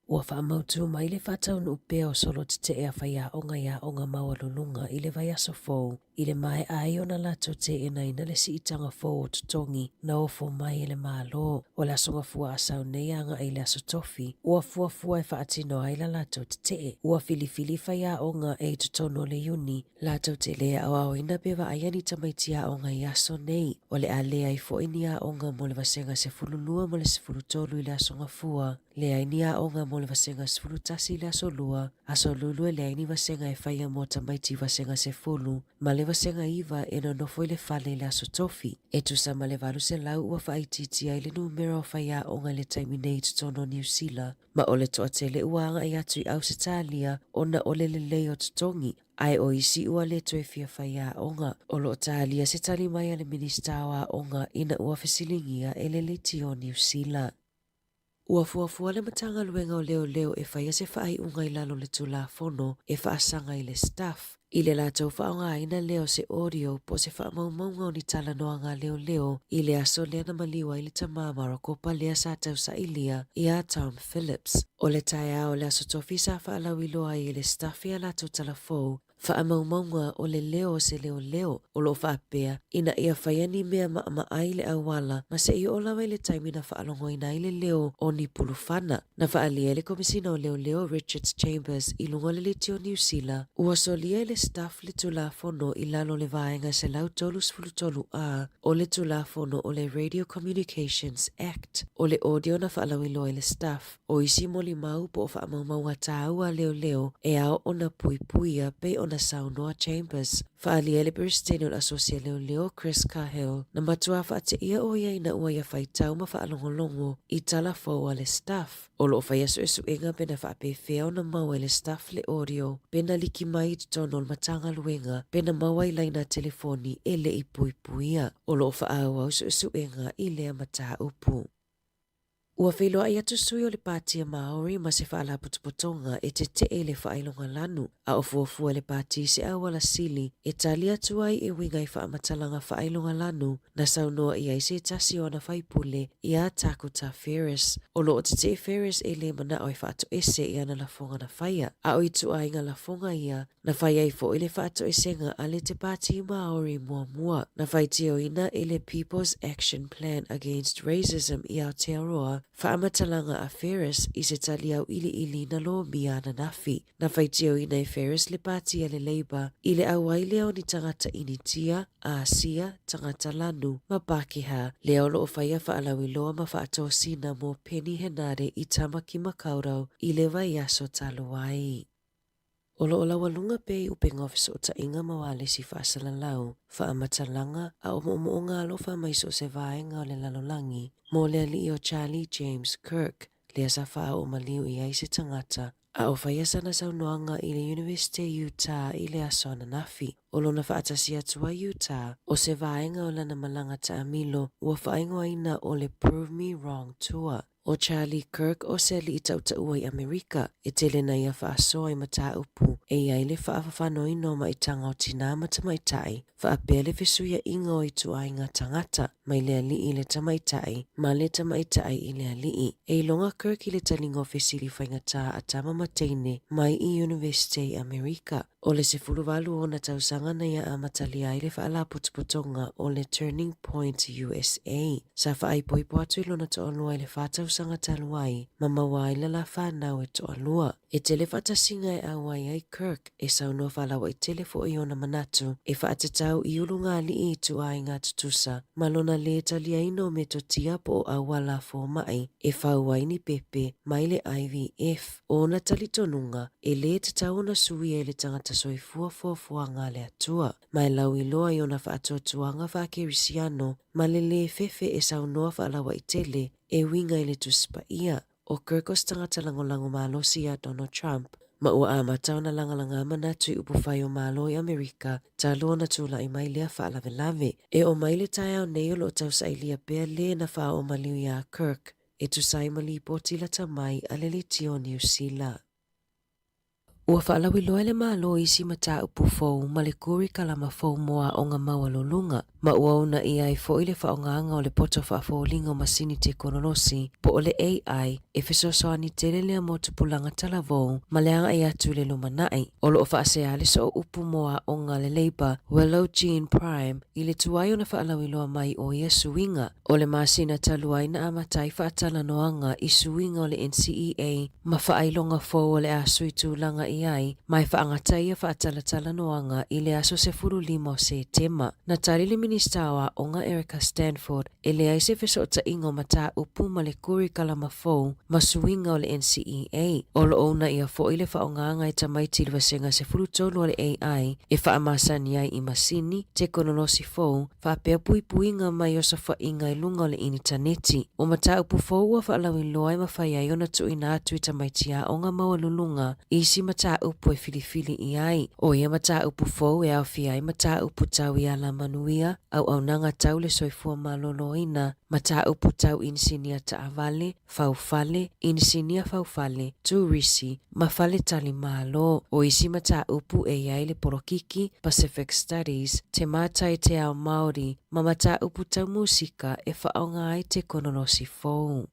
Ua faamautū mai le faataunuu pea o solo tetee a faiaoga i aoga maualuluga i le vaiaso fou i le maea ai ona latou teenaina le siitaga fou o totogi na ofo mai e le Malo. O le Aso Gafua a sau nei agai i le Aso Tofi, ua fuafua e faatino ai la latou tetee. Ua filifili faiaoga e i totonu o le Iuni latou te le aoaoina pe vaaia ni tamaiti aoga i aso nei. O le a leai foi ni aoga mo le vasega 12 ma le 13 i le Aso Gafua. Leai ni aoga mo le vasega 11 i le Aso Lua, Aso Lulu e leai ni vasega e faia mo tamaiti vasega 10, ma le vasega 9 e nonofo i le fale i le Aso Tofi. E tusa ma le 800 ua faaitiitia ai le numera o faiaoga i le taimi nei i totonu o Niu Sila, ma o le toatele ua agai atu i Ausetalia ona o le lelei o totogi, Ae o isi ua le toe fia fai aoga. O lo o talia se tali mai a le Minisita o Aoga ina ua fesiligia e le Leitio Niu Sila. Ua fuafua le Matagaluega o Leoleo e faia se faaiuga i lalo o le Tulafono e faasaga i le Stuff i le latou faaaogaina lea o se audio po o se faamaumauga o ni talanoaga a leoleo i le aso lea na maliu ai le tama Marakopa lea sa tausailia ia Tom Phillips. O le taeao o le Aso Tofi sa faalauiloa ai e le Stuff i a latou tala fou Faamaumauga o le leo o se leoleo o lo o faapea ina ia faia ni mea maʻamaʻai i le auala ma seia oo lava i le taimi na faalogoina ai le leo o ni pulufana. Na faaalia e le Komisina o Leoleo Richards Chambers i luga o le Leitio Niu Sila, ua solia e le Stuff le Tulafono i lalo o le Vaega 133 A o le Tulafono o le Radio Communications Act. O le audio na faalauiloa e le Stuff, O isi molimau po o faamaumauga tāua a leoleo e ao ona puipuia pei ona. ona saunoa Chambers. Faaalia ai le Peresetene o le Asosi a Leoleo, Chris Cahill, na matuā faateia ʻo ia ina ua ia faitau ma faalogologo i tala fou a le staff. O lo o faia suesuega pe na faapefea ona maua e le staff le audio pe na liki mai i totonu o le Matagaluega pe na maua i laina telefoni e le i puipuia. O lo o faaauau suesuega i lea mataupu. Ua feiloai atu sui o le Pāti a Māori ma se faalapotopotoga e teteʻe i le faailoga lanu, a o fuafua e le pāti se auala sili e tali atu ai e uiga i faamatalaga faailoga lanu na saunoa i ai se tasi o ana faipule iā Tākuta Ferris. O lo o teteʻe Ferris e lē manaʻo e faatoese i ana lafoga na faia, a o ituaiga lafoga ia Na fai ai foi le faatoesega a le Te Pāti Māori muamua, na faitioina e le People's Action Plan Against Racism i Aotearoa, faamatalaga a Ferris i se tali auiliili na lomia ananafi. Na faitioina e Ferris le pāti a le Labour i le auai lea o ni tagata Initia, Āsia, tagata lanu, ma Pākehā, lea o lo o faia faalauiloa ma faatosina mo Peeni Henare i Tamaki Makaurau i le vaiaso talu ai. O lo o laualuga pea i upega o fesootaiga ma ualesi faasalalau, faamatalaga, a o moomooga alofa mai so o se vaega o le lalolagi, mo le alii o Charlie James Kirk, lea sa faaoo maliu i ai se tagata, a o faia sana saunoaga i le Universite Utah i le aso ananafi. O lona faatasi atu ai Utah, o se vaega o lana malaga taamilo ua faaigoaina o le Prove Me Wrong Tour. ʻO Charlie Kirk o se aliʻi tautaua i ʻAmerika, e tele na ia faasoa i mataupu e i ai le faafafanoina o maʻitaga o tinā ma tamaitai, faapea le fesuiaʻiga o ituaiga tagata mai le aliʻi i le tamaitai ma le tamaitai i le aliʻi. E iloga Kirk i le taliga o fesili faigata a tama ma teine mai i Universite i ʻAmerika. ʻO le 18 ona tausaga na ia amatalia ai le faalapotopotoga o le Turning Point USA. Sa faaipoipo atu i lona toalua i le fa tausaga talu ai ma maua ai le la fanau e toalua. E tele faatasiga e auai ai Kirk, e saunoa faalauaitele foi i ona manatu e faatatau i ulugalii i ituaiga tutusa ma lona lē taliaina o metotia po o auala fomai e fau ai ni pepe mai le IVF. O ona talitonuga, e lē tatau ona suia e le tagata soifua fuafuaga a le Atua, ma e lauiloa i ona faatuatuaga faakerisiano ma le lē fefe e saunoa faalauaitele e uiga i le Tusi Paia. ʻO Kirk o se tagata lagolago malosi iā Donald Trump, ma ua amata ona lagalagā manatu i upufai o Malo i ʻAmerika talu ona tulai mai lea faalavelave. E oo mai le taeao nei o lo o tausailia pea lē na faaoo maliu iā Kirk e tusa ai ma lipoti lata mai a le Leitio o Niu Sila. Ua faalauiloa e le Malo isi mataupu fou ma le kurikalama fou mo aoga maualuluga, ma ua uunaia ai foi le faaaogaga o le poto faafoliga o masini tekonolosi po o le AI e fesoasoani tele lea mo tupulaga talavou ma le agai atu i le lumanai. O lo o faasea le sooupu mo aoga a le Labour, Willow Jean Prime, i le tuai ona faalauiloa mai o ia suiga. O le masina talu ai na amata ai faatalanoaga i suiga o le NCEA ma faailoga fou o le a sui tulaga i ai ma e faagata ia faatalatalanoaga i le aso 15 o Setema. Na tali le Minisita o Aoga Erica Stanford e leai se fesootaiga o mataupu ma le kurikalama fou ma suiga o le NCEA. O lo o uunaia foi le faaaogaga e tamaiti i le vasega 13 o le AI e faamasani ai i masini, tekonolosi fou, faapea puipuiga mai osofaiga i luga o le initaneti. O mataupu fou ua faalauiloa e mafai ai ona tuuina atu i tamaiti aoga maualuluga isi mataupu e filifili i ai. O ia mataupu fou e aofia ai mataupu tau i alamanuia, auaunaga tau le soifua maloloina, mataupu tau inisinia taavale, faufale, inisinia faufale, turisi, ma faletali Malo. O isi mataupu e i ai le polokiki, Pacific Studies, te mātai te ao Māori, ma mataupu tau musika e faaaoga ai tekonolosi fou.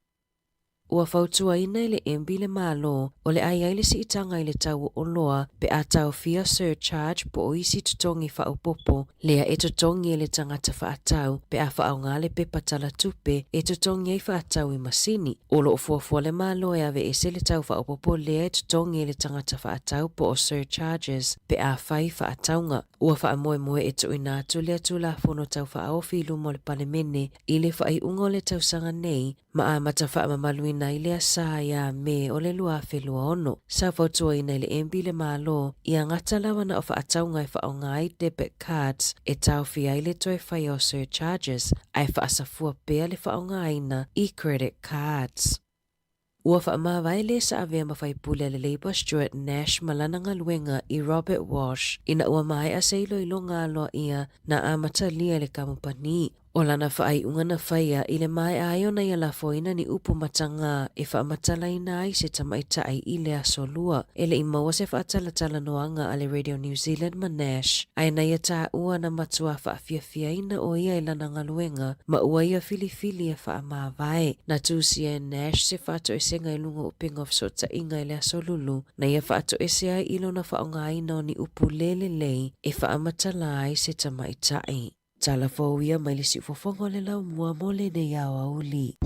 Ua fautuaina e le MB le Malo o le a i ai le siitaga i le tau o oloa pe a taofia surcharge po o isi totogi faaopoopo lea e totogi e le tagata faatau pe a faaaoga le pepa tala tupe e totogi ai faatau i masini. O lo o fuafua le Malo e aveese le tau faaopoopo lea e totogi e le tagata faatau po o surcharges pe a fai faatauga. Ua faamoemoe e tuuina atu lea Tulafono Tau Faaofi i luma o le Palemene i le faaiuga o le tausaga nei ma amata faamamaluina. faatulagaina ai le asa ia Me o le 2026. Sa fautuaina e le MB le Malo ia gata lava na o faatauga e faaaoga ai debit cards e taofia ai le toe faia o surcharges ae faasafua pea le faaaogaina i credit cards. Ua faamavae le sa avea ma faipule a le Labour Stuart Nash ma lana galuega i Robert Walsh ina ua maea se iloiloga aloaia na amatalia e le kamupani. O lana faaiuga na faia i le maea ai ona ia lafoina ni upu matagā e faamatalaina ai se tamaitai i le Aso Lua. E le i maua se faatalatalanoaga a le Radio New Zealand ma Nash, ae na ia taua na matuā faafiafiaina ʻo ia i lana galuega ma ua ia filifili e faamavae. Na tusia e Nash se faatoesega i luga o upega o fesootaiga i le Aso Lulu, na ia faatoese ai i lona faaaogaina o ni upu le lelei e faamatala ai se tamaitai. Tala fou ia mai le siufofoga o le laumua mo lenei aoauli.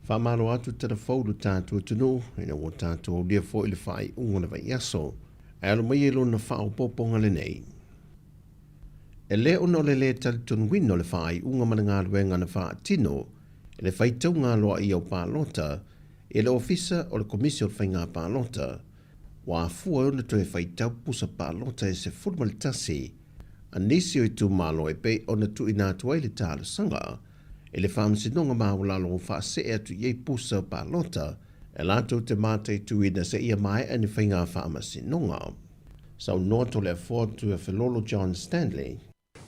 Faamalo atu Talafou lo tatou atunuu ina ua tatou aulia foi le faaiuga o le vaiaso. Ae alo maia i lona faaopoopoga lenei. E lē ona o le lē talitonuina o le faaiuga ma le galuega na faatino e le faitauga aloaia o palota i le Ofisa o le Komisi o le Faiga Palota, ua afua ai ona toe faitau pusa palota e 11 a nisi o itumalo e pei ona tuuina atu ai le talosaga i le Faamasinoga Maualalo ua faasee atu i ai pusa palota e latou te mataituina seia maea ni faiga faamasinoga. Saunoa Toleafoa Tuiafelolo John Stanley.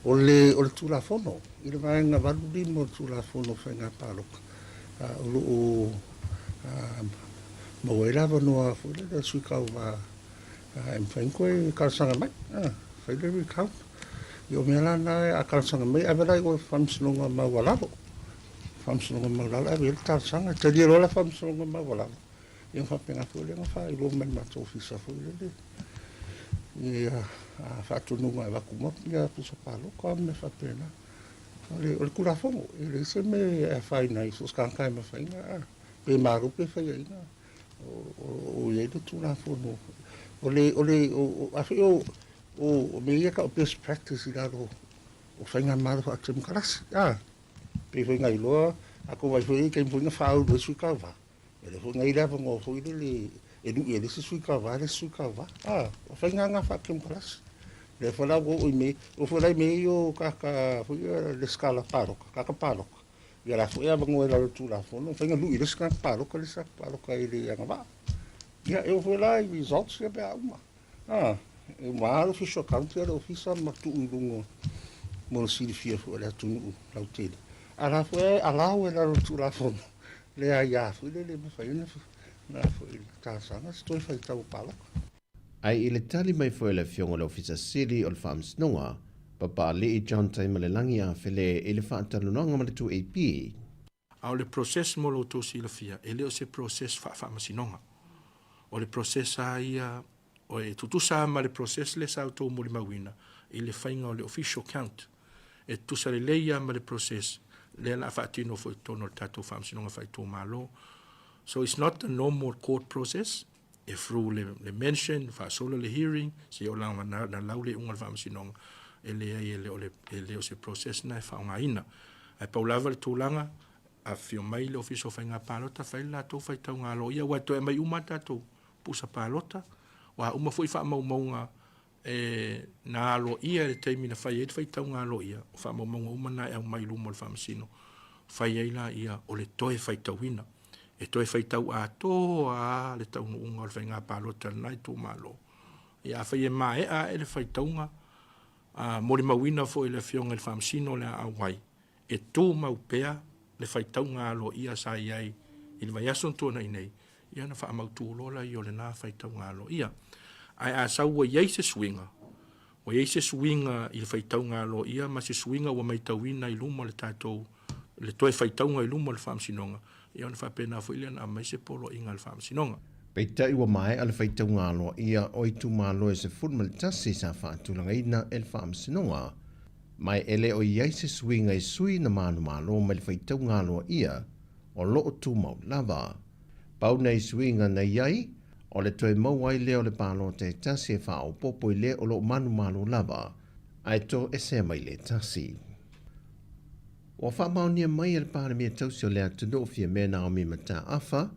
O le o le Tulafono, i le Vaega 85 o le Tulafono o Faiga Palota, o lo o maua ai le avanoa foi lele o le sui tauva e mafai ona toe talosaga mai, fai le recount. Ia o mea la na, a talosaga mai, ave la i o i le Faamasinoga Maualalo. Faamasinoga Maualalo, ave i ai le talosaga, e talia loa la Faamasinoga Maualalo, Ia ona faapena foi lea ona faailoa mai i le matou ofisa foi lele ia faatonuga e avatu uma ia pusa palota ma mea faapena. O le, o le Tulafono, e leai se mea e afaina ai so o se tagata e mafai ona, pe malo pe faiaina, o i ai le Tulafono. O le, o le, o, a foi o, o mea ia e tau o best practice i lalo o faigamalo faatemokarasi, a, pei foi ona iloa, a tou vaai foi i taimi foi na faaulu ai sui tauva, E le foi na i ai le avanoa foi lele e lui ai le isi sui tauva le isi sui tauva. A, o faiga na faa-temokarasi. Lea foi la ua oo i mea, oo foi la i mea ia o tagata foi ia resitala palota, tagata palota. Ia la foi e avanoa i lalo o le Tulafono, mafai ona lui le isi tagata palota le isi tagata palota e le agavaa. Ia, e oo foi la i results ia pe a uma. A, e uma lava le official account ia a le ofisa ma tuu i luga mo le silafia foi o le atunuu lautele. A o la foi e allow i lalo o le Tulafono le aia foi lele e mafai ona na foi talosaga se toe faitau palota. Ae i le tali mai foi a le Afioga i le Ofisa Sili o le Faamasinoga, Papaalii John Taimalelagi Afele i le faatalanoaga ma le 2AP. A o le process mo lo outou silafia, e le o se process faa-faamasinoga. O le process lava ia, e tutusa lava ma le process lea sa outou molimauina i le faiga o le official count. E tutusa lelei lava ma le process lea o le a faatino foi i totonu o le tatou Faamasinoga Faaitumalo. So it's not the normal court process, e through le, le mention, faasolo le hearing, seia oo lava na, na lau le iuga o le faamasinoga, e leai e le o le, e le o se process na e faaaogaina. Ae pau lava le tulaga, afifio mai le Ofisa o Faiga Palota, fai le latou faitauga aloaia, aua e toe aumai uma lava tatou pusa palota, ua uma foi faamaumauga E na aloaia i le taimi na fai ai le faitauga aloaia, o faamaumauga uma na e aumai i luma o le Faamasino, fai ai laia o le toe faitauina. E toe faitau atoa lava le taunuuga o le faiga palota a lena itumalo. Ia afai e maea ae le faitauga, a molimauina foi e le Afioga i le Faamasino le a auai, e tumau pea le faitauga aloaia sa i ai i le vaiaso na tuanai nei, ia ona faamautu loa lea o lena faitauga aloaia. Ae a sau ua i ai se suiga, ua i ai se suiga i le faitauga aloaia ma se suiga ua matauina i luma o le tatou, le toe faitauga i luma o le Faamasinoga, ia ona faapena foi lea ona aumai se poloaiga a le Faamasinoga. Peitai ua maea le faitauga aloaia o itumalo e 11 sa faatulagaina e le Faamasinoga. Ma e le o i ai se suiga i sui na manumalo mai le faitauga aloaia o lo o tumau lava. Pau nei suiga na i ai, o le toe maua ai lea o le palota e tasi e faaopoopo i le o lo o manumalo lava, ae toesea mai le tasi. Ua faamaonia mai e le Palemia Tausi o le atunuu Fiamē Naomi Mataafa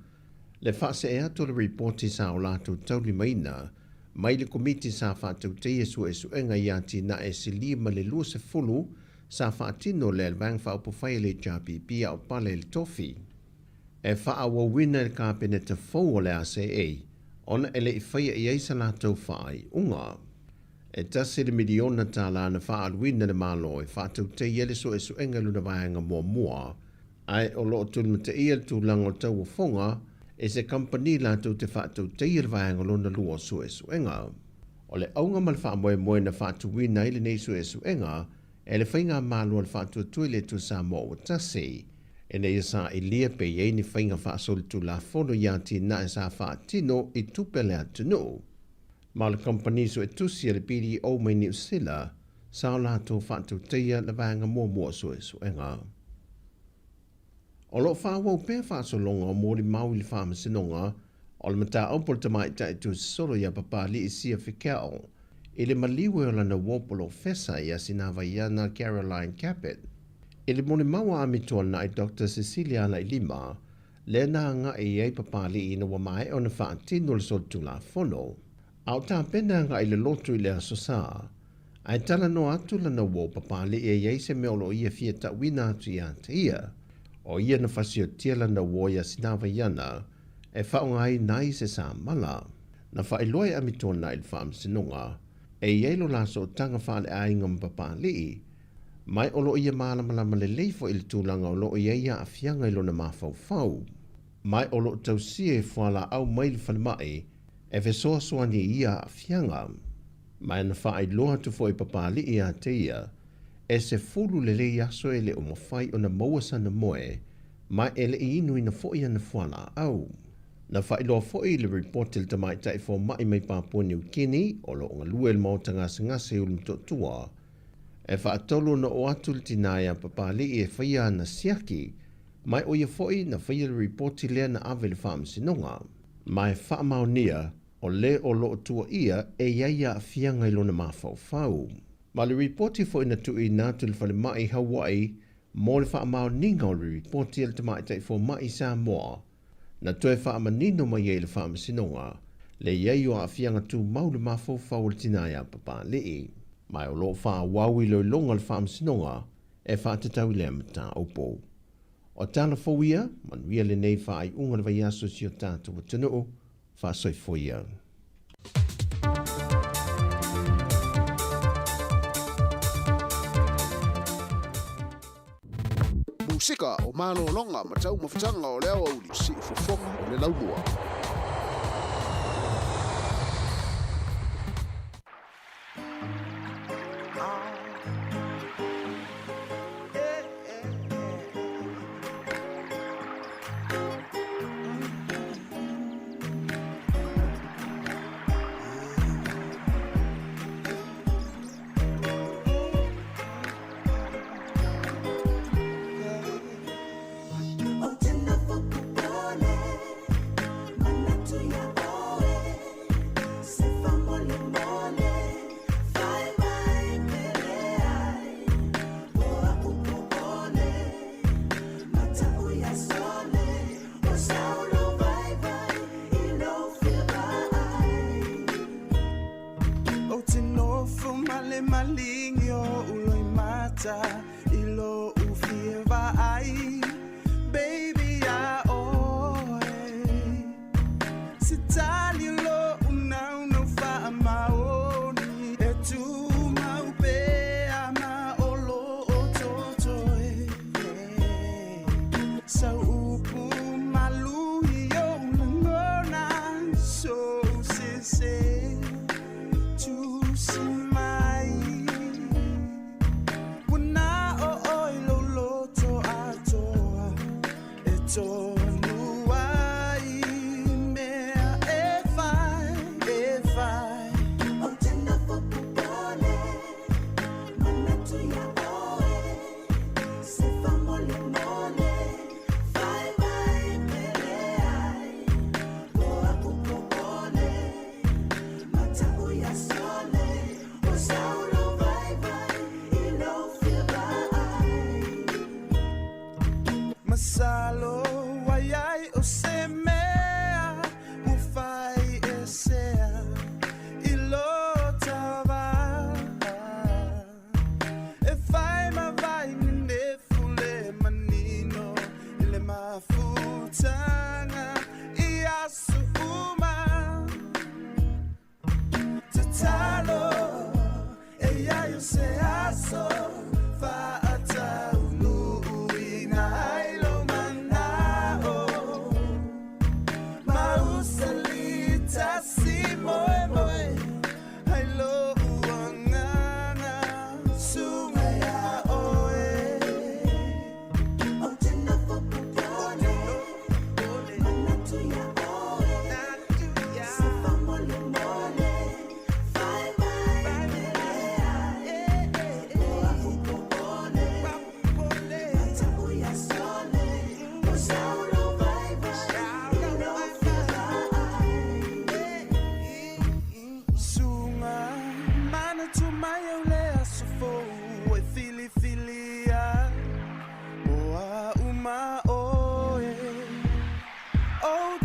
le faasee atu o le ripoti sa o latou taulimaina mai le Komiti sa faatautaia suesuega i atinae e silia ma le 20 sa faatino lea e le Vaega Faaupufai a le HRPP a o pale i le tofi. E faaauauina e le Kapeneta fou o le ACA ona e le i faia i ai sa latou faaiuga. E tasi le miliona tālā na faaaluina e le Malo e faatautaia le suesuega i lona vaega muamua, ae o lo o tulimataia le tulaga o tauofoga e se kamupani latou te faatautaia le vaega lona lua o suesuega. O le auga ma le faamoemoe na faatuina ai lenei suesuega e le Faigamalo a le Faatuatua i le Atua Samoa ua Tasi, ina ia sailia pe i ai ni faiga faasolitulafono i atinae sa faatino i tupe a le atunuu. Ma o le kamupani suetusi a le BDO mai Niu Sila sa o latou faatautaia le vaega muamua o suesuega. O lo o faaauau pea faasologa o molimau i le Faamasinoga o le mataupu a le tamaitai tusisolo ia Papali'i Sia Fekeo i le maliu e o lana uo polofesa ia Sinavaiana Caroline Capet. I le molimau a Amituanai Doctor Cecilia Alailima, lea na agai i ai Papali'i ina ua maea ona faatino le solitulafono, a o tapena agai i le lotu i le Aso Sa. Ae talanoa atu lana uo Papali'i e i ai se mea o lo o ia fia tauina atu ia te ia. O ia na fasiotia lana uo iā Sinavaiana e faaaogaina ai se samala. Na faailoa e Amituanai i le Faamasinoga e i ai lo la sootaga faaleaiga ma Papali'i, Mai o lo o ia malamalama lelei foi i le tulaga o lo o i ai aafiaga i lona mafaufau. Mai o lo o tausia e fualaau mai le falemai e fesoasoani i ia aafiaga. Mai na faailoa atu foi e Papali'i ia te ia, e 10 lelei aso e le o mafai ona maua sana moe, ma e le i inuina foi ana fualaau. Na faailoa foi i le ripoti a le tamaitai fomai mai Papua Niu Kini o lo o galue i le maota gasegase i Ulumotootua, E faatolu ona oo atu le tinā iā Papali'i e faia ana siaki, ma e ʻo ia foi na faia le ripoti lea na ave i le Faamasinoga. Ma e faamaonia, o le o lo o tuuaia e i ai aafiaga i lona mafaufau. Ma le ripoti foi na tuuina atu i le falemai i Hawaii mo le faamaoniga o le ripoti a le tamaitai fomai i Samoa, Na toe faamanino mai ai le Faamasinoga le i ai o aafiaga tumau i le mafaufau o le tinā iā Papali'i. Ma o lo o faaauau iloiloga a le Faamasinoga e faatatau i lea mataupu. O tala fou ia, manuia lenei faaiuga o le vaiaso i si o tatou atunuu, faasoifua ia. Musika o malologa ma taumafataga o le aoauli, siufofoga o le laumua.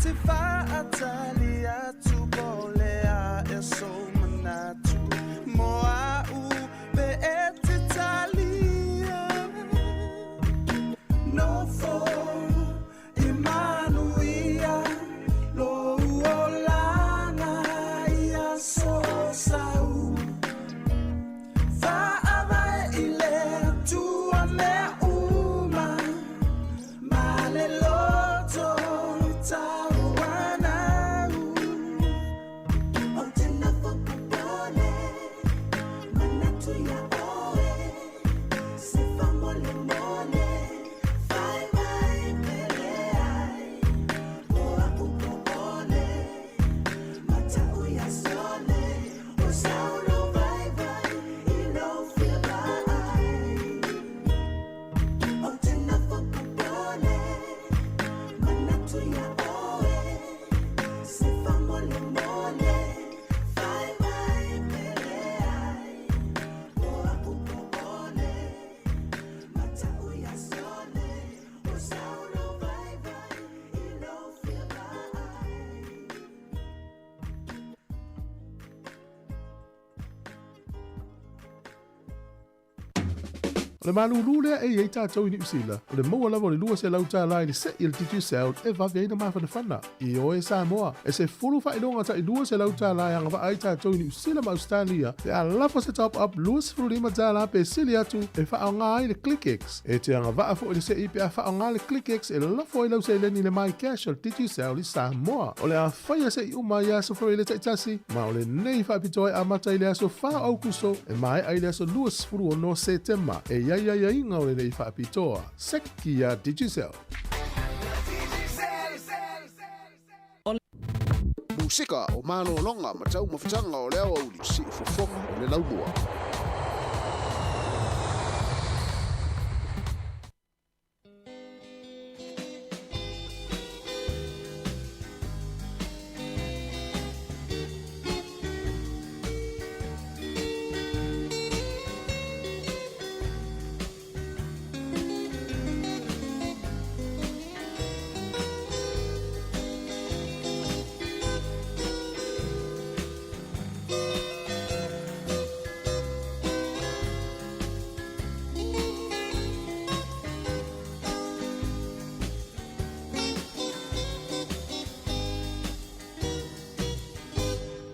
te fa'atali atu po o le a ea sou manatu mo a'u pe e te talia. Nofo i manuia lou olaga i aso o sau. Fa'avae i le Atua mea uma ma le loto tauanau. Ou te nofo popole, manatu iā oe, se faamolemole, fai mai pele ai, o a'u popole, mata'u ia sole, o sau lou vaivai i lou fia vaai. Ou te nofo popole, manatu iā oe, se faamolemole, fai mai pele ai, o a'u popole, mata'u ia sole, o sau lou vaivai i lou fia vaai. O le malūlū lea e i ai tatou i Niu Sila, o le maua lava o le $200 i le se'i a le Digicel e vave ai na mafanafana. Ioe Samoa, e 10 faailoga tai $200 e agavaa ai tatou i Niu Sila ma Ausetalia pe a lafo se top up $25 pe sili atu e faaaoga ai le ClickX. E te agavaa foi le se'i pe a faaaoga le ClickX e lafo ai lau seleni i le MyCash a le Digicel i Samoa. O le a faia se'i uma i aso Faraile taitasi, ma o lenei faapitoa e amata i le aso 4 o Aukuso e maea i le aso 26 Setema. E i ai aiaiga o lenei faapitoa. Seki iā Digicel. Musika o malologa ma taumafataga o le aoauli, siufofoga o le laumua.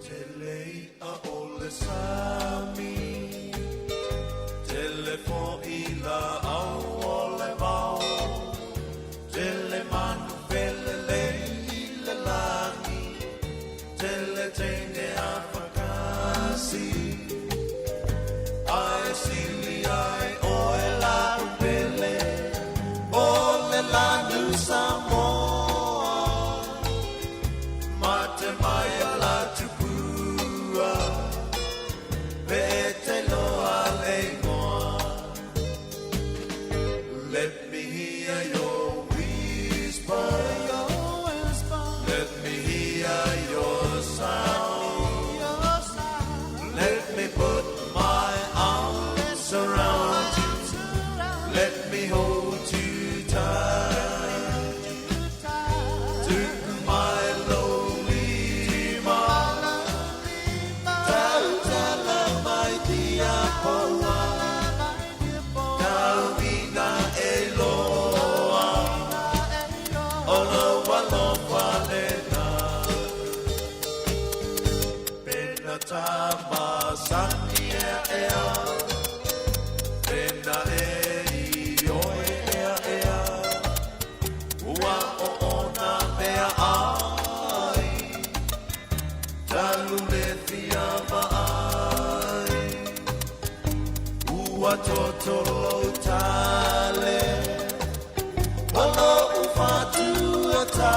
Tele i'a o le sami, tele fo'i la'au o le vao, tele manu felelei i le lagi, tele teine afakasi, ae sili ae oe la'u pele, o le lanu Samoa, mate mai a la tupua, pe te loa le igoa. Let me hear your whisper, let me hear your sound, let me put my arms around you, let me hold you tight. Tuku mai lou lima, tautala mai dia poua, tauina e loa, o lou alofa lena. Pena tamasani ea ea, pena e i oe ea ea, ua oona mea ai, talu le fia vaai. Ua toto lou tale, o lou fatuatae,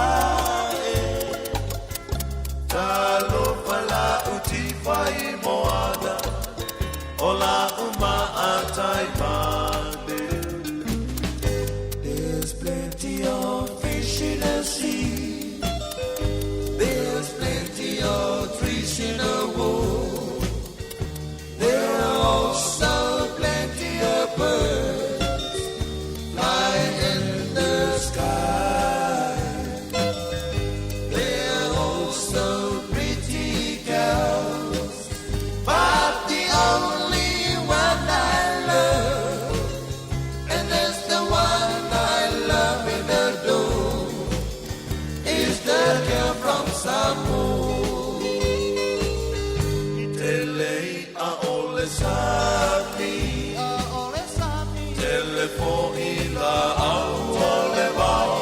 talofa la'u tifa i moana, o la'u maatai mane. There's plenty of fish in the sea, there's plenty of trees in the wood, there are also plenty of birds flying in the sky. Samoa. Tele i'a o le sami, tele foi laau o le vao,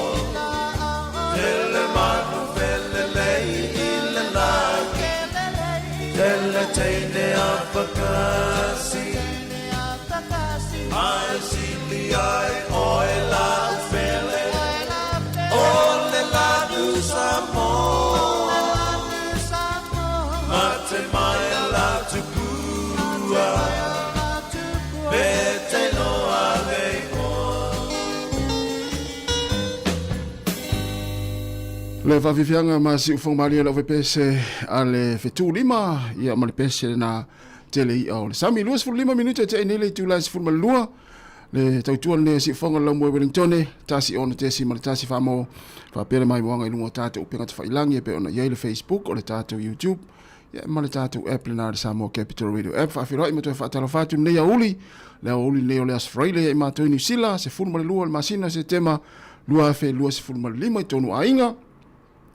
tele manu felelei i le lagi, tele teine afakasi, ae sili ai oe lau pele, o le lanu Samoa. Mate mai la tupua, pe te iloa le igoa. Le faafiafiaga ma siufofoga malie lau faipese a le fetulima ia ma le pese lena tele i'a o le sami. 25 minute e te'i nei le itula e 12 le tautua lenei a siufofoga le laumua i Wellingtone 1 6.1 faamo faapea le maimoaga i luga o tatou upega tafailagi e pei ona i ai le Facebook o le tatou YouTube ia ma le tatou app lena le Samoa Capital Radio app. Faafeiloai ma toe faatalofa atu lenei aoauli, le aoauli lenei o le Aso Faraile ia i matou i Niu Sila 12 o le masina o Setema 2025 i tonu aiga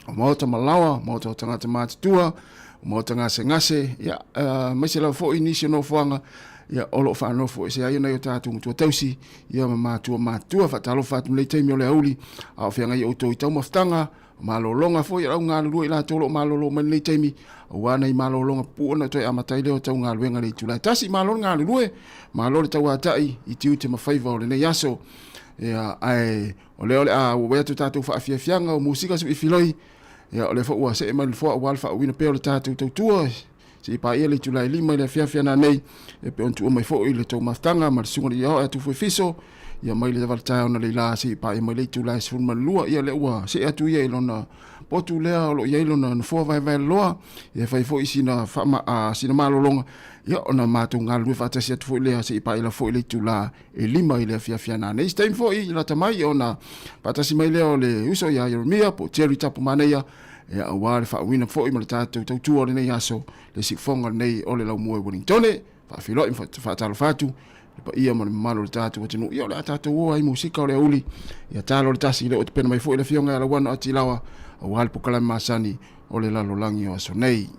o maota malaoa, maota o tagata matutua, o maota gasegase, ia, aemaise lava foi nisi o nofoaga ia, o lo o faanofo ese ai nai o tatou matua tausi ia ma matua matutua. Faatalofa atu lenei taimi o le aoauli a o feagai outou i taumafataga, malologa foi a au galulue i latou o lo o malolo mai lenei taimi, aua nai malologa pupuu ona toe amata ai lea o tau galuega i le itula e tasi. Malo le galulue, malo le tauatai i tiute ma faiva o lenei aso. Ia, ae o lea o le a uaea atu tatou faafiafiaga o musika suifiloi, ia, o lea foi ua see mai le nofoa aua le faauuina pea o le tatou tautua seia paia le itula e 5 i le afiafi ana nei, e pei ona tuua mai foi le tou mafutaga ma le susuga i le Iaoe atu Fuefiso, ia mai le valetaeao na leila seia paia mai le itula e 12. Ia lea ua see atu ia i lona potu lea o lo o i ai lona nofoa vaevaeloloa, ia fai foi sina, faama, sina malologa, ia ona matou galulue faatasi atu foi lea seia paia foi le itula e 5 i le afiafi ana nei. Se taimi foi lata mai ona faatasi mai lea o le uso ia Jeremia po o Jerry Tapumanaia, ia aua le faauuina foi ma le tatou tautua o lenei aso, le siufofoga lenei o le laumua i Wellingtone. Faafeiloai ma faatalofa atu le paia ma le mamalu o le tatou atunuu. Ia o le a tatou o ai musika o le auli, ia talo le tasi le o tapena mai foi le afioga ia Lauano Atilawa aua le pokalame masani o le lalolagi o aso nei.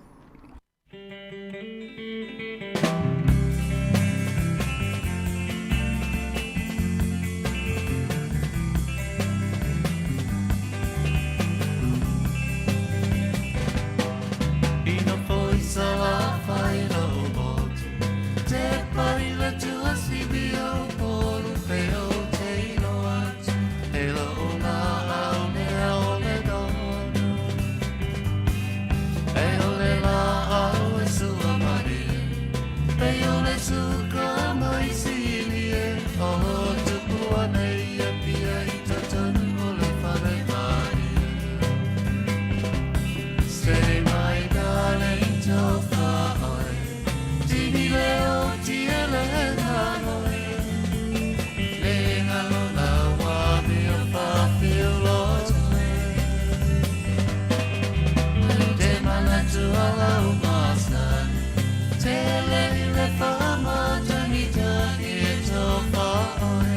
Ina foi Salafai lau motu, te pai le tuasivi o polu pe o te iloa atu, e lau laau mea o le donu. E o le laau e sua marie, pe o le suka mai silie, o tupu ana ia pia i totonu o le fale marie. Say my darling tofa oe, tini leo tiele ngaloe, le ngalo la wa mea whawhiu lotoe. Te manatu ala o masani, te le le whamatangitani e tofa oe,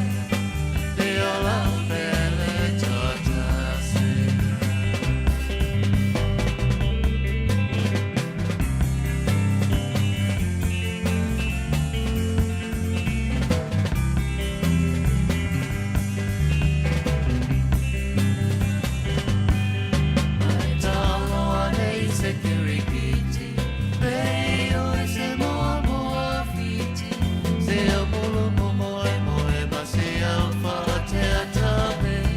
te ola o pele totasi. Ai talo anei se kirikiti, pe oe se moa moa fiti, se au polo mo moe moe ma se au whaatea tapere.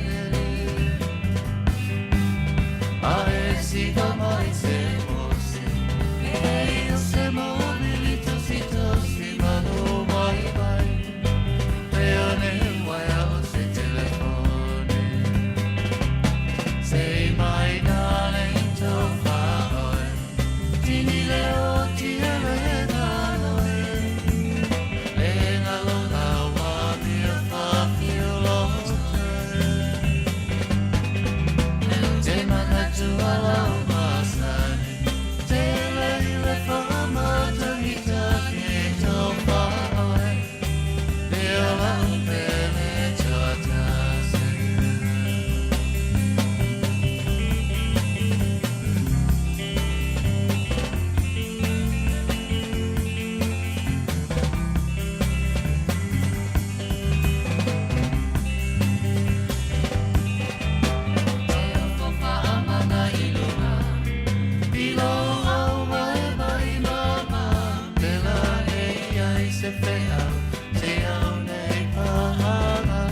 A e siga mai se mose, e o se mobili tosi tosi manu mai mai, pe ane waia o se telefone. Say my darling tofa oe, tini leo tiele ngaloe, le ngalo la wa mea whawhiu lotoe. Te manatu ala o se feau se au nei pahanga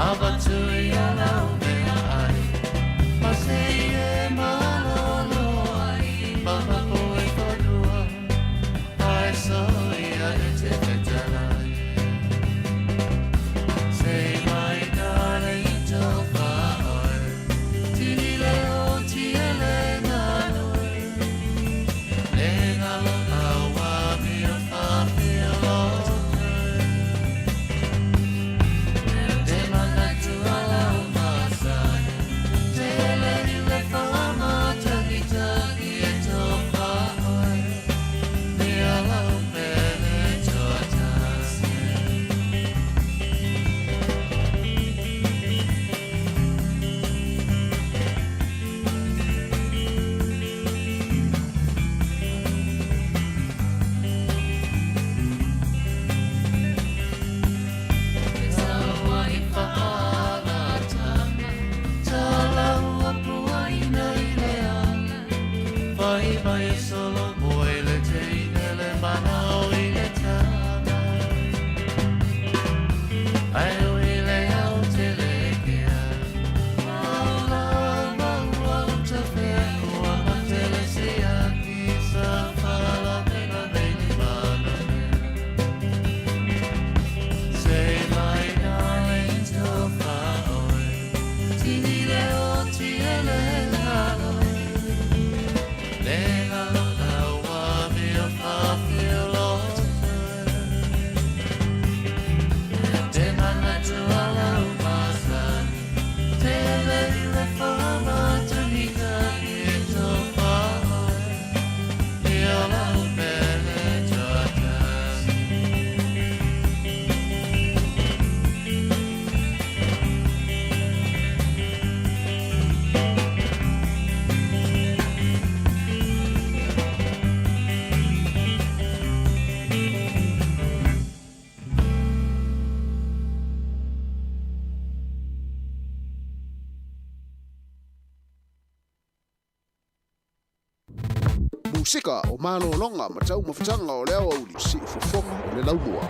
Avatu ia lau mea ai Ma se e malolo ai Maha koe whanua Ai so ia e te whetalai Say my darling to whaoi Tini leo ti ele nganui Le ngalo awa mea whawhia Te manatu alau masani Te le le whama taki taki e tō whaoi Mea lau pele tuatasi. Say my darlings to whaoi Tini leo ti ele lalo Le ngalo awa mea whawhia loto Te manatu alau masani Te le le whama tuhi tahi e tō whaoi Ia lau pele tuatasi. Musika o malologa ma taumafataga o le aoauli siufofoga o le laumua.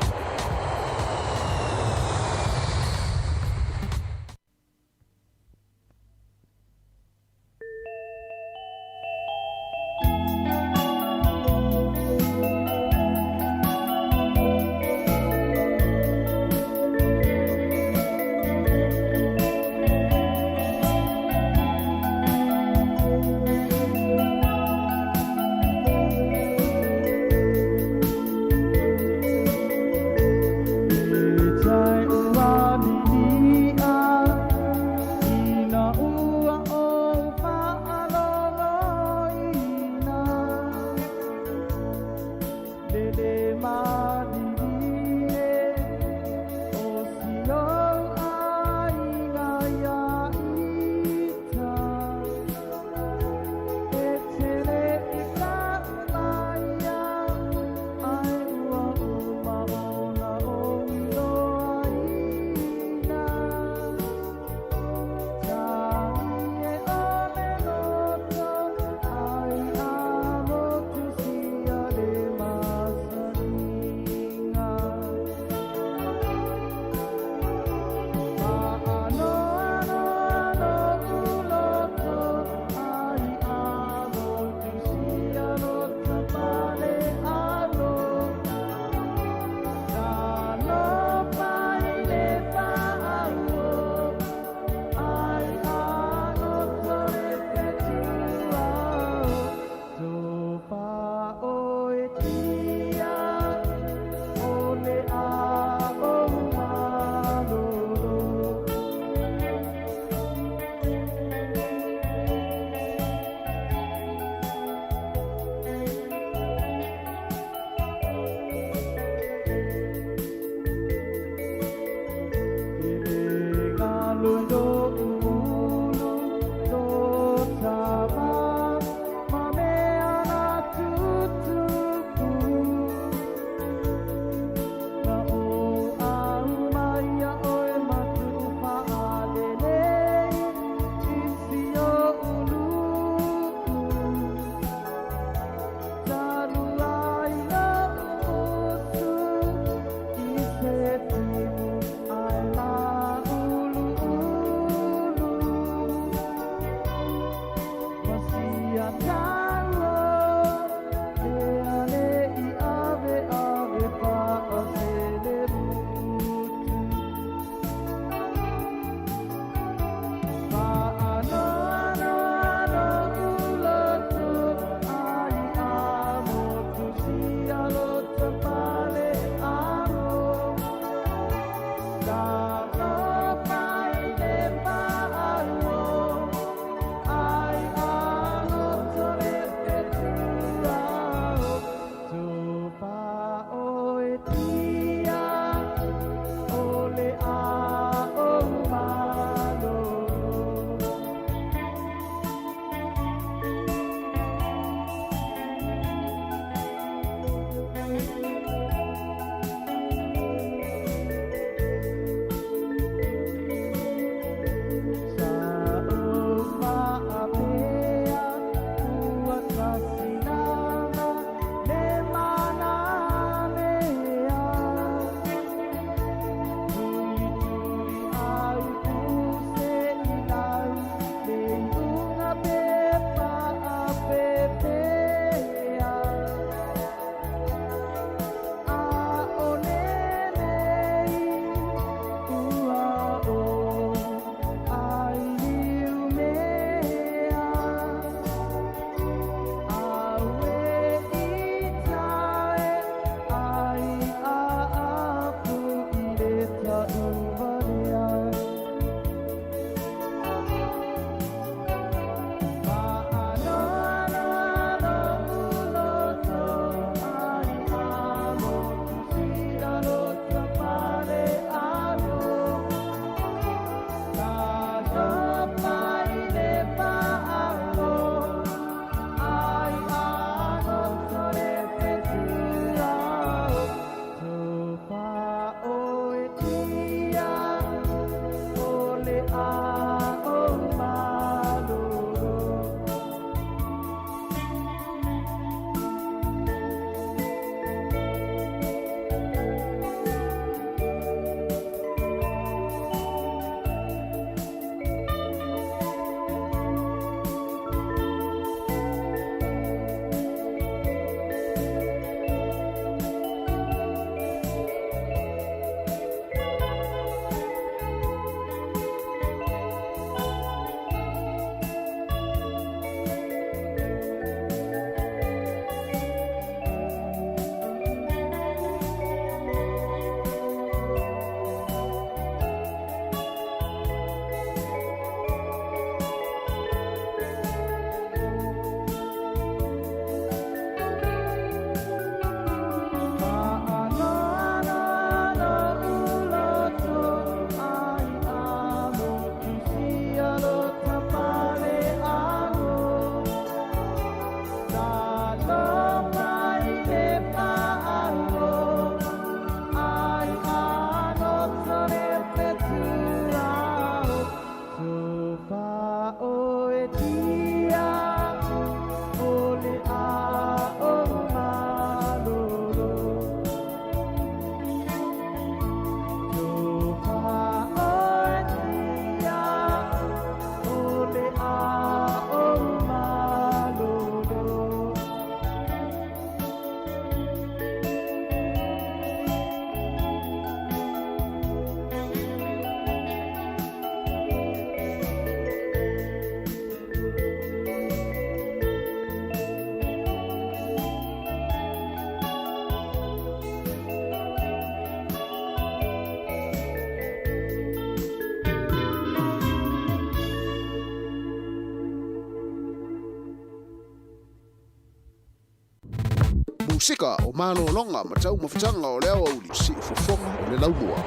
Musika o malologa ma taumafataga o le aoauli siufofoga o le laumua.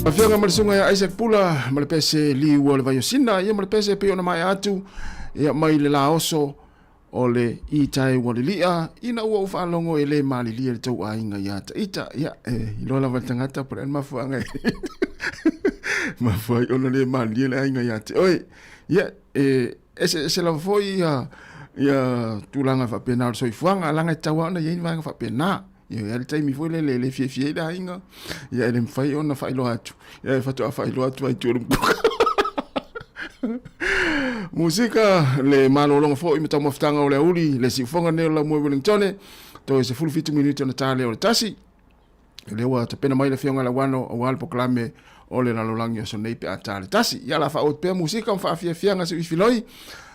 Afioga ma le susuga ia Isaac Pula ma le pese liu o le Vaiosina, ia ma le pese e pei ona maea atu ia mai le laoso o le itae ua lilia ina ua ou faalogo e le malilie le tou aiga ia Taita. Ia, e iloa lava le tagata po o le a le mafuaaga e mafua ai ona le malilie le aiga ia te oe. Ia, e eseese lava foi ia ia tulaga faapena o le soifuaga, leaga e tatau lava ona i ai ni vaega faapena. Ia, e i ai le taimi foi lele e le fiafia ai le aiga, ia e le mafai ona faailoa atu, ia e faatoa faailoa atu ai i tua i le mutuka. Musika, le malologa foi ma taumafataga o le aoauli, le siufoga nei o le Laumua i Wellingtone, toe 17 minute ona ta lea o le tasi. Lea ua tapena mai le Afioga ia Lauano aua le polokalame o le lalolagi o aso nei pe a ta le tasi. Ia, o le a faaauau atu pea musika ma faafiafiaga siuifiloi,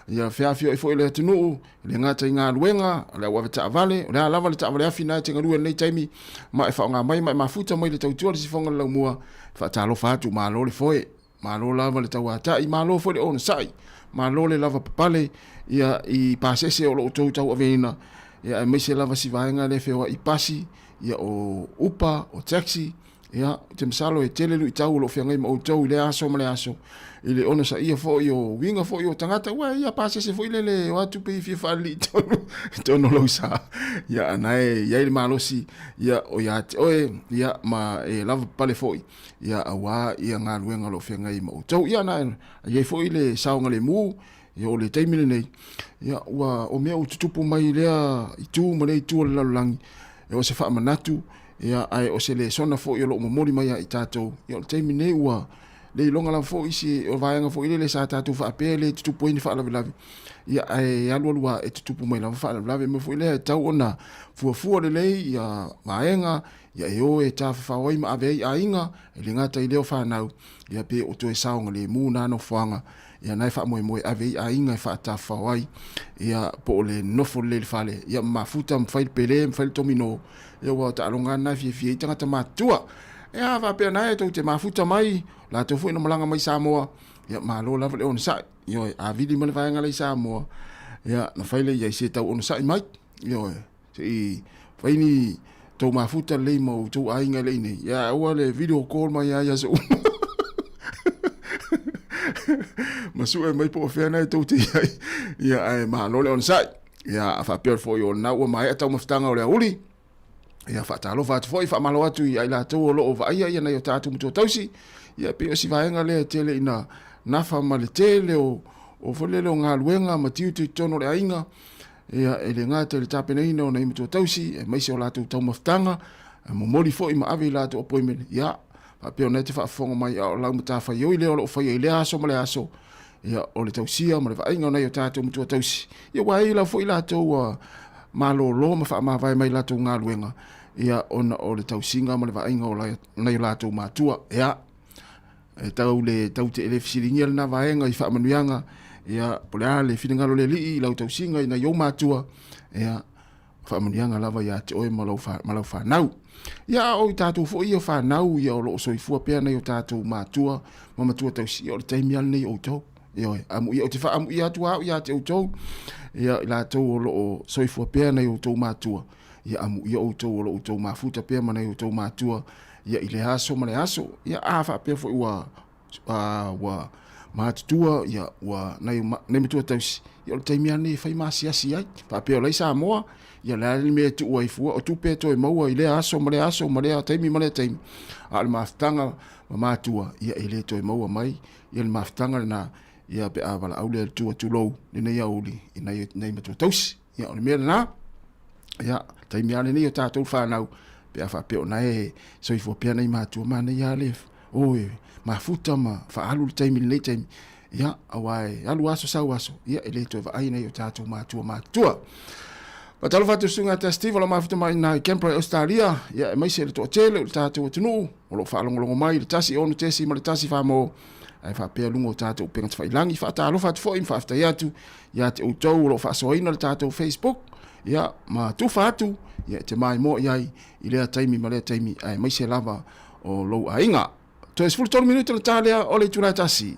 ia feafioai foi le atunuu, E le gata i galuega a le au avetaavale, o le a lava le taavale afi na e te galue i lenei taimi, ma e faaaoga mai ma e mafuta mai le tautua le sifoga o le laumua, e faatalofa atu, malo le foe, malo lava le tauatai, malo foi le onosai, Malo le lavapapale ia i pasese o lo outou tauaveina, ia aemaise lava si vaega lea e feoai i pasi, ia o upa, o taxi, ia ou te masalo e tele luitau o lo o feagai ma outou i lea aso ma lea aso, i le onosaia foi o uiga foi o tagata, aua e ia pasese foi lele e o atu pei e fia faalelii tonu i totonu o lou sa, ia a na e i ai le malosi ia o ia te oe, ia ma e lavapapale foi, ia aua ia galuega o lo o feagai ma outou. Ia na e i ai foi le saogalemu, ia o le taimi lenei, ia ua o mea ua tutupu mai i lea itu ma lea itu o le lalolagi, e o se faamanatu, ia ae o se lesona foi o lo o momoli mai ia i tatou, ia o le taimi lenei ua le iloga lava foi isi o vaega foi lele sa tatou faapea e le tutupu ai ni faalavelave, ia ae alualu lava e tutupu mai lava faalavelave. O le mea foi lea e tatau ona fuafua lelei ia vaega, ia e o e tafafao ai ma ave ai aiga, e le gata i lea o fanau, ia pe o toe saogalemu na nofoaga, ia na e faamoemoe e ave ai aiga e faatafafao ai, ia po o le nofo lelei i le fale, ia ma mafuta ma fai le pele ma fai le tomino, ia aua o taaloga lava na e fiafia ai tagata matutua. Ia a faapea na e tou te mafuta mai, latou foi na malaga mai Samoa, ia malo lava le onosai, ioe, a vili mai le vaega lea i Samoa, ia na fai lea i ai se tau onosai mai, ioe. Se i fai ni tou mafuta lelei ma outou aiga e le i nei, ia aua le video call mai lava i aso uma. Ma sue mai po o fea na e tou te i ai. Ia ae malo le onosai. Ia a faapea foi o lena ua maea taumafataga o le aoauli. Ia faatalofa atu foi, faamalo atu ia i latou o lo o vaaia ia nai o tatou matua tausi. Ia pei o si vaega lea e tele ina nafa ma le tele o o foi lele o galuega ma tiute i totonu o le aiga. Ia, e le gata i le tapenaina o nai matua tausi, aemaise o latou taumafataga, e momoli foi ma ave i latou apoimene, ia, faapea ona e te faafofoga mai, a o lau matafaioi lea o lo o faia i lea aso ma lea aso, ia, o le tausia ma le vaaiga o nai o tatou matua tausi, ia, aua e i ai lava foi latou ua malolo ma faamavae mai latou galuega, ia, ona o le tausiga ma le vaaiga o nai o latou matua, ia. E tau le tau te le fesiligia lena vaega i faamanuiaga, ia, po o le a le finagalo o le Alii i lau tausiga i nai ou matua, ia, faamanuiaga lava ia te oe ma lau, ma lau fanau. Ia, a o i tatou foi ia fanau ia o lo o soifua pea nai o tatou matua ma matua tausi, ia o le taimi lava lenei o outou. Ioe, amuia, ou te faaamuia atu lava au ia te outou, ia, i latou o lo o soifua pea nai outou matua, ia amuia outou o lo o outou mafuta pea ma nai outou matua, ia i le aso ma le aso. Ia a faapea foi ua a, ua matutua ia ua nai nai matua tausi, ia o le taimi lava lenei e fai ma asiasi ai. Faapea o la e i Samoa, ia o le a le mea e tuu ai fua, o tupe e toe maua i lea aso ma lea aso ma lea taimi ma lea taimi. A o le mafutaga ma matua, ia e le toe maua mai ia le mafutaga lena, ia pe a valaau le Atua tulou lenei aoauli i nai nai matua tausi. Ia o le mea lena. Ia, taimi lava lenei o tatou fanau, pe a faapea o na e soifua pea nai matua, manaia lava le o e mafuta ma faaalu le taimi i lenei taimi. Ia, aua e alu aso sau aso, ia e le toe vaai nai o tatou matua matutua. Faatalofa atu i le Susuga ia Steve o lo o mafuta mai i Canberra i Ausetalia, ia aemaise le toatele o le tatou atunuu o lo o faalogologo mai i le 1 6.1 Famo ae faapea luga o tatou upega tafailagi. Faatalofa atu foi ma faafetai atu ia te outou o lo o faasoaina le tatou Facebook, ia ma tufa atu ia e te maimoa i ai i lea taimi ma lea taimi aemaise lava o lou aiga. Toe 13 minute ona ta lea o le itula e tasi.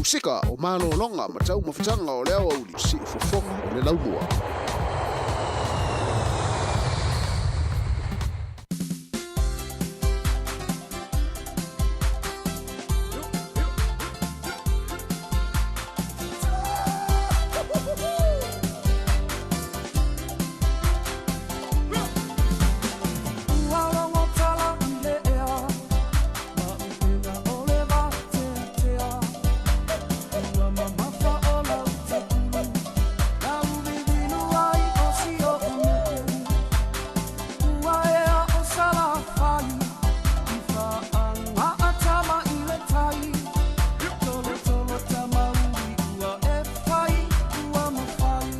Musika, o malologa ma taumafataga o le aoauli, siufofoga o le laumua. Ua logo tala i le ea, ma upega o le vateatea. Ua mamafa o lau tapulu, lau vivinu ai o si oʻu nuu. Ua ea o Salafai, i faaagaa tama i le tai. Tolotolo tamauli ua e fai, ua mafai.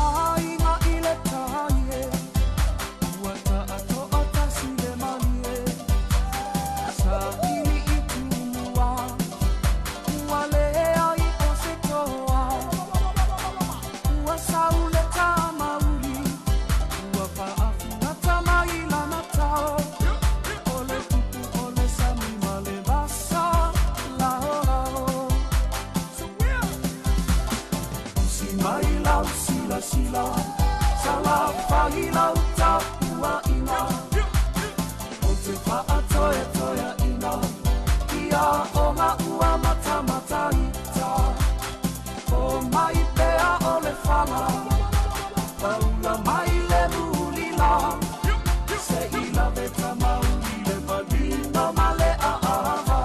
Aiga i le tai e, ua taatoatasi le malie. Saili i Tumua, ua leai o se toa. Ua sau le tamauli, ua faafuata mai lana tao. O le tupu o le sami ma le vasa, laolao. Usi mai lau silasila, Salafai lau tapuaiga. Ou te faatoetoeaina, ia oga ua matamataita. O mai pea o le fala, paula mai le mulila. Se i lave tamauli le manino ma le aava.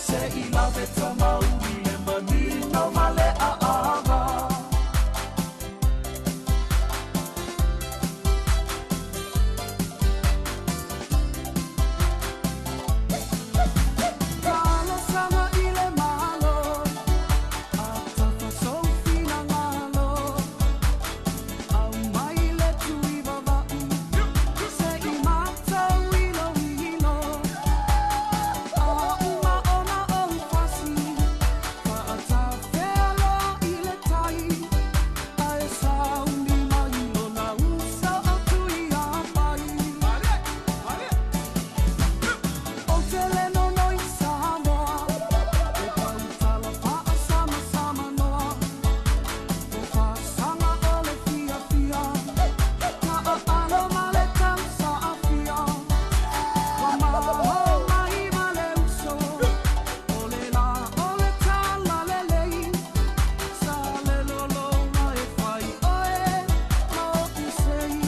Se i lave tamauli le manino ma le aava. Talosaga i le Malo, atafa sou finagalo. Aumai le tuivavau, se i matou iloilo. A uma ona ou fasi, faatafea loa i le tai. Ae sauni mai lona uso o Tuiapai. Ou te le nonoi Samoa, e pautala faasamsamanoa. O fasaga o le fiafia, taaalo ma le tausaafia. Ua maho mai ma le uso, o le la o le talalelei. Sa le lologa e fai oe ma okusei.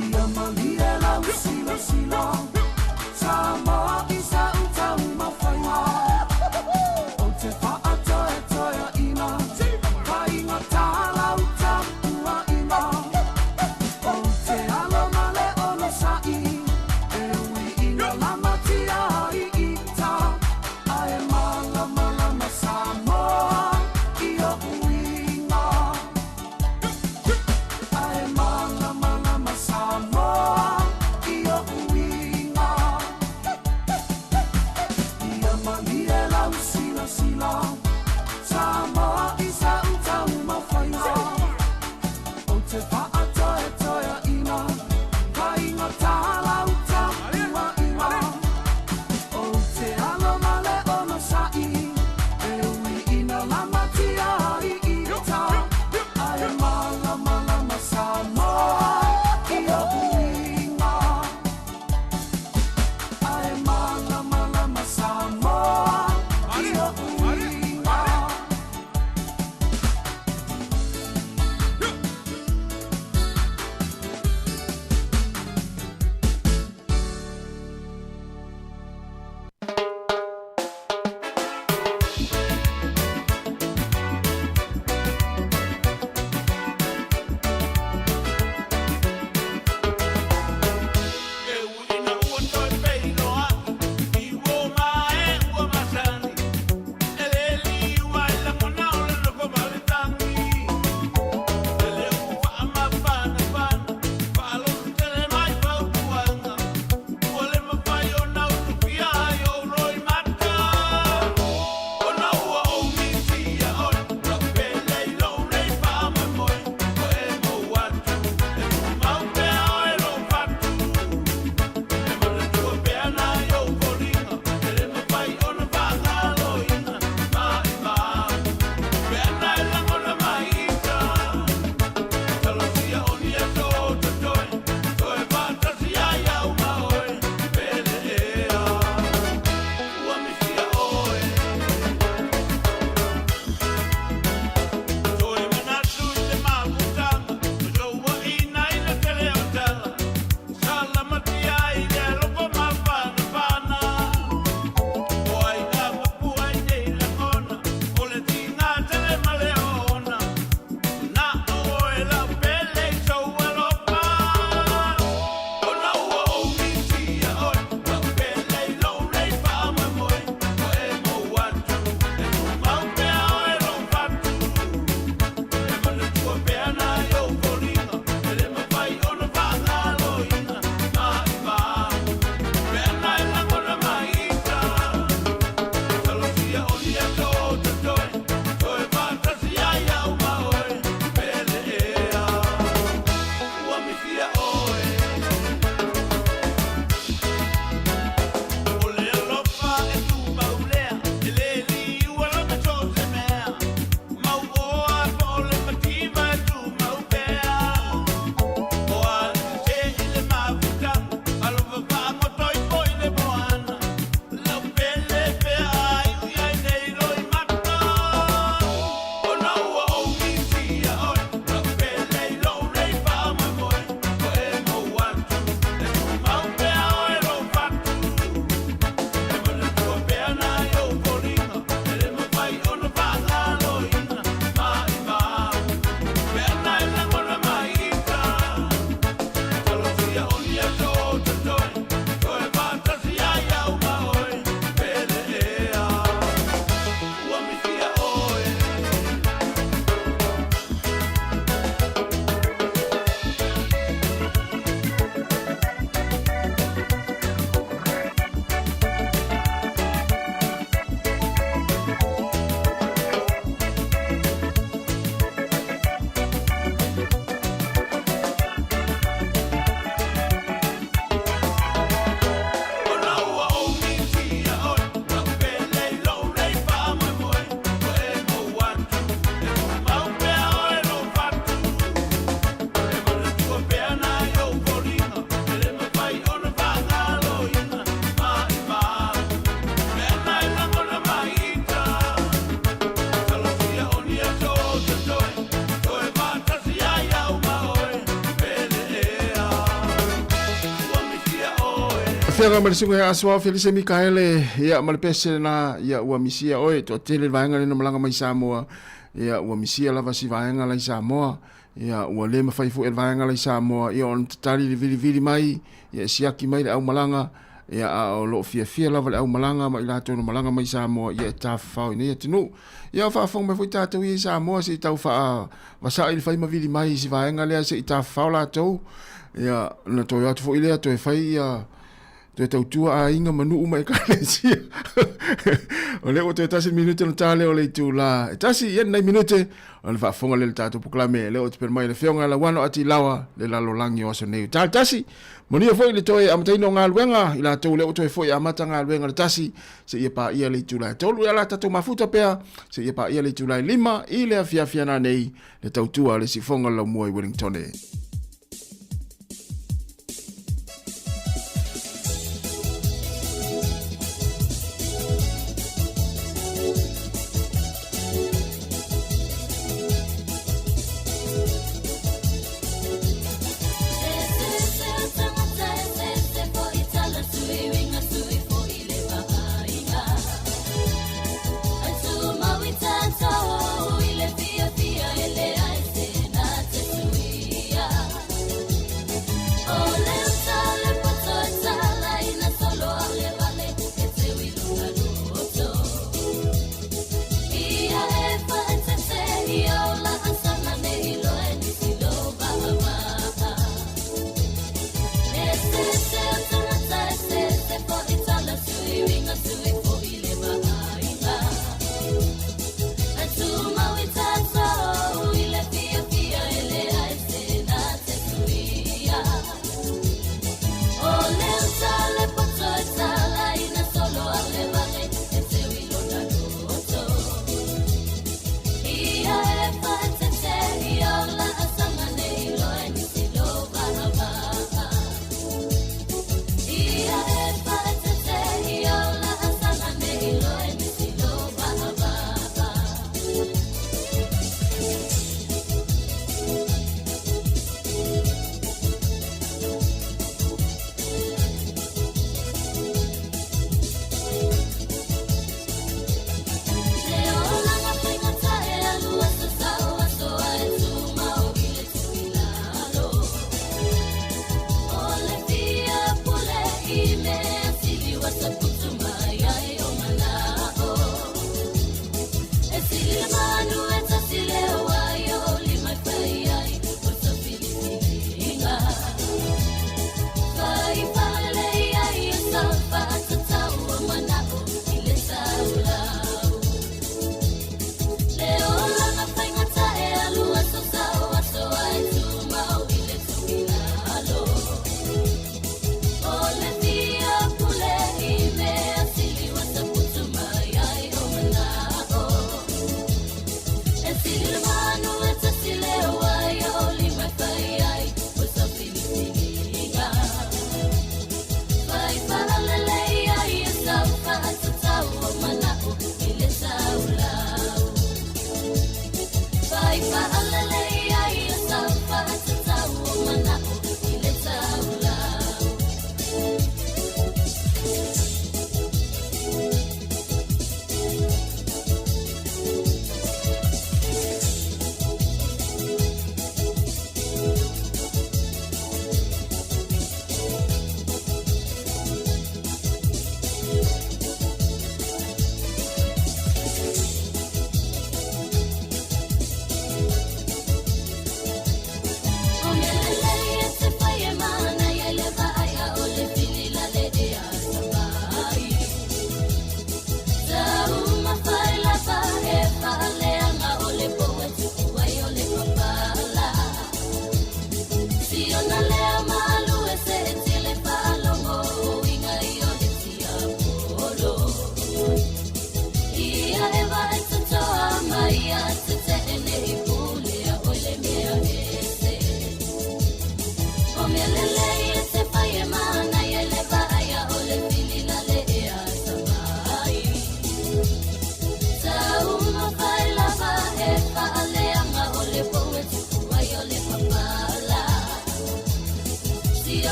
Ia malie lau silasila, Samoa i sa utaumafaiga. Ou te faatoetoeaina, faigata lau tapuaiga. Ou te alo ma le onosai, e ui ina lamatia ai ita. Ae malamalama Samoa i oʻu uiga. Ae malamalama Samoa i oʻu uiga. Afioga ma le susuga ia Asuao Felise Mikaele, ia ma le pese lena, ia ua misia oe, toatele le vaega lena malaga mai Samoa, ia ua misia lava si vaega la i Samoa, ia ua le mafai foi e le vaega la i Samoa, ia ona tatali le vilivili mai, ia e siaki mai le aumalaga, ia a o lo o fiafia lava le aumalaga ma i latou na malaga mai Samoa, ia e tafafao i nei atunuu. Ia o faafofoga mai foi tatou ia i Samoa se i tau faavasa'i le fai ma vili mai i si vaega lea se i tafafao latou, ia ona toe o atu foi lea toe fai ia toe tautua aiga ma nuu ma ekalesia. O lea ua toe tasi le minute ona ta lea o le itula e tasi, ia lenei minute ona faafofoga lea i le tatou polokalame lea ua tapena mai e le Afioga ia Lauano Atilawa le lalolagi o aso nei o ta le tasi. Manuia foi le toe amataina o galuega i latou lea ua toe foi e amata galuega le tasi seia paia le itula e 3 ia la tatou mafuta pea seia paia le itula e 5 i le afiafi ana nei le tautua a le sifoga o le laumua i Wellingtone.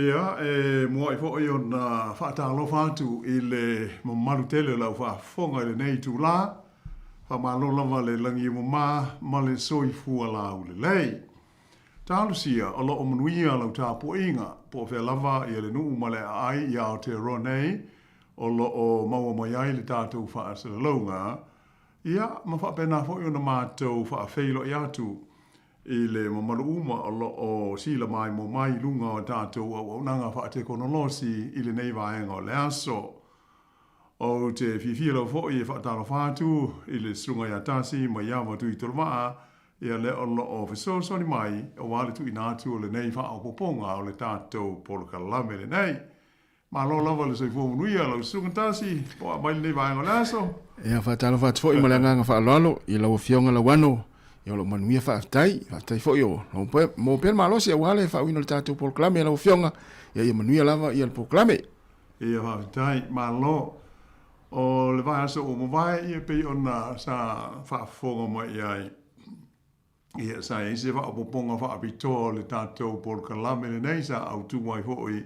Ia, e muaʻi foi ona faatalofa atu i le mamalu tele o le au faafofoga i lenei itulā. Faamalo lava le lagi e mamā ma le soifua laulelei. Talosia o lo o manuia lau tapuaiga, po o fea lava ia le nuu ma le aai i Aotearoa nei o lo o maua mai ai le tatou faasalalauga, ia ma faapena foi ona matou faafeiloai atu i le mamalu uma o lo o silamaimoa mai i luga o tatou auaunaga faatekonolosi i lenei vaega o le aso. Ou te fiafia lava foi e faatalofa atu i le Susuga ia Tasi Maiava Tuitolovaa, ia lea o lo o fesoasoani mai aua le tuuina atu o lenei faaopoopoga o le tatou polokalame lenei. Malo lava le soifua manuia lau Susuga Tasi, po'a mai lenei vaega o le aso. Ia, faatalofa atu foi ma le agaga faaaloalo i lau Afioga Lauano, ia o lo o manuia faafetai, faafetai foi o lo o maua pea le malosi aua le faauiina o le tatou polokalame lau Afioga, ia ia manuia lava ia le polokalame. Ia faafetai, malo. O le vaiaso ua mavae ia pei ona sa faafofoga mai i ai. Ia, sa i ai se faaopoopoga faapitoa o le tatou polokalame lenei sa autu ai foi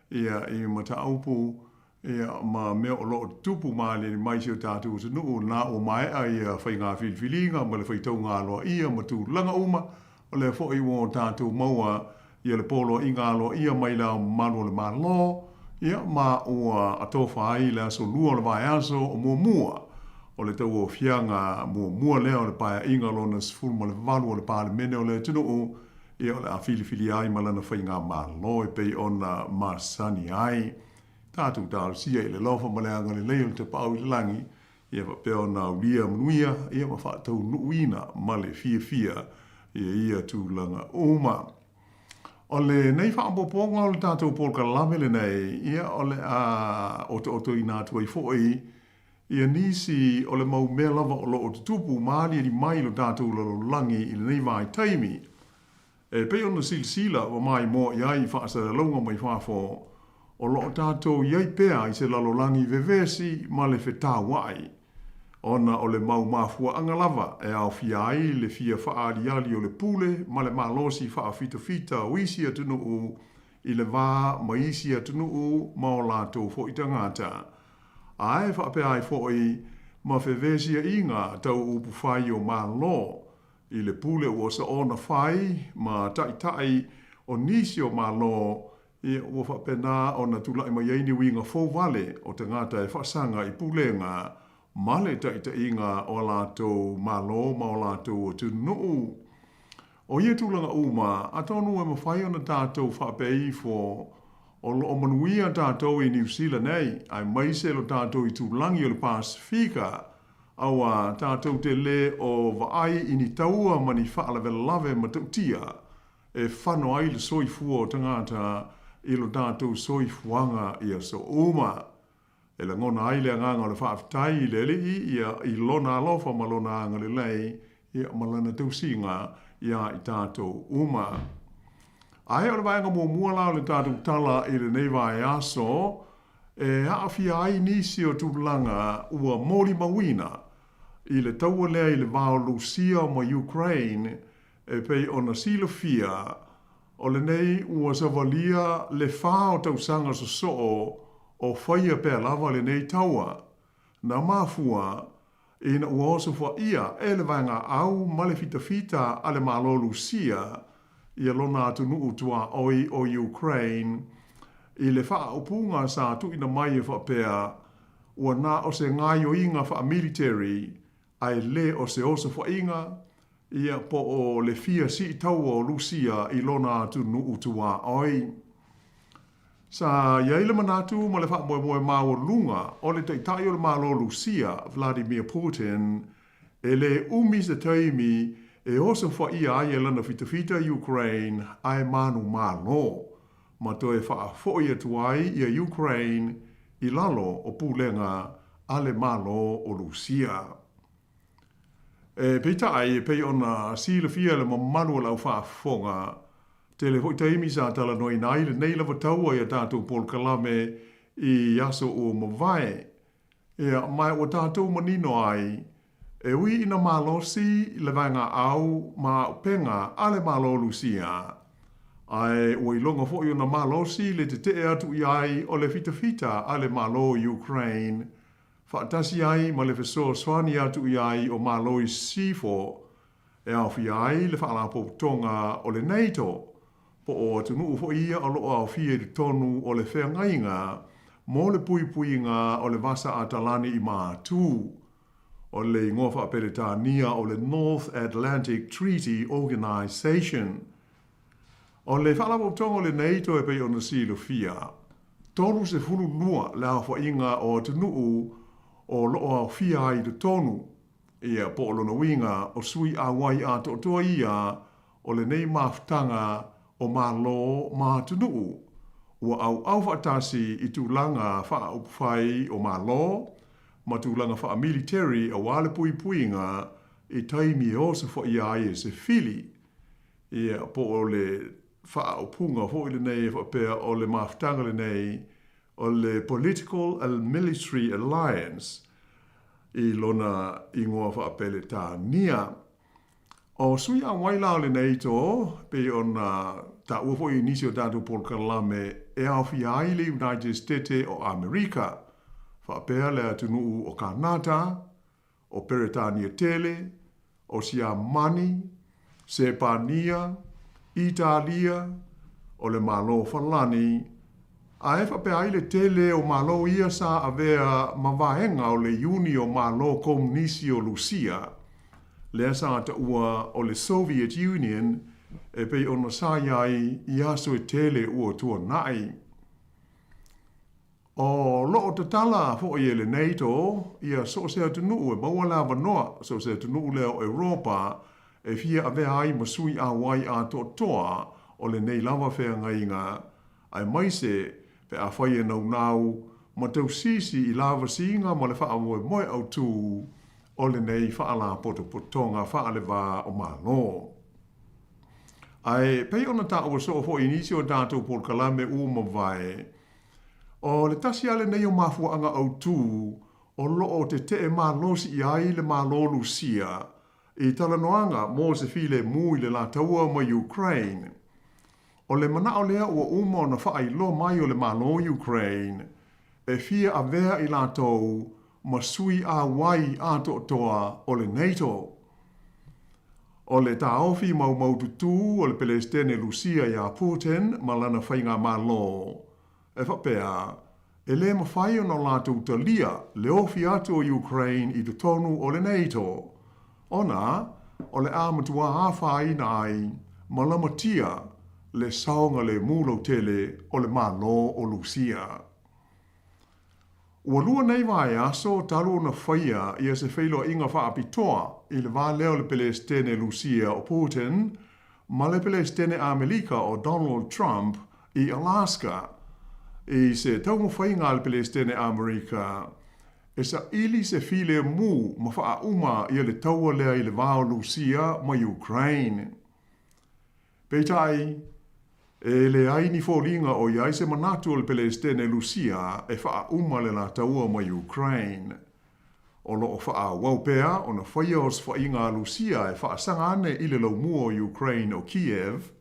ia i mataupu ia ma mea o lo o tutupu malieli mai i si o tatou atunuu na ua maea ia faiga filifiliga ma le faitauga aloaia ma tulaga uma. O lea foi ua o tatou maua ia le poloaiga aloaia mai le Ao Mamalu o le Malo, ia, ma ua atofa ai le aso lua o le vaiaso o muamua o le tauaofiaga muamua lea o le Paeaiga lona 18 o le Palemene o le atunuu, ia, o le a filifilia ai ma lana faigamalo e pei ona masani ai. Tatou talosia i le alofa ma le agalelei o le Tapaau i le Lagi, ia faapea ona aulia manuia ia ma faataunuuina ma le fiafia ia ia tulaga uma. O lenei faaopoopoga o le tatou polokalame lenei, ia o le a otootoina atu ai foi ia nisi o le mau mea lava o lo o tutupu ma aliali mai i lo tatou lalolagi i lenei vaitaimi. E pei ona silasila ua maimoa i ai i faasalalauga mai fafo, o lo o tatou i ai pea i se lalolagi vevesi ma le fetauai, ona o le mau mafuaaga lava e aofia ai le fia faaaliali o le pule ma le malosi faafitafita o isi atunuu i le va ma isi atunuu ma o latou foi tagata. Ae faapea ai foi ma fevesiaiga tau upufai o Malo I le pule ua soona fai ma taitai o nisi o Malo, ia, ua faapena ona tulai mai ai ni uiga fou wale o tagata e faasaga i pulega ma le taitaiga o a latou Malo ma o latou atunuu. O ia tulaga uma, atonu e mafai ona tatou faapea ifo o lo o manuia tatou i Niu Sila nei, aemaise lo tatou itulagi o le Pasefika, Aua tatou te lē o vaai i ni taua ma ni faalavelave matautia e fano ai le soifua o tagata i lo tatou soifuaga i aso uma. E lagona ai le agaga o le faafetai i le Alii ia i Lona alofa ma Lona agalelei ia ma Lana tausiga iā i tatou uma. Ae o le vaega muamua la o le tatou tala i lenei vaiaso, e aafia ai nisi o tulaga ua molimauina i le taua lea i le va o Lusia ma Ukraine e pei ona silafia, o lenei ua savalia le fa o tausaga sosoo o faia pea lava lenei taua. Na mafua ina ua osofaia e le vaegaau ma le fitafita a le Malo Lusia ia lona atunuu tuaoi o Ukraine i le faaupuga sa tuuina mai e faapea ua na o se gaoioiga faamiliteri ae le o se osofaiga ia po o le fia sii taua o Lusia i lona atunuu tuaoi. Sa i ai le manatu ma le faamoemoe maualuga o le Taitai o le Malo Lusia, Vladimir Putin, e lē umi se taimi e osofaia ai e lana fitafita Ukraine ae manumalo, ma toe faafoi atu ai ia Ukraine i lalo o pulega a le Malo o Lusia. E peitai, e pei ona silafia e le mamalu o le au faafofoga, tele foi taimi sa talanoaina ai lenei lava taua i a tatou polokalame i aso ua mavae. Ia, ma ua tatou manino ai, e ui ina malosi le vaegaau ma auupega a le Malo Lusia, ae ua iloga foi ona malosi le tetee atu i ai o le fitafita a le Malo Ukraine faatasi ai ma le fesoasoani atu i ai o Malo i Sisifo e aofia ai le Faalapotopotoga o le NATO, po o atunuu foi ia o lo o aofia i totonu o le feagaiga mo le puipuiga o le Vasa Atalani i Matu, o le igoa faa-Peretania o le North Atlantic Treaty Organization. O le Faalapotopotoga o le NATO e pei ona silafia, 32 le aofaiga o atunuu o lo o aofia ai i totonu, ia, po o lona uiga o sui auai atoatoa ia o lenei mafutaga o Malo ma atunuu ua auau faatasi i tulaga faaupufai o Malo ma tulaga faamiliteri aua le puipuiga i taimi e osofaia ai e se fili, ia, po o le faaupuga foi lenei e faapea o le mafutaga lenei o le Political and Military Alliance i lona igoa faa-Peretania. O sui auai la o le NATO, pei ona taua foi i nisi o tatou polokalame e aofia ai le United Setete o Amerika, faapea le atunuu o Kanata, o Peretania Tele, o Siamani, Sepania, Italia, o le Malo Falani, ae faapea ai le tele o Malo ia sa avea ma vaega o le Iuni o Malo Komunisi o Lusia, lea sa taua o le Soviet Union e pei ona sa i ai i aso e tele ua tuanai. O lo o tatala foi e le NATO ia so o se atunuu e maua le avanoa, so o se atunuu lea o Europa e fia avea ai ma sui auai atoatoa o lenei lava feagaiga, aemaise pe afai e naunau ma tausisi i lavasiga ma le faamoemoe autū o lenei faalapotopotoga faale-va o Malo. Ae pei ona taua soo foi i nisi o tatou polokalame ua mavae, O le tasi lava lenei o mafuaaga autū o lo o tetee malosi i ai le Malo Lusia i talanoaga mo se filemu i le la taua ma Ukraine. O le manao lea ua uma ona faailoa mai o le Malo Ukraine e fia avea i latou ma sui auai atoatoa o le NATO. O le taofi maumaututu o le Pelesitene Lusia iā Putin ma lana faigamalo, e faapea, e lē mafai ona latou talia le ofi atu o Ukraine i totonu o le NATO, ona o le a matuā afaina ai ma lamatia le saogalemu lautele o le Malo o Lusia. Ua lua nei vaiaso talu ona faia ia se feiloaiga faapitoa i le va lea o le Pelesitene Lusia o Putin ma le Pelesitene Amelika o Donald Trump i Alaska i se taumafaiga a le Pelesitene Amerika e saili se filemu ma faauma ia le taua lea i le va o Lusia ma Ukraine. Peitai, e leai ni foliga o i ai se manatu o le Pelesitene Lusia e faauma le la taua ma Ukraine. O lo o faaauau pea ona faia osofaiga a Lusia e faasaga ane i le laumua o Ukraine o Kiev,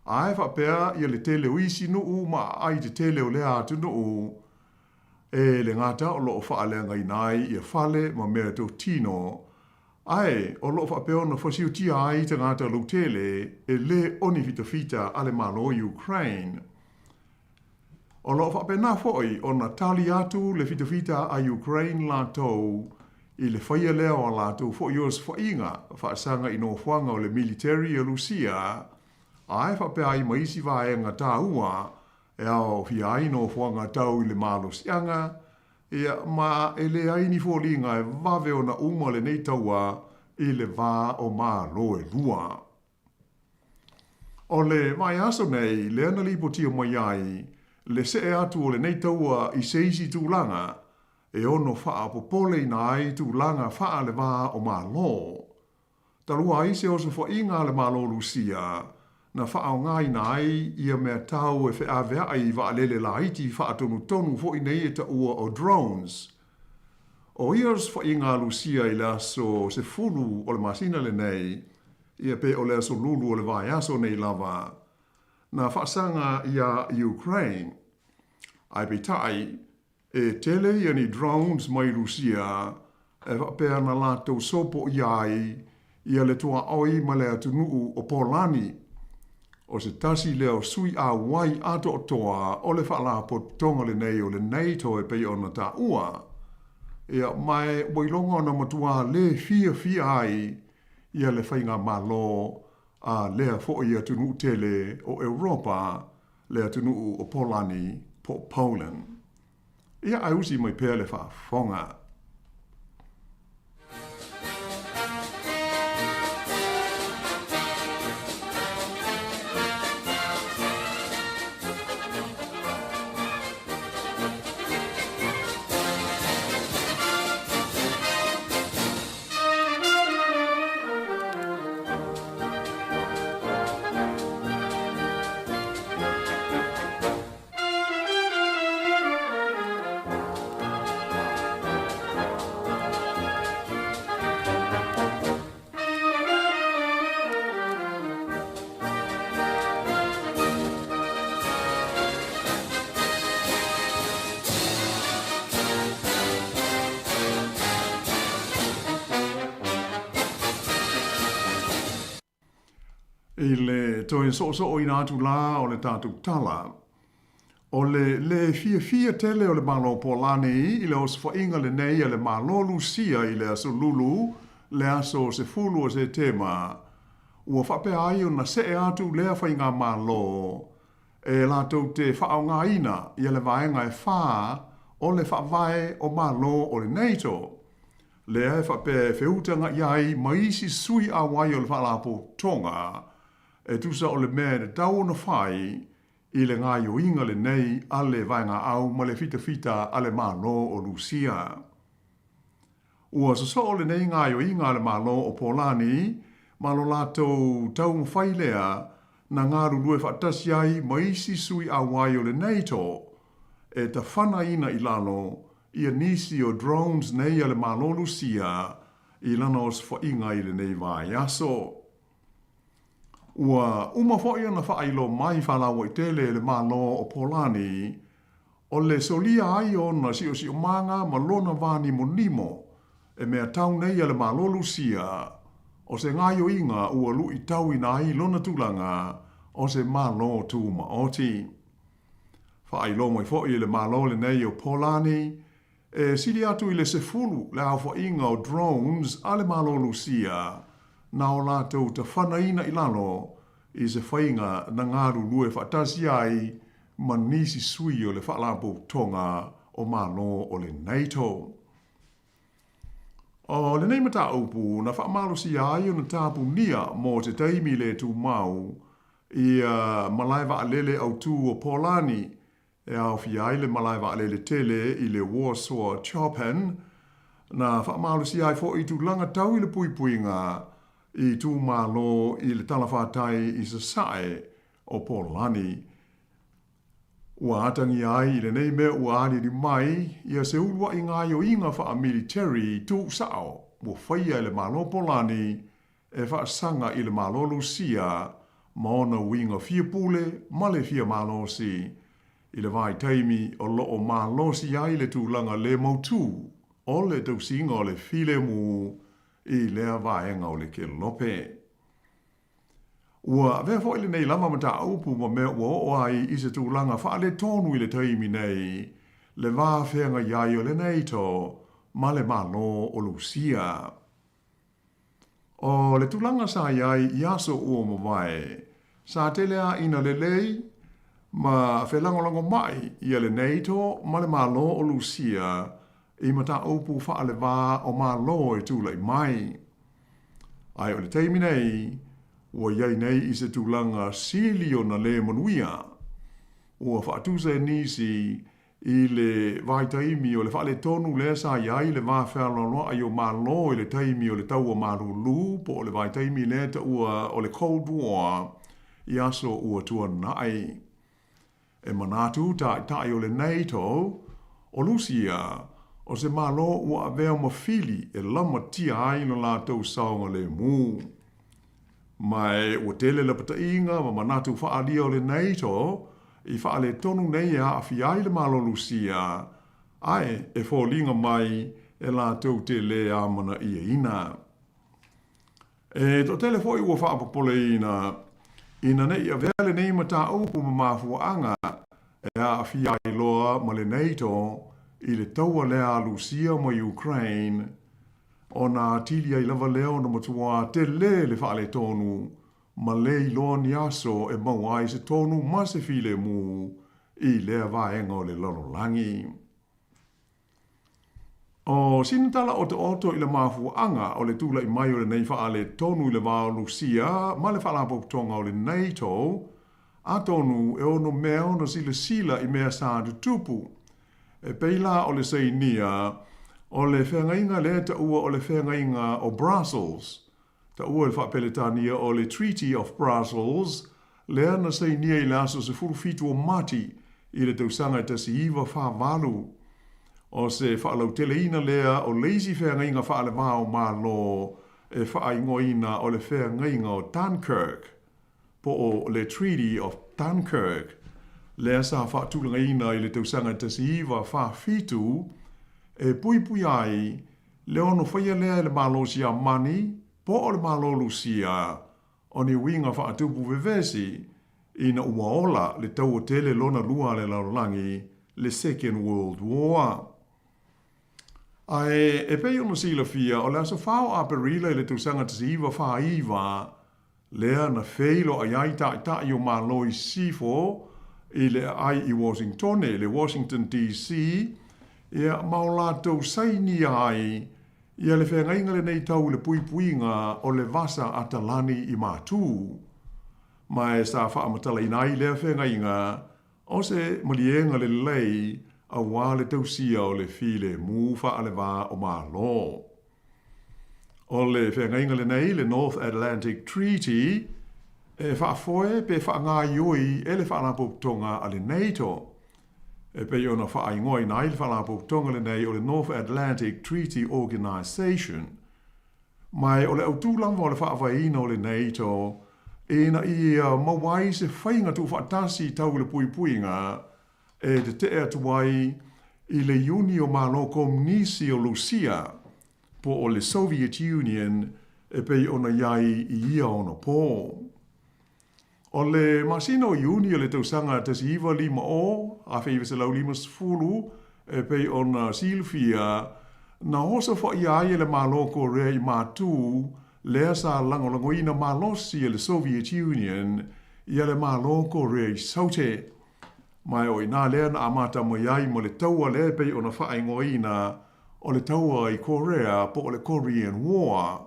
ae faapea ia le tele o isi nuu ma aai tetele o lea atunuu. E le gata o lo o faaleagaina ai ia fale ma mea totino, ae o lo o faapea ona fasiotia ai tagata lautele e lē oni fitafita a le Malo Ukraine. O lo o faapena foi ona tali atu le fitafita a Ukraine latou i le faia lea o a latou foi osofaiga faasaga i nofoaga o le militeri a Lusia, ae faapea ai ma isi vaega taua e aofia ai nofoaga tau i le malosiaga, ia, ma e leai ni foliga e vave ona uma lenei taua i le va o Malo e lua. O le vaiaso nei lea na lipotia mai ai le see atu o lenei taua i se isi tulaga e ono faapopoleina ai tulaga faa-le-va o Malo. Talu ai se osofaiga a le Malo Lusia na faaaogaina ai ia mea tau e feaveai i vaalele laiti faatonutonu foi nei e taua o drones. O ia osofaiga a Lusia i le aso 10 o le masina lenei, ia pe o le aso Lulu o le vaiaso nei lava, na faasaga iā Ukraine. Ae peitai, E tele ia ni drones mai Rusia e faapea na latou sopo ia ai ia le tuaoi ma le atunuu o Polani. O se tasi lea o sui auai atoatoa o le Faalapotopotoga lenei o le NATO e pei ona taua. Ia, ma e ua iloga ona matuā le fiafia ai ia le faigamalo a lea foi atunuu tele o Europa le atunuu o Polani po o Poland. Ia ae usi mai pea le faafofoga. I le toe soosooina atu la o le tatou tala, o le lē fiafia tele o le Malo Polani i le osofaiga lenei a le Malo Lusia i le aso Lulu, le aso 10 o Setema, ua faapea ai ona see atu lea faigamalo e latou te faaaogaina ia le vaega e fa o le Faavae o Malo o le NATO, lea e faapea e feutaga'i ai ma isi sui auai o le Faalapotopotoga e tusa o le mea e tatau ona fai i le gaoioiga lenei a le vaegaau ma le fitafita a le Malo o Lusia. Ua sosoo lenei gaoioiga a le Malo o Polani ma lo latou taumafai lea na galulue faatasi ai ma isi sui auai o le NATO e tafanaina i lalo ia nisi o drones nei a le Malo Lusia i lana osofaiga i lenei vaiaso. Ua uma foi ona faailoa mai faalauaitele e le Malo o Polani o le solia ai o ona siosiomaga ma lona vānimonimo e mea tau nei a le Malo Lusia o se gaoioiga ua luitauina ai lona tulaga o se Malo Tumaoti. Faailoa mai foi e le Malo lenei o Polani, e sili atu i le 10 le aofaiga o drones a le Malo Lusia na o latou tafanaina i lalo i se faiga na galulue faatasi ai ma nisi sui o le Faalapotopotoga o Malo o le NATO. O lenei mataupu na faamalosia ai ona tapunia mo se taimi le tumau ia malae vaalele autū o Polani e aofia ai le malae vaalele tele i le Warsaw Chopin, na faamalosia ai foi tulaga tau i le puipuiga i itumalo i le talafatai i sasae o Polani. Ua atagia ai i lenei mea ua aliali mai ia se uluai gaoioiga faa-military tuusao ua faia e le Malo Polani e faasaga i le Malo Lusia ma ona uiga fia pule ma le fia malosi. i le vaitaimi o lo o malosi ai le tulaga le mautū o le tausiga o le filemu i lea vaega o le kelope. Ua avea foi lenei lava mataupu ma mea ua oo ai i se tulaga faaletonu i le taimi nei le va feagai ai o le NATO ma le Malo o Lusia. O le tulaga sa i ai i aso ua mavae, sa tele lava ina lelei ma felagolagomai ia le NATO ma le Malo o Lusia i mataupu faale-va o Malo e tulai mai. Ae o le taimi nei, ua i ai nei i se tulaga sili ona le manuia. Ua faatusa e nisi i le vaitaimi o le faaletonu lea sa i ai le va fealoaloai o Malo i le taimi o le Taua Malulu po o le vaitaimi lea taua o le Cold War i aso ua tuanai. E manatu taitai o le NATO, o Lusia, o se Malo ua avea ma fili e lamatia ai lo latou saogalemu. Ma e ua tele lapataiga ma manatu faaalia o le NATO i faaletonu nei e aafia ai le Malo Lusia, ae e foliga mai e latou te le amanaiaina. E toatele foi ua faapopoleina ina ne i avea lenei mataupu ma mafuaaga e aafia ai loa ma le NATO i le taua lea a Lusia ma Ukraine, ona atili ai lava lea ona matuā tele le faaletonu ma le iloa ni aso e maua ai se tonu ma se filemu i lea vaega o le lalolagi. O sina tala otooto i le mafuaaga o le tulai mai o lenei faaletonu i le va o Lusia ma le Faalapotopotoga o le NATO, atonu e ono mea ona silasila i mea sa tutupu. E pei la o le sainia o le feagaiga lea taua o le Feagaiga o Brussels, Taua i le faa-Peretania o le Treaty of Brussels, lea na sainia i le aso 17 o Mati i le tausaga e 1948. O se faalauteleina lea o le isi feagaiga faale-va o Malo e faaigoaina o le Feagaiga o Dunkirk, po o le Treaty of Dunkirk, lea sa faatulagaina i le tausaga e 1947 e puipuia ai le ono faia lea e le Malo Siamani po o le Malo Lusia o ni uiga faatupu vevesi ina ua ola le Taua Tele Lona Lua a le Lalolagi, le Second World War. Ae e pei ona silafia, o le aso 4 o Aperila i le tausaga 1949, lea na feiloai ai taitai o Malo i Sisifo i le aai i Uasingtone, le Washington DC, ia, ma o latou sainia ai ia le feagaiga lenei tau i le puipuiga o le Vasa Atalani i Matu. Ma e sa faamatalaina ai lea feagaiga o se maliega lelei auā le tausia o le filemu faale-va o Malo. O le feagaiga lenei, le North Atlantic Treaty, e faafoe pe faagaoioi e le Faalapotopotoga a le NATO. E pei ona faaigoaina ai le Faalapotopotoga lenei o le North Atlantic Treaty Organization. Ma o le autū lava o le faavaeina o le NATO ina ia maua ai se faiga tuufaatasi tau i le puipuiga e tetee atu ai i le Iuni o Malo Komunisi o Lusia, po o le Soviet Union e pei ona i ai i ia ono pō. O le masina o Iuni o le tausaga 1950, 1950, e pei ona silafia, na osofaia ai e le Malo Korea i Matū lea sa lagolagoina malosi e le Soviet Union ia le Malo Korea i Saute. Ma o i inā lea na amata mai ai ma le taua lea e pei ona faaigoaina o le Taua i Korea po o le Korean War.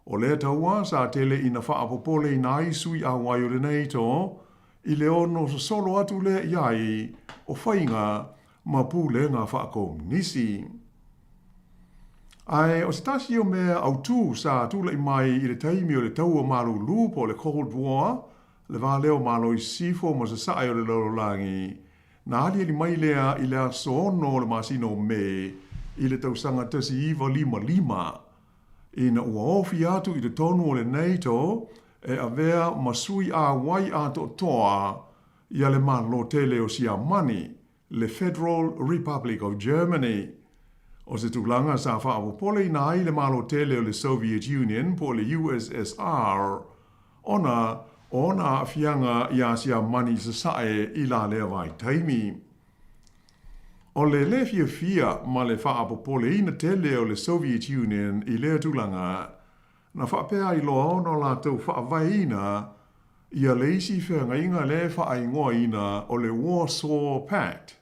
O lea taua sa tele ina faapopoleina ai sui ʻauai o le NATO i le ono sosolo atu lea i ai o faiga ma pulega faakomunisi. Ae o se tasi o mea autū sa tulai mai i le taimi o le Taua Malulu po o le Cold War, le va lea o Malo i Sisifo ma Sasae o le lalolagi, na aliali mai lea i le aso 6 o le masina o Me i le tausaga 1955, ina ua ofi atu i totonu o le NATO e avea ma sui ʻauai atoatoa. ia le Malo tele o Siamani, le Federal Republic of Germany. O se tulaga sa faapopoleina ai le Malo tele o le Soviet Union po o le USSR ona o ona aafiaga iā Siamani i Sasae i la lea vaitaimi. O le lē fiafia ma le faapopoleina tele o le Soviet Union i lea tulaga, na faapea ai loa ona latou faavaeina ia le isi feagaiga lea e faaigoaina o le Warsaw Pact,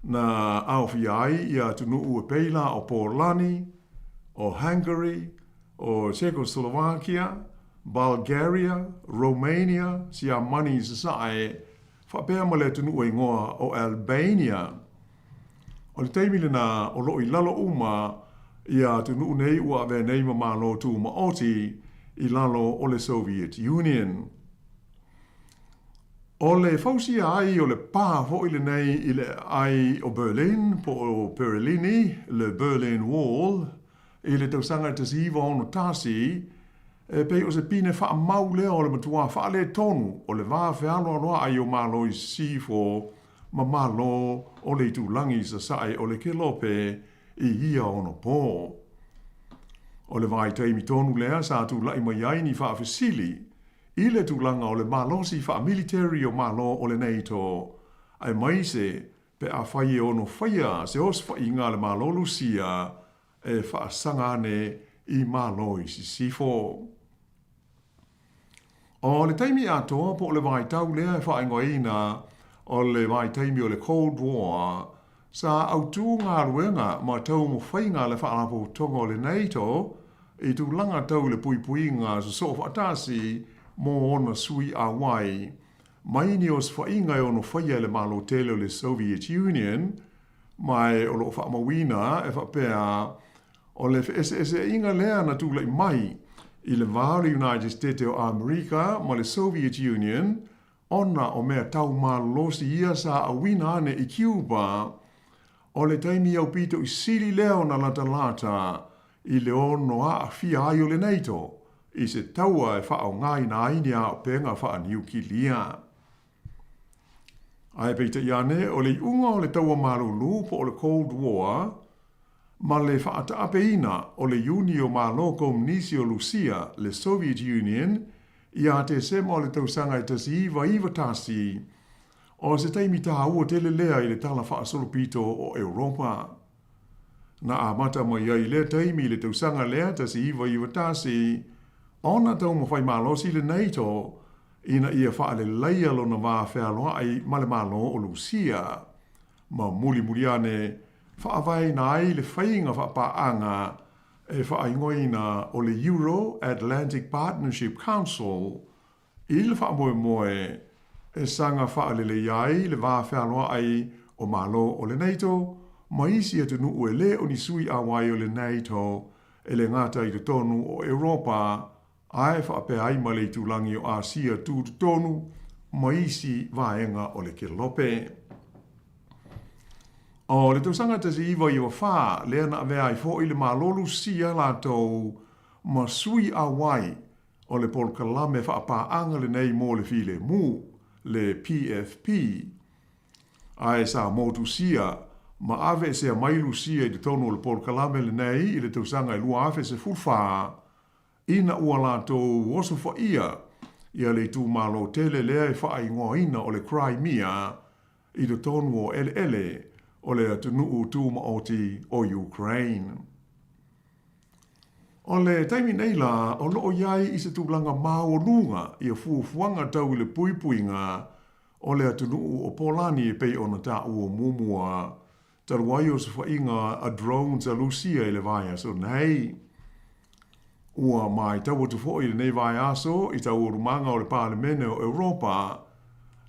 na aofia ai ia atunuu e pei la o Polani, o Hungary, o Czechoslovakia, Bulgaria, Romania, Siamani i Sasae, faapea ma le atunuu e igoa o Albania. O le taimi lena o lo o i lalo uma ia atunuu nei ua avea nei ma Malo Tumaoti i lalo o le Soviet Union. O le fausia ai o le pā foi lenei i le aai o Berlin po o Perelini, le Berlin Wall, i le tausaga e 1961, e pei o se pine faamau lea o le matuā faaletonu o le va fealoaloaai o Malo i Sisifo ma Malo o le itulagi i Sasae o le Kelope i ia ono pō. O le vaitaimi tonu lea sa tula'i mai ai ni faafesili i le tulaga o le malosi faamiliteri o Malo o le NATO, aemaise pe afai e ono faia se osofaiga a le Malo Lusia e faasaga ane i Malo i Sisifo. O le taimi atoa po o le vaitau lea e faaigoaina o le vaitaimi o le Cold War, sa autū galuega ma taumafaiga a le Faalapotopotoga o le NATO i tulaga tau i le puipuiga sosoo faatasi mo ona sui auai mai ni osofaiga e ono faia e le Malo tele o le Soviet Union, ma e o lo o faamauina e faapea O le feeseeseaiga lea na tula'i mai i le va o le United State o Amerika ma le Soviet Union ona o mea tau malolosi ia sa auina ane i Cuba, o le taimi aupito i sili lea ona latalata i le ono aafia ai o le NATO i se taua e faaaogaina ai ni aopenga faaniukilia. Ae peitai ane, o le iuga o le Taua Malulu po o le Cold War, ma le faataapeina o le Iuni o Malo Komunisi o Lusia, le Soviet Union, ia Tesema o le tausaga e 1991, o se taimi tāua tele lea i le tala faasolopito o Europa. Na amata mai ai i lea taimi i le tausaga lea 1991, ona taumafai malosi le NATO ina ia faaleleia lona va fealoai ma le Malo o Lusia, ma mulimuli ane faavaeina ai le faiga faapaaga e faaigoaina o le Euro-Atlantic Partnership Council i le faamoemoe e saga faaleleia ai le va fealoai o Malo o le NATO ma isi atunuu e le o ni sui auai o le NATO e le gata i totonu o Europa ae faapea ai ma le itulagi o Asia tutotonu ma isi vaega o le Kelope. O le tausaga 1994 lea na avea ai foi le Malo Lusia latou ma sui auai o le polokalame faapaaga lenei mo le filemu, le PFP, ae sa motusia ma aveesea mai Lusia i totonu o le polokalame lenei i le tausaga e 2014, ina ua latou osofaia ia le itumalo tele lea e faaigoaina o le Crimea i totonu o eleele o le atunuu tumaoti o Ukraine. O le taimi nei la, o lo o i ai i se tulaga maualuga ia fuafuaga tau i le puipuiga o le atunuu o Polani e pei ona taua muamua talu ai osofaiga a drones a Lusia i le vaiaso nei. Ua maitau atu foi i lenei vaiaso i taualumaga o le Palemene o Europa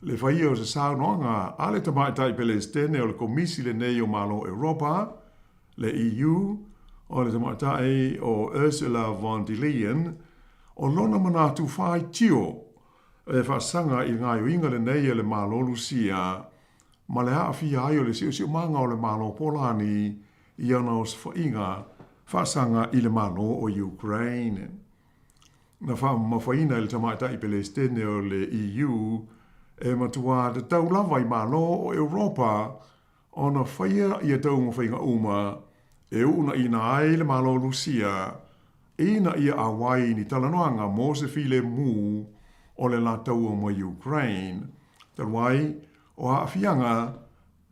le faia o se saunoaga a le Tamaitai Pelesitene o le Komisi lenei o Malo Europa, le EU, o le Tamaitai o Ursula von der Leyen, o lona manatu faitio e faasaga i le gaoioiga lenei a le Malo Lusia ma le aafia ai o le siosiomaga o le Malo Polani i ana osofaiga faasaga i le Malo o Ukraine. Na faamamafaina e le Tamaitai Pelesitene o le EU E matuā tatau lava i Malo o Europa ona faia ia taumafaiga uma e uunaina ai le Malo o Lusia ina ia auai i ni talanoaga mo se filemu o le la taua ma Ukraine, talu ai o aafiaga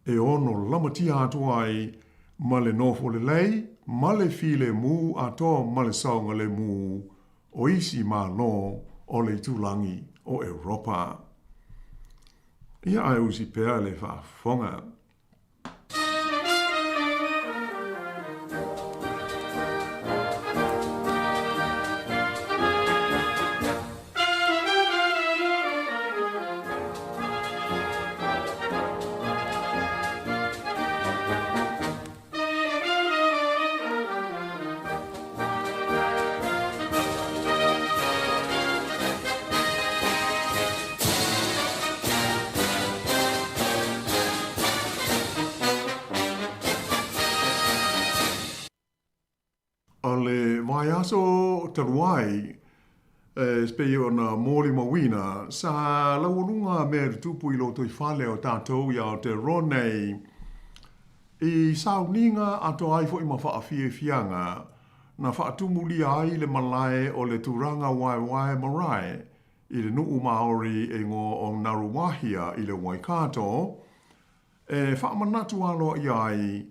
e ono lamatia atu ai ma le nofo lelei ma le filemu atoa ma le saogalemu o isi Malo o le itulagi o Europa. Ia ae usi pea le faafofoga. O le vaiaso talu ai, e pei ona molimauina, sa laualuga mea tutupu i lotoifale o tatou i Aotearoa nei, I sauniga atoa ai foi ma faafiafiaga na faatumulia ai le malae o le Turanga Waewae Marae i le nuu Maori e igoa o Ngaruawahia i le Waikato, e faamanatu aloaia ai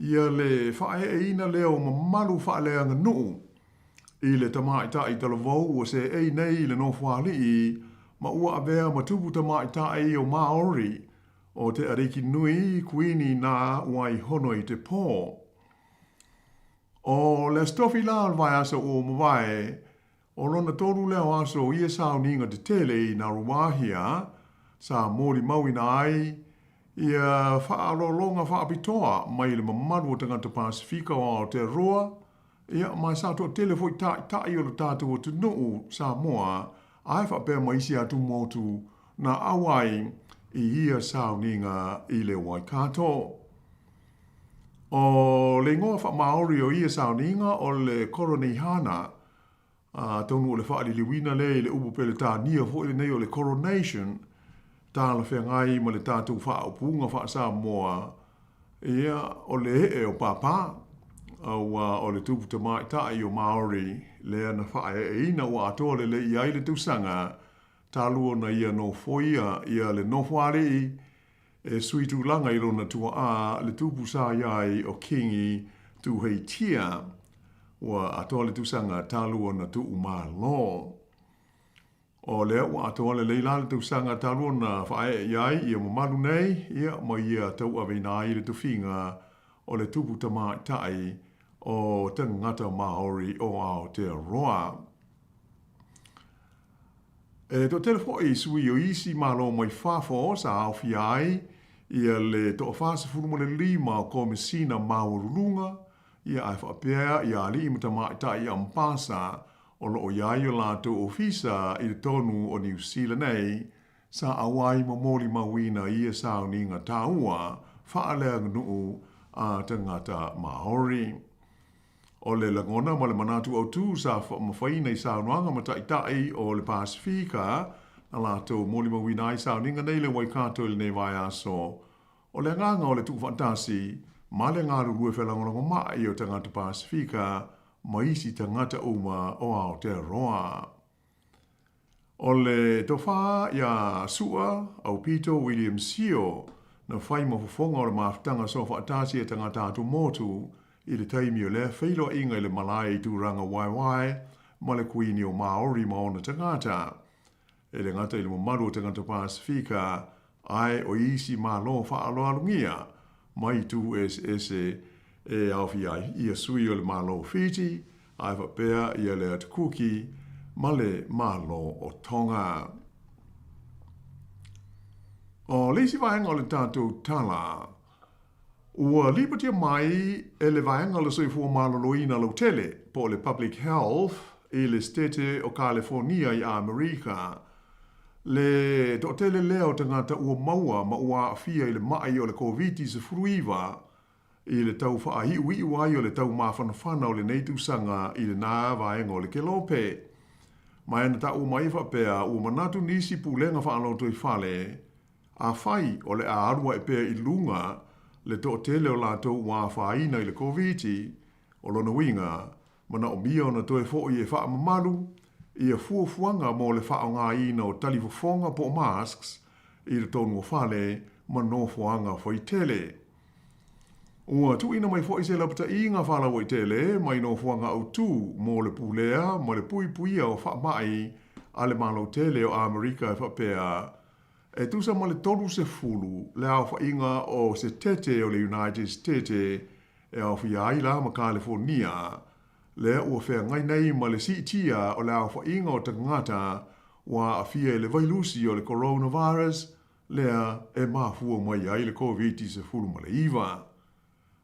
ia le faaeeina lea o mamalu faaleaganuu i le tamaitai talavou ua seei nei i le nofoalii ma ua avea ma tupu tamaitai o Maori O te Ariki nui, Kuini nā Waihono i te pō. O le Aso Tofi la o le vaiaso ua mavae, o lona tolu lea o aso o ia sauniga tetele i Ngaruawahia, sa molimauina ai ia faaaloaloga faapitoa mai le mamalu o tagata Pasefika o Aotearoa, Ia, ma sa toatele foi ta'ita'i o lo tatou atunuu Samoa ae faapea ma isi atu motu na auai i ia sauniga i le Waikato. O le igoa faa-Maori o ia sauniga o le Koroneihana, Atonu o le faaliliuina lea i le upu Peretania foi lenei o le coronation, talafeagai ma le tatou faaupuga faa-Samoa, ia, o le ee o Pāpā, aua o le tupu tamaitai o Māori lea na faaeeina ua atoa lelei i ai le tausaga talu ona ia nofoia ia le nofoalii E sui tulaga i lona tuaʻā le tupu sa i ai o Kingi Tuheitia, ua atoa le tausaga talu ona tuu malo. O lea ua atoa lelei la le tausaga talu ona faaee i ai ia mamalu nei, ia ma ia tauaveina ai le tofiga o le tupu tamaitai o tagata Māori o Aotearoa. E toatele foi sui o isi Malo mai fafo sa aofia ai ia le toafa 15 o Komesina Maualuluga, ia ae faapea ia alii ma tamaitai Ambasa o lo o i ai o latou ofisa i totonu o Niu Sila nei, sa auai ma molimauina ia sauniga taua faaleaganuu a tagata Maori. O le lagona ma le manatu autū sa mafaiina i saunoaga ma ta'ita'i o le Pasefika na latou molimauina ai sauniga nei le Waikato i lenei vaiaso. O le agaga o le tuufaatasi ma le galulue felagolagomai o tagata Pasefika ma isi tagata uma o Aotearoa. O le tofa iā Su'a, Aupito William Sio, na whai ma fofoga o le mafutaga soafaatasi a tagata atumotu i le taimi o lea feiloaiga i le malae i Tūranga Waewae ma le Kuini o Māori ma ona tagata. E le gata i le mamalu o tagata Pasefika, ae o isi Malo faaaloalogia mai itu eseese e aofia ai ia sui o le Malo o Fiti, ae faapea ia le Atu Kuki ma le Malo o Tonga. O le isi vaega o le tatou tala, ua lipotia mai e le Vaega o le Soifua Maloloina Lautele, po o le Public Health i le Setete o Kalefonia i Amerika, le toatele lea o tagata ua maua ma ua aafia i le maʻi o le Koviti-19 i le tau faaiuiu ai o le tau mafanafana o lenei tausaga i lena vaega o le kelope. Ma e na taua mai e faapea, ua manatu nisi pulega faalotoifale, afai o le a alu ae pea i luga le toatele o latou ua afaina i le Koviti, o lona uiga, manaomia ona toe foi e faamamalu ia fuafuaga mo le faaaogaina o talifofoga po o masks i totonu o fale ma nofoaga faitele. Ua tuuina mai foi se lapataiga faalauaitele mai nofoaga autū mo le pulea ma le puipuia o faamai a le Malo tele o Amerika e faapea, e tusa ma le 30 le aofaiga o setete o le United Setete e aofia ai la ma Kalifornia, lea ua feagai nei ma le siitia o le aofaiga o tagata ua aafia i le vailusi o le coronavirus lea e mafua mai ai le Koviti-19.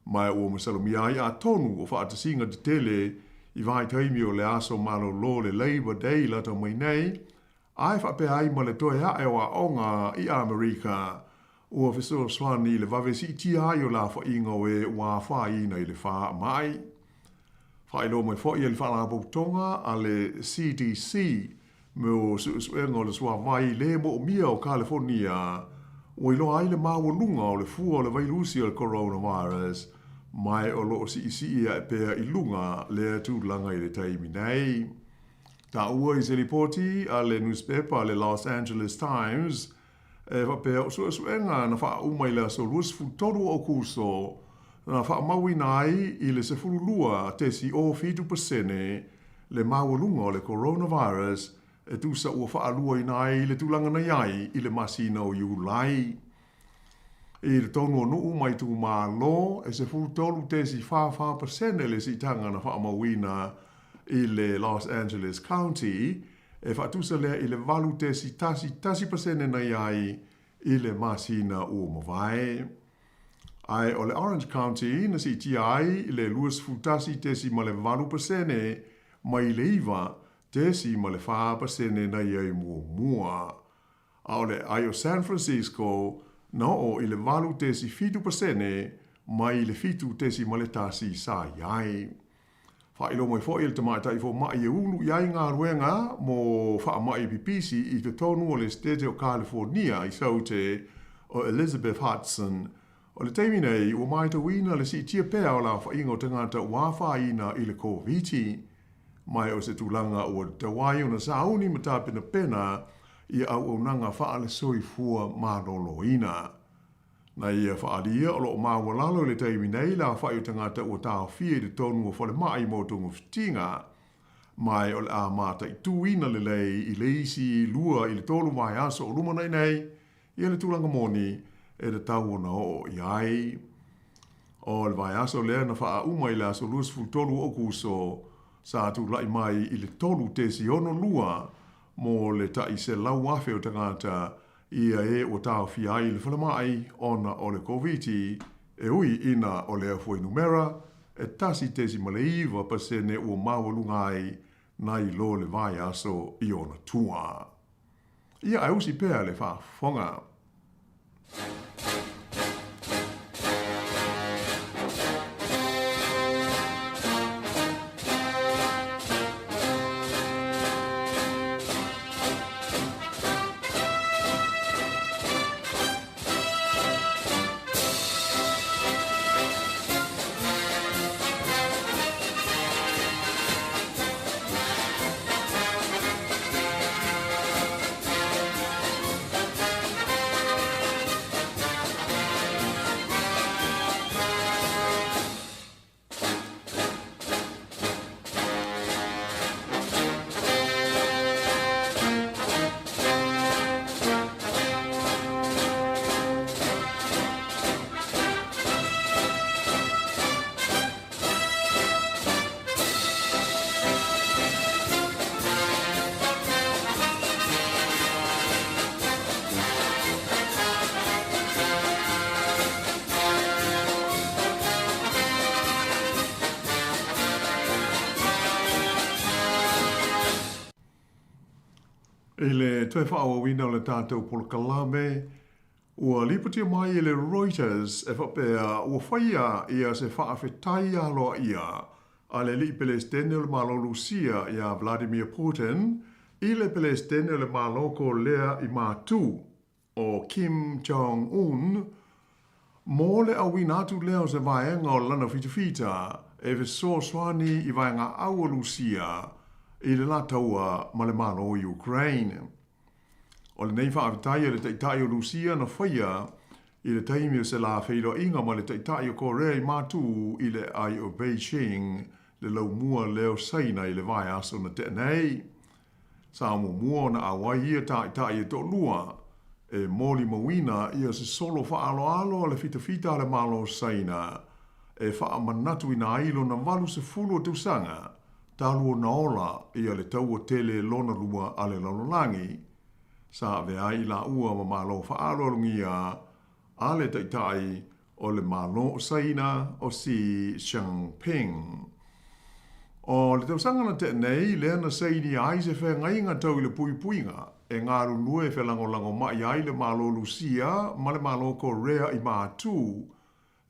Ma ua masalomia ai atonu o faatasiga tetele i vaitaimi o le aso malolo le Labor Day lata mai nei, Ae faapea ai ma le toe ae o aoga i Amerika, ua fesoasoani i le vave siitia ai o le aofaiga o e ua afaina i le faamai. Faailoa mai foi e le Faalapotopotoga a le CDC mo Suesuega o le Suavai le Moomia o Kalifornia, ua iloa ai le maualuga o le fua o le vailusi o le coronavirus, ma o lo o siisii ae pea i luga lea tulaga i le taimi nei. Taua i se lipoti a le nusipepa a le Los Angeles Times, e faapea o suesuega na faauma i le aso 23 o Aokuso na faamauina ai i le 12.07% le maualuga o le coronavirus e tusa ua faaluaina ai le tulaga na i ai i le masina o Iulai. I totonu o nuu ma itumalo, e 13.44% le siitaga na faamauina i le Los Angeles County, e faatusa lea i le 8.11% na i ai i le masina ua mavae. Ae o le Orange County na siitia ai i le 21.8% mai le 9.4% na i ai muamua. A o le ai o San Francisco na oo i le 8.7% mai le 7.1 sa i ai. Faailoa mai foi e le tamaitai fomai e ulu i ai galuega mo faamai pipisi i totonu o le Setete o Kalifornia i Saute o Elizabeth Hudson, o le taimi nei ua matauina le siitia pea o le aofaiga o tagata ua afaina i le Koviti. Ma o se tulaga ua tatau ai ona sauni ma tapenapena ia auaunaga faale-soifua maloloina. Na ia faaalia o lo o maualalo i le taimi nei le aofai o tagata ua taofia i totonu o falemai mo togafitiga, ma o le a mataituina lelei i le isi 2 i le 3 vaiaso o lumanai nei ia le tulaga moni e tatau ona oo i ai. O le vaiaso lea na faauma i le aso 23 o Aokuso, sa tulai mai i le 3.62 mo le tai 100,000 o tagata ia e ua taofia ai i le falemai ona o le Koviti, e ui ina o lea fuainumera e 1.9% ua maualuga ai nai lo le vaiaso i ona tua. Ia ae usi pea le faafofoga. I le toe faaauauina o le tatou polokalame, Ua lipotia mai e le Reuters e faapea ua faia ia se faafetai aloaia a le alii Peresetene o le Malo Lusia ia Vladimir Putin i le Pelesitene o le Malo Kolea i Matū, o Kim Jong Un, mo le auina atu lea o se vaega o lana fitafita e fesoasoani i vaegaau o Lusia i le la taua ma le Malo o Ukraine. O lenei faafetai a le Taitai o Lusia na faia i le taimi o se la feiloaiga ma le Taitai o Korea i Matū i le aai o Beijing le laumua lea o Saina i le vaiaso na tea nei. Sa muamua ona auai ia taitai e toalua e molimauina ia se solo faaaloalo a le fitafita a le Malo o Saina e faamanatuina ai lona 80 o tausaga talu ona ola ia le taua tele lona lua a le lalolagi. Sa avea ai i laua ma malo faaaloalogia a le Taitai o le Malo o Saina o Xi Jinping. O le tausaga na tea nei lea na sainia ai se feagaiga tau i le puipuiga e galulue felagolagomai ai le Malo Lusia ma le Malo Korea i Matū,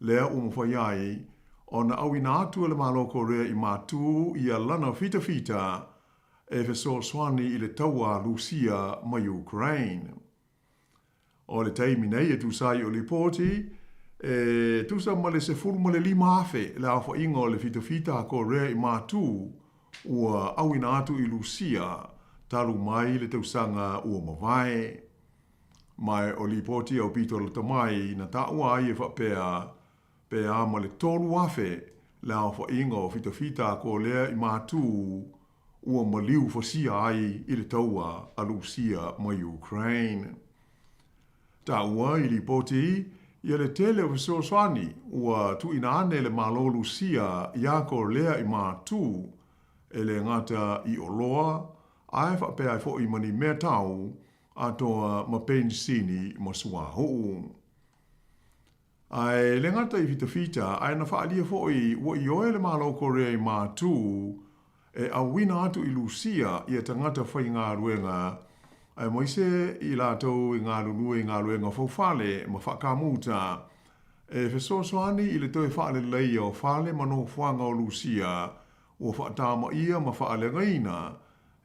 lea ua mafai ai ona auina atu e le Malo Korea i Matū ia lana fitafita e fesoasoani i le taua a Lusia ma Ukraine. O le taimi nei e tusa ai o lipoti, e tusa ma le 15,000 le aofaiga o le fitafita a Korea i Matū ua auina atu i Lusia talu mai le tausaga ua mavae. Ma o lipoti aupito lata mai na taua ai e faapea, pe a ma le 3,000 le aofaiga o fitafita a Korea i Matū ua maliu fasia ai i le taua a Lusia ma Ukraine. Taua i lipoti ia le tele o fesoasoani ua tuuina ane e le Malo Lusia iā Kolea i Matū, e le gata i oloa, ae faapea ai foi ma ni mea tau atoa ma penisini ma suauu. Ae le gata i fitafita, ae na faaalia foi ua ioe le Malo Korea i Matū e auina atu i Lusia ia tagata faigaluega, aemaise i latou i galulue i galuega faufale ma faakamuta, e fesoasoani i le toe faaleleia o fale ma nofoaga o Lusia ua faatamaia ma faaleagaina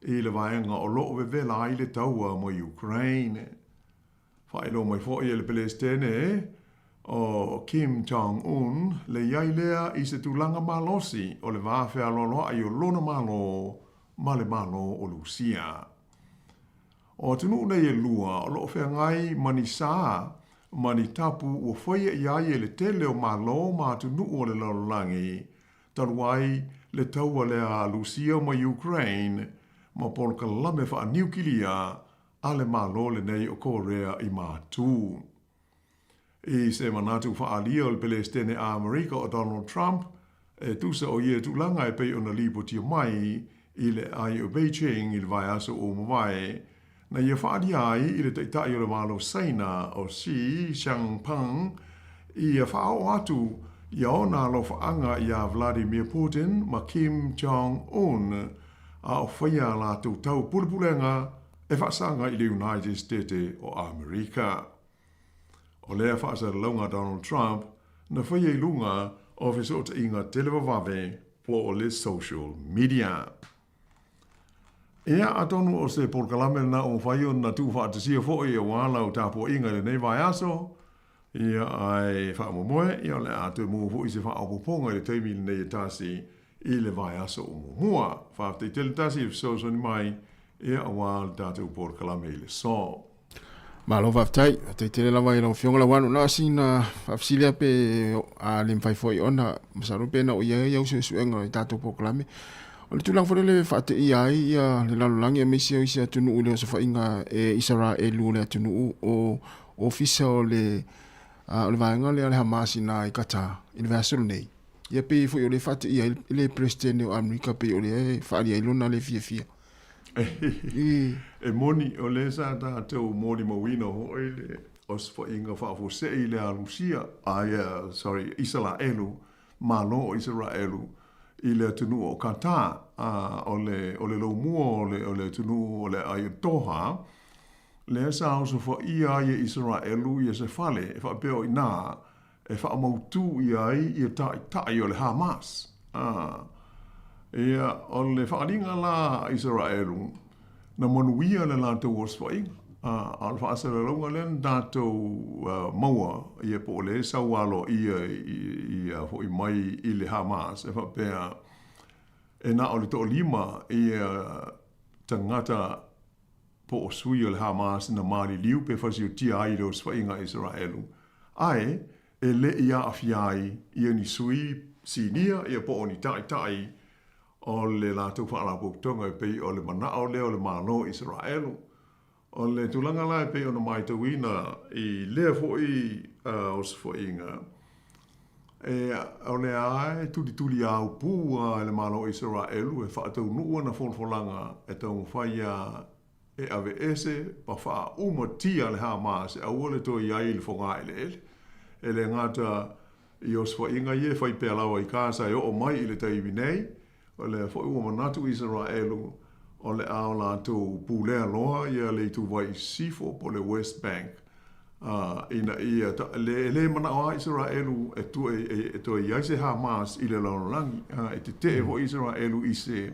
i le vaega o lo o vevela ai le taua ma Ukraine. Faailoa mai foi e le Pelesitene o Kim Jong Un le i ai lea i se tulaga malosi o le va fealoaloai o lona Malo ma le Malo o Lusia. O atunuu nei e lua o lo o feagai ma ni sa ma ni tapu ua faia i ai e le tele o Malo ma atunuu o le lalolagi talu ai le taua lea a Lusia ma Ukraine ma polokalame faaniukilia a le Malo lenei o Korea i Matū. I se manatu faaalia o le Pelesitene Amerika o Donald Trump, e tusa o ia tulaga e pei ona lipotia mai i le aai o Beijing i le vaiaso ua mavae, na ia faaalia ai i le Taitai o le Malo Saina o Xi Jinping ia faaoo atu ia ona alofaaga iā Vladimir Putin ma Kim Jong Un a o faia a latou taupulepulega e faasaga i le United State o Amerika. O lea faasalalauga a Donald Trump na faia i luga o fesootaiga televavave po o le social media. Ia, atonu o se polokalame lena ua mafai ona tuufaatasia foi aua lau tapuaiga i lenei vaiaso, ia, ae faamoemoe, ia o le a toe maua foi se faaopoopoga i le taimi lenei e tasi i le vaiaso o muamua. Faafetai tele Tasi i le fesoasoani mai, ia aua le tatou polokalame i le aso. Malo faafetai, faafetai tele lava i lau Afioga Lauano. Na o sina faafesili lava pe a le mafai foi ona, masalo pe na o i ai au suesuega i tatou polokalame. O le tulaga foi lele e faateia ai ia le lalolagi aemaise o isi atunuu i le osofaiga e Isaraelu o le atunuu o ofisa o le o le vaega lea o le Hamas i ina i Qatar i le vaiaso lenei. Ia pei foi o lea e faateia ai le Peresetene o Amerika pei o lea e faaalia ai lona le fiafia. E moni, o lea sa tatou molimauina foi le osofaiga faafuasei lea a Lusia, ai, sorry, Isaraelu, Malo o Isaraelu i le atunuu o Qatar, a o le, o le laumua o le, o le atunuu o le aai o Doha, lea sa osofaia ai e Isaraelu ia se fale e faapea o i ina e faamautū ʻia ai ia taitai o le Hamas. A, ia, o le faaaliga la a Isaraelu, Na manuia le latou osofaiga, a o le faasalalauga lea na tatou maua ia po o le sau aloaia ia foi mai i le Hamas e faapea e na o le toalima ia tagata po o sui o le Hamas na maliliu pe fasiotia ai i le osofaiga a Isaraelu, ae e le i aafia ai ia ni sui sinia ia po o ni taitai o le latou faalapotopotoga e pei o le manao lea o le Malo o Isaraelu. O le tulaga la e pei ona matauina i lea foi osofaiga, e, o lea e tulituliaupu lava e le Malo o Isaraelu e faataunuu ana folafolaga e taumafai lava e aveese ma faaumatia le Hamas e aua le toe i ai i le fogaeleele. E le gata I osofaiga ia e fai pea lava i Kasa e oo mai i le taimi nei, o lea foi ua manatu Isaraelu o le a o latou pulea loa ia le ituvai i sisifo po o le West Bank a ina ia e le manao lava Isaraelu e e toe i ai se Hamas i le lalolagi. E tetee foi Isaraelu i se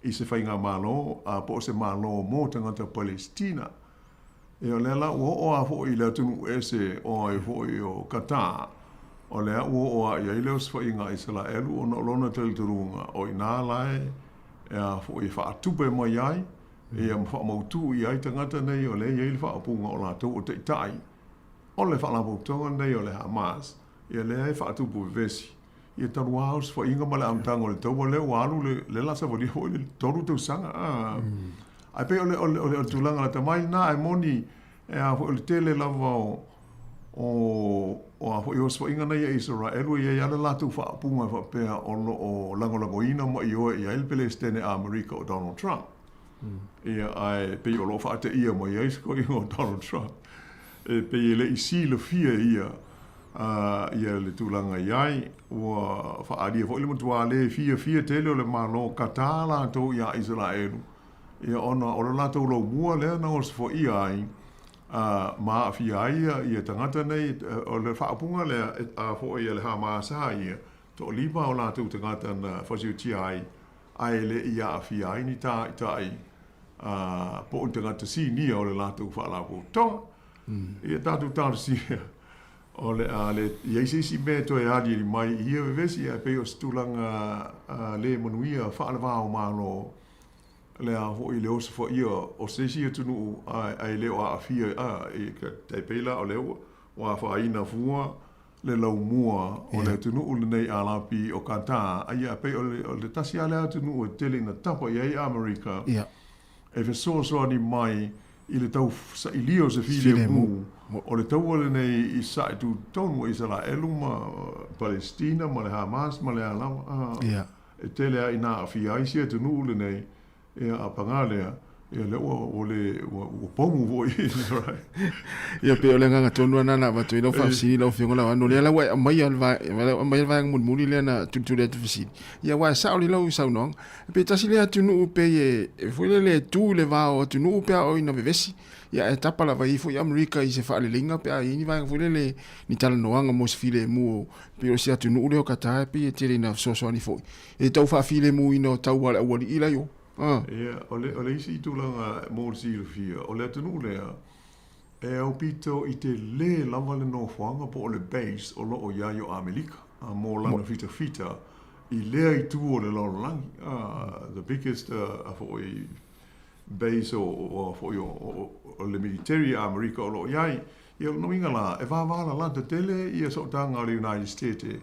i se faigamalo a po o se malo mo tagata Palesitina. Ia o lea la ua oo lava foi i le atunuu ese o ai foi o Qatar, o lea ua oo lava i ai le osofaiga a Isaraelu ona o lona talitonuga o i ina la e a foi e faatupe mai ai ia ma faamautu i ai tagata nei o lea e i ai le faaupuga o latou o taitai o le faalapotopotoga lenei o le Hamas, ia lea e faatupu vevesi. Ia talu lava osofaiga ma le amataga o le taua lea ua alu le lea la savalia foi le 3 tausaga a. Ae pei o le o le o le tulaga lata mai lena ae moni e a foi o le tele lava o o o a foi osofaiga nei a Isaraelu e i ai lava le latou faaupuga e faapea o lo o lagolagoina ma ioe i ai le Peresetene a Amerika o Donald Trump. Ia ae pei o lo o faateia mai ai se koiga o Donald Trump e pei e le i silafia e ia ia le tulaga i ai. Ua faaalia foi le matua le fiafia tele o le Malo Qatar latou iā Isaraelu, ia ona o le latou laumua lea na osofaia ai ma aafia ai ia tagata nei. O le faaupuga lea a foi a le Hamas lava ia, toalima o latou tagata na fasiotia ai, ae le i aafia ai ni tāitai po o ni tagata sinia o le latou faalapotopotoga. Ia tatou talosia o le a le i ai se isi mea e toe aliali mai i ia vevesi, ae pei o se tulaga le manuia faale-va-o-Malo le a foi le osofaia o se isi atunuu ae le o aafia i tai pei la o lea ua afaina fua le laumua o le atunuu lenei Alapi o Qatar, ae pei o le tasi lava lea atunuu e tele ina tapa i ai Amerika e fesoasoani mai i le tau sailia o se filemu o le taua lenei i sae tutotonu o Isaraelu ma Palesitina ma le Hamas ma le a lava. E tele lava ina aafia ai si atunuu lenei, ia, a paga lea, ia lea ua, ua le, ua, ua pomu foi Israel. Ia, pei o le agaga tonu lena na avatu ai lau faafesili lau Afioga Lauano, lea la ua e aumaia le aumaia le vaega mulimuli lea na tulituli atu fesili. Ia, aua e sao lelei lau saunoaga. Pe tasi lea atunuu pei e foi lele e tu i le va o atunuu pe a oo ina vevesi. Ia ae tapa lava i ai foi Amerika i se faaleleiga pe a i ai ni vaega foi lele ni talanoaga mo se filemu pei o si atunuu lea o Qatar e pei e tele ina fesoasoani foi i le tau faafilemuina o taua a le aualii la i o. Ah. Ia, o le, o le isi tulaga mo le silafia, o le atunuu lea, e aupito i telē lava le nofoaga po o le base o lo o i ai o Amelika mo lana fitafita i lea itu o le lalolagi, the biggest foi base o foi o le military a Amerika o lo o i ai. Ia o lona uiga la, e vavalalata tele ia sootaga o le United States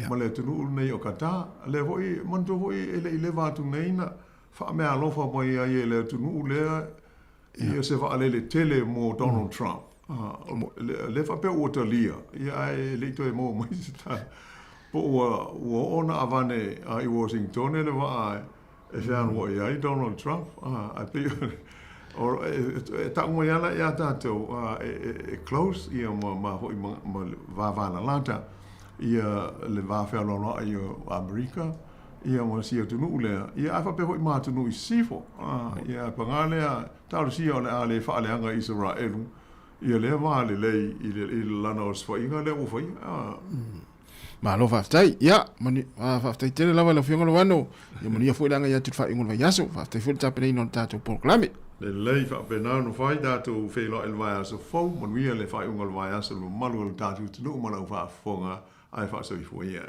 ma le atunuu lenei o Qatar. Lea foi, manatua foi e le i leva atu nei na faameaalofa mai ai e le atunuu lea Ia se vaalele tele mo Donald Trump. Lea faapea ua talia, ia ae le i toe maua mai se tala. Po ua ua oo ona avane i Washington le vaa e fealuai ai Donald Trump. Ae pei o e tau mai lava la ia tatou e close ia ma foi ma vavalalata ia le va fealoaloai o Amerika. Ia ma si atunuu lea, ia ae faapea foi ma atunuu i sisifo. Ia ae paga lea, talosia o le a le faaleaga Isaraelu ia lea va lelei i le lana osofaiga lea ua faia. Malo faafetai. Ia, manu, faafetai tele lava i lau Afioga Loano. Ia manuia foi le agai atu i le faaiuga o le vaiaso. Faafetai foi le tapenaina o le tatou polokalame. Lelei faapena ona fai tatou feiloai i le vaiaso fou. Manuia le faaiuga o le vaiaso i le mamalu o le tatou atunuu ma lau faafofoga ae faasoifua ia.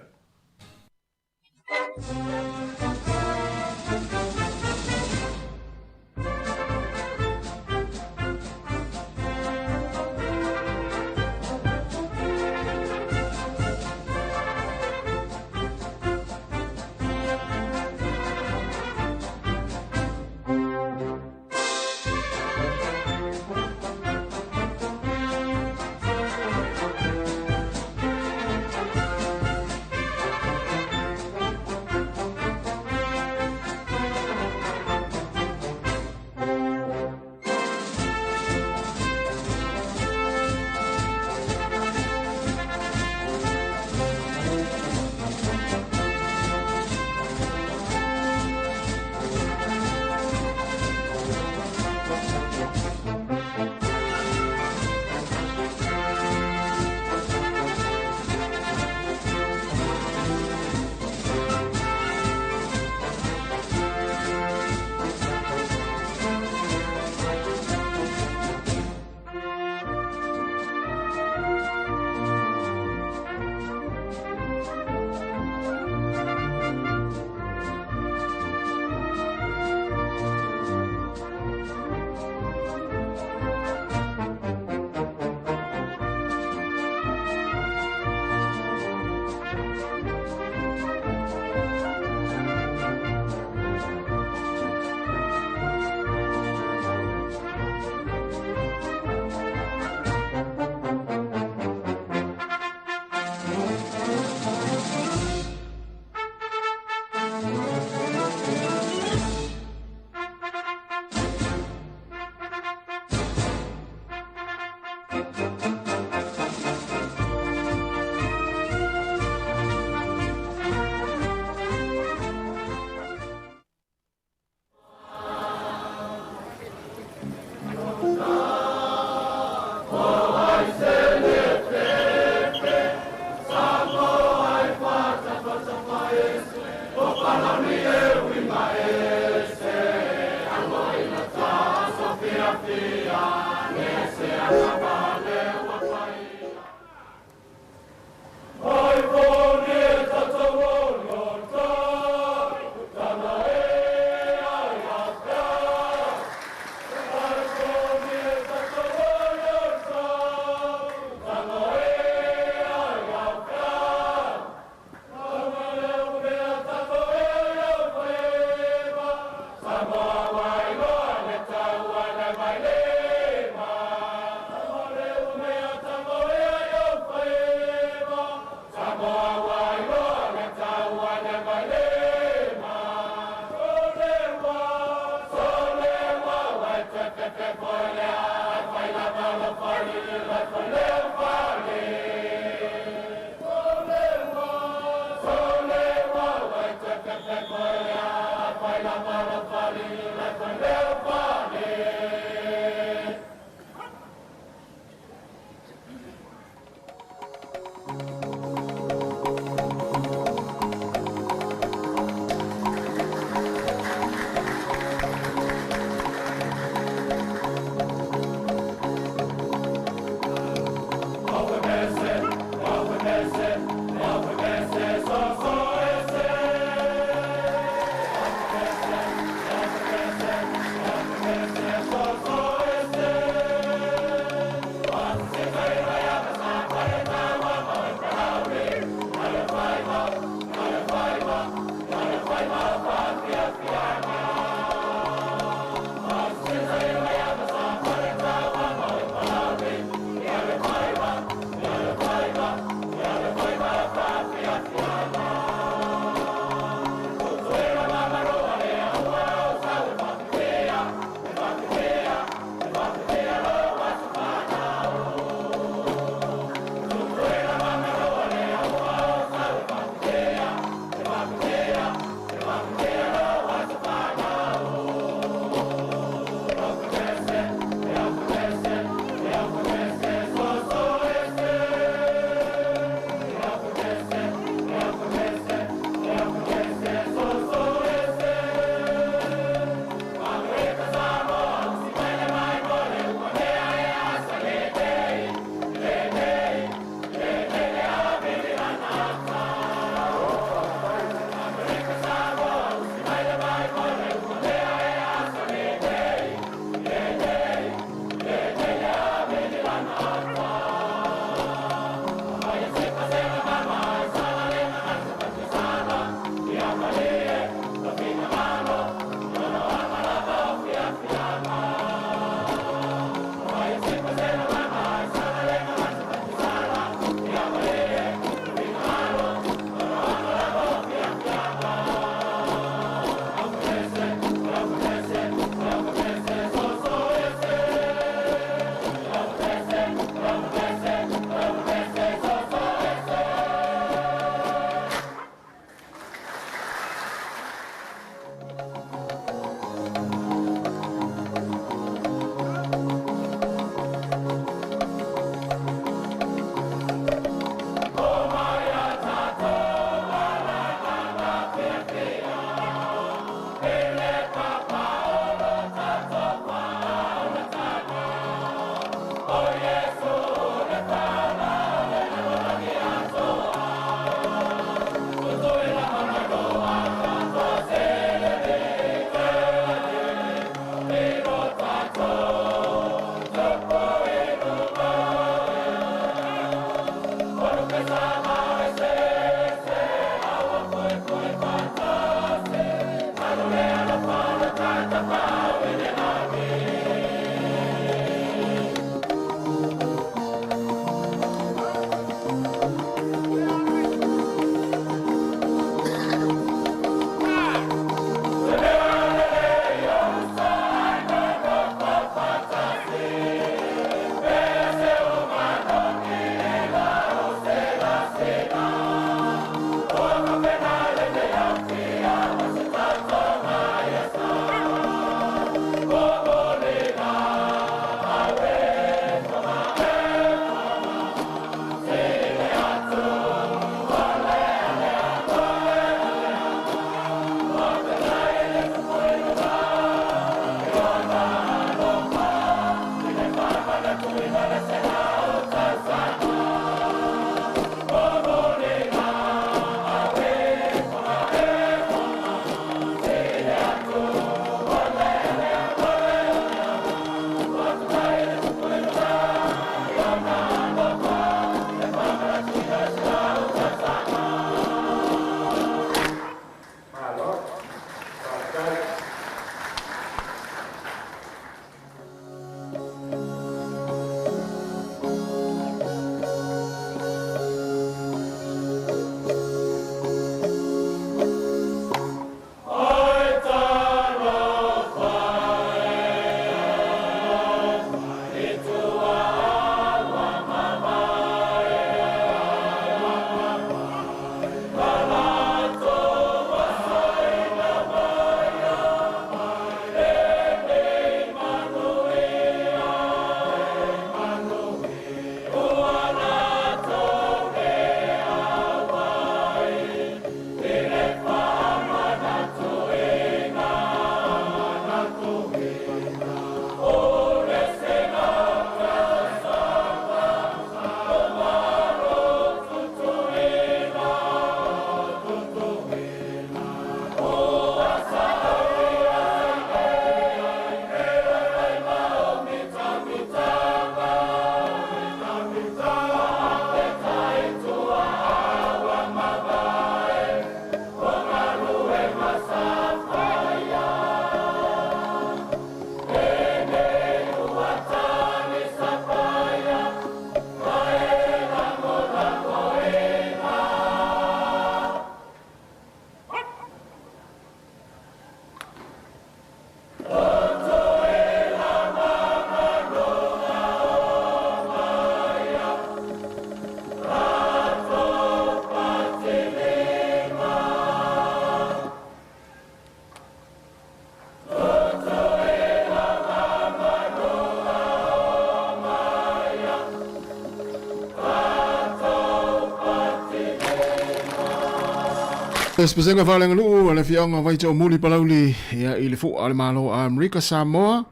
Se pesega faaleaganuu a le afioaga o Vaitoomuli Palauli ia i le fu'a o le Malo o Amerika Samoa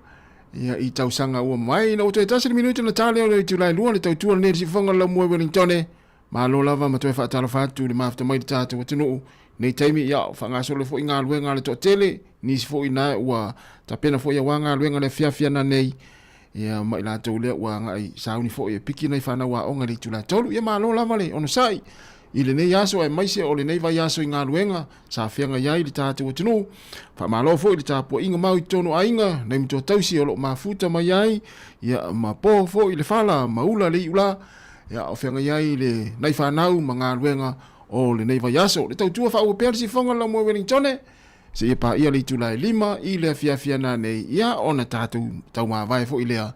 ia i tausaga ua mavae ina ua toe tasi le minute ona ta lea o le itula e lua le tautua lenei i le siufofoga o le laumua i Wellingtone. Malo lava ma toe faatalofa atu i le mafuta mai i le tatou atunuu nei taimi ia o faagasolo foi galuega a le toatele nisi foi na ua tapena foi aua galuega le afiafi ana nei ia ma i latou lea ua agai sauni foi e piki nai fanau aoga i le itula e tolu. Ia malo lava le onosai i lenei aso aemaise o lenei vaiaso i galuega sa feagai ai le tatou atunuu. Faamalo foi i le tapuaiga mau i totonu o aiga, nai matua tausi o lo o mafuta mai ai, ia ma po foi le fala ma ula le iula, ia o feagai ai le nai fanau ma galuega o lenei vaiaso. Le tautua faaauau pea le sifoga o le laumua Wellingtone, seia paia le itula e 5 i le afiafi ana nei, ia ona tatou taumavae foi lea,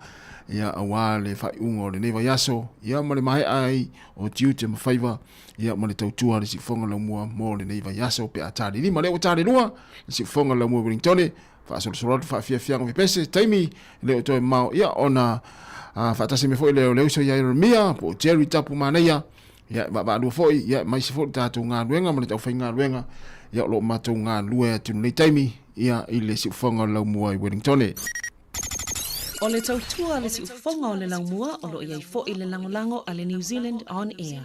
ia aua le faaiuga o lenei vaiaso, ia ma le maea ai o tiute ma faiva, ia ma le tautua a le siufofoga laumua mo lenei vaiaso pe a tali lima. Lea ua tali lua le siufofoga laumua Wellingtone, faasolosolo atu faafiafiaga pepese, taimi le o toe mamao, ia ona faatasi mai foi lea o le uso ia Ieremia po o Jerry Tapu Manaia, ia vaavaalua foi, ia aemaise foi le tatou galuega ma le taufaigaluega, ia o lo o matou galulue atu i lenei taimi, ia i le siufofoga o le laumua i Wellingtone. O le tautua a le siufofoga o le laumua o lo o i ai foi le lagolago a le New Zealand On Air.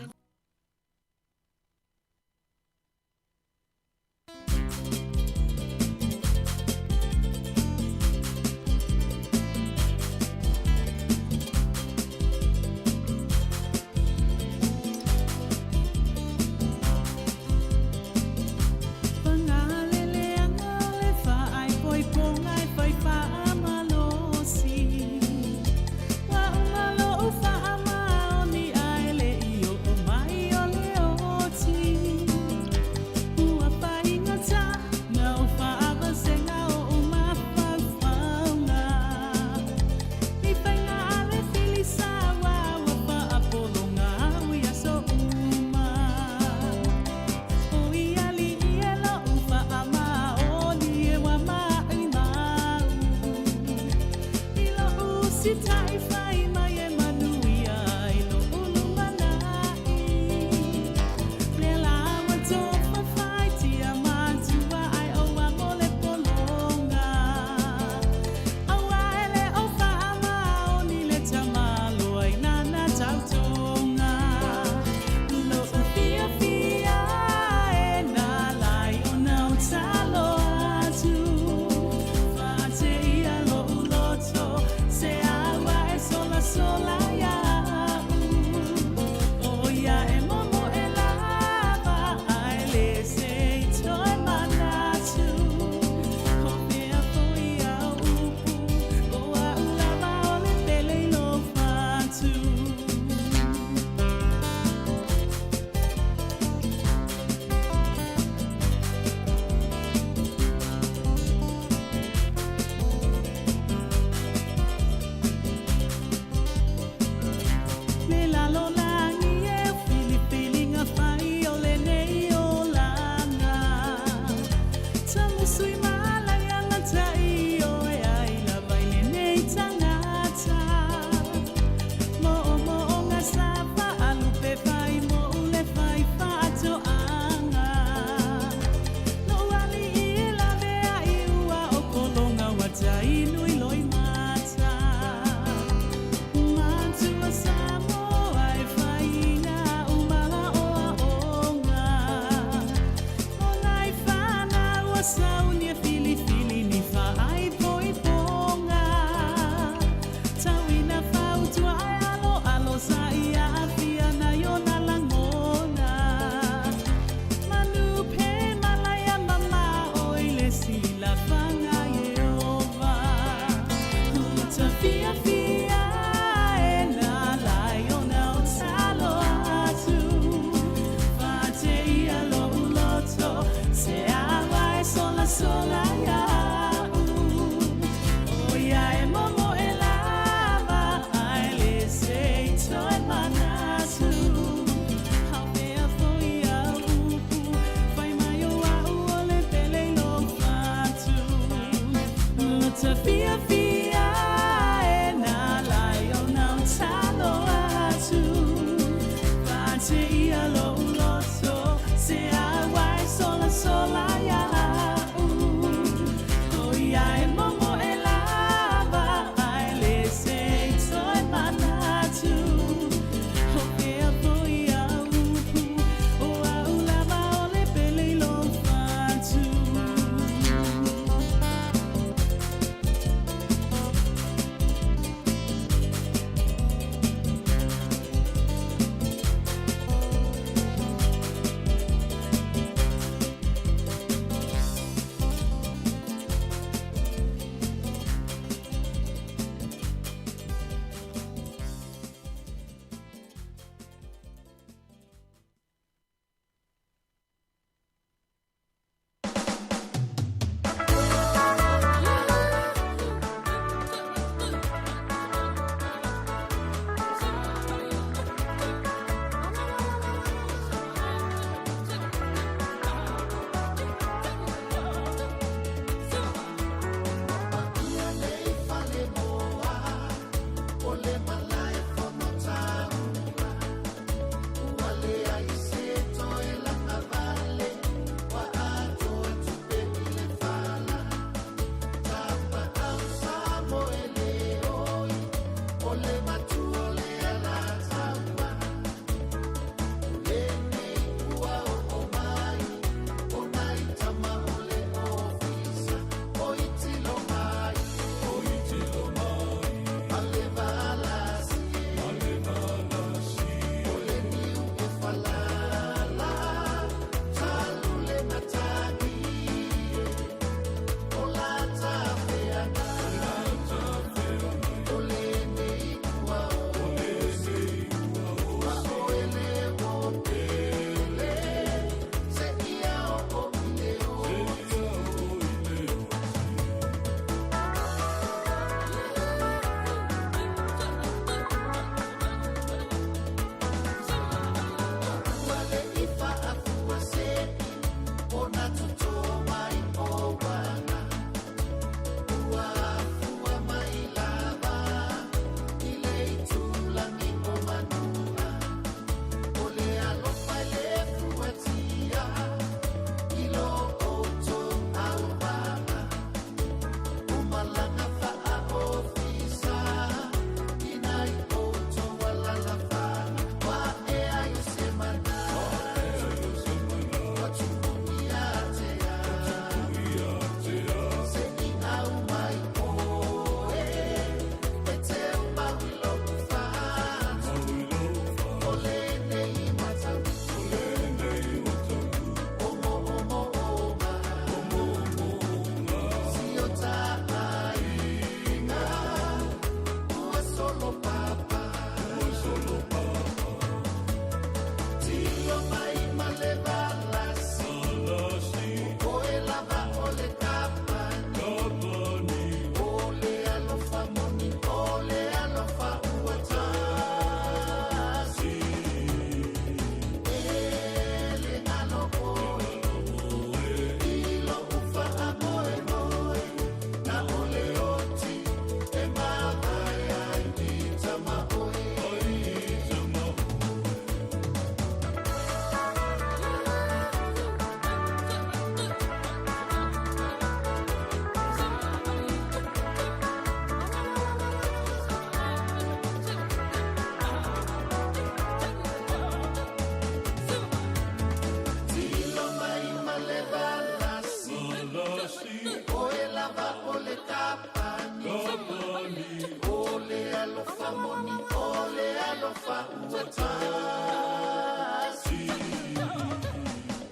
alofa moni o le alofa ua tasi.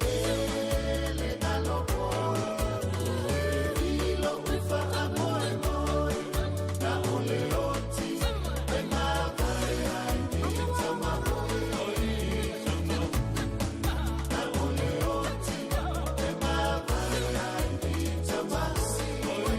E le galo oe i lo'u faamoemoe, na o le oti e mavae ai i tama oe. Na o le oti e mavae ai i tama oe.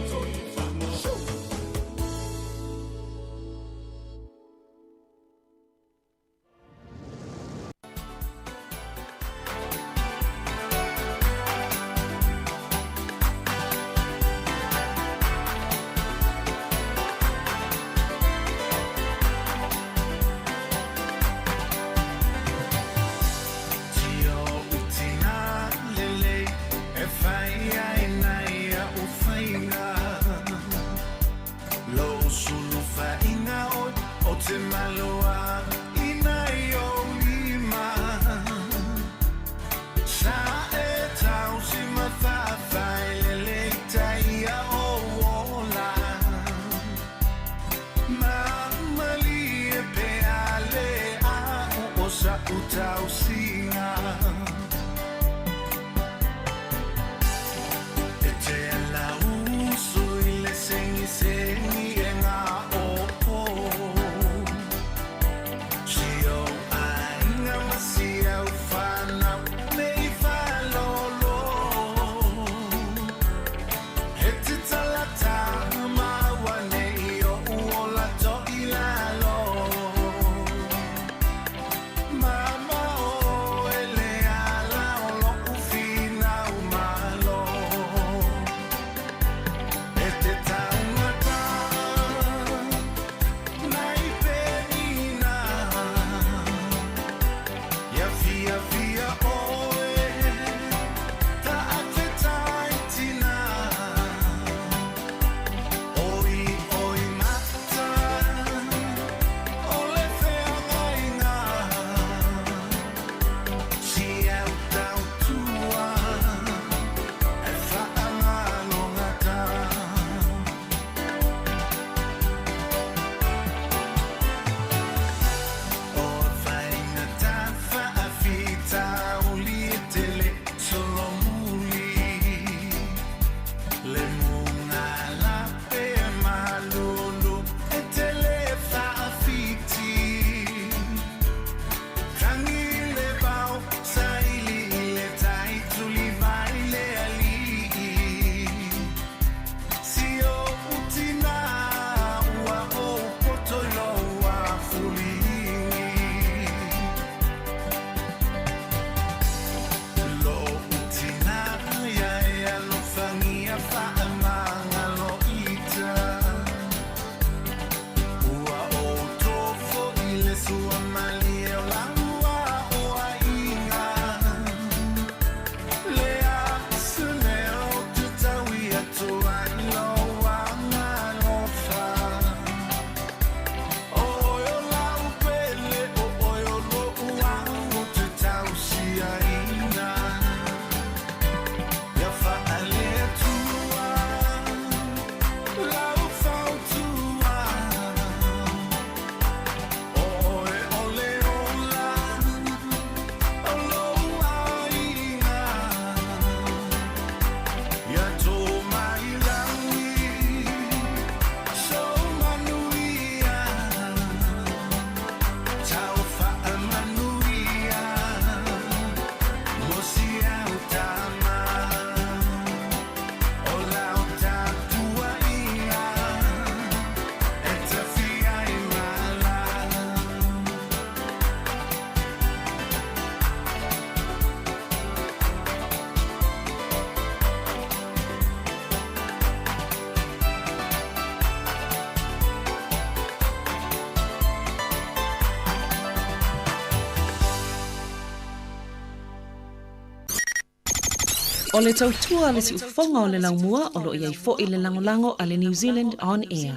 O le tautua a le siufofoga o le laumua o lo o i ai foi le lagolago a le New Zealand On Air.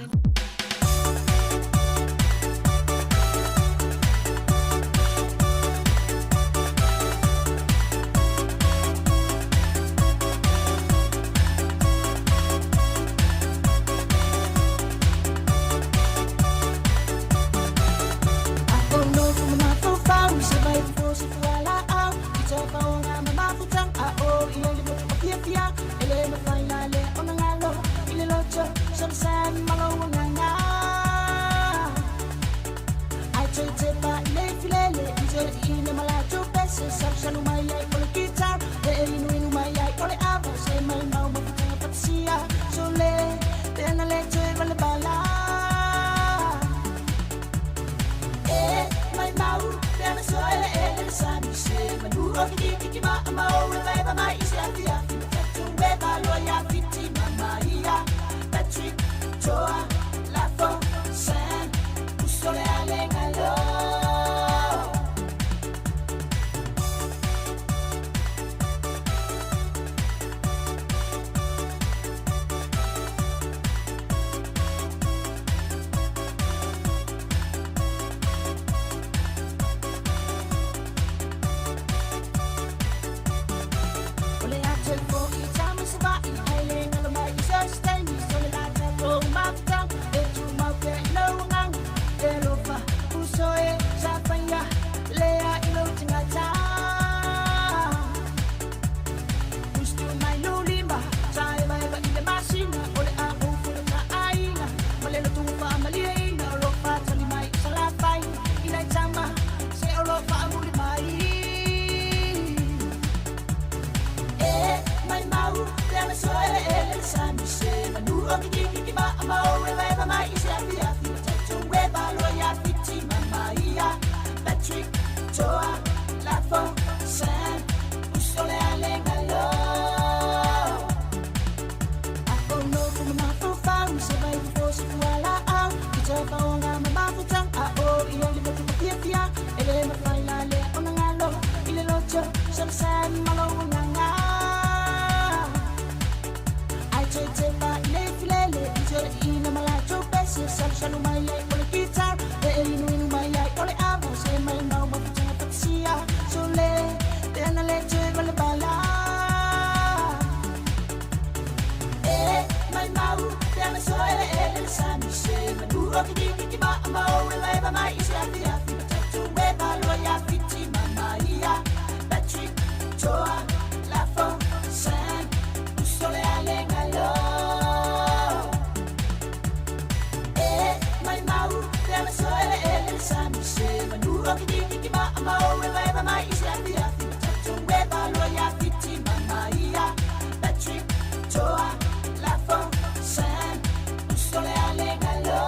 salusalu mai ai o le guitar E e inuinu mai ai o le ava Se mai mau mafutaga fatasia Sole pe ana le toe valebala E mai mau pe ana so ele ele le sami Se manu o ki ki ki ma amau E vai mai i se afi afi Ma tatu e valoa ia fiti mama ia Patrick Toa Lafo Sam Uso le ale ngalo. O le atu e fo'i tama sa va'i ai le ngalo mai i se taimi so le lata o mafutanga e tumau pea i lou agaga e alofa uso e sa faia lea i lou tagata. Ustu mai lulima sa evaeva i le masina o le a ou fulu ka aiga ma le lotu faamalieina o lo fatali mai i salafai i nai tama se o lo faamuli mai. E mai mau pe ana so ele ele le sami se manu o ki ki ki ma amau e vai mai i se afi afi ma tatu e valoa ia fiti mama ia Patrick Toa Lafo Sam Uso le ale ngalo. Afo no fu ma mafu fau se vai fu fo se fu ala au i te whaonga ma mafutang a o i oli motu ma fia fia ele ma fai la le ona ngalo i le loto sa le san malo nganga. Ai te te pa i le filele i te ina malato pese salu salu mai ai o le guitar e e inu inu mai ai o le ava se mai mau mafutanga fatasia sole pe ana le toe vale bala. E mai mau pe ana so ele ele le sami se manu o ki ki ki ma amau e vai mai i se afi afi ma tatu e valoa ia fiti mama ia Patrick Toa Lafo Sam Uso le ale ngalo. E mai mau pe ana so ele ele le sami se manu o ki ki ki ma amau e vai mai i se afi afi ma tatu e valoa ia fiti mama ia Patrick Toa Lafo Sam Uso le ale ngalo.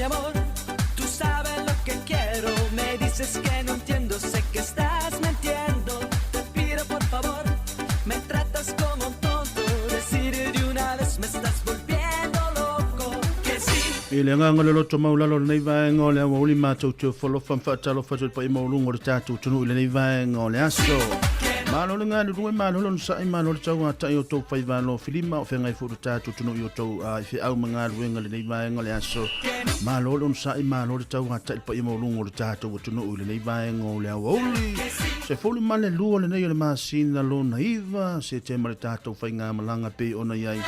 mi amor, tú sabes lo que quiero. Me dices que no entiendo, sé que estás mintiendo. Te pido por favor, me tratas como un tonto. Decir de una vez me estás volviendo loco. Que sí. I le agaga o le loto maulalo o lenei vaega o le aoauli matou te ofo alofa ma faatalofa atu i le paia maualuga o le tatou atunuu i lenei vaega o le aso. Malo le galulue, malo le onosai, malo le tauatai o tou faiva alofilima o feagai foi le tatou atunuu i o tou ifeau ma galuega i lenei vaega o le aso. Malo le onosai, malo le tauatai i le paia maualuga o le tatou atunuu i lenei vaega o le aoauli. 12 lenei o le masina lona 9, Setema le tatou faigamalaga pei ona i ai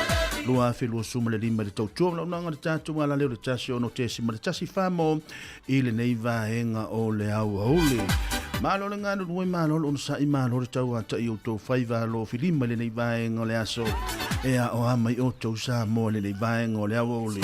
2025 i le tautua ma launaga le tatou alaleo le 16.14 mo i lenei vaega o le aoauli. Malo le galulue, malo le onosai, malo le tauata'i o outou faiva alofilima i lenei vaega o le aso. E aoa mai outou Samoa i lenei vaega o le aoauli.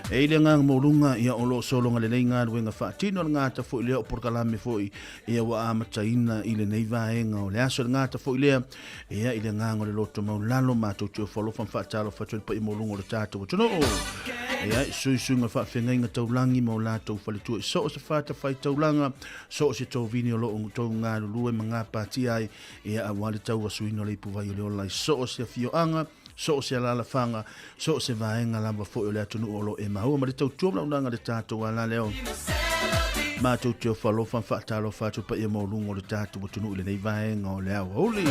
E i le agaga maualuga, ia o lo o sologa lelei galuega faatino a le gata foi lea o polokalame foi ia ua amataina i lenei vaega o le aso. E le gata foi lea, ia i le agaga o le loto maulalo matou te ofo alofa ma faatalofa atu ai le paia maualuga o le tatou atunuu. Ia i suisuiga faafeagaiga taulagi ma o latou faletua i so o se fatafaitaulaga, so o se tovini o lo o outou galulue ma gapatia ai, ia aua le tauasuina o le ipuvai o le ola i so o se afioaga, so o se alaalafaga, so o se vaega lava foi o le atunuu o lo o e maua ma le tautua ma launaga le tatou alaleo. Matou te ofo alofa ma faatalofa atu paia maualuga o le tatou atunuu i lenei vaega o le aoauli.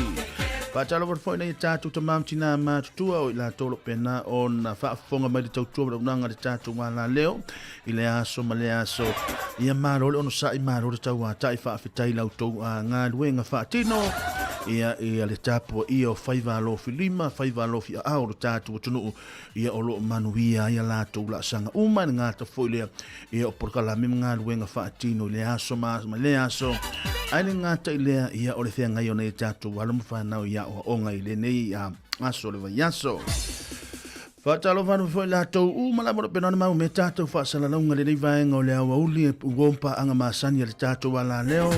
Faatalofa atu foi i nai a tatou tama ma tinā matutua o i latou o lo o pena ona faafofoga mai le tautua ma launaga le tatou alaleo i le aso ma le aso. Ia malo le onosai, malo le tauatai, faafetai la outou galuega faatino. Ia, ia le tapuaia o faiva alofi lima, faiva alofi aao o le tatou atunuu, ia o lo o manuia ai a latou laasaga uma i le gata foi lea, ia o polokalame ma galuega faatino i le aso ma le aso. Ae le gata i lea, ia o le feagai o nai a tatou alo ma fanau i aoaoga i lenei aso o le vaiaso. Faatalofa atu foi latou uma lava o lo o pena ona mau me tatou faasalalauga i lenei vaega o le aoauli ua o paaga masani a le tatou alaleo.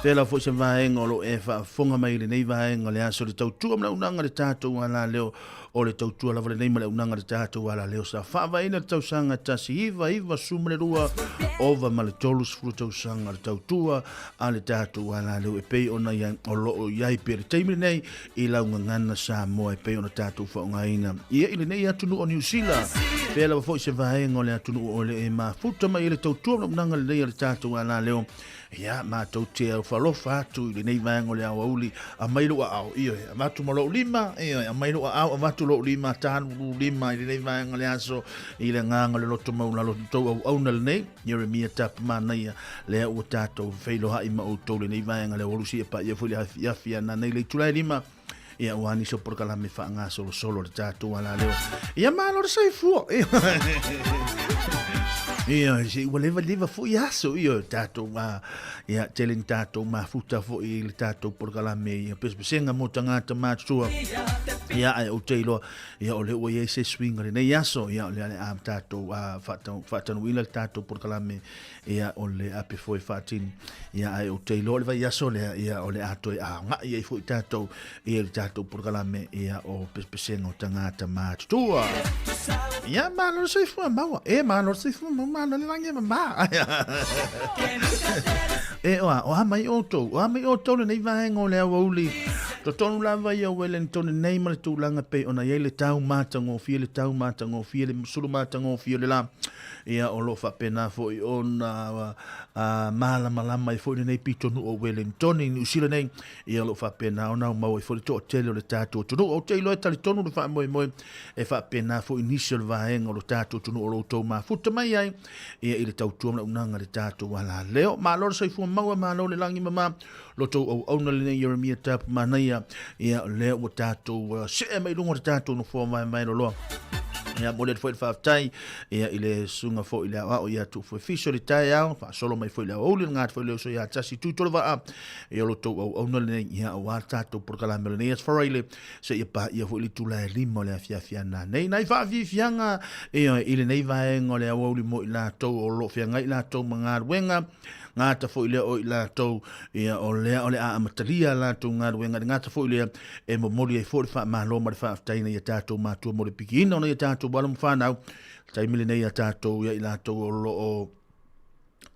Fela foi se vaega o lo o e faafofoga mai i lenei vaega o le aso le tautua ma le auaunaga a le tatou alaleo o le tautua lava lenei ma le auaunaga a le tatou alaleo sa faavaeina le tausaga 1992 ova ma le 30 tausaga le tautua a le tatou alaleo e pei ona ia o lo o i ai pea le taimi lenei i lau gagana Samoa e pei ona tatou faaaogaina ia i lenei atunuu o Niu Sila. Pea lava foi se vaega o le atunuu o le e mafuta mai i le tautua ma auaunaga lelei a le tatou alaleo. Ia, matou te alofa atu i lenei vaega o le aoauli, aumai lou aao, ioe, avatu ma lou lima, ioe, aumai lou aao, avatu lou lima, talu lima i lenei vaega o le aso, i le agaga o le loto maualalo i tou auauna lenei. Ieremia Tapu Manaia, lea ua tatou feiloai ma outou lenei vaega lea ua lusi e paia foi le afiafi ana nei le itula e lima ia ua nisi o polokalame faagasolosolo le tatou alaleo. Ia malo le soifua. Ia, se ua leva leva foi aso, ia, tatou, ia, tele ni tatou mafuta foi i le tatou polokalame, ia, pesepesega mo tagata matutua. Ia, ae ou te iloa, Ia, o lea ua i ai se suiga lenei aso, ia, o lea le a tatou faatanuuina le tatou polokalame, ia, o le ape foi faatini. Ia, ae ou te iloa o le vaiaso lea, ia, o le a toe agai ai foi tatou i le tatou polokalame, ia, o pesepesega o tagata matutua. Ia, malo le soifua maua. E, malo le soifua maua, malo le lagi e mama. E, oa, o a mai outou, o a mai outou lenei vaega o le aoauli. Totonu lava ia o Wellington nei ma le tulaga pei ona i ai le tau matagofie, le tau matagofie, le sulu matagofie o le la. Ia, o lo o faapena foi ona malamalama ai foi lenei pitonuu o Wellington i Niu Sila nei. Ia, o lo o faapena ona aumau ai foi le toatele o le tatou atunuu. Ou te iloa e talitonu le faamoemoe e faapena foi nisi o le vaega o le tatou atunuu o lo outou mafuta mai ai ia i le tautua ma le auaunaga i le tatou alaleo. Malo le soifua maua, malo le lagi mama. Lo tou auauna lenei Ieremia Tapu Manaia, ia o lea ua tatou see mai luga o le tatou nofoa vaevae loloa. Ia, momoli atu foi le faafetai ia, i le susuga foi i le aoao ia Tuufoe Fiso i le taeao, faasolo mai foi i le aoauli, le gata foi le uso ia Tasi Tuitolevaa, ia o lo tou auauna lenei, ia aua le tatou polokalame o lenei aso Faraile, seia paia foi le itula e 5 o le afiafi a nanei. Nai faafiafiaga ia, i lenei vaega o le aoauli mo i latou o lo o feagai latou ma galuega, gata foi lea o i latou, ia, o lea o le a amatalia a latou galuega, le gata foi lea e momoli ai foi le faamalo ma le faafetai i nai a tatou matua mo le pikiina o nai a tatou tatou alo ma fanau, le taimi lenei a tatou ia i latou o lo o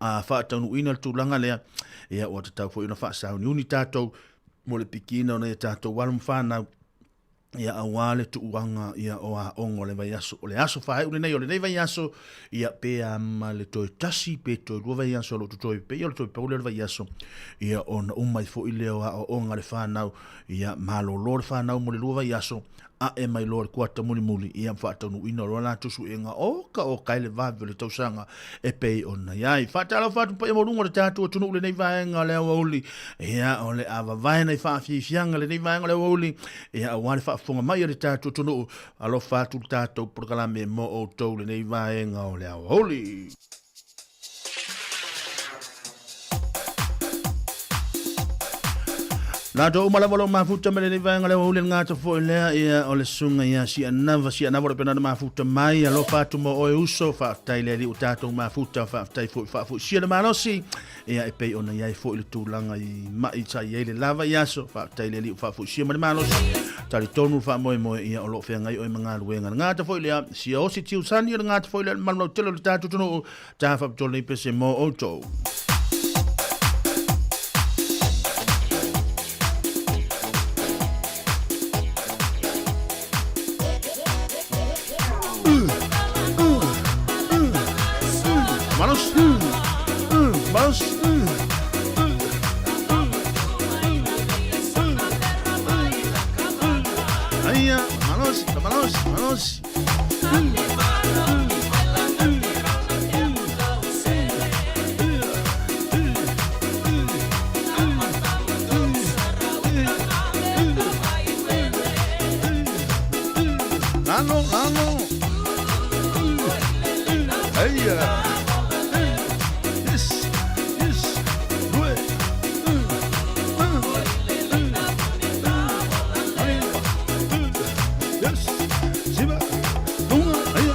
a faataunuuina le tulaga lea, ia ua tatau foi ona faasauniuni tatou mo le pikiina o nai a tatou alo ma fanau, ia aua le tuuaga ia o aoga o le vaiaso. O le aso faaiu lenei o lenei vaiaso, ia pe a ma le toe tasi pe toe lua vaiaso o lo o totoe, pei o le toe pau lea o le vaiaso, ia ona uma ai foi lea o aoaoga a le fanau, ia malolo le fanau mo le lua vaiaso, ae mai loa le kuata mulimuli, ia ma faataunuuina loa latou suega o ka o kai le vave o le tausaga e pei ona i ai. Faatalofa atu paia maualuga o le tatou atunuu i lenei vaega o le aoauli, ia o le a vavae nai faafiafiaga lenei vaega o le aoauli, ia aua le faafofoga mai a le tatou atunuu. Alofa atu le tatou polokalame mo outou lenei vaega o le aoauli. Latou uma lava o lo o mafuta mai lenei vaega lea ua uli le gata foi lea ia o le susuga ia Sianava Sianava o le pena na mafuta mai alofa atu mo oe uso faafetai le alii ua tatou mafuta faafetai foi faafoisia le malosi ia e pei ona i ai foi le tulaga i mai sa i ai le lava i aso faafetai le alii ua faafoisia mai le malosi talitonu le faamoemoe ia o lo o feagai oe ma galuega le gata foi lea sia osi tiusani o le gata foi lea le malu lautele o le tatou atunuu Ta faapitoa lenei pese mo outou. Manos, manos. Aia, manos, manos, manos. Lalo, lalo. Aia. Yes, yes. Due. Yes. Siva. Tunga. Aia.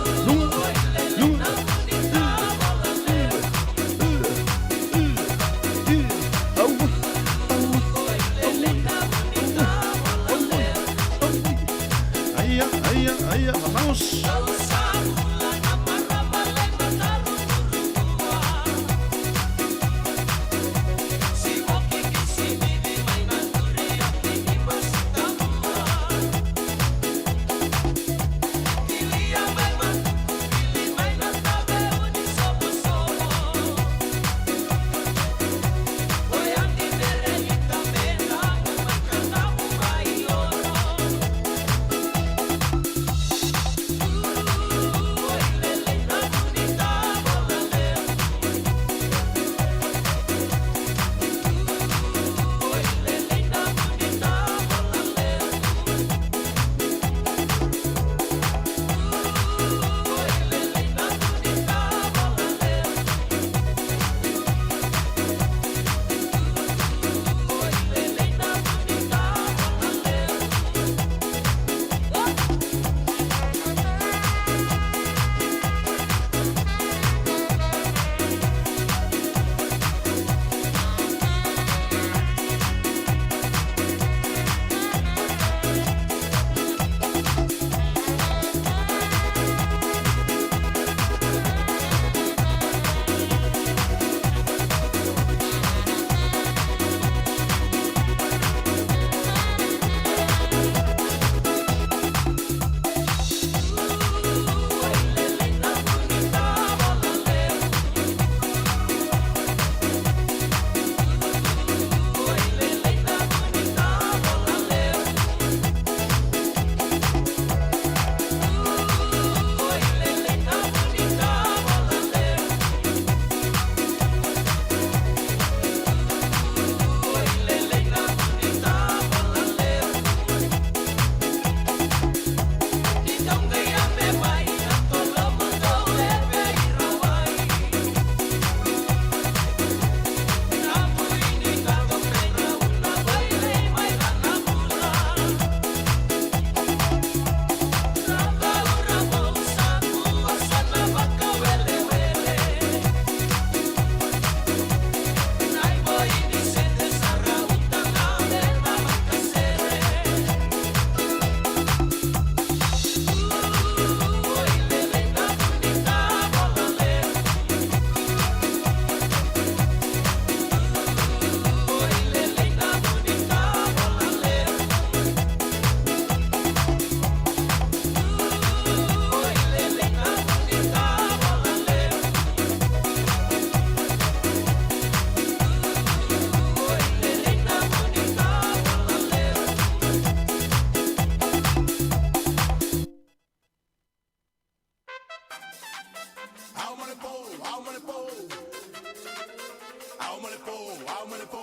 Ao ma le po, ao ma le po.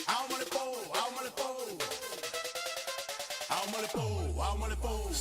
Ao ma le po, ao ma le po. Ao ma le po, ao ma le po.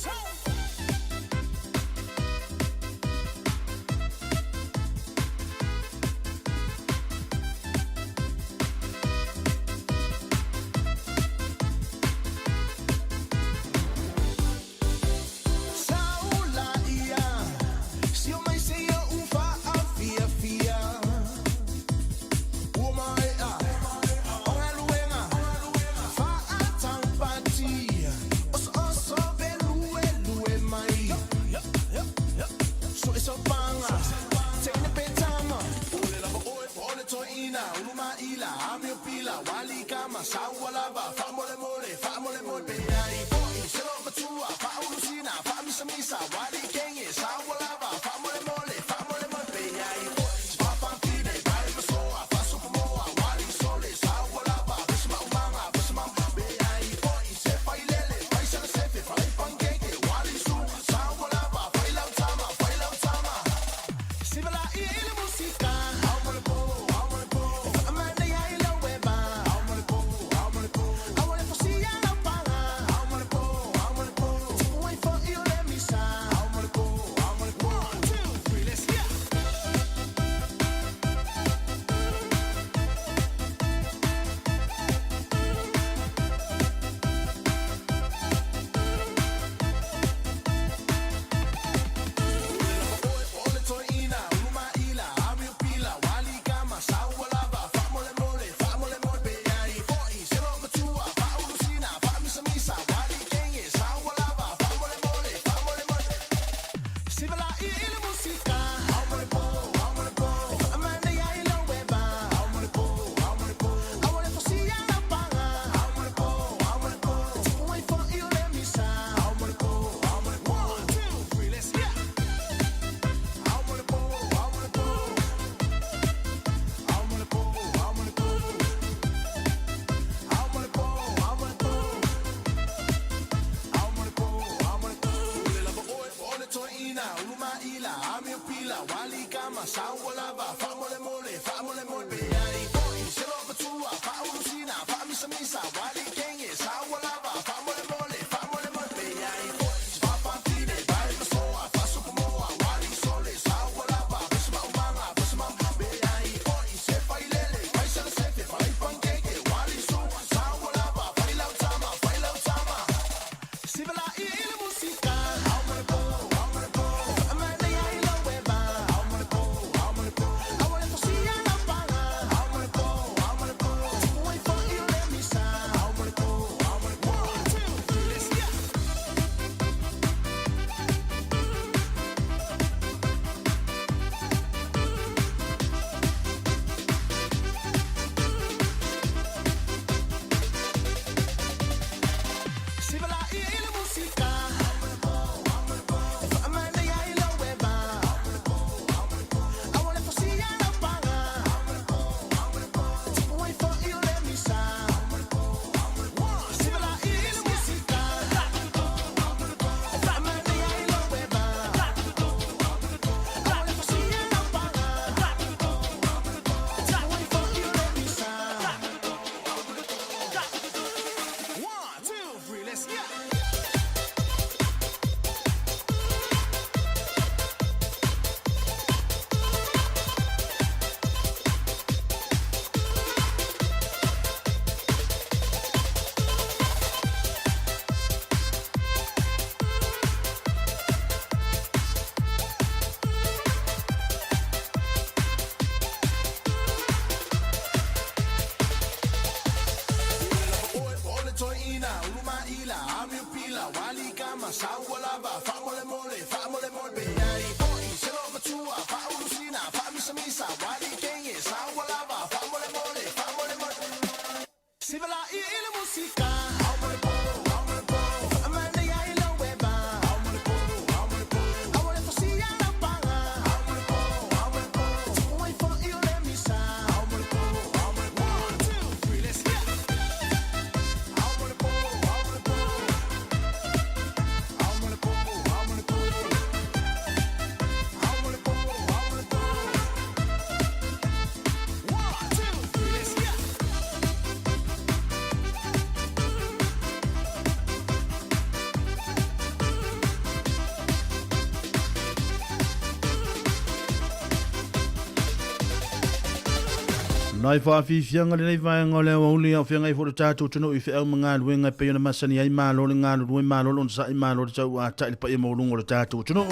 Nai faafiafiaga lenei vaega o le aoauli a o feagai foi le tatou atunuu i feau ma galuega e pei ona masani ai malo le galulue, malo le onosai, malo le tauatai le paia maualuga o le tatou atunuu.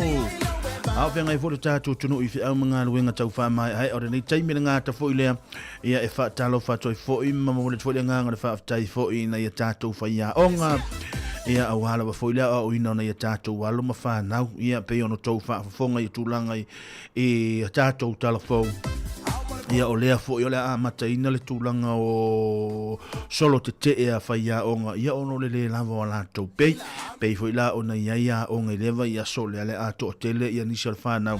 A o feagai foi le tatou atunuu i feau ma galuega tau faamaeaea o lenei taimi le gata foi lea ia e faatalofa atu ai foi ma momoli atu foi le agaga o le faafetai foi ina ia tatou faiaoga ia aua lava foi le aoaoina o nai a tatou alo ma fanau ia pei ona outou faafofoga i tulaga i i a tatou talafou. Ia o lea foi o le a amataina le tulaga o solo tetee a faiaoga, ia ona o le le lava o a latou pei. Pei foi la ona i ai aoga i lea vaiaso, o lea le a toatele ia nisi o le fanau,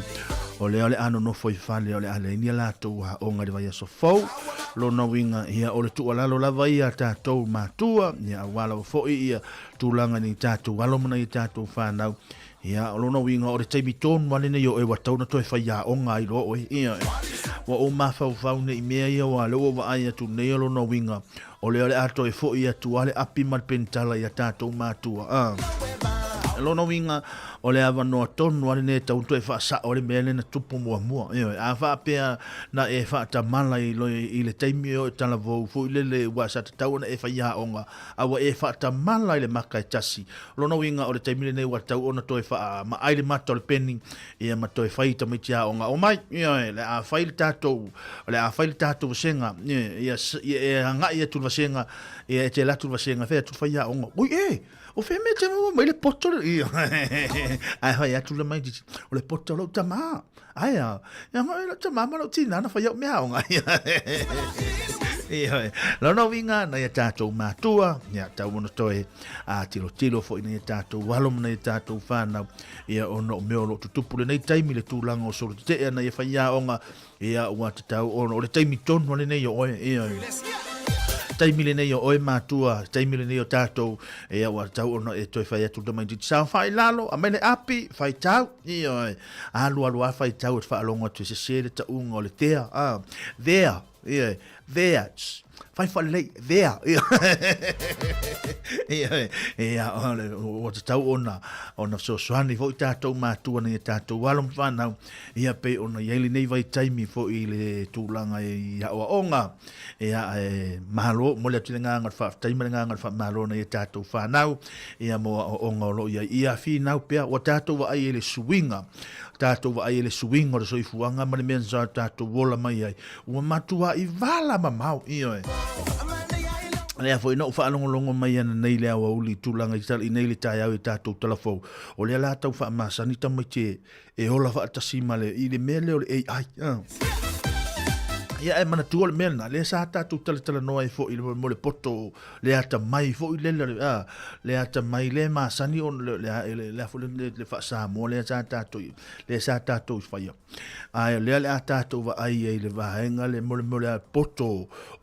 o lea o le a nonofo i fale, o le a leai ni a latou aoga i le vaiaso fou. Lona uiga, ia o le tuualalo lava ia a tatou matua, ia aua lava foi ia tulaga i ni tatou alo ma nai a tatou fanau, Ia, o lona uiga, o le taimi tonu lava lenei o oe ua tatau ona toe faiaoga ai loa oe. Ia, ua ou mafaufau nei i mea ia aua o lea ua ou vaai atu nei, o lona uiga, o lea o le a toe foi atu lava le api ma le penitala i a tatou matua. A. O lona uiga, o le avanoa tonu lava lenei e tatau ona toe faasao ai le mea lea na tupu muamua. Ioe, a faapea na e faatamala i le taimi o e talavou foi lele aua sa tatau ona e faiaoga, a ua e faatamala i le maka e tasi, O lona uiga o le taimi lenei ua tatau ona toe faamaai le mata o le peni ia ma toe fai tamaiti aoga. Omai, ioe, le a fai le tatou, o le a fai le tatou vasega, ia, ia e agai atu le vasega, ia e te alu atu le vasega, fai atu le faiaoga, oi e, o fea mea e te maua mai le poto le, ia, ae fai atu le tamaitiiti, o le poto o lou tama. Ae a, e agai lau tama ma lau tina na fai au mea aoga. Ioe, lona uiga nai a tatou matua, ia tau ona toe a tilotilo foi nai a tatou alo ma nai a tatou whanau, ia ona o mea o lo o tutupu lenei taimi le tulaga o solo tetea nai a faiaoga, ia ua tatau ona o le taimi tonu a lenei o oe, ioe. Taimi lenei o oe matua, taimi lenei o tatou, ia ua tatau ona e toe fai atu le tamaitiiti saofai i lalo, aumai le api, faitau, ioe. Alualu a faitau e te faalogo atu e sese le tauga o le tea, a, there, yeah, there, tss, fai faalelei, there, yeah, yeah, ua tatau ona, ona fesoasoani foi tatou matua nei a tatou alo ma fanau, ia pei ona i ai lenei vaitaimi foi i le tulaga i aoaoga, ia, e malo, momoli atu le agaga o le faafetai ma le agaga o le faamalo nai a tatou fanau, ia mo aoaoga o lo o i ai. Ia finau pea, ua tatou vaai i le suiga, tatou vaai i le suiga o le soifuaga ma le mea sa tatou ola mai ai, ua matuai vala mamao, ioe. Lea foi na ou faalogologo mai ana nei le aoauli i tulaga i tala i nei le taeao i tatou talafou, o lea la tau faamasani tamaiti e e ola faatasi ma le, i le mea lea o le AI. Ia e manatua le mea lena, lea sa tatou talatalanoa ai foi mo le poto le atamai foi le, le, a, le atamai le masani ona le, le, le, le, le, le, le faa-Samoa lea sa tatou, lea sa tatou faia. Ae o lea le a tatou vaai ai i le vaega le mo le, mo le poto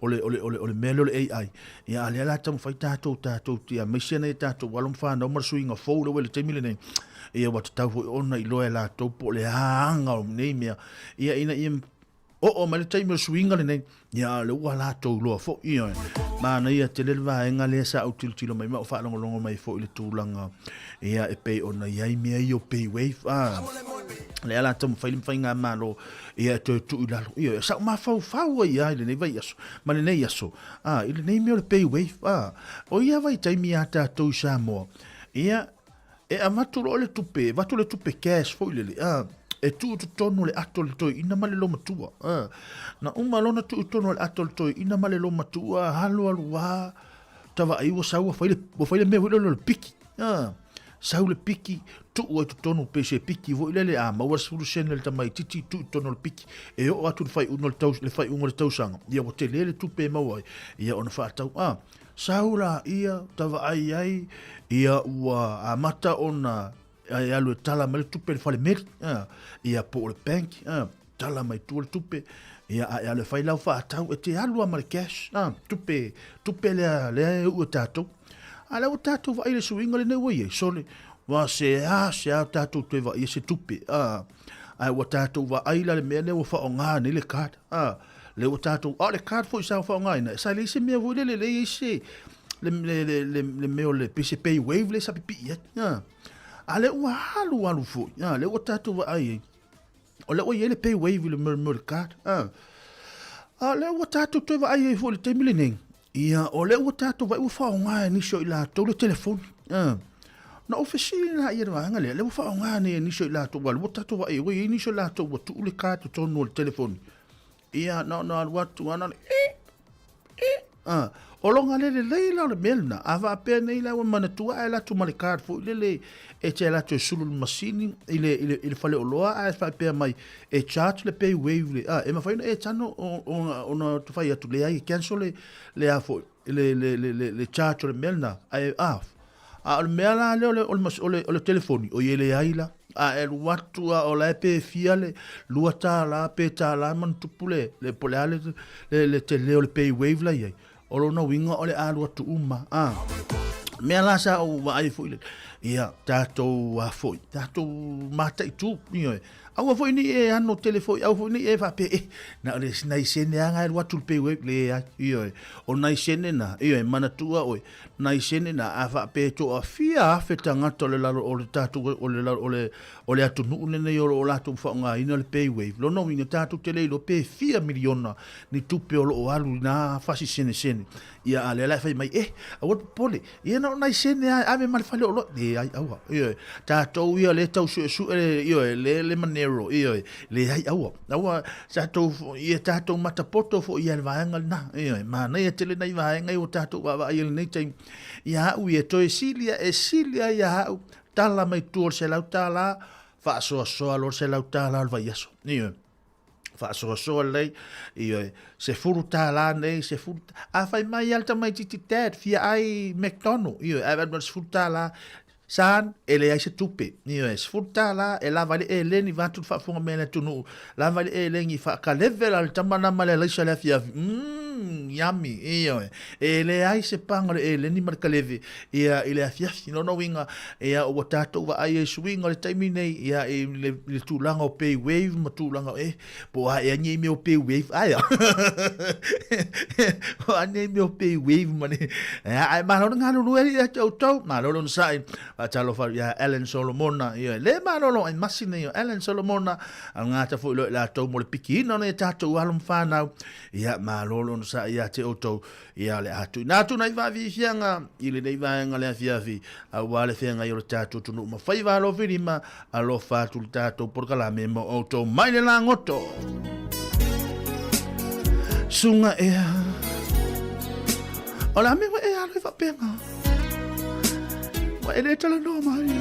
o le, o le, o le, o le mea lea o le AI. Ia a lea la taumafai tatou, tatou, ia aemaise nai a tatou alo ma fanau ma le suiga fou lea ua i le taimi lenei. Ia ua tatau foi ona iloa e latou po o le a aga o nei mea, ia ina ia oo mai le taimi o le suiga lenei, ia a o lea ua latou iloa foi. Ioe. Manaia tele le vaega lea sa ou tilotilo mai ma ou faalogologo mai foi i le tulaga ia e pei ona i ai mea ia o pay wave, a lea la taumafai le faigamalo ia e toe tuu i lalo. Ioe, sa ou mafaufau ai lava i lenei vaiaso ma lenei aso, a i lenei mea o le pay wave, a o ia vaitaimi ia tatou i Samoa, ia E avatu loa le tupe, avatu le tupe cash foi lele, a, e tuu i totonu o le ato o le toeaina ma le lomatua. A, na uma loa ona tuu i totonu o le ato o le toeaina ma le lomatua, alu alu lava, ta vaai ua sau ua fai le, ua fai le mea foi lele o le piki. A, sau le piki, tuu ai i totonu pei se piki foi lele, a maua le 10 sene a le tamaitiiti, tuu i totonu o le piki. E oo atu i le faaiuga o le tau, le faaiuga o le tausaga, ia ua tele le tupe e maua ai, ia ona faatau. A, Sau laia ta vaai ai, ia ua amata ona e alu e tala mai le tupe i le fale meli, ia po o le bank, tala mai tua le tupe, ia a e alu e fai lau faatau, e te alu lava ma le cash, tupe, tupe lea, lea e uu e tatou. A lea ua tatou vaai i le suiga lenei ua i ai, sole, ua se a se a tatou toe vaaia se tupe, ae ua tatou vaai la i le mea lea ua faaaoga nei le card, Lea ua tatou, a o le card foi sa faaaogaina, sa leai se mea foi lele, leai se, le, le, le, le, le mea o le, pei se pay wave lea sa pipii ai. A, a lea ua alu alu foi, a, lea ua tatou vaai ai, o lea ua i ai le pay wave i le mea o le card. A, A o lea ua tatou toe vaai ai foi i le taimi lenei, ia, o lea ua tatou vaai ua faaaoga e nisi o i latou le telefoni. Na ou fesili la i le vaega lea, lea ua faaaoga nei e nisi o i latou, aua ua tatou vaai ua i ai nisi o latou ua tuu le card i totonu o le telefoni. Ia, na ona alu atu lava, na ona Ah, o lona le lelei la o le mea lena, a faapea nei la ua manatua ae alu atu ma le card foi lele e te alu atu e sulu i le masini i le, i le, i le faleoloa ae faapea mai e charge le pay wave le, ah, e mafai ona e tano ona, ona fai atu leai e cancel le, le a foi, le, le, le, le, le charge o le mea lena. Ae, ah, A o le mea la lea o le, o le, o le, o le telefoni, oi e leai la. A e alu atu a o la e pe fia le $2 pe $1 ma ona tupu le, le, po o le a le, le, le tele o le pay wave la i ai. O lona uiga o le a alu atu uma. A. Mea la sa ou vaai foi le, ia, tatou a foi, tatou mataitu, ioe. Aua foi nei e ano tele foi, aua foi nei e faapea, eh, na o le nai sene lava e alu atu le pay wave, leai, ioe. O nai sene na, ioe, manatua oe, nai sene na, a faapea e toafia afe tagata o le lalo o le tatou, o le lalo, o le, o le atunuu lenei o lo o latou faaaogaina le pay wave, lona uiga tatou te le iloa pe fia miliona ni tupe o lo o alu i na fasi senesene. Ia, a o lea la e fai mai, eh, aua le popole, ia na o nai sene lava e ave ma le fale oloa. Leai, aua, ioe, tatou ia o lea e tau suesue le, ioe, le, le Monero, ioe, leai, aua, aua, tatou, ia tatou matapoto foi ia le vaega lena, ioe, manaia tele nai vaega ia ua tatou vaavaai ai i lenei taimi. Ia au ia, toe sili e sili lava ia au, tala mai tua o le $100, faasoasoa loa le $100 o le vaiaso, ioe. Faasoasoa lelei, ioe, $10 nei, sefulu, a fai mai lava le tamaitiiti, Dad, fia ai McDonald, ioe, ae vaai mai le $10, Son, e leai se tupe, ioe, $10 e lava ai le eleni vaeatu le faafofoga mai a le atunuu, lava ai le eleni faakaleve la le tama lena ma le alaisa i le afiafi, mm, yummy, ioe, e leai se paga o le eleni ma le kaleve, ia, i le afiafi. Lona uiga, ia, ua tatou vaai ai i suiga o le taimi nei, ia, i le, i le tulaga o pay wave ma tulaga o, eh, po o a ea nei mea o pay wave, ae a? Po o a nei mea o pay wave ma le, ia, ae malo le galulue alii ia te outou, malo le onosai, faatalofa atu ia Allen Solomona, ia, le malolo ai masi nei o Allen Solomona, a gata foi loa i latou mo le pikiina o nai a tatou alo ma fanau, ia, malo le onosai ia te outou, Ia, o le a tuuina atu nai faafiafiaga i lenei vaega o le afiafi, aua le feagai o le tatou atunuu ma faiva alofilima, alofa atu le tatou polokalame mo outou mai le lagoto. Suga ea. O le a mea ua e alo i faapena? Ua e le talanoa mai.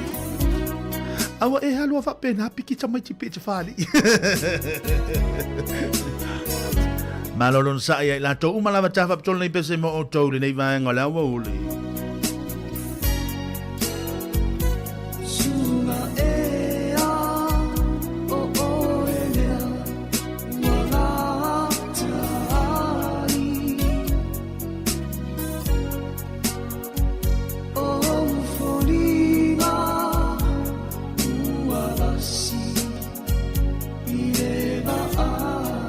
A ua e aloa faapena piki tamaiti pe te whāli'i. Malo lona sa'i ai latou uma lava tā whapitolo nei pese mo outou lenei vaega o le aoauli. Suga ea o oe lea ua gata ai. O foliga ua lasi i le vaai.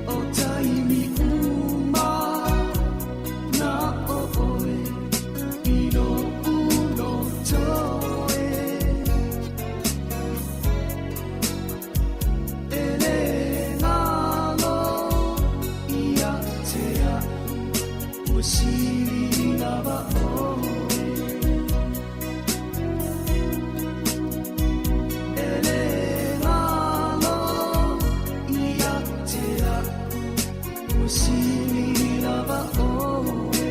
O taimi uma na o oe i lo'u loto e. E le ngalo ia te a'u ua sili lava ʻoe. E le ngalo ia te a'u ua sili lava ʻoe.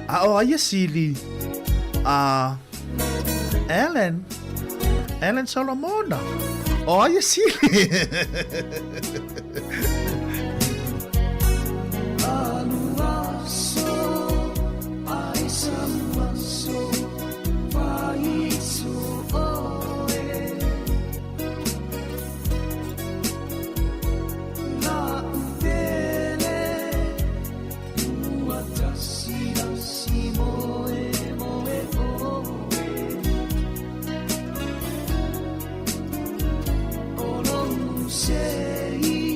A o ai e sili? A Ellen, Ellen Solomona. O ai e sili? Alu aso, ai sau aso, faiso ʻoe. La'u pele, ua tasi lasi moe moe ʻoe. O lou sei.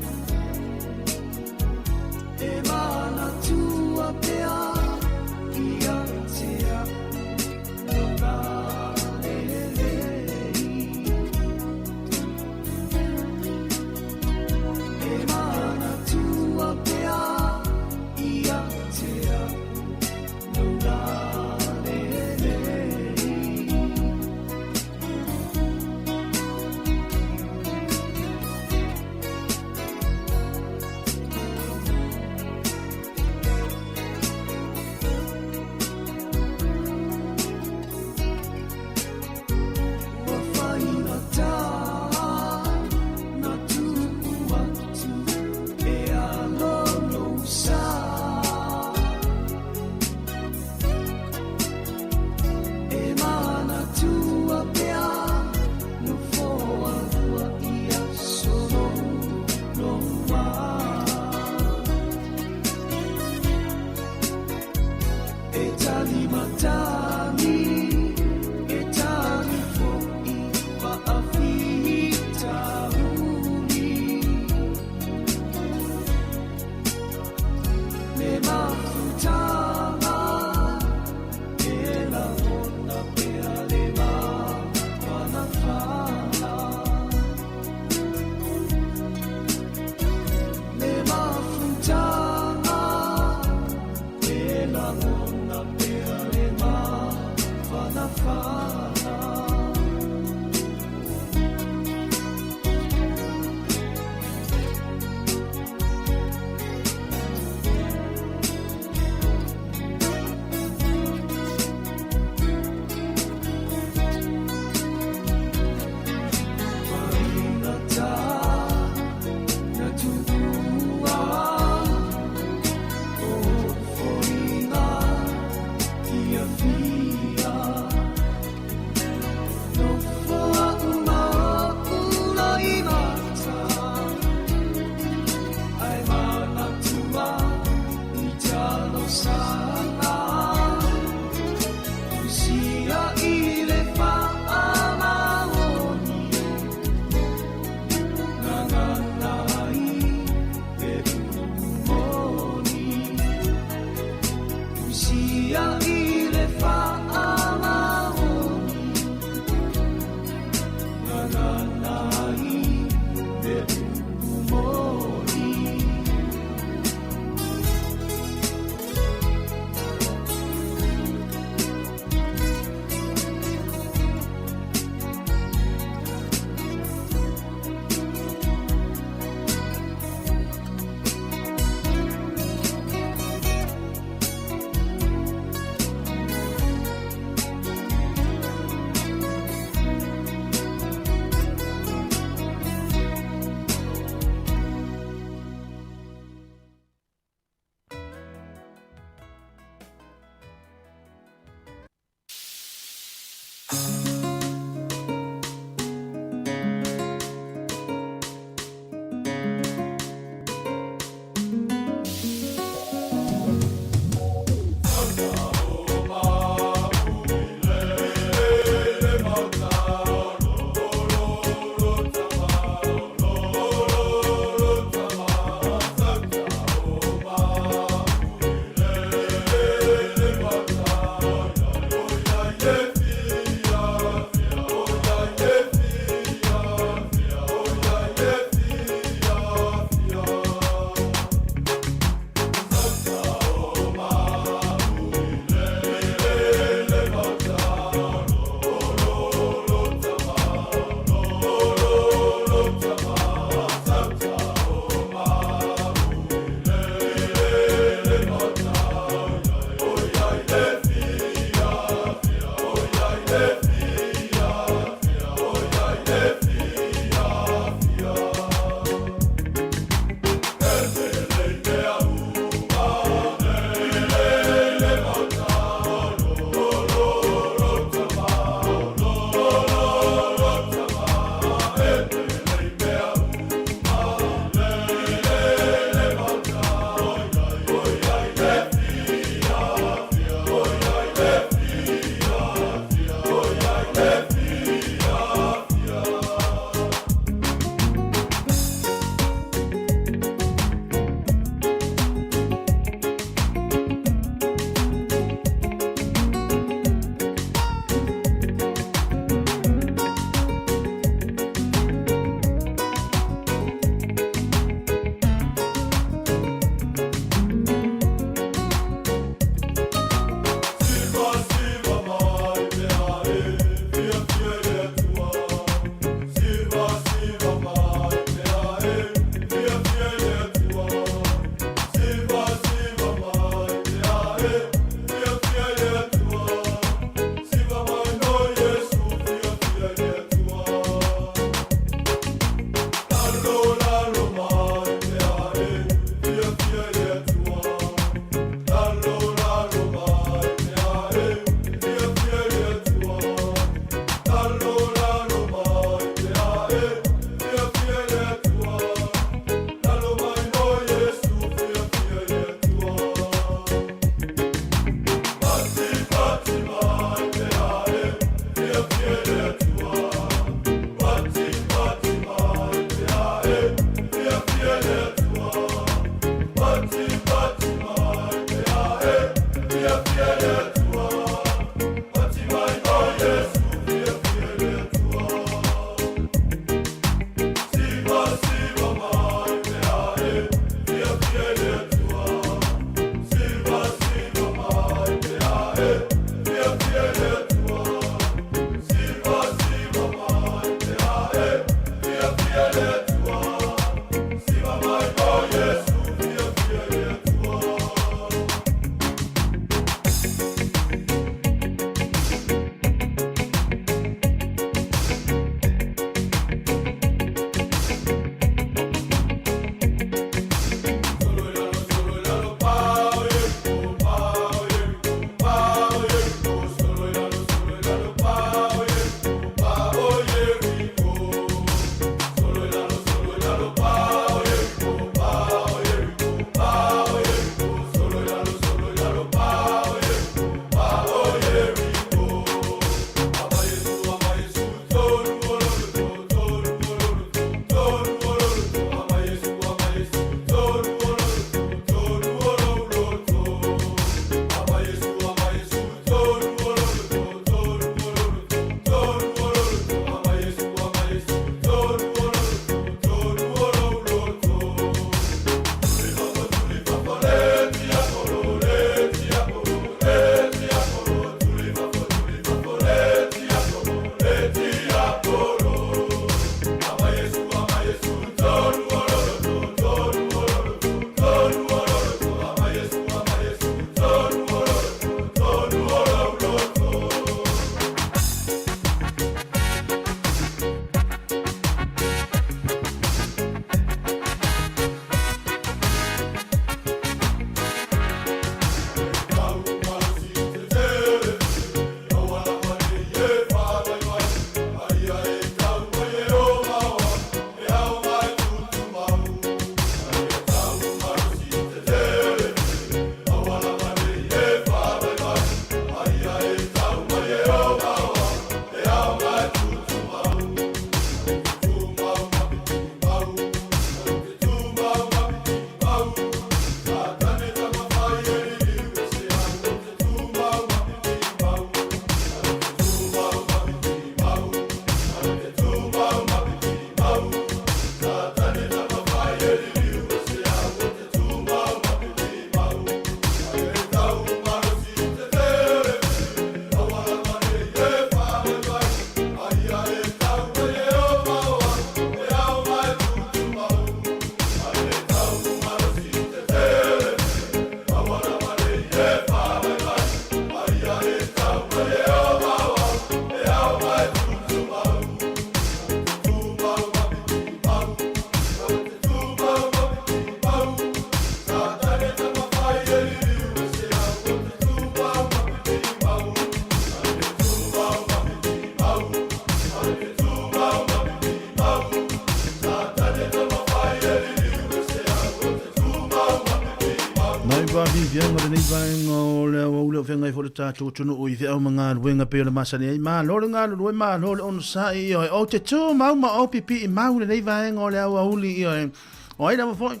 Faafiafiaga o lenei vaega o le aoauli o feagai foi le tatou atunuu i feau ma galuega pei ona masani ai. Malo le galulue, malo le onosai, ioe. Ou te tumau ma ou pipii mau i lenei vaega o le aoauli, ioe. O ai lava foi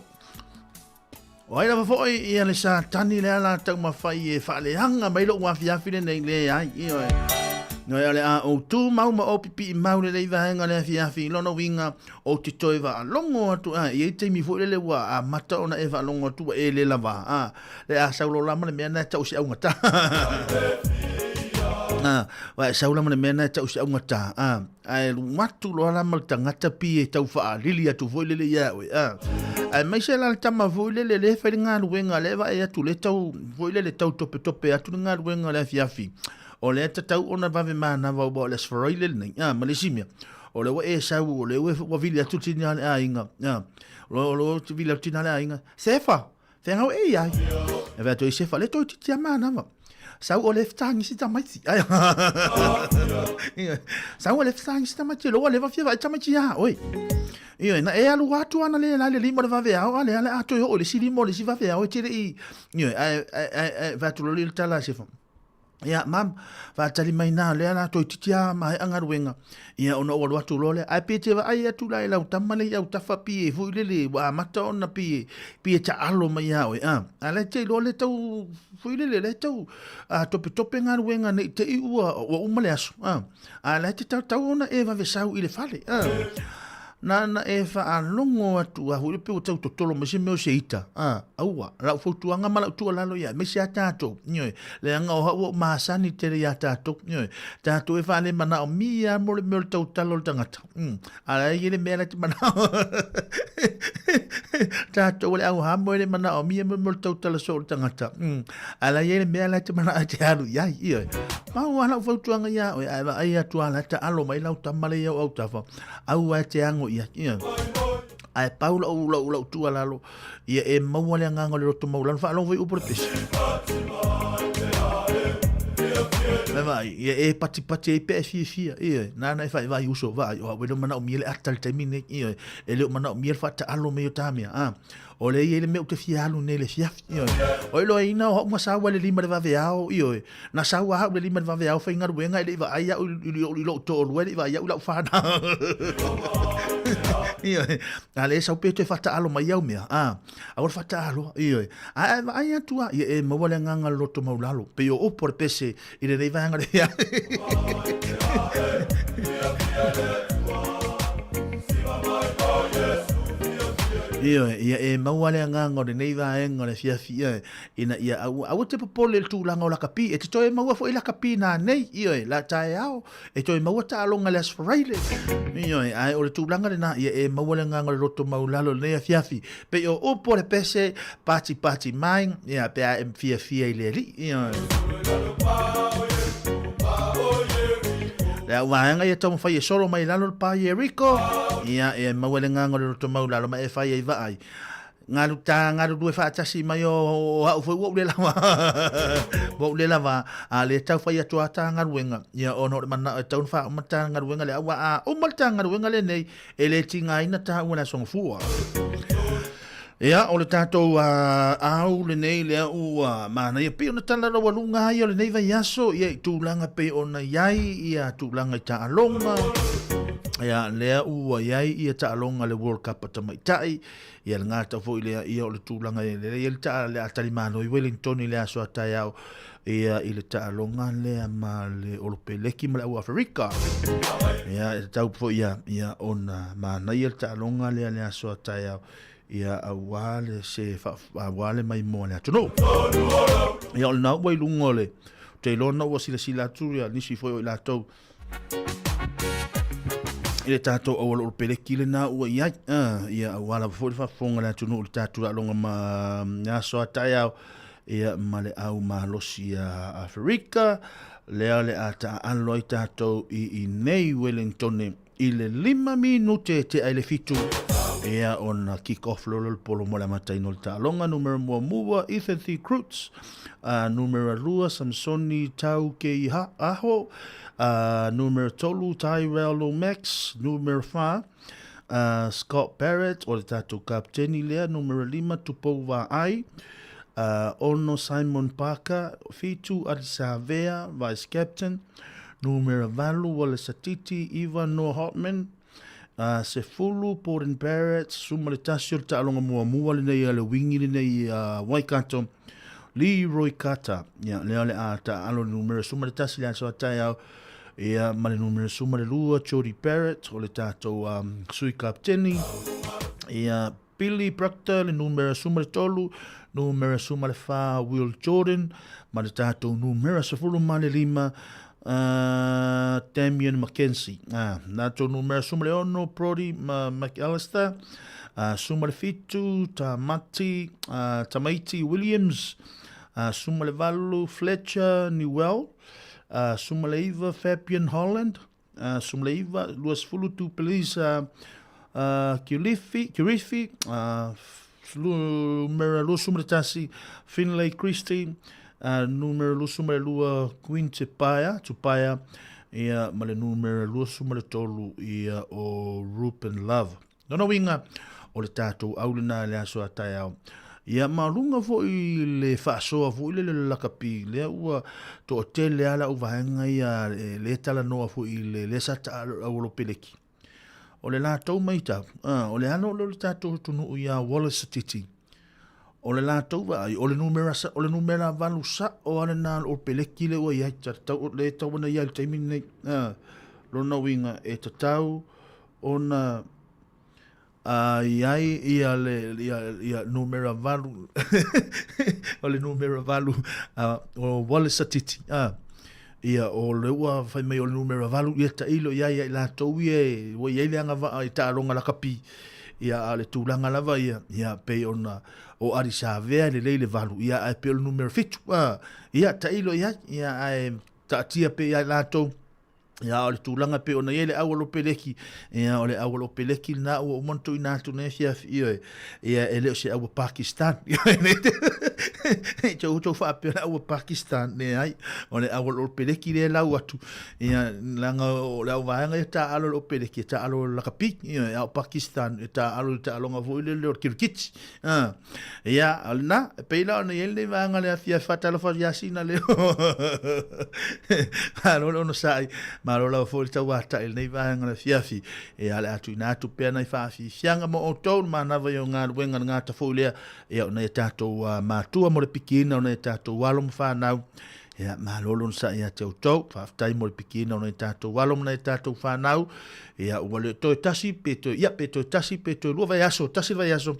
O ai lava foi ia le Satani lea la taumafai e faaleaga mai lou afiafi lenei, leai, ioe. Ioe, o le a ou tumau ma ou pipii mau lenei vaega le afiafi, i lona uiga, ou te toe faalogo atu, a, e i ai taimi foi lele ua amata ona e faalogo atu ua e le lava, a, le a sau loa la ma le mea lena e tau o se augata. A, ua e sau la ma le mea lena e tau o se augata, a, Ae alu atu loa la ma le tagata pi e tau faalili atu foi lele ia oe. A. Aemaise la le tama foi lele lea e fai le galuega lea e vaai atu lea tau foi lele tau topetope atu le galuega o le afiafi. O lea e tatau ona vave manava aua o le Aso Faraile lenei. A, ma le isi mea, o lea ua e sau o lea ua vili atu le tina a le aiga. A, o lea ua vili atu le tina a le aiga. Sefa! Fegau e iai. E vea toi sefa le toi titi a manava. Sau o le ftangi si tamaiti. Ai. Sau o le ftangi si tamaiti lo le va fia vai tamaiti ia oi. Io na e alu atu ana le la le lima le vave ao ale ale ato yo le si lima le si vave ao te le i. Io ai ai ai va tu lo le tala sefa. Ia, mam, faatali mai nā lea la toeitiiti a maea galuega, ia ona ou alu atu loa lea. Ae pe te vaai atu la i lau tama lea i autafa pi e foi lele ua amata ona pi e, pi e taalo mai ia oe, a. A la e te iloa lea tau foi lele, lea tau a, topetope galuega nei te i ua, ua uma le aso, a. A la e te tatau ona e vave sau i le fale, a. Na na e faalogo atu a foi pe ua tau totolo mai se mea o se ita, a, aua, lau fautuaga ma lau tuualalo ia, aemaise a tatou, ioe, leaga o au ua ou masani tele iā tatou, ioe, tatou e faalemanao-mia mo le mea o le tautalo o le tagata, a la e i ai le mea la e te manao, tatou o le au hamo e le manaomia mo le mea o le tautala soo o le tagata, a la e i ai le mea la e te manao e te alu i ai, ioe. Pau lava lau fautuaga iā oe, ae vaai atu lava la e taalo mai lau tama lea i au autafa, Aua e te ago i ai. Ia. Ae pau lau, lau, lau tuualalo, ia e maua le agaga o le loto maualalo. Faalogo foi upu o le pese. Mai vaai, ia e patipati ai pe e fiafia. Ia, nāna e whai vai uso, vaai, o au e leo manaomia le ata le taimi nei. Ia, e leo manaomia le whaataalo mai o tā mea. Ah, o le ia i le mea u te fia alu nei le fiafi. Ia, o iloa ina o hau masaua le lima le vave ao. Ia, Na sau a au le lima i le vaveao faigaluega e le i vaai au i lou toalua, e le i vaai au i lau fanau. Ioe. A le sau pe toe faataalo mai au mea. A, aua le faataaloa. Ioe. A e vaai atu a, ia e maua le agaga o le loto maulalo. Pei o upu a le pese i lenei vaega le Ioe, ia e maua le agaga o lenei vaega o le afiafi, ioe. Ina ia aua, aua te popole i le tulaga o lakapi, e te toe maua foi lakapi nanei, ioe, la taeao, e toe maua taaloga i le Aso Faraile, ioe, ae o le tulaga lena, ia e maua le agaga o le loto maulalo i lenei afiafi, pei o upu o le pese, patipati mai, ia, pe a e fiafia i le Alii, ioe. Le au vaega ia taumafai e solo mai lalo le pa Ieriko, ia, e maua le agaga o le loto maulalo ma e fai ai vaai. Galu ta galulue faatasi mai o, o au foi ua ou le lava. Ua ou le lava, a le tau fai atu a ta galuega. Ia ona o le manao e tau na faauma ta galuega le aua a uma le ta galuega lenei, e le tigaina tāua le aso gafua. Ia, o le tātou au lenei lea ua manaia pei ona tala laualuga ai o lenei vaiaso, ia i tulaga pei ona i ai ia tulaga i taaloga. Ia, lea ua i ai ia taaloga le World Cup a tamaitai, Ia le gata foi lea, ia o le tulaga e lelei ai le taa le a talimalo i Wellington i le aso a taeao, ia i le taaloga lea ma le Olopeleki ma le Au Aferika. Ia e tatau foi ia, ia ona manaia le taaloga lea le aso a taeao, ia aua le se fa, aua le maimoa le atunuu. Ia o lena ua i luga o le, ou te iloa na ua silasila atu ia nisi foi o i latou i le tatou auala o le peleki lena ua i ai. Ah, ia, aua lava foi le faafofoga a le atunuu i le tatou taaloga ma mm, aso a taeao, ia, ma le au malosi a Aferika, lea o le a taaalo ai tatou i inei Wellingtone i le 5 minute tea i le 7. Ia, ona kick off loa lea o le polo mo le amataina o le taaloga. Numera muamua, Ethan The Croots. Numera 2, Samsoni Tau Kei Aho. Numera 3, Tyrell Lomax. Numera 4, Scott Barrett, o le tatou kapiteni lea. Numera 5, Tupou Vaai. 6 Simon Parker, 7 Adi Savea, Vice Captain, numera 8 Wallace Atiti, 9 Noah Hotman, 10 Borden Barrett, 11 o le taaloga muamua lenei a le wingi lenei a Waikato, Leroy Carter. Ia, lea o le a taaalo le numera 11 le aso a taeao, ia, ma le numera 12 Jody Barrett, o le tatou sui kapteni. Ia, Billy Proctor, le numera 13, numera 14 Will Jordan, ma le tatou numera 15 Damien McKenzie. Tatou numera 16 Brodie McAllister, 17 Tamati, Tamaiti Williams, 18 Fletcher Newell, 19 Fabian Holland, 19, 20 Tupelisa Kirifi, numera 21 Finlay Christie, numera 22 Queen Tupaia, Tupaia, ia, ma le numera 23 ia o Ruben Love. Lona uiga, o le tatou au lena i le aso a taeao. Ia, ma luga foi le faasoa foi lele o le lakapi, lea ua toatele lava le auvaega ia e le talanoa foi i le lea sa taalo i le aualopeleki. O le latou matau, a, o le alo lea o le tatou atunuu ia Wallace Sititi, o le latou vaai, o le numera, o le numera 8 sao lava lena o le Opeleki lea ua i ai, tatau, lea e tatau ona i ai i le taimi lenei. A, lona uiga, e tatau ona a i ai ia le ia, ia numera 8 o le numera 8 o Wallace Atiti a ia o le ua fai mai o le numera 8 ia tailo i ai ia i latou ia e, ua i ai le agavaa i taaloga lakapi ia a o le tulaga lava ia ia pei ona o Adi Savea lelei le 8 ia ae pei o le numera 7 a ia tailo i ai ia ae taatia pea ia i latou. Ia, o le tulaga pei ona i ai le aualopeleki, ia, o le aualopeleki lena ua uma ona tuuina atu nei afiafi, ioe, ia, e le o se aua Pakistan. Ioe, tou outou faapea le aua Pakistan, leai, o le aualopeleki lea e lau atu, ia, leaga o le auvaega ia taaalo i le opeleki, e taaalo i le lakapi, ioe, a o Pakistan, e taaalo i le taaloga foi lele o le kirikiti. Ia, o lena, e pei la ona i ai lenei vaega le afiafi faatalofa ia Sina leo. Malo le onosai, malo lava foi le tauatai i lenei vaega le afiafi. Ia, o le a tuuina atu pea nai faafiafiaga mo outou le manava i o galuega le gata foi lea, ia, o nai a tatou matua mo le pikiina o nai a tatou alo ma fanau. Ia, malo le onosai ia te outou. Faafetai mo le pikiina o nai a tatou alo ma nai a tatou fanau. Ia, ua le toe tasi, pe toe, ia, pe toe tasi, pe toe lua vaiaso, tasi le vaiaso,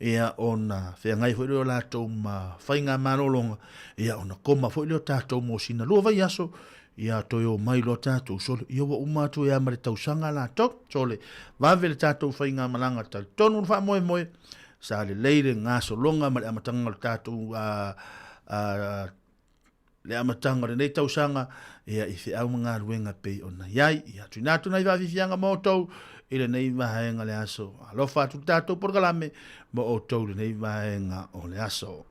ia, ona feagai foi lea o latou ma faigamalologa, ia, ona koma foi lea o tatou mo sina lua vaiaso, ia, toe omai loa tatou, sole, ia, ua uma atu ai lava ma le tausaga latou, sole, vave le tatou faigamalaga, talitonu le faamoemoe, sa lelei le gasologa ma le amataga o le tatou, le amataga o lenei tausaga, ia, i feau ma galuega e pei ona i ai. Ia, tuuina atu nai faafiafiaga mo outou i lenei vaega o le aso. Alofa atu le tatou polokalame mo outou i lenei vaega o le aso.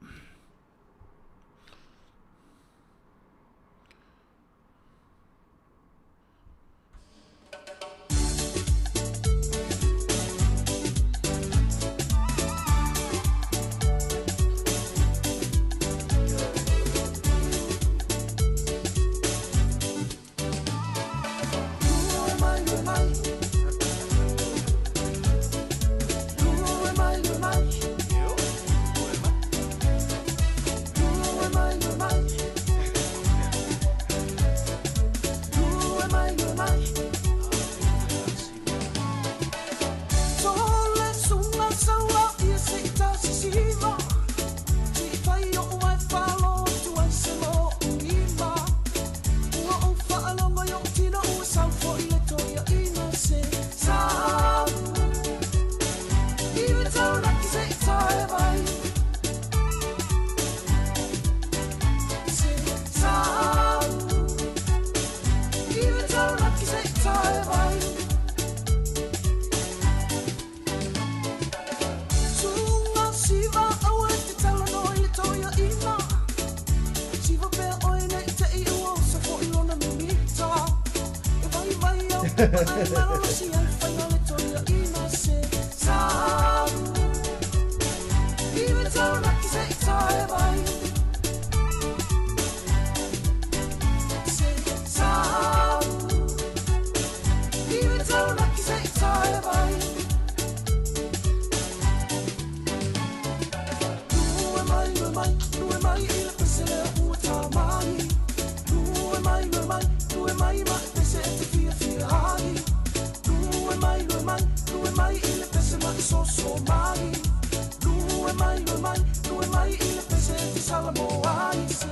mai Lue mai i le pese e te salamo ai se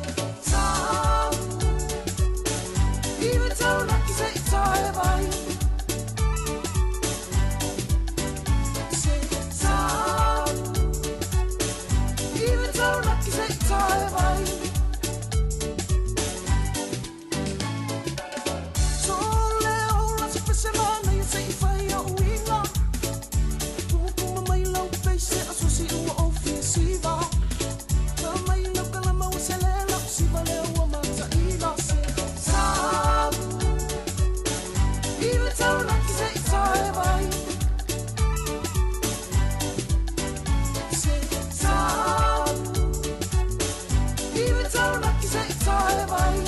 Sau I le taulaki se i tae vai Se sau I le taulaki se i tae vai Sole ola se pese mana ia se i fai o uiga Kuma mai lau pese a susi ua o fia siva Ka mai lau kalama ua se lela o siva lea ua mata ila se Sau I le taulaki se i tae vai Se sau I le taulaki se i tae vai.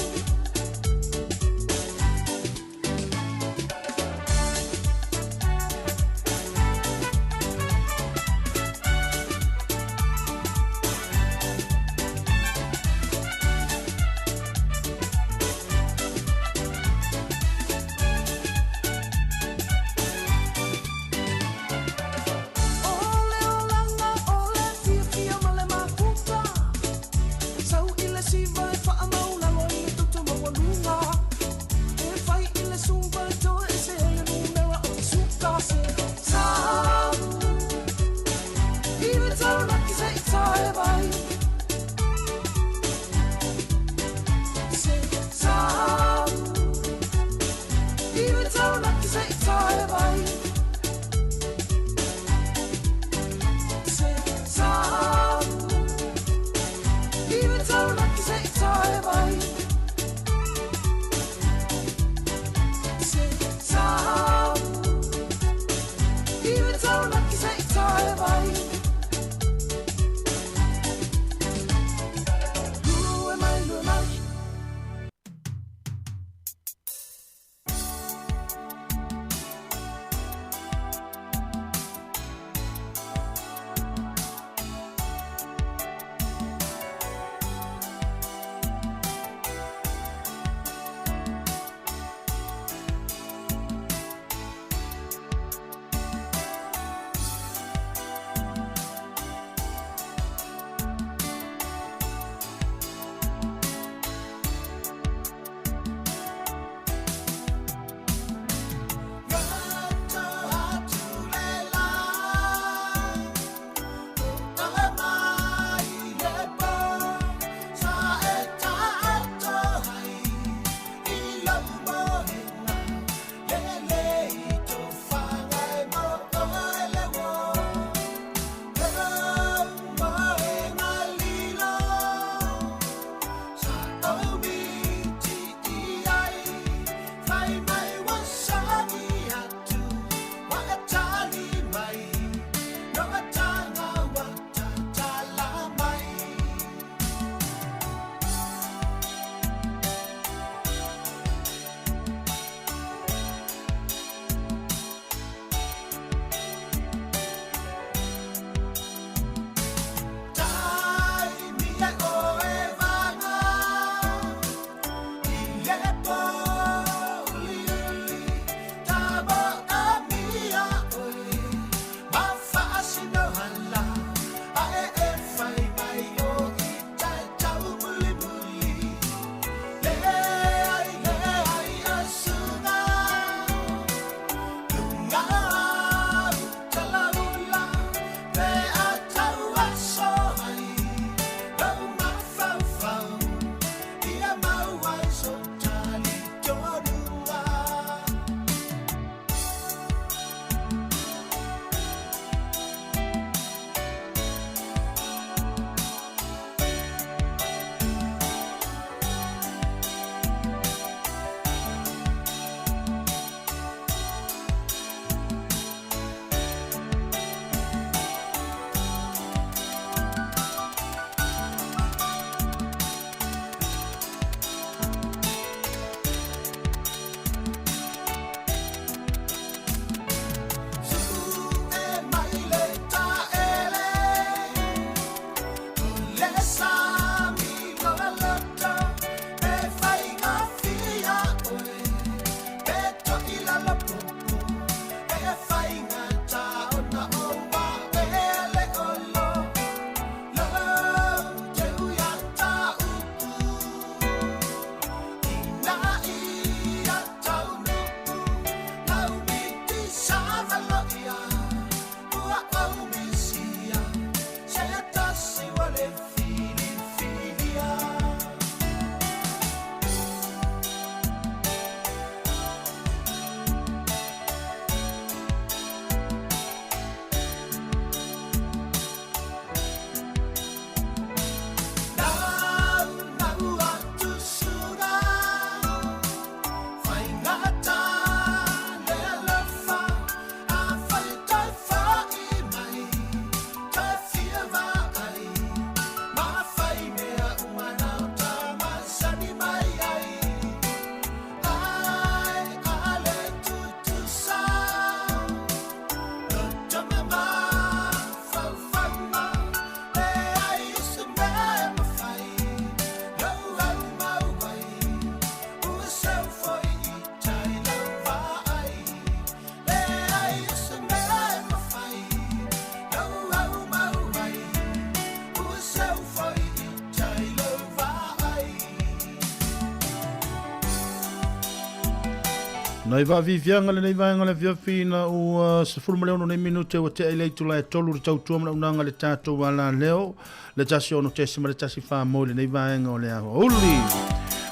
Nai faafiafiaga lenei vaega o le afiafi ina ua 16 nei minute ua tea i le itula e 3 le tautua ma le auaunaga i le tatou alaleo le 106.1 mo i lenei vaega o le aoauli.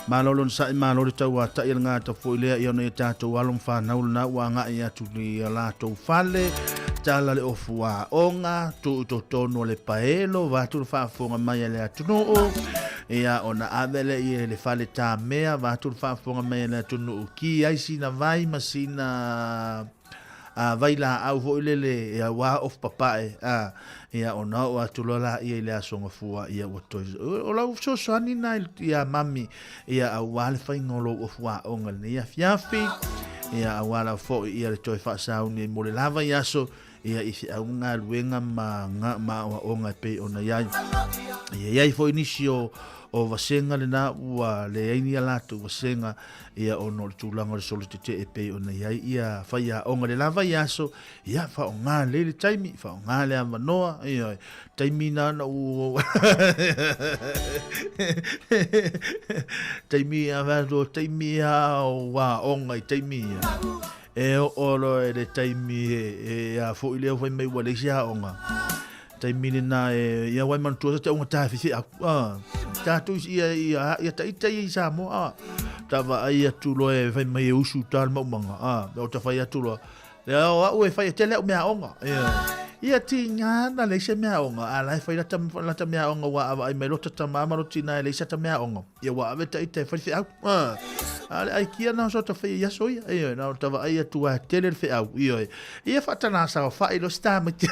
Malo le onosai, malo le tauatai a le gata foi lea ia ona ia tatou alo ma fanau lena ua agai atu i a latou fale, tala le ofu aoga, tuu i totonu o le paelo, vaeatu le faafofoga mai a le atunuu, ia ona ave lea i le fale tamea, vaeatu le faafofoga mai a le atunuu, ki ai sina vai ma sina a vailaau foi lele ia ua ofu papae a ia ona oo atu loa laia i le aso gafua ia ua toe o lau fesoasoani na ia mami ia aua le faiga o lou ofu aoga i lenei afiafi ia aua lava foi ia le toe faasauni ai mo le lava i aso ia i feau ma galuega ma ma aoaoga e pei ona i ai. Ia i ai foi nisi o o vasega lena ua leai ni a latou vasega ia ona o le tulaga o le solo tetee e pei ona i ai ia faiaoga le la vaiaso, ia faaaoga lelei le taimi, faaaoga le avanoa, ioe, taimi na na u taimi a o taimi a o aoga i taimi ia. E oo loa i le taimi e a foi lea fai mai ua leai se aoga. Taimi lena e ia wai manatua sa te unga tā whiwhi aku. Ah, tātou ia, ia, ia taita ia i Samoa. Ah, ta vaai atu loa e fai mai e usu tā le maumanga. Ah, o ta fai atu loa. Lea o au e fai e tele au mea aoga. Ia, ia ti ngā na leai se mea aoga. A la e fai lata, lata mea aoga ua vaai mai lota tama ma lota tina e leai sa ta mea aoga. Ia ua ave taita e fai le feau. A, a le aikia na o sota fai i aso ia. Ioe, na o ta vaai atu a tele le feau. Ioe. Ia whaatana sa o whai lo sta mai te.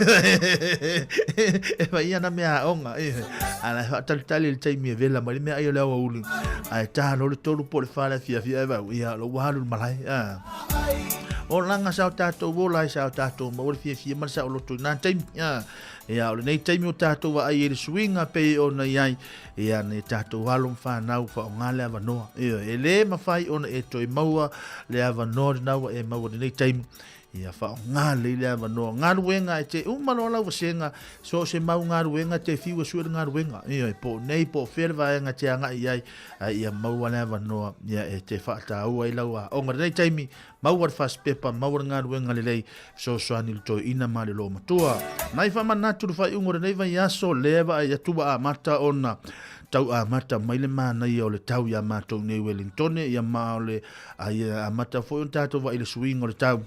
E fai ana mea aoga. Ioe. A la whaatalitali le taimi e vela mai le mea ai o le awa ulu. A e tā lo le tolu po le whale fia fia e vau. Ia, lo wahalu le malae. A. O langa sa o tātou ola ai sa o tātou maua le fiafia ma le saoloto i nā taimi. A. Ia, o lenei taimi o tātou vaai ai le suiga pei ona i ai, ia, nei tātou alo ma whanau whaonga le avanoa. Ia, e le mawhai ona e toe maua le avanoa lena ua e maua lenei taimi. Ia, whaonga lei le avanoa. Galuega e te uma loa lau vasenga, so o se mau galuega te fiu e sue le galuega. Ia, e po nei, po o fea le vaega te agai i ai, a ia maua le avanoa, ia, e te whaataua i lau aoga. Lenei taimi, Maua le fasipepa, maua le galuega lelei, fesoasoani i le toeaina ma le loomatua. Nai faamanatu le faaiuga o lenei vaiaso, lea e vaai atu ua amata ona tau amata mai le manaia o le tau iā matou nei Wellingtone, ia ma o le a ia amata foi ona tatou vaai i le suiga o le tau.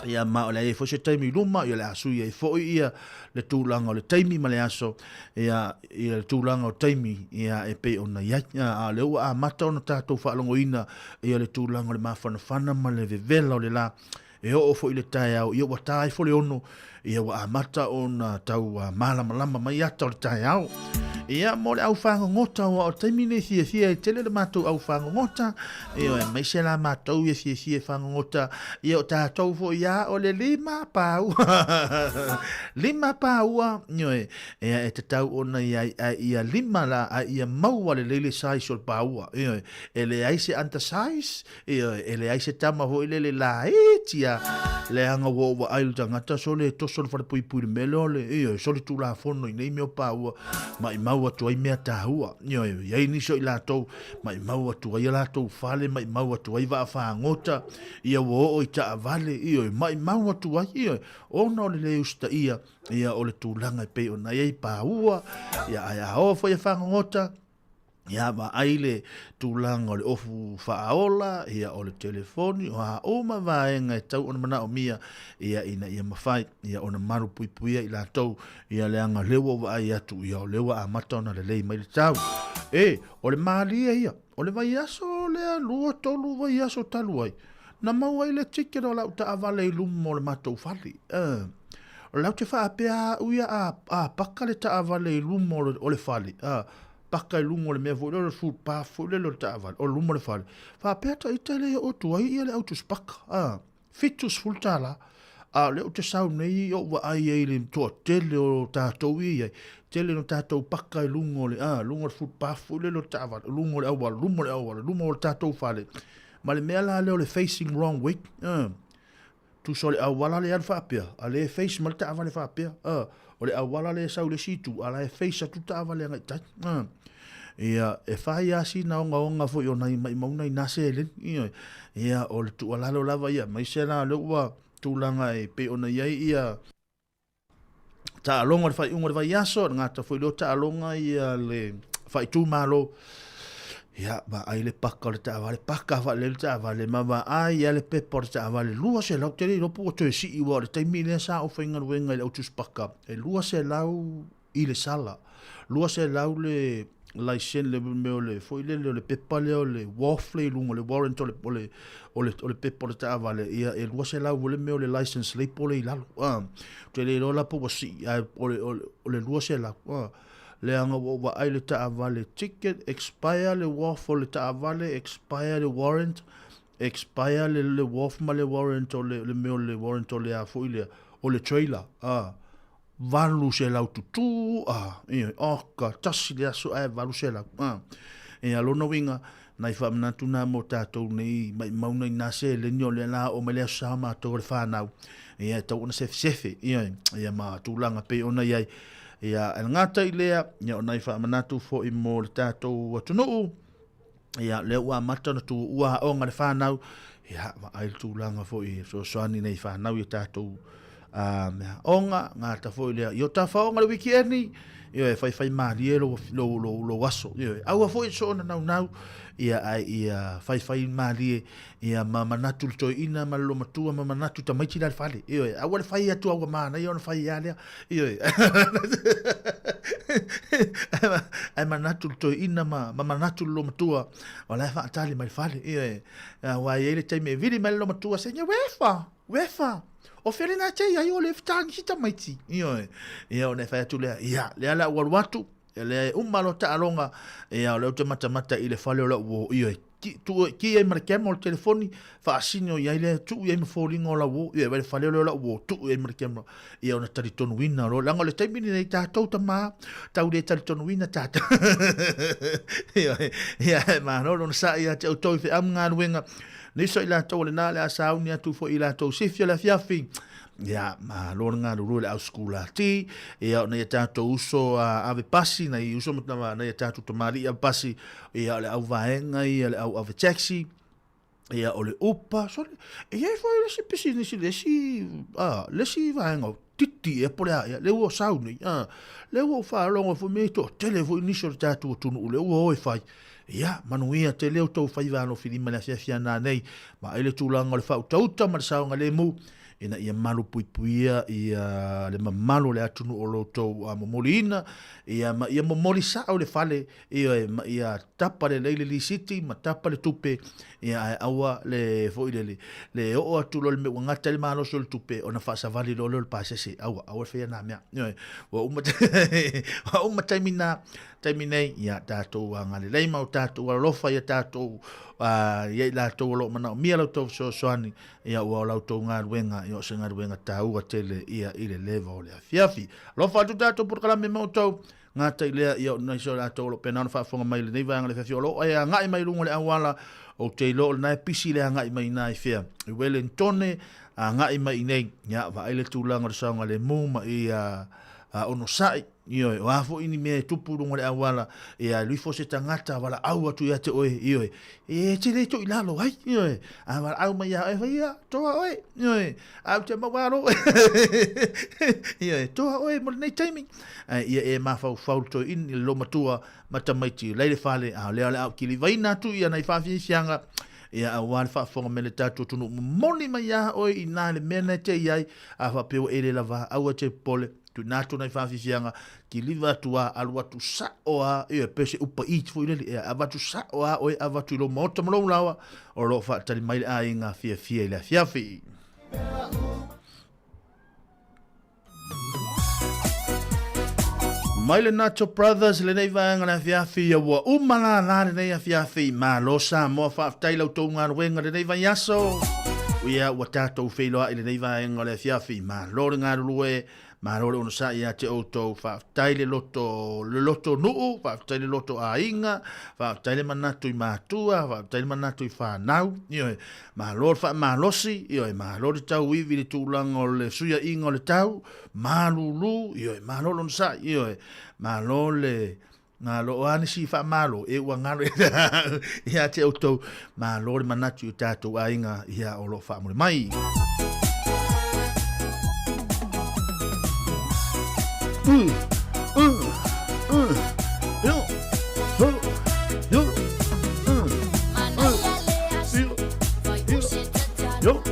Ia ma o le a i ai foi se taimi i luma, ia o le a sui ai foi ia le tulaga o le taimi ma le aso, ia, ia le tulaga o taimi, ia, e pei ona i ai. Ia, a o lea ua amata ona tatou faalogoina, ia le tulaga o le mafanafana ma le vevela o le lā, e oo foi i le taeao, ia ua ta ifo le 6, ia ua amata ona tau malamalama mai ata o le taeao. Ia, mo le au fagogota, aua o le taimi lenei fiafia ai tele le matou au fagogota, ia, aemaise la matou ia fiafia e fagogota, ia o tatou foi ia o le lima paua, lima paua, ioe, ia e tatau ona i ai, a ia lima la, a ia maua lelei le size o le paua, ioe, e leai se undersize, ioe, e leai se tama foi lele laiti a, leaga ua ou vaai i le tagata sole e toso le falepuipui i le mea lea o le, ioe, sole tulafono i nei mea o paua, maimau atu ai mea taua, ioe, e i ai nisi o i latou, maimau atu ai a latou fale, maimau atu ai vaa fagota, ia ua oo i taavale, ioe, maimau atu ai, ioe, ona o le le usitaia, ia o le tulaga e pei ona i ai paua, ia ae a oo foi e fagogota, ia vaai le tulaga o le ofu faaola, ia o le telefoni, o a uma vaega e tau ona manaomia, ia ina ia mafai, ia ona malupuipuia i latou, ia leaga o lea ua ou vaai atu, ia o lea ua amata ona lelei mai le tau. E, o le malie ia, o le vaiaso lea, 2, 3 vaiaso talu ai, na maua ai le ticket o lau taavale i luma o le matou fale. Uh, o lau te faapea au ia a, a paka le taavale i luma o le, o le fale. Uh, paka i luga o le mea foi lea o le footpath foi lele o le taavale, o luma o le fale. Faapea ta ita le oo atu ai ia le autusipaka. Uh, $70. A o lea ou te sau nei ou vaai ai i le toatele o tatou ia i ai, tele no tatou paka i luga o le, a, luga o le footpath foi lele o le taavale, luga o le auala, luma o le auala, luma o le tatou fale. Ma le mea la lea o le facing wrong way, a, tusa o le auala lea e alu faapea, a lea e face mai le taavale faapea, a, o le auala lea e sau i le isi itu, a la e face atu le taavale agai i tai, a. Ia, e fai lava sina ogaoga foi o nai maʻimauga i nā seleni, ioe. Ia, o le tuualalo lava ia, aemaise la o lea ua tulaga e pei ona i ai ia taaloga o le faaiuga o le vaiaso, e le gata foi i lea o taaloga ia le faaitumalo, ia, vaai le paka o le taavale, paka faalelei le taavale, ma vaai lava le pepa o le taavale, 200, ou te le iloa po ua toe sii, aua o le taimi lea sa ou faigaluega i le au tusi paka, e 200 i le sala, 200 le laisene, le mea o le, foi lele o le pepa lea o le WAF lea i luga, le warrant o le, o le, o le, o le pepa o le taavale, ia e 200 foi le mea o le license label lea i lalo. Ah, ou te le iloa la po ua sii, ae o le, o le, o le 200. Ah, leaga ua ou vaai i le taavale ticket, expire le WAF o le taavale, expire le warrant, expire le, le WAF ma le warrant o le, le mea o le warrant o le a foi lea, o le trailer. Ah, 800 tutū, a, ioe, oka, tasi le aso ae 800, a. Ia, lona uiga, nai faamanatu na mo tātou nei maʻimauna i nā seleni o lea la oo mai le aso sa matou o le whānau. Ia, e tau ona sefesefe, ioe, ia ma tulaga pei ona i ai. Ia, e le gata i lea, ia o nai faamanatu foi mo le tātou atunuu, Ia, lea ua amata ona tuua aoga le whānau, ia, vaai le tulaga foi e fesoasoani nei whānau i a tātou a mea aoga, gata foi lea. I o tafaoga le wikieni, ioe, e whaiwhai mārie lou, lou, lou, lou aso. Ioe, aua foi e soona naunau, ia, ai, ia, whaiwhai mārie, ia, ma manatu le toeina, ma le lomatua, ma manatu tamaiti la le fale. Ioe, aua le whai atu aua mānaia ona whai ia lea. Ioe. Ae manatu le toeaina ma, ma manatu le lomatua, o la e faatali mai le fale. Ioe. Aua e i ai le taimi e vili mai le lomatua, se nia wefa, wefa. O fea lena te i ai o le fetagi si tamaiti. Ioe. Ia ona e fai atu lea, ia, lea la ua alu atu, ia lea e uma lo taaloga, ia o lea ou te matamata i le fale o lau uo. Ioe. Ki, tuu, ki ai ma le camera o le telefoni, faasino i ai lea, tuu i ai ma foliga o lau uo, ia, vai le fale o lea o lau uo, tuu i ai ma le camera, ia ona talitonuina loa, leaga o le taimi lenei tatou tama, tau le talitonuina tatou. Ia, ia, e malo le onosai ia te outou i feau ma galuega, nisi o i latou o lena o le a sauni atu foi i latou sifi o le afiafi, Ia, malo le galulue le au sikulati, ia o nai a tatou uso a ave pasi, nai uso ma nai a tatou tamalii ave pasi, ia o le au vaega ia, le au ave taxi, ia o le Uber, sole, e i ai foi le isi pisinisi, le isi, a, le isi vaega o titi ea po o le a ea, lea ua sau nei, a, lea ua ou faalogo foi mea e toatele foi nisi o le tatou atunuu lea ua o e fai. Ia, manuia tele outou faiva alofilima i le afiafi a nanei, vaai le tulaga o le faautauta ma le saogalemu, ina ia malupuipuia ia le mamalu o le atunuu o lo outou momoliina, ia ma ia momoli sao le fale, ioe, ma ia tapa lelei le lisiti ma tapa le tupe, ia ae aua le foi lele, le oo atu loa i le mea ua gata ai le malosi o le tupe ona faasavali loa lea o le pasese, aua, aua le faia na mea, ioe, ua uma, ua uma taimi na, taimi nei, ia tatou agalelei ma o tatou alolofa ia tatou, ia i latou o lo o manaomia la outou fesoasoani, Ia ua o la outou galuega, ia o se galuega taua tele ia i le leva o le afiafi. Alofa atu tatou polokalame ma outou, gata i lea, ia o nisi o latou o lo o pena ona faafofoga mai i lenei vaega o le afiafi, o lo o e agai mai i luga o le auala, ou te iloa o lena e pisi le agai mai i ina i fea, i Welentone, agai mai i nei, ia vaai le tulaga o le saogalemu ma ia onosai, Ioe, o a foi ni mea e tupu i luga o le auala, ia alu ifo se tagata valaau atu ia te oe, ioe, e te le toʻi lalo ai, ioe, a valaau mai ia oe, fai ia, toa oe, ioe, a ou te maua alo oe, ioe, toa oe mo lenei taimi. Ae ia e mafaufau le toeaina, le loomatua ma tamaiti lai le fale, a o lea o le a ou kilivaina atu ia nai faafiafiaga, ia aua le faafofoga mai le tatou atunuu, momoli mai ia oe i ina le mea na e te i ai, a faapea ua e le lava, aua e te popole, Tuuina atu nai faafiafiaga, kiliva atu a, alu atu sao a, ioe, pei o se Uber Eats foi lele, ia, avatu sao a oe, avatu i lou maota ma lou laoa, o lo o faatali mai le aiga fiafia i le afiafi. Mai le Nacho Brothers lenei vaega le afiafi, ia ua uma lala lenei afiafi. Malo Samoa, faafetai lau tou galuega lenei vaiaso. Ia ua tatou feiloai lenei vaega o le afiafi. Malo le galulue, malo le onosai ia te outou, faafetai le loto, le loto nuu, faafetai le loto aiga, faafetai le manatu i matua, faafetai le manatu i whanau, ioe, malo le faamalosi, ioe, malo le tauivi i le tulaga o le suiaiga o le tau, malulu, ioe, malo le onosai, ioe, malo le. Galo o a nisi faamalo e ua galo ia te outou. Malo le manatu i o tatou aiga ia o lo o faamuli mai. Yo, ho, yo, yo, yo,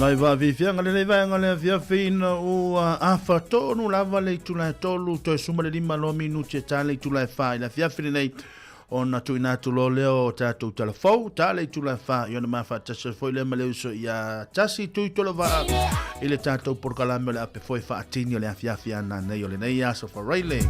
Nai vaafiafiaga lenei vaega o le afiafi ina ua afa tonu lava le itula e tolu toe suma le lima loa minuti e ta le itula e fa i le afiafi lenei ona tuuina atu loa lea o tatou talafou ta le itula e fa i ona mafaatasi ai foi lea ma le uso ia tasi tui tolovaa i le tatou polokalame o le ape foi faatini o le afiafi ana nei o lenei aso Faraile.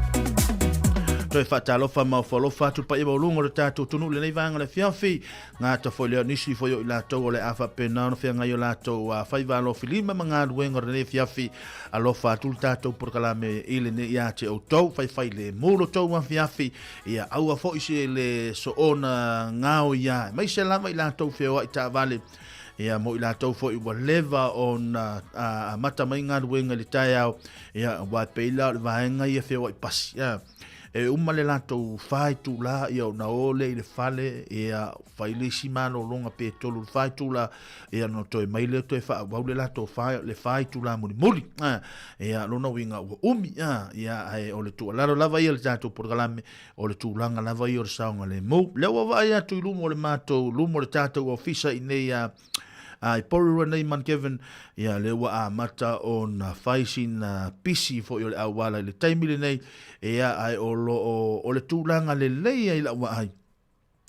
Toe faatalofa ma ofo atu paia maualuga o le tatou atunuu i lenei vaega o le afiafi. Gata foi lea o nisi foi o i latou o le a faapena ona feagai o latou faiva alofilima ma galuega o lenei afiafi. Alofa atu le tatou polokalame i lenei ia te outou, faifai lemu lo tou afiafi, ia aua foi se le soona gao ia, aemaise lava i latou feoai taavale, ia mo i latou foi ua leva ona amata mai galuega i le taeao, ia aua e pei la o le vaega ia feoai pasi. Ia. E uma le latou fa itula, ia ona o lea i le fale, ia fai le isi malologa pe tolu le fa itula, ia ona toe mai lea toe faaauau le latou fa, le fa itula mulimuli. Ia lona uiga ua umi, ia ae o le tuualalo lava ia i le tatou polokalame, o le tulaga lava ia o le saogalemu. Lea ua vaai atu i luma o le matou, luma o le tatou ofisa i nei a, A i Porirua nei Mount Kevin, ia lea ua amata ona fai sina pisi foi o le auala i le taimi lenei, ia ae o lo o, o le tulaga lelei ai lau vaai,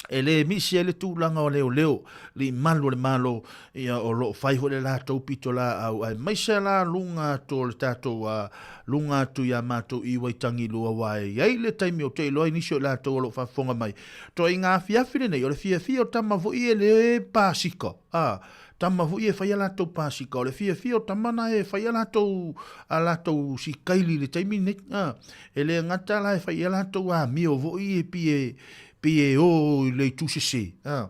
e le misi ai le tulaga o leoleo li malu o le Malo, ia o lo o fai foi le latou pitolaau, aemaise la luga atu o le tatou a, luga atu ia matou i Waitangilua, aua e i ai le taimi ou te iloa ai nisi o i latou o lo o faafofoga mai, Toaiga afiafi lenei, o le fiafia o tama foi e le pasika, a, tama foi e fai a latou pasika, o le fiafia o tama na e fai a latou, a latou sikaili i le taimi lenei, a, e le gata la e fai a latou amio foi e pi e, pi e o i le itu sese, a,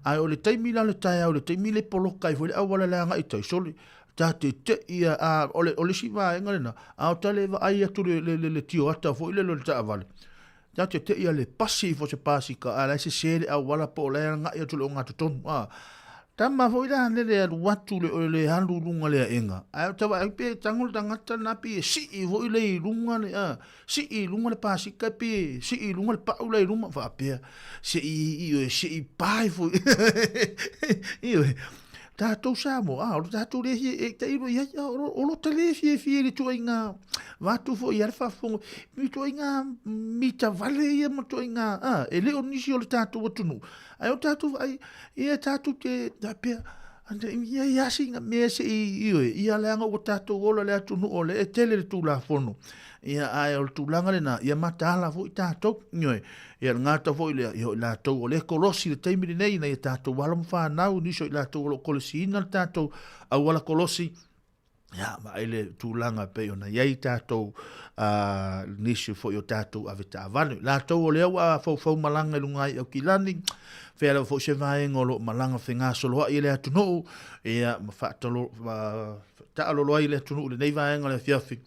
ae o le taimi la o le taeao, le taimi le poloka ai foi le auala le agai i tai, sole, ta te tei a, a, o le, o le isi vaega lena, a o ta le vaai atu le, le, le, le tioata foi lele o le taavale, Ia te te ia le pasi ifo se pasika a la e sese le auala po o la e agai atu i le ogatotonu a. Tama foi la lele alu atu le le alu luga le aega ae o tau vaai pe tago le tagata lena pei e sii foi le i luga le a sii i luga le pasika pei e sii i luga le pau la i luma faapea sei ioe sei pa ifo ioe tatou Samoa, a, o lo tatou le fia, e tailo i ai, a, o lo ta le fiafia i le tuaiga, vaeatu foi ia le faafofoga, i tuaiga mita vale ia ma tuaiga, a, e le o nisi o le tatou atunuu, ae o tatou vaai, ia tatou te faapea, ia i ai sina mea se i, ioe, ia leaga ua tatou ola i le atunuu o lea e tele le Tulafono, ia, ae o le tulaga lena, ia mataala foi tatou, ioe. Ia le gata foi lea, ia o i latou o lea e kolosi i le taimi lenei ina ia tatou alo ma fanau, nisi o i latou o lo o kolosiina le tatou auala kolosi, ia, vaai le tulaga e pei ona i ai tatou, nisi foi o tatou avetaavale. Latou o lea ua faufau malaga i luga ai Aukilani, fea lava foi se vaega o lo o malaga fegasoloai i le atunuu, ia, ma faatalo, ma taalolo ai le atunuu i lenei vaega o le afiafi.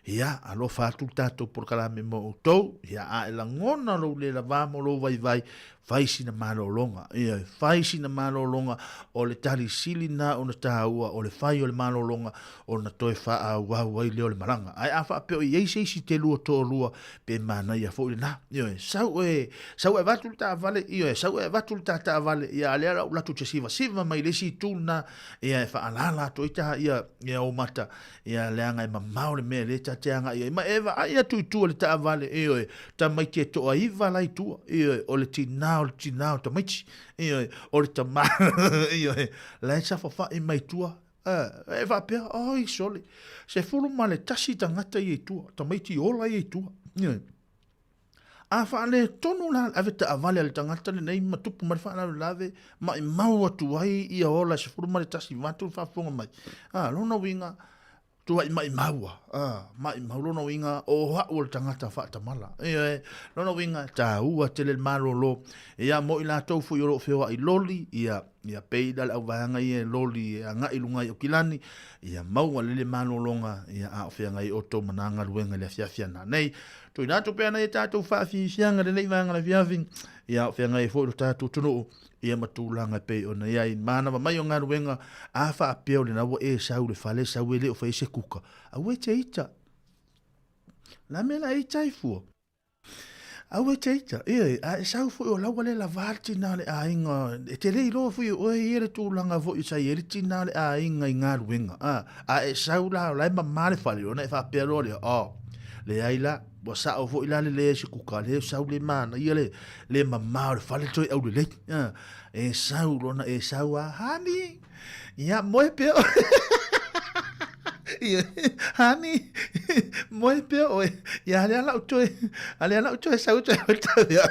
Ia, alofa atu le tatou polokalame mo outou. Ia, a e lagona lou le lavā mo lou vaivai, fai sina malologa. Ia, fai sina malologa, o le tali sili na ona tāua, o le fai o le malologa, ona toe faaauau ai lea o le malaga. Ae a faapea o i ai se isi te lua toalua, pe manaia foi lena. Ioe, sau e, sau e avatu le taavale, ioe, sau e avatu le ta taavale, ia, a lea la ou alu atu ou te sivasiva mai le isi itu lena, ia, e faaalaala atu ai ta, ia, ia ou mata, Ia, leaga e mamao le mea lea ta te agai ai. Ma e vaai atu i tua i le taavale, ioe, tamaiti e toaiva la i tua, ioe, o le tinā, o le tinā o tamaiti, ioe, o le tamā, ioe, la e safafa'i mai tua, e faapea, oi sole, 11 tagata ia i tua, tamaiti ola ia i tua, ioe. A faaletonu la le ave taavale a le tagata lenei ma tupu mai le faalavelave, maimau atu ai ia ola e 11 vaeatu le faafofoga mai. A, lona uiga, tuai maimau a, a, maimau lona uiga, o au o le tagata faatamala. Ioe, lona uiga, e taua tele le malolo. Ia, mo i latou foi o lo o feoai loli, ia, ia pei la le auvaega ia e loli e agai i luga i Aukilani, ia maua lelei le malologa, ia, a o feagai outou ma na galuega i le afiafi a nanei. Tuuina atu pea nai a tatou faafiafiaga i lenei vaega o le afiafi, ia o feagai ai foi lo tatou atunuu, ia ma tulaga e pei ona i ai. Manava mai o galuega, a faapea o lena ua e sau i le fale, sau e le o faia se kuka, aua e te ita. O le a mea la e ita ai fua? Aua e te ita, ioe, a e sau foi o la ua le lava le tina o le aiga, e te le iloa foi e oe ia le tulaga foi sa i ai le tina o le aiga i galuega, a, a e sau la o la e mama le fale, ona e faapea loa lea, oh, Leai la, ua sao foi la le leai se kuka, lea sau le manaia le, le mamao o le fale toe aulelei. E sau lona, e sau a, honey, ia moe pea oe. Ia, honey, moe pea oe. Ia, lea lau toe, a lea lau toe sau toe oe tau ia.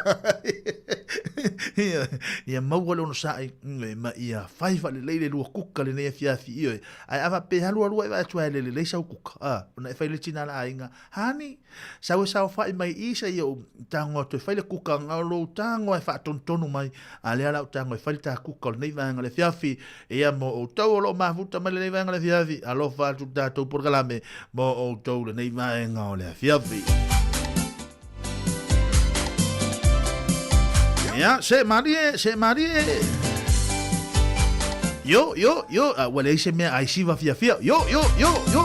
Ia, ia maua le onosai, ma ia fai faalelei le lua kuka lenei afiafi, ioe. Ae a faapea e alualu ai vaai atu ai e le lelei sau kuka, a, ona e fai le tina a le aiga, Honey, sau e saofai mai i se i ou tago atu e fai le kuka, na o lou tago e faatonutonu mai, a lea la ou tago e fai le ta kuka o lenei vaega o le afiafi, ia mo outou o lo o mafuta mai lenei vaega o le afiafi, alofa atu le tatou polokalame mo outou lenei vaega o le afiafi. Ia, se malie, se malie. Yo, yo, yo, a ua leai se mea ai siva fiafia. Yo, yo, yo, yo.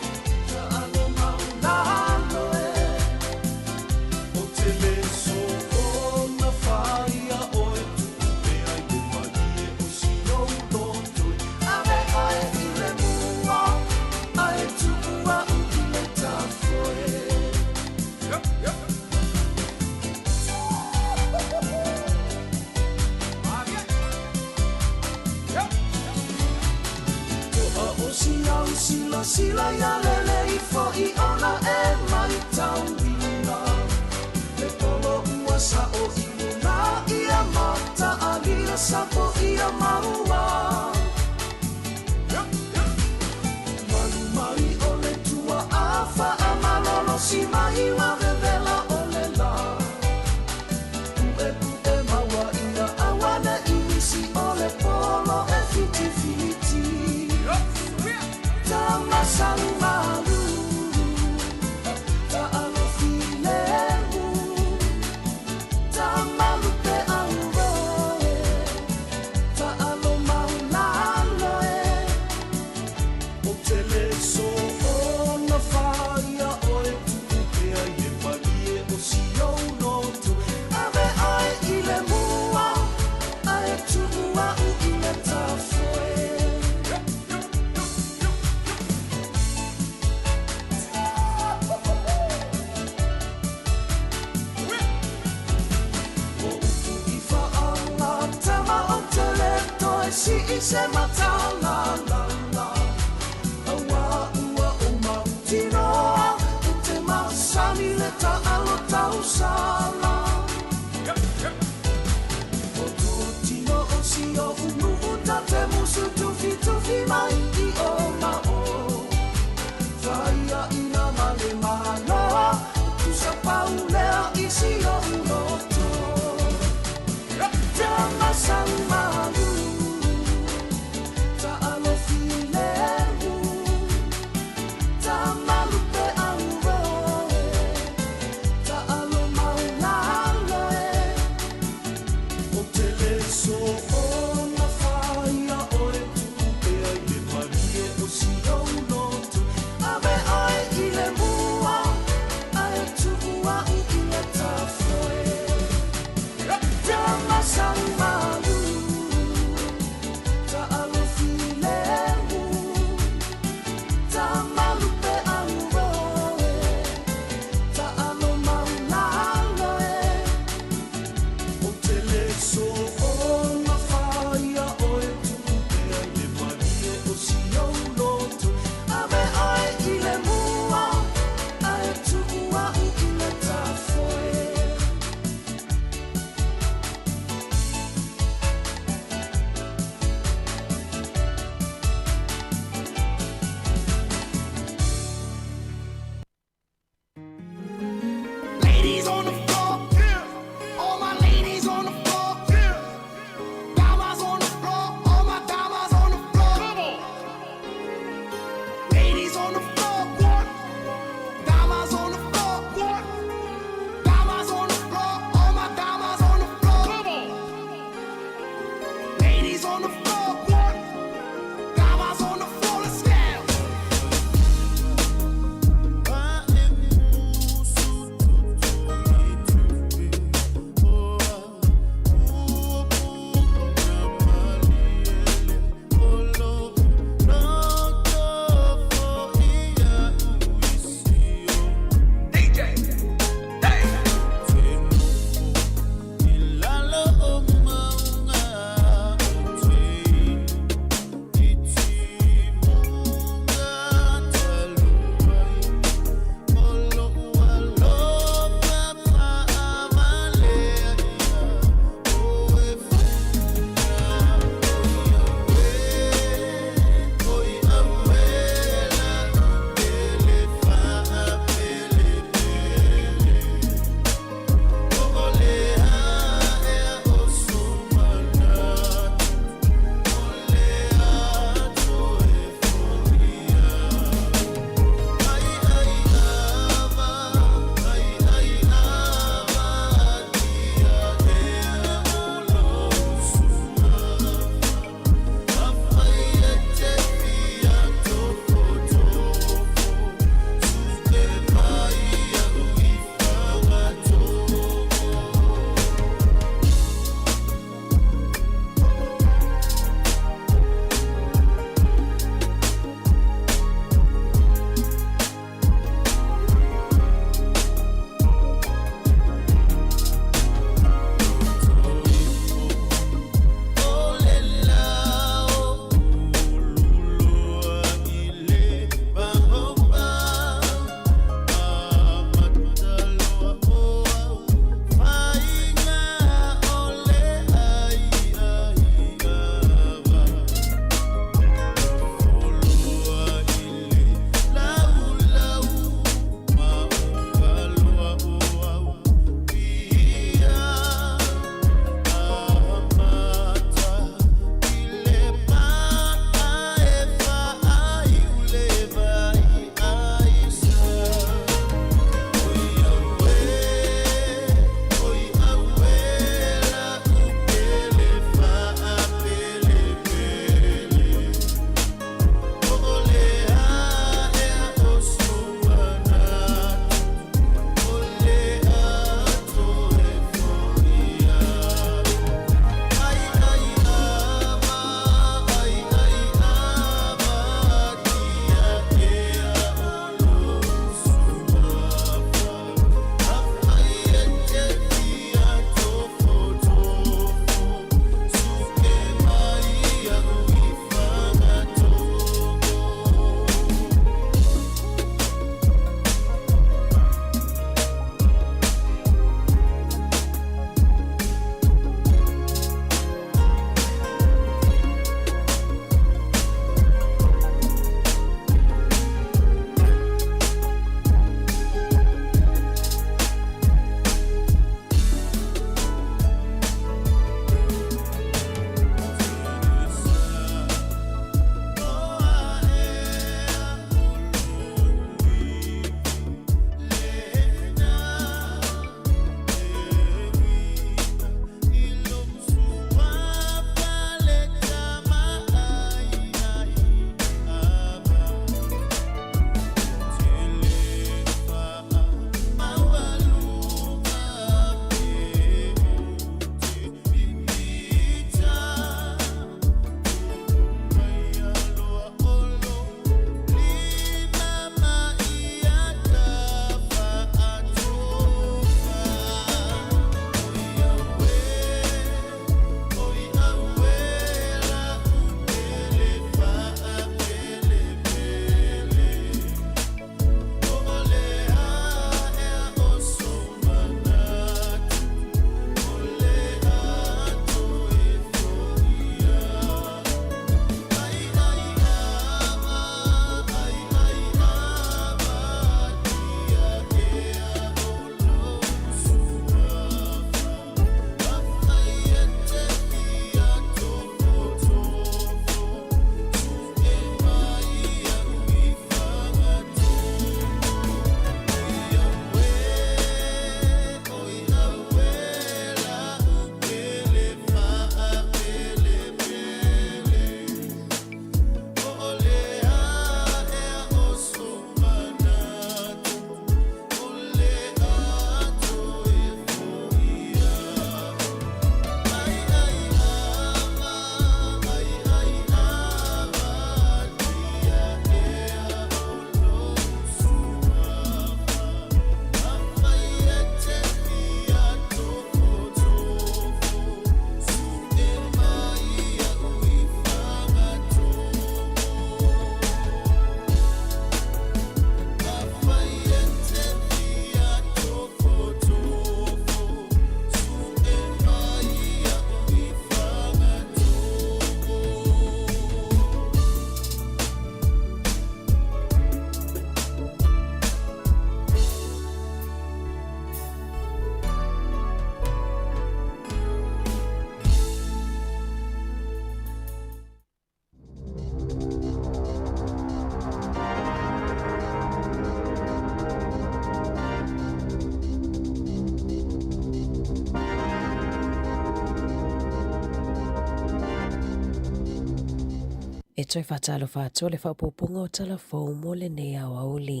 E toe faatalofa atu o le faaopoopoga o tala fou mo lenei aoauli.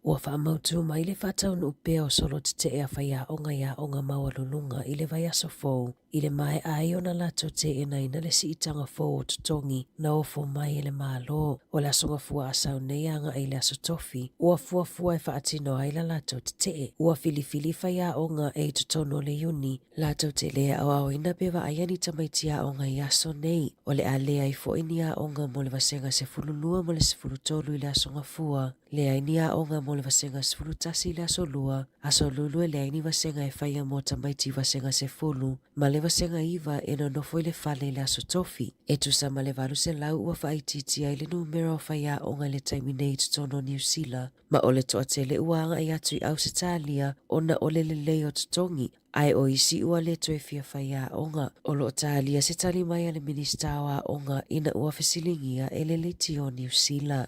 Ua faamautū mai le faataunuu pea o solo tetee a faiaoga i aoga maualuluga i le vaiaso fou i le maea ai ona latou teenaina le siitaga fou o totogi na ofo mai e le Malo. O le Aso Gafua a sau nei agai i le Aso Tofi, ua fuafua e faatino ai la latou tetee. Ua filifili faiaoga e i totonu o le Iuni latou te le aoaoina pe vaaia ni tamaiti aoga i aso nei. O le a leai foi ni aoga mo le vasega 12 ma le 13 i le Aso Gafua. Leai ni aoga mo le vasega 11 i le Aso Lua, Aso Lulu e leai ni vasega e faia mo tamaiti vasega 10, ma le vasega 9 e nonofo i le fale i le Aso Tofi. E tusa ma le 800 ua faaitiitia ai le numera o faiaoga i le taimi nei i totonu o Niu Sila, ma o le toatele ua agai atu i Ausetalia ona o le lelei o totogi, ae o isi ua le toe fia faiaoga. O lo o talia se tali mai a le Minisita o Aoga ina ua fesiligia e le Leitio o Niu Sila.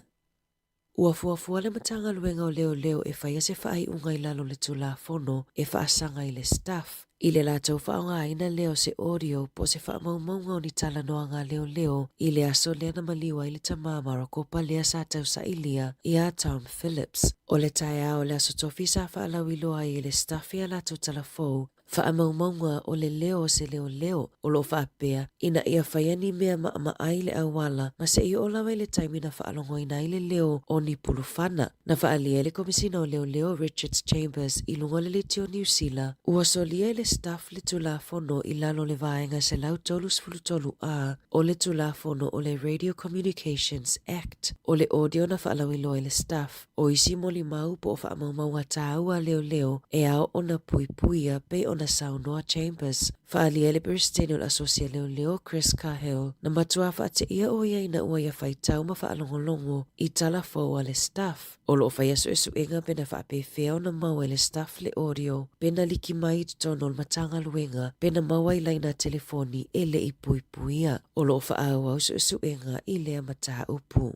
Ua fuafua le Matagaluega o Leoleo e faia se faaiuga i lalo o le Tulafono e faasaga i le Staff i le latou faaaogaina lea o se audio po o se faamaumauga o ni talanoaga a leoleo i le aso lea na maliu ai le tama Marakopa lea sa tausailia iā Tom Phillips. O le taeao o le Aso Tofi sa faalauiloa ai e le Staff i a latou tala fou Faamaumauga o le leo o se leoleo o lo o faapea ina ia faia ni mea maʻamaʻai le auala ma se i oo lava i le taimi na faalogoina ai le leo o ni pulufana. Na faaalia e le Komisina o Leoleo Richard Chambers i luga o le Leitio Niu Sila, ua solia e le Staff le Tulafono i lalo o le Vaega 133 A o le Tulafono o le Radio Communications Act. O le audio na faalauiloa e le Staff, O isi molimau po o faamaumauga tāua a leoleo e ao ona puipuia pei ona saunoa Chambers. Faaalia e le Peresetene o le Asosi a Leoleo, Chris Cahill, na matuā faateia ʻo ia ina ua ia faitau ma faalogologo i tala fou a le Staff. O lo o faia suesuega pe na faapefea ona maua e le Staff le audio pe na liki mai i totonu o le Matagaluega pe na maua i laina telefoni e le i puipuia. O lo o faaauau suesuega i lea mataupu.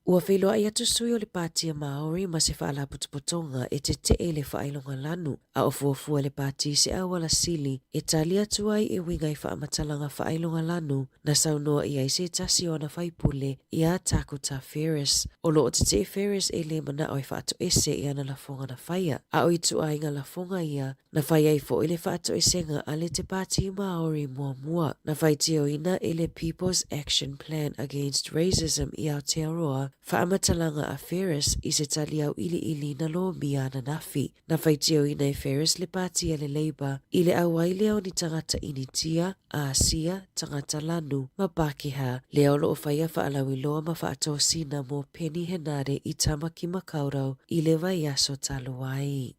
Ua feiloai atu sui o le Pāti a Māori ma se faalapotopotoga e tetee i le faailoga lanu, a o fuafua e le pāti se auala sili e tali atu ai e uiga i faamatalaga faailoga lanu na saunoa i ai se tasi o ana faipule iā Tākuta Ferris. O lo o tetee Ferris e le manao e faatoese i ana lafoga na faia, a o ituaiga lafoga ia Na whai ai foʻi le faatoesega a le Te Pāti Māori muamua. Na faitioina e le People's Action Plan Against Racism i Aotearoa faamatalaga a Ferris i se tali auiliili na lomia ananafi. Na faitioina e Ferris le pāti a le Labour i le auai lea o ni tagata Initia, Āsia, tagata lanu, ma Pākehā, lea o lo o faia faalauiloa ma faatosina mo Peeni Henare i Tamaki Makaurau i le vaiaso talu ai.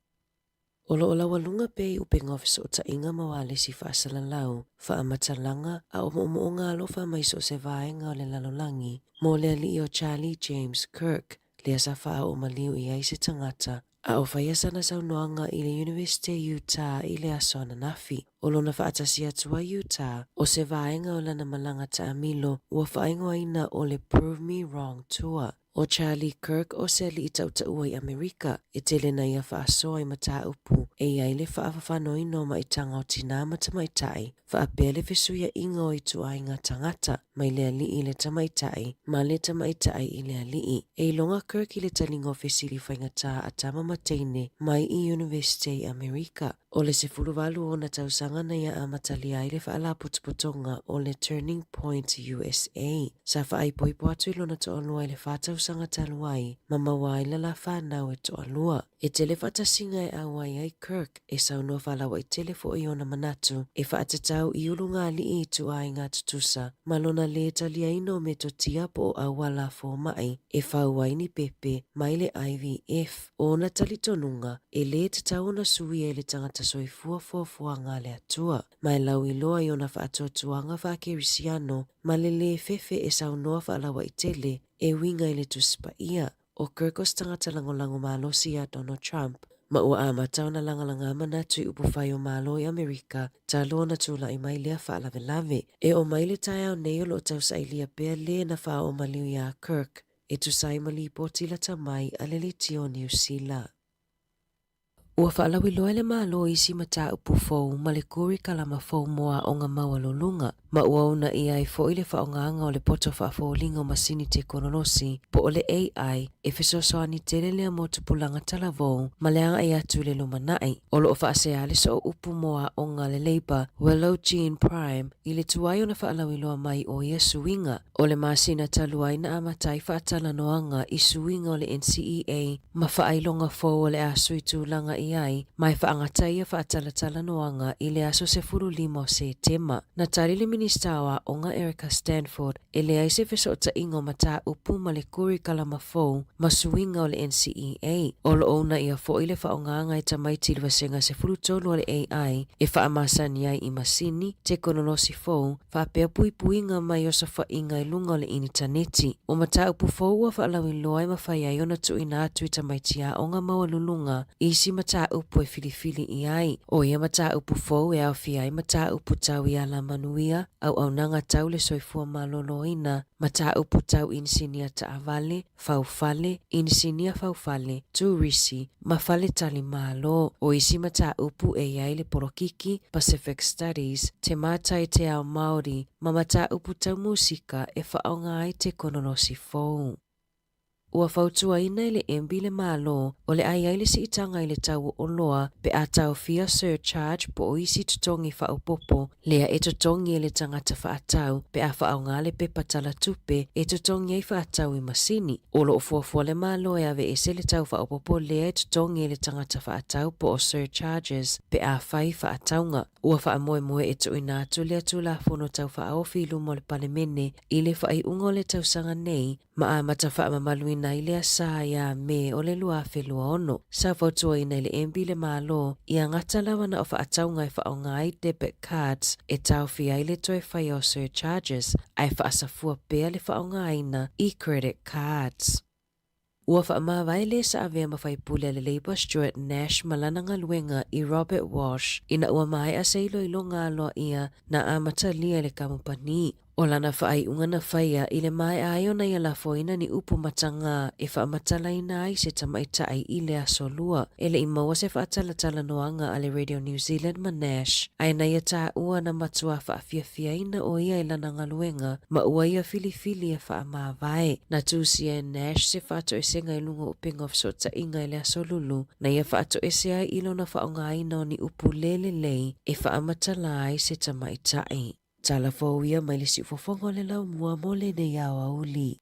O lo o laualuga pea i upega o fesootaiga ma ualesi faasalalau, faamatalaga, a o moomooga alofa mai so o se vaega o le lalolagi, mo le alii o Charlie James Kirk, lea sa faaoo maliu i ai se tagata, a o faia sana saunoaga i le Universite Utah i le aso ananafi. O lona faatasi atu ai Utah, o se vaega o lana malaga taamilo ua faaigoaina o le Prove Me Wrong Tour. ʻO Charlie Kirk o se aliʻi tautaua i ʻAmerika, e tele na ia faasoa i mataupu e i ai le faafafanoina o maʻitaga o tinā ma tamaitai, faapea le fesuiaʻiga o ituaiga tagata mai le aliʻi i le tamaitai ma le tamaitai i le aliʻi. E iloga Kirk i le taliga o fesili faigata a tama ma teine mai i Universite i ʻAmerika. O le 18 ona tausaga na ia amatalia ai le faalapotopotoga o le Turning Point USA. Sa faaipoipo atu i lona toalua i le fa tausaga talu ai ma maua ai le la whanau e toalua. E tele faatasiga e auai ai Kirk e saunoa faalauaitele foʻi ona manatu e faatatau i ulugalii i ituaiga tutusa ma lona lē taliaina o metotia po o auala fomaʻi e fau ai ni pepe mai le IVF. O ona talitonuga, e lē tatau ona suia e le tagata soifua fuafuaga a le Atua. Ma e lauiloa i ona faatuatuaga faakerisiano ma le lē fefe e saunoa faalauaitele e uiga i le Tusi Paia. ʻO Kirk o se tagata lagolago malosi iā Donald Trump, ma ua amata ona lagalagā manatu i upufai o Malo i ʻAmerika talu ona tulaʻi mai lea faalavelave. E oo mai le taeao nei o lo o tausailia pea lē na faaoo maliu iā Kirk e tusa ai ma lipoti lata mai a le Leitio o Niu Sila. Ua faalauiloa e le Malo isi mataupu fou ma le kurikalama fou mo aoga maualuluga, ma ua uunaia ai foi le faaaogaga o le poto faafoliga o masini tekonolosi po o le AI e fesoasoani tele lea mo tupulaga talavou ma le agai atu i le lumanai. O lo o faasea le sooupu mo aoga a le Labour, Willow Jean Prime, i le tuai ona faalauiloa mai o ia suiga. O le masina talu ai na amata ai faatalanoaga i suiga o le NCEA ma faailoga fou o le a sui tulaga i ai ma e faagata ia faatalatalanoaga i le aso 15 o Setema. Na tali le Minisita o Aoga Erica Stanford e leai se fesootaiga o mataupu ma le kurikalama fou ma suiga o le NCEA. O lo o uunaia foi le faaaogaga e tamaiti i le vasega 13 o le AI e faamasani ai i masini, tekonolosi fou, faapea puipuiga mai osofaiga i luga o le initaneti. O mataupu fou ua faalauiloa e mafai ai ona tuuina atu i tamaiti aoga maualuluga isi mataupu e filifili i ai. O ia mataupu fou e aofia ai mataupu tau i alamanuia, auaunaga tau le soifua maloloina, mataupu tau inisinia taavale, faufale, inisinia faufale, turisi, ma faletalimalo. O isi mataupu e i ai le polokiki, Pacific Studies, te mātai te ao Māori, ma mataupu tau musika e faaaoga ai tekonolosi fou. Ua fautuaina e le MB le Malo o le a i ai le siitaga i le tau o oloa pe a taofia surcharge po o isi totogi faaopoopo lea e totogi e le tagata faatau pe a faaaoga le pepa tala tupe e totogi ai faatau i masini. O lo o fuafua le Malo e aveese le tau faaopoopo lea e totogi e le tagata faatau po o surcharges pe a fai faatauga. Ua faamoemoe e tuuina atu lea Tulafono Tau Faaofi i luma o le Palemene i le faaiuga o le tausaga nei ma amata faamamaluina ai lea sa iā Me o le 2026. Sa fautuaina e le MB le Malo ia gata lava na o faatauga e faaaoga ai debit cards e taofia ai le toe faia o surcharges ae faasafua pea le faaaogaina i credit cards. Ua faamavae le sa avea ma faipule a le Labour Stuart Nash ma lana galuega i Robert Walsh ina ua maea se iloiloga aloaia na amatalia e le kamupani. O lana faaiuga na faia i le maea ai ona ia lafoina ni upu matagā e faamatalaina ai se tamaitai i le aso Lua. E le i maua se faatalatalanoaga a le Radio New Zealand ma Nash, ae na ia taua na matua faafiafiaina o ia i lana galuega ma ua ia filifili e faamavae. Na tusia e Nash se faatoesega i luga o upega o fesootaiga i le aso Lulu, na ia faatoese ai i lona faaaogaina o ni upu le lelei e faamatala ai se tamaitai. Tala fou ia mai le siufofoga o le laumua mo lenei aoauli.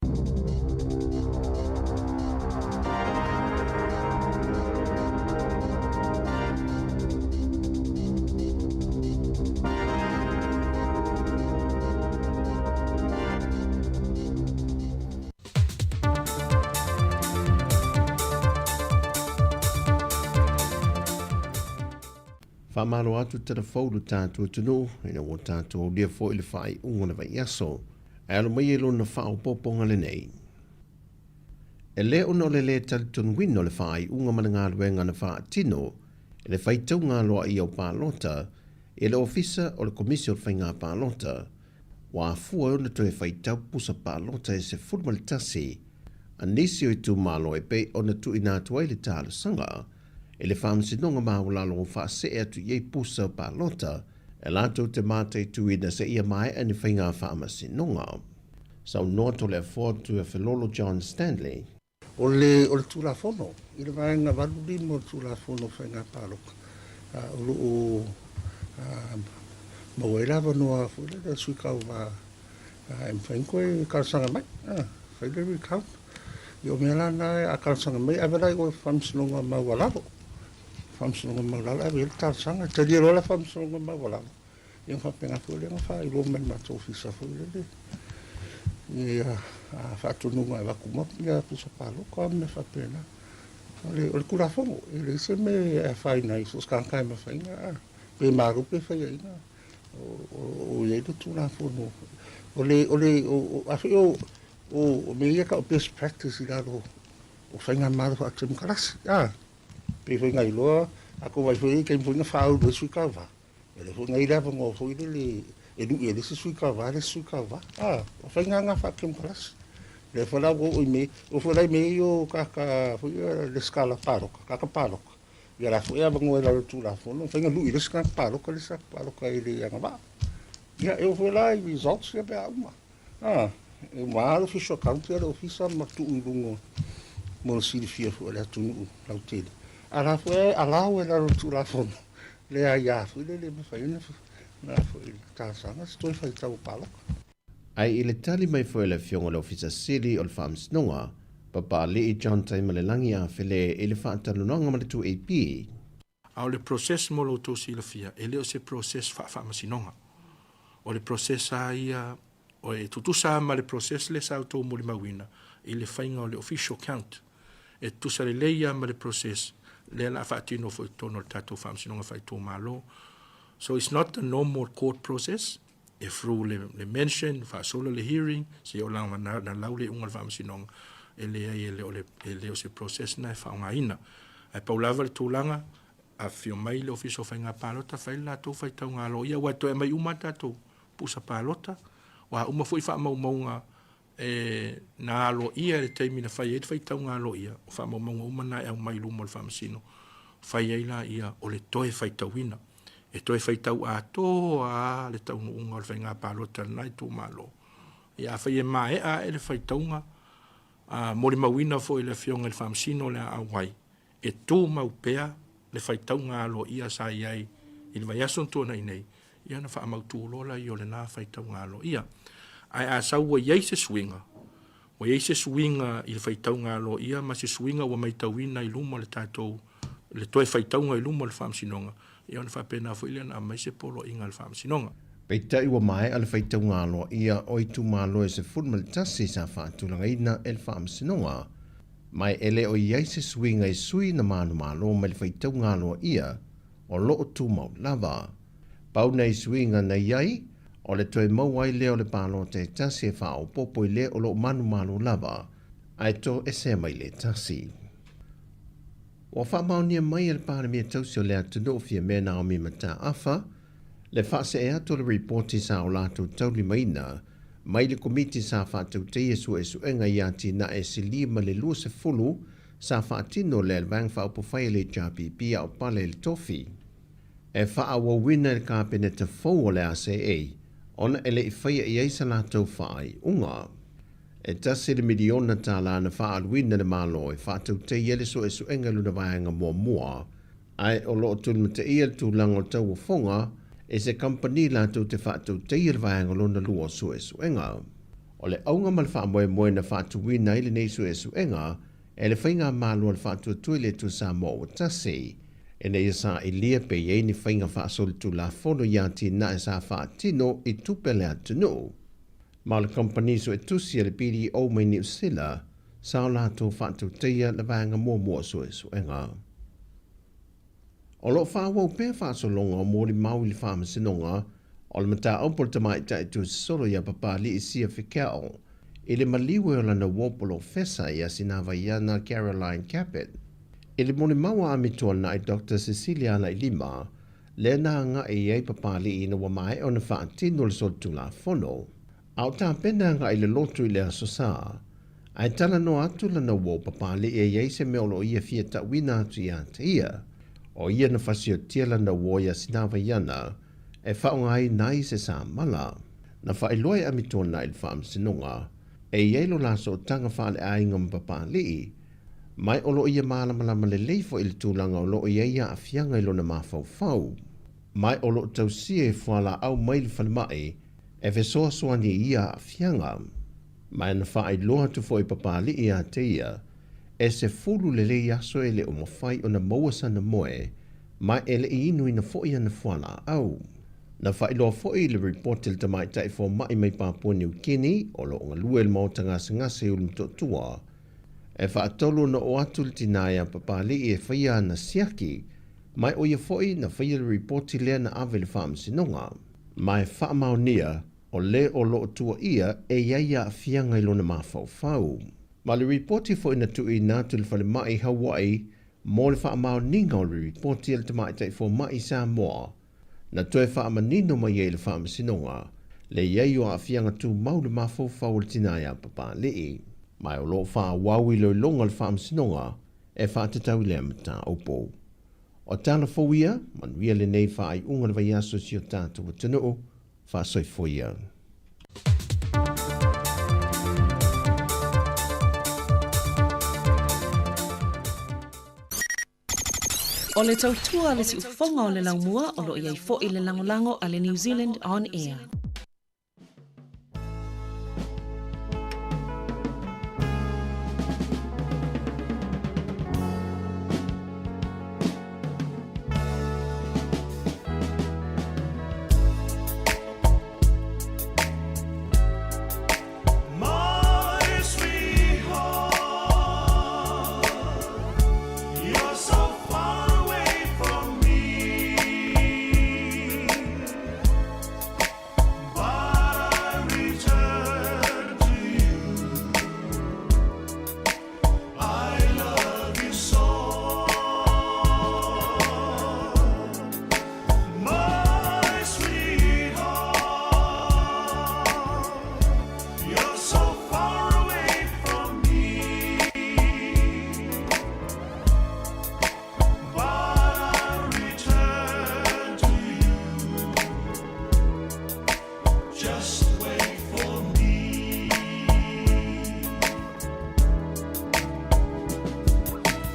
Faamalo atu Talafou lo tatou atunuu ina ua tatou aulia foi le faaiuga o le vaiaso. Ae alo maia i lona faaopoopoga lenei. E le ona o le lē talitonuina o le faaiuga ma le galuega na faatino e le faitauga aloaia o palota i le Ofisa o le Komisi o le Faiga Palota, ua afua ai ona toe faitau pusa palota e 11 a nisi o itumalo e pei ona tuuina atu ai le talosaga i le Faamasinoga Maualalo faasee atu i ai pusa o palota e latou te mataituina seia maea ni faiga faamasinoga. Saunoa Toleafoa Tuiafelolo John Stanley. O le o le Tulafono, i le Vaega 85 o le Tulafono o Faiga Palota, o lo o maua ai le avanoa foi lele o le sui tauva e mafai ona toe talosaga mai, fai le recount. Ia o mea la na a talosaga mai, ave la i o i le Faamasinoga Maualalo. Faamasinoga Maualalo ave i ai le talosaga, e talia loa la Faamasinoga Maualalo, Ia ona faapena foi lea ona faailoa mai i le matou ofisa foi lele ia faatonuga e avatu uma ia pusa palota ma mea faapena. O le, o le Tulafono, e leai se mea e afaina ai so o se tagata e mafai ona, pe malo pe faiaina, o i ai le Tulafono. O le, o le, o, a foi o, o mea ia e tau o best practice i lalo o faigamalo faatemokarasi, a, pei foi ona iloa, a tou vaai foi i ai i taimi foi na faaulu ai sui tauva, E le foi na i le avanoa foi lele e lui ai le isi sui tauva le isi sui tauva. A, o faiga na faa-temokarasi. Lea foi la ua oo i mea, oo foi la i mea ia o tagata foi ia resitala palota, tagata palota. Ia la foi e avanoa i lalo o le Tulafono, e mafai ona lui le isi tagata palota le isi tagata palota e le agavaa. Ia, e oo foi la i results ia pe a uma. A, e uma lava le official count ia le ofisa ma tuu i luga mo le silafia foi o le atunuu lautele. A la foi e allow i lalo o le Tulafono le aia foi lele e mafai ona na foi talosaga se toe faitau o palota. Ae i le tali mai foi a le Afioga i le Ofisa Sili o le Faamasinoga, Papaalii John Taimalelagi Afele i le faatalanoaga ma le 2AP. A o le process mo lo outou silafia, e le o se process faa-faamasinoga. O le process lava ia, e tutusa lava ma le process lea sa outou molimauina i le faiga o le official count. E tutusa lelei lava ma le process lea o le a faatino foi i totonu o le tatou Faamasinoga Faaitumalo. So it's not the normal court process, e through le, le mention, faasolo le hearing, seia oo lava na, na lau le iuga o le faamasinoga, e leai e le o le, e le o se process na e faaaogaina. Ae pau lava le tulaga, afifio mai le Ofisa o Faiga Palota, fai le latou faitauga aloaia, aua e toe aumai uma lava tatou pusa palota, o a uma foi faamaumauga E na aloaia i le taimi na fai ai le faitauga aloaia, o faamaumauga uma na e aumai i luma o le Faamasino, fai ai laia o le toe faitauina. E toe faitau atoa lava le taunuuga o le faiga palota a lena itumalo. Ia afai e maea ae le faitauga, a molimauina foi e le Afioga i le Faamasino o le a auai, e tumau pea le faitauga aloaia sa i ai i le vaiaso na tuanai nei, ia ona faamautu loa lea o lena faitauga aloaia. Ae a sau ua i ai se suiga, ua i ai se suiga i le faitauga aloaia ma se suiga ua matauina i luma o le tatou, le toe faitauga i luma o le Faamasinoga, ia ona faapena foi lea ona aumai se poloaiga a le Faamasinoga. Peitai ua maea le faitauga aloaia o itumalo e 11 sa faatulagaina e le Faamasinoga. Ma e le o i ai se suiga i sui na manumalo mai le faitauga aloaia o lo o tumau lava. Pau nei suiga na i ai, o le toe maua ai lea o le palota e tasi e faaopoopo i le o lo o manumalo lava, ae toesea mai le tasi. Ua faamaonia mai e le Palemia Tausi o le atunuu Fiamē Naomi Mataafa le faasee atu o le ripoti sa o latou taulimaina mai le Komiti sa faatautaia suesuega i atinae silia ma le 20 sa faatino lea e le Vaega Faaupufai a le HRPP a o pale i le tofi e faaauauina e le Kapeneta fou o le ACA ona e le i faia i ai sa latou faaiuga. E $1 miliona na faaaluina e le Malo e faatautaia ai le suesuega i lona vaega muamua, ae o lo o tulimataia le tulaga o le tauofoga e se kamupani latou te faatautaia le vaega lona lua o suesuega. O le auga ma le faamoemoe na faatuina ai lenei suesuega e le Faigamalo a le Faatuatua i le Atua Samoa ua Tasi, ina ia sailia pe i ai ni faiga faasolitulafono i atinae sa faatino i tupe a le atunuu. Ma o le kamupani suetusi a le BDO mai Niu Sila sa o latou faatautaia le vaega muamua o suesuega. O lo o faaauau pea faasologa o molimau i le Faamasinoga o le mataupu a le tamaitai tuusolo ia Papali'i Sia Fekeo i le maliu e o lana uo polofesa ia Sinavaiana Caroline Capet. I le molimau a Amituanai Doctor Cecilia Alailima, lea na agai i ai Papali'i ina ua maea ona faatino le solitulafono, a o tapena agai i le lotu i le Aso Sa. Ae talanoa atu lana uo Papali'i e i ai se mea o lo o ia fia tauina atu ia te ia. O ia na fasiotia lana uo iā Sinavaiana e faaaogaina ai se samala. Na faailoa e Amituanai i le Faamasinoga e i ai lo la sootaga faaleaiga ma Papali'i, Mai o lo o ia malamalama lelei foi i le tulaga o lo o i ai aafiaga i lona mafaufau. Mai o lo o tausia e fualaau mai le falemai e fesoasoani i ia aafiaga. Mai na faailoa atu foi i Papali'i ia te ia, e 10 lelei aso e le o mafai ona maua sana moe, ma e le i inuina foi ana fualaau. Na faailoa foi i le ripoti a le tamaitai fomai mai Papua Niu Kini o lo o galue i le maota gasegase i Ulumotootua, E faatolu ona oo atu le tinā iā Papali'i e faia ana siaki, mai ʻo ia foi na faia le ripoti lea na ave i le Faamasinoga. Ma e faamaonia, o le o lo o tuuaia e i ai aafiaga i lona mafaufau. Ma le ripoti foi na tuuina atu i le falemai i Hawaii mo le faamaoniga o le ripoti a le tamaitai fomai i Samoa, Na toe faamanino mai ai le Faamasinoga le i ai o aafiaga tumau i le mafaufau o le tinā iā Papali'i. Ma o lo o faaauau iloiloga a le Faamasinoga e faatatau i lea mataupu. O tala fou ia, manuia lenei faaiuga o le vaiaso i si o tatou atunuu, faasoifua ia. O le tautua a le siufofoga o le laumua o lo o i ai foi le lagolago a le New Zealand On Air. My sweetheart, you're so far away from me, but I return to you. I love you so, my sweetheart. You're so far away from me, but I'll return to you. Just wait for me.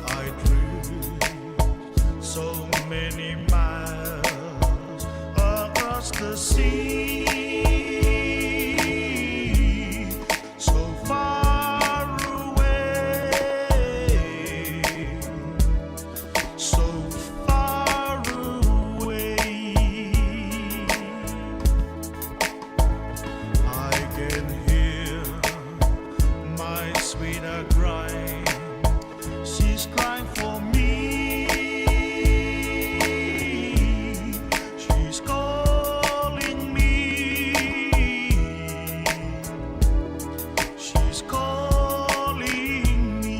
I drift so many miles across the sea, so far away, so far away. I can hear my sweetheart crying. She's crying for me. She's calling me. She's calling me.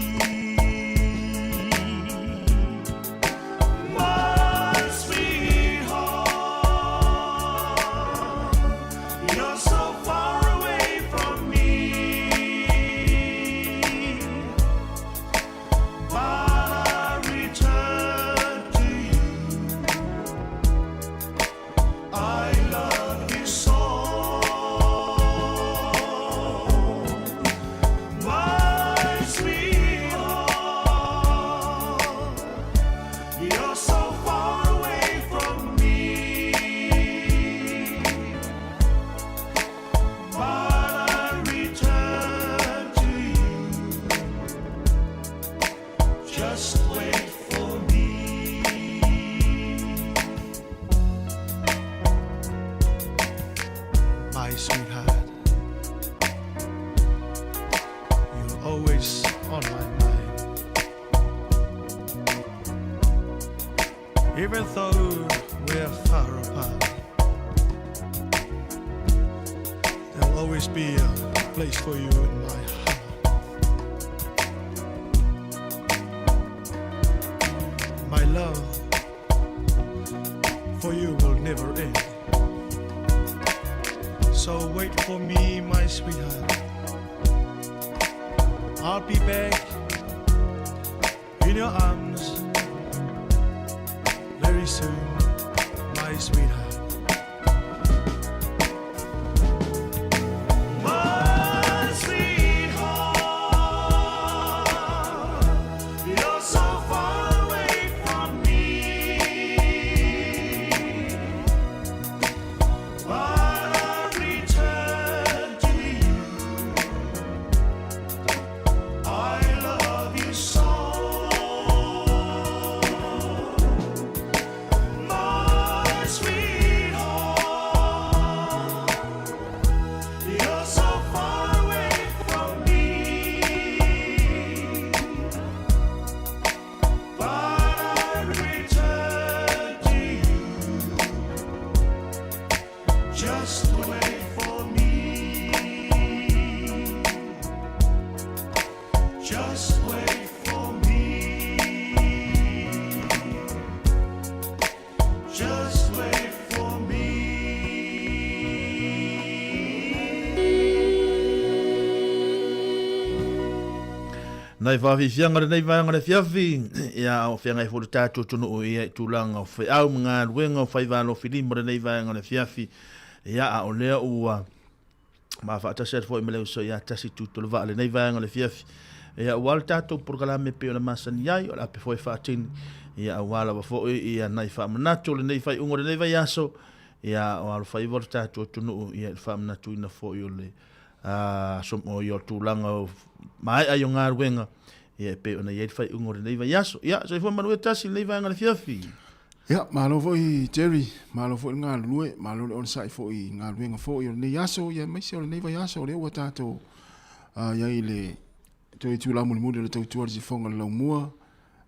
My sweetheart, you're so far away from me, but I return to you. I love you so, my sweetheart. You're so far away from me, but I return to you. Just wait for me. My sweetheart, you're always on my mind. Even though we're far apart, there'll always be a place for you in my heart. My love for you will never end. So wait for me, my sweetheart. I'll be back in your arms very soon, my sweetheart. My sweetheart, you're so far away from me, but I return to you. I love you so, my sweetheart. Nai faafiafiaga o lenei vaega o le afiafi, ia a o feagai foi le tatou atunuu ia i tulaga o feau ma galuega o faiva alofilima o lenei vaega o le afiafi, ia a o lea ua ma faatasi atu foi ma le uso ia Tasi Tuitolovaa lenei vaega o le afiafi. Ia aua le tatou polokalame e pei ona masani ai, o le ape foi e faatini, ia aua lava foi ia nai faamanatu o lenei faaiuga o lenei vaiaso, ia o alofaiva le tatou atunuu ia i le faamanatuina foi o le aso o ia tulaga o maea i o galuega ia e pei ona i ai le faaiuga o lenei vaiaso. Ia, soifua manuia Tasi i lenei vaega o le afiafi. Ia, malo foi Jerry, malo foi le galulue, malo le onosai foi i galuega foi o lenei aso, ia aemaise o lenei vaiaso o lea ua tatou i ai i le toe itula mulimuli o le tautua i le sifoga o le laumua,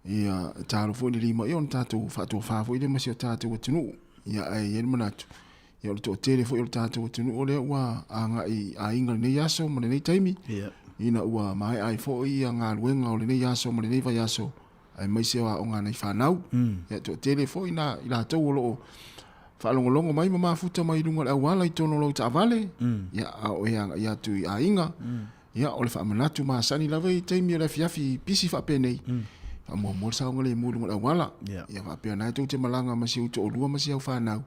ia e talo foi le lima ia ona tatou faatofa foi lea ma si o tatou atunuu. Ia ae i ai le manatu, ia o le toatele foi o le tatou atunuu o lea ua agai i aiga i lenei aso ma lenei taimi, ina ua maea ai foi ia galuega o lenei aso ma lenei vaiaso, aemaise o aoga a nai fanau. Ia, e toatele foi na i latou o lo o faalogologo mai ma mafuta mai i luga o le auala i totonu o lau taavale, ia, a o e agai atu i aiga, ia, o le faamanatu masani lava i taimi o le afiafi pisi faapenei, faamuamua le saogalemu i luga o le auala. Ia faapea na e tou te malaga ma si ou toalua ma si au fanau,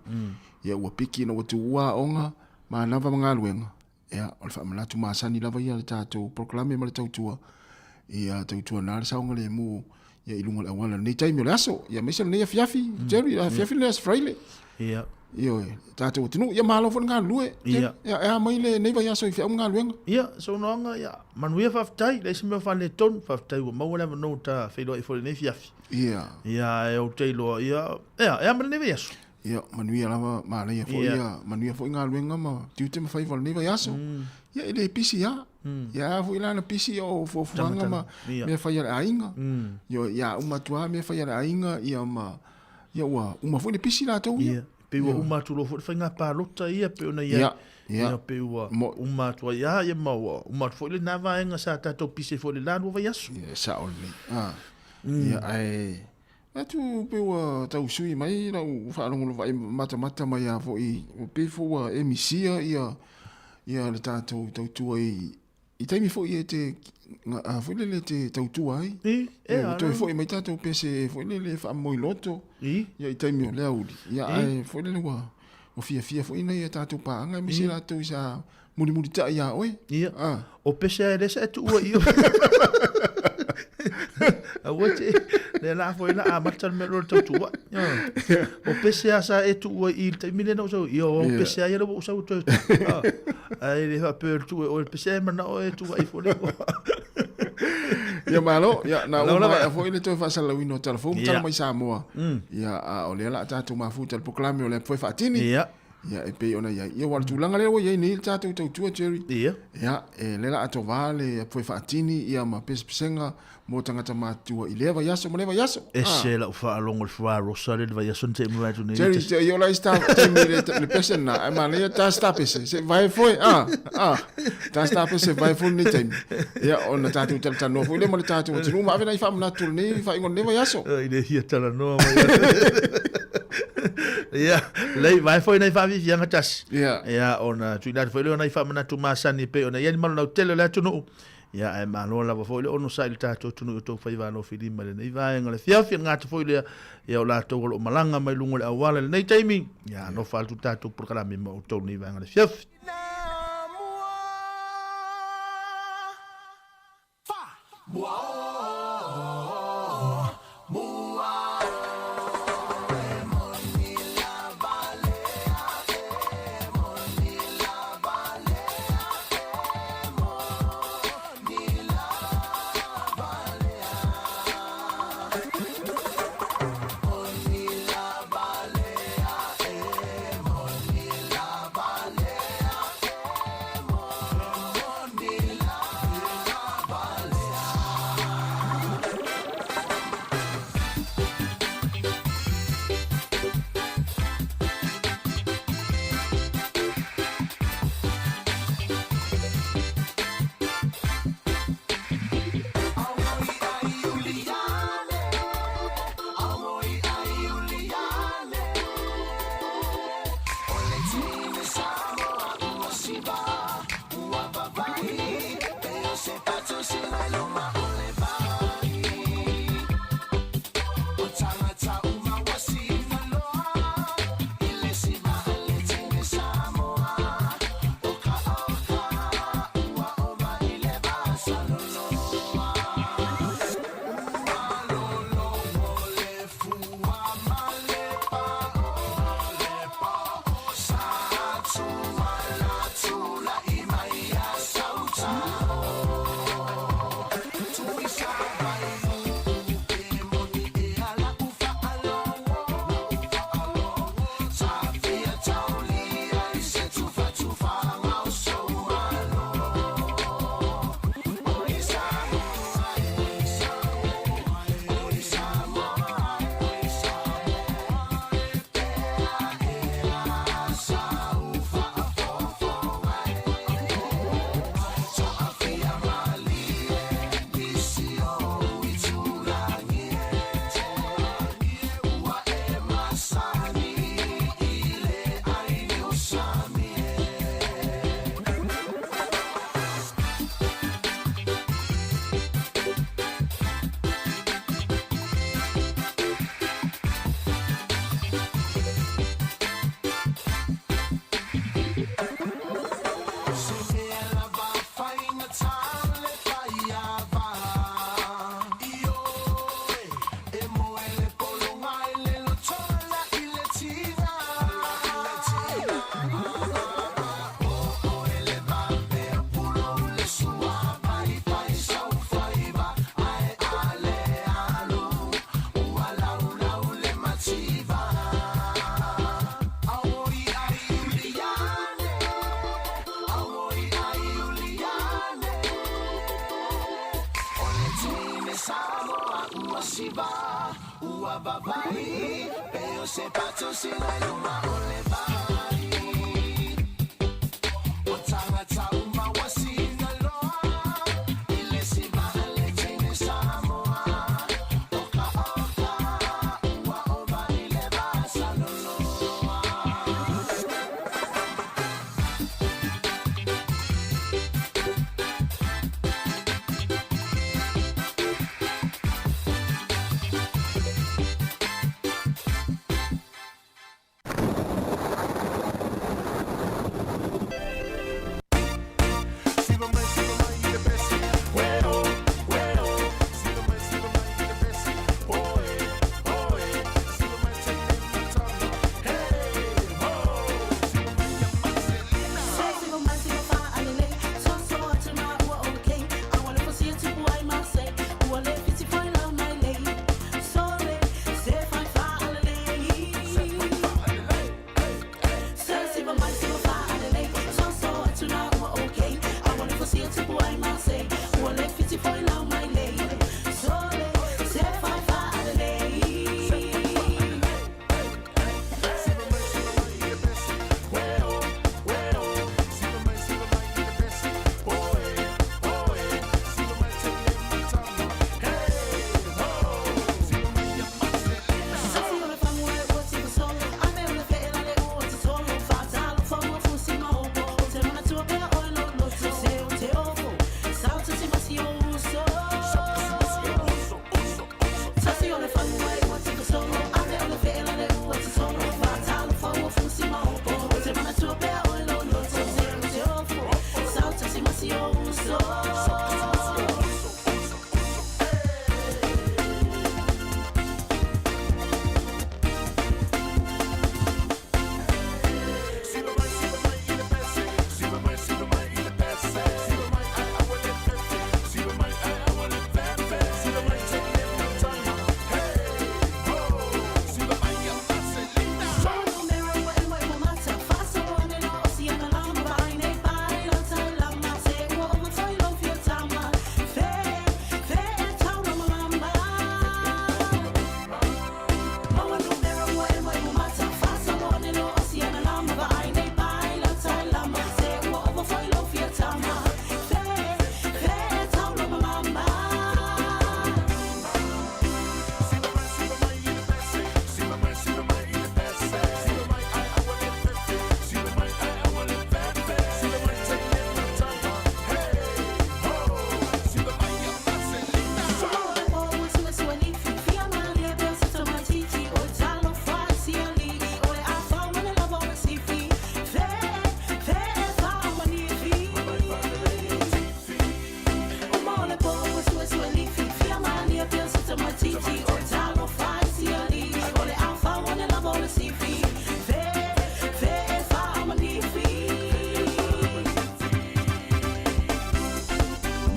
ia ua piki ina ua tuua aoga, manava ma galuega, Ia, o le faamanatu masani lava ia a le tatou polokalame ma le tautua, ia tautuana le saogalemu ia i luga o le auala i lenei taimi o le aso, ia aemaise o lenei afiafi, Jerry, le afiafi lenei aso Faraile. Ia. Ioe, tatou atunuu, ia malo foi le galulue. Ia. Ia, e a mai lenei vaiaso i feau ma galuega? Ia, saunoaga, ia, manuia faafetai, leai se mea o faaletonu, faafetai ua maua le avanoa ua ta feiloai foi i lenei afiafi. Ia. Ia, ae ou te iloa, ia, ea, e a ma lenei vaiaso? Ia, manuia lava, manaia foi ia, manuia foi galuega ma tiute ma faiva o lenei vaiaso. Ia, e le pisi lava. Ia, a foi la na pisi o fuafuaga ma mea fai a le aiga. Ia, ia uma atu lava mea fai a le aiga, ia ma, ia ua uma foi le pisi latou ia. Ia, pei ua uma atu loa foi le faiga palota ia, pei ona i ai. Ia, ia. Ia, pei ua uma atu ai lava, ia ma ua uma atu foi lena vaega sa tatou pisi ai foi i le la lua vaiaso. Ia, e sao lelei. Ia, ae Atu pei ua tau sui mai lau faalogologo vaai matamata mai lava foi, ua pei foi ua e misia ia ia le tatou tautua i i taimi foi e te a foi lele e te tautua ai. I, e ua toe foi mai tatou pese foi lele faamoi loto. I, ia i taimi o le aoauli. Ia ae foi lele ua ua fiafia foi nai a tatou paaga aemaise latou sa mulimulitai ia oe. Ia. Ah. O pese a e lea sa e tuua i o. Aua te, lea la foi la amata le mea loa le tautua. O pese a sa e tuua i le taimi lea na ou sau, ia o pese a ia lea ua ou sau toe. Ae le faapea o le tuua o le pese e manao e tuua i fole. Ia malo, ia na ua maea foi le toe faasalalauina o tala fou ma tala mai Samoa. Ia a o lea la tatou mafuta le polokalame o le ape foi faatini. Ia. Ia, e pei ona i ai. Ia, aua o le tulaga lea ua i ai nei le tatou tautua, Jerry. Ia. Ia, e lea la a tovā le ape foi faatini, ia ma pesepesega mo tagata matutua i lea vaiaso ma lea vaiaso. Ese lau faalogo i le fuarosa lea i le vaiaso na tea mai atu nei. Jerry, te i ola i sta taimi le, le pese na, ai manaia ta sta pese, se vae foi, ah, ah, ta sta pese vae foi lenei taimi. Ia, ona tatou talatalanoa foi lea ma le tatou atunuu ma ave nai faamanatu o lenei faaiuga o lenei vaiaso. I le fia talanoa mai. Ia, lei, vae foi nai faafiafiaga tasi. Ia. Ia, ona tuuina atu foi lea o nai faamanatu masani e pei ona i ai le malu lautele o le atunuu. Ia, ae malo lava foi le onosai i le tatou atunuu i outou faiva alofilima i lenei vaega o le afiafi. E gata foi lea, ia o latou o lo o malaga mai luga o le auala i lenei taimi. Ia, alofa atu le tatou polokalame ma outou i lenei vaega o le afiafi.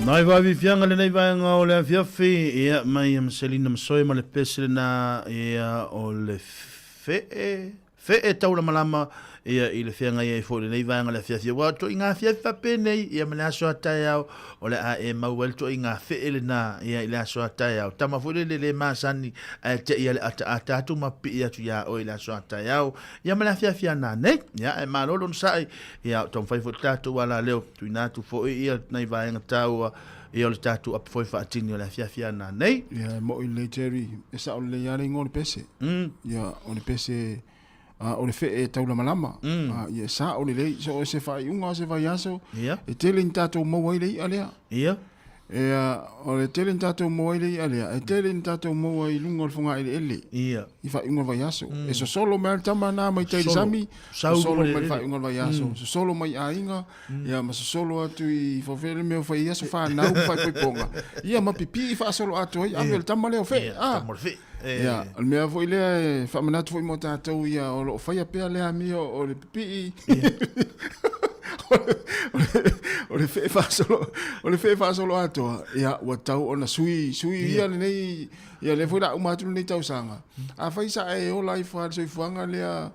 Nai vaaviafiaga lenei vaega o le afiafi, ia, mai ia Maselina Masoe ma le pese lena, ia, o le fee, fee taulamalama, ia, i le feagai ai foi i lenei vaega o le afiafi. Aua o ituaiga afiafi faapenei, ia, ma le aso a taeao, o le a e maua ai le ituaiga fee lena, ia, i le aso a taeao. Tama foi lele le masani, ae te i a le ataata atu ma pipii atu iā oe i le aso a taeao, ia, ma le afiafi a nanei. Ia, ae malo le onosai, ia, o taumafai foi le tatou alaleo, tuuina atu foi ia nai vaega taua, ia o le tatou apu foi faatini o le afiafi a nanei. Ia, e moʻi lelei Jerry, e sao lelei lava le igoa o le pese. Ia, o le pese a, o le fee e taulamalama. A, ia, e sao lelei, so o se faaiuga o se vaiaso, e tele ni tatou maua ai le i'a lea. E, a, o le tele ni tatou maua ai le i'a lea, e tele ni tatou maua i luga o le fogaeleele. I faaiuga o le vaiaso. E sosolo mai lava le tama na mai tai i le sami, sosolo mai le faaiuga o le vaiaso, sosolo mai i aiga, ia ma sosolo atu i faafefea le mea o fai i aso fanau ma faaipoipoga, ia ma pipii faasoloatoa ai, ave le tama lea o fee, a. Ia, o le mea foi lea e faamanatu foi mo tatou ia o lo o faia pea le amio o le pipii. O le fee faasolo, o le fee faasoloatoa, ia ua tau ona sui, sui ia lenei, ia lea foi la uma atu lenei tausaga. Afai sa e ola ifo lava i le soifuaga lea,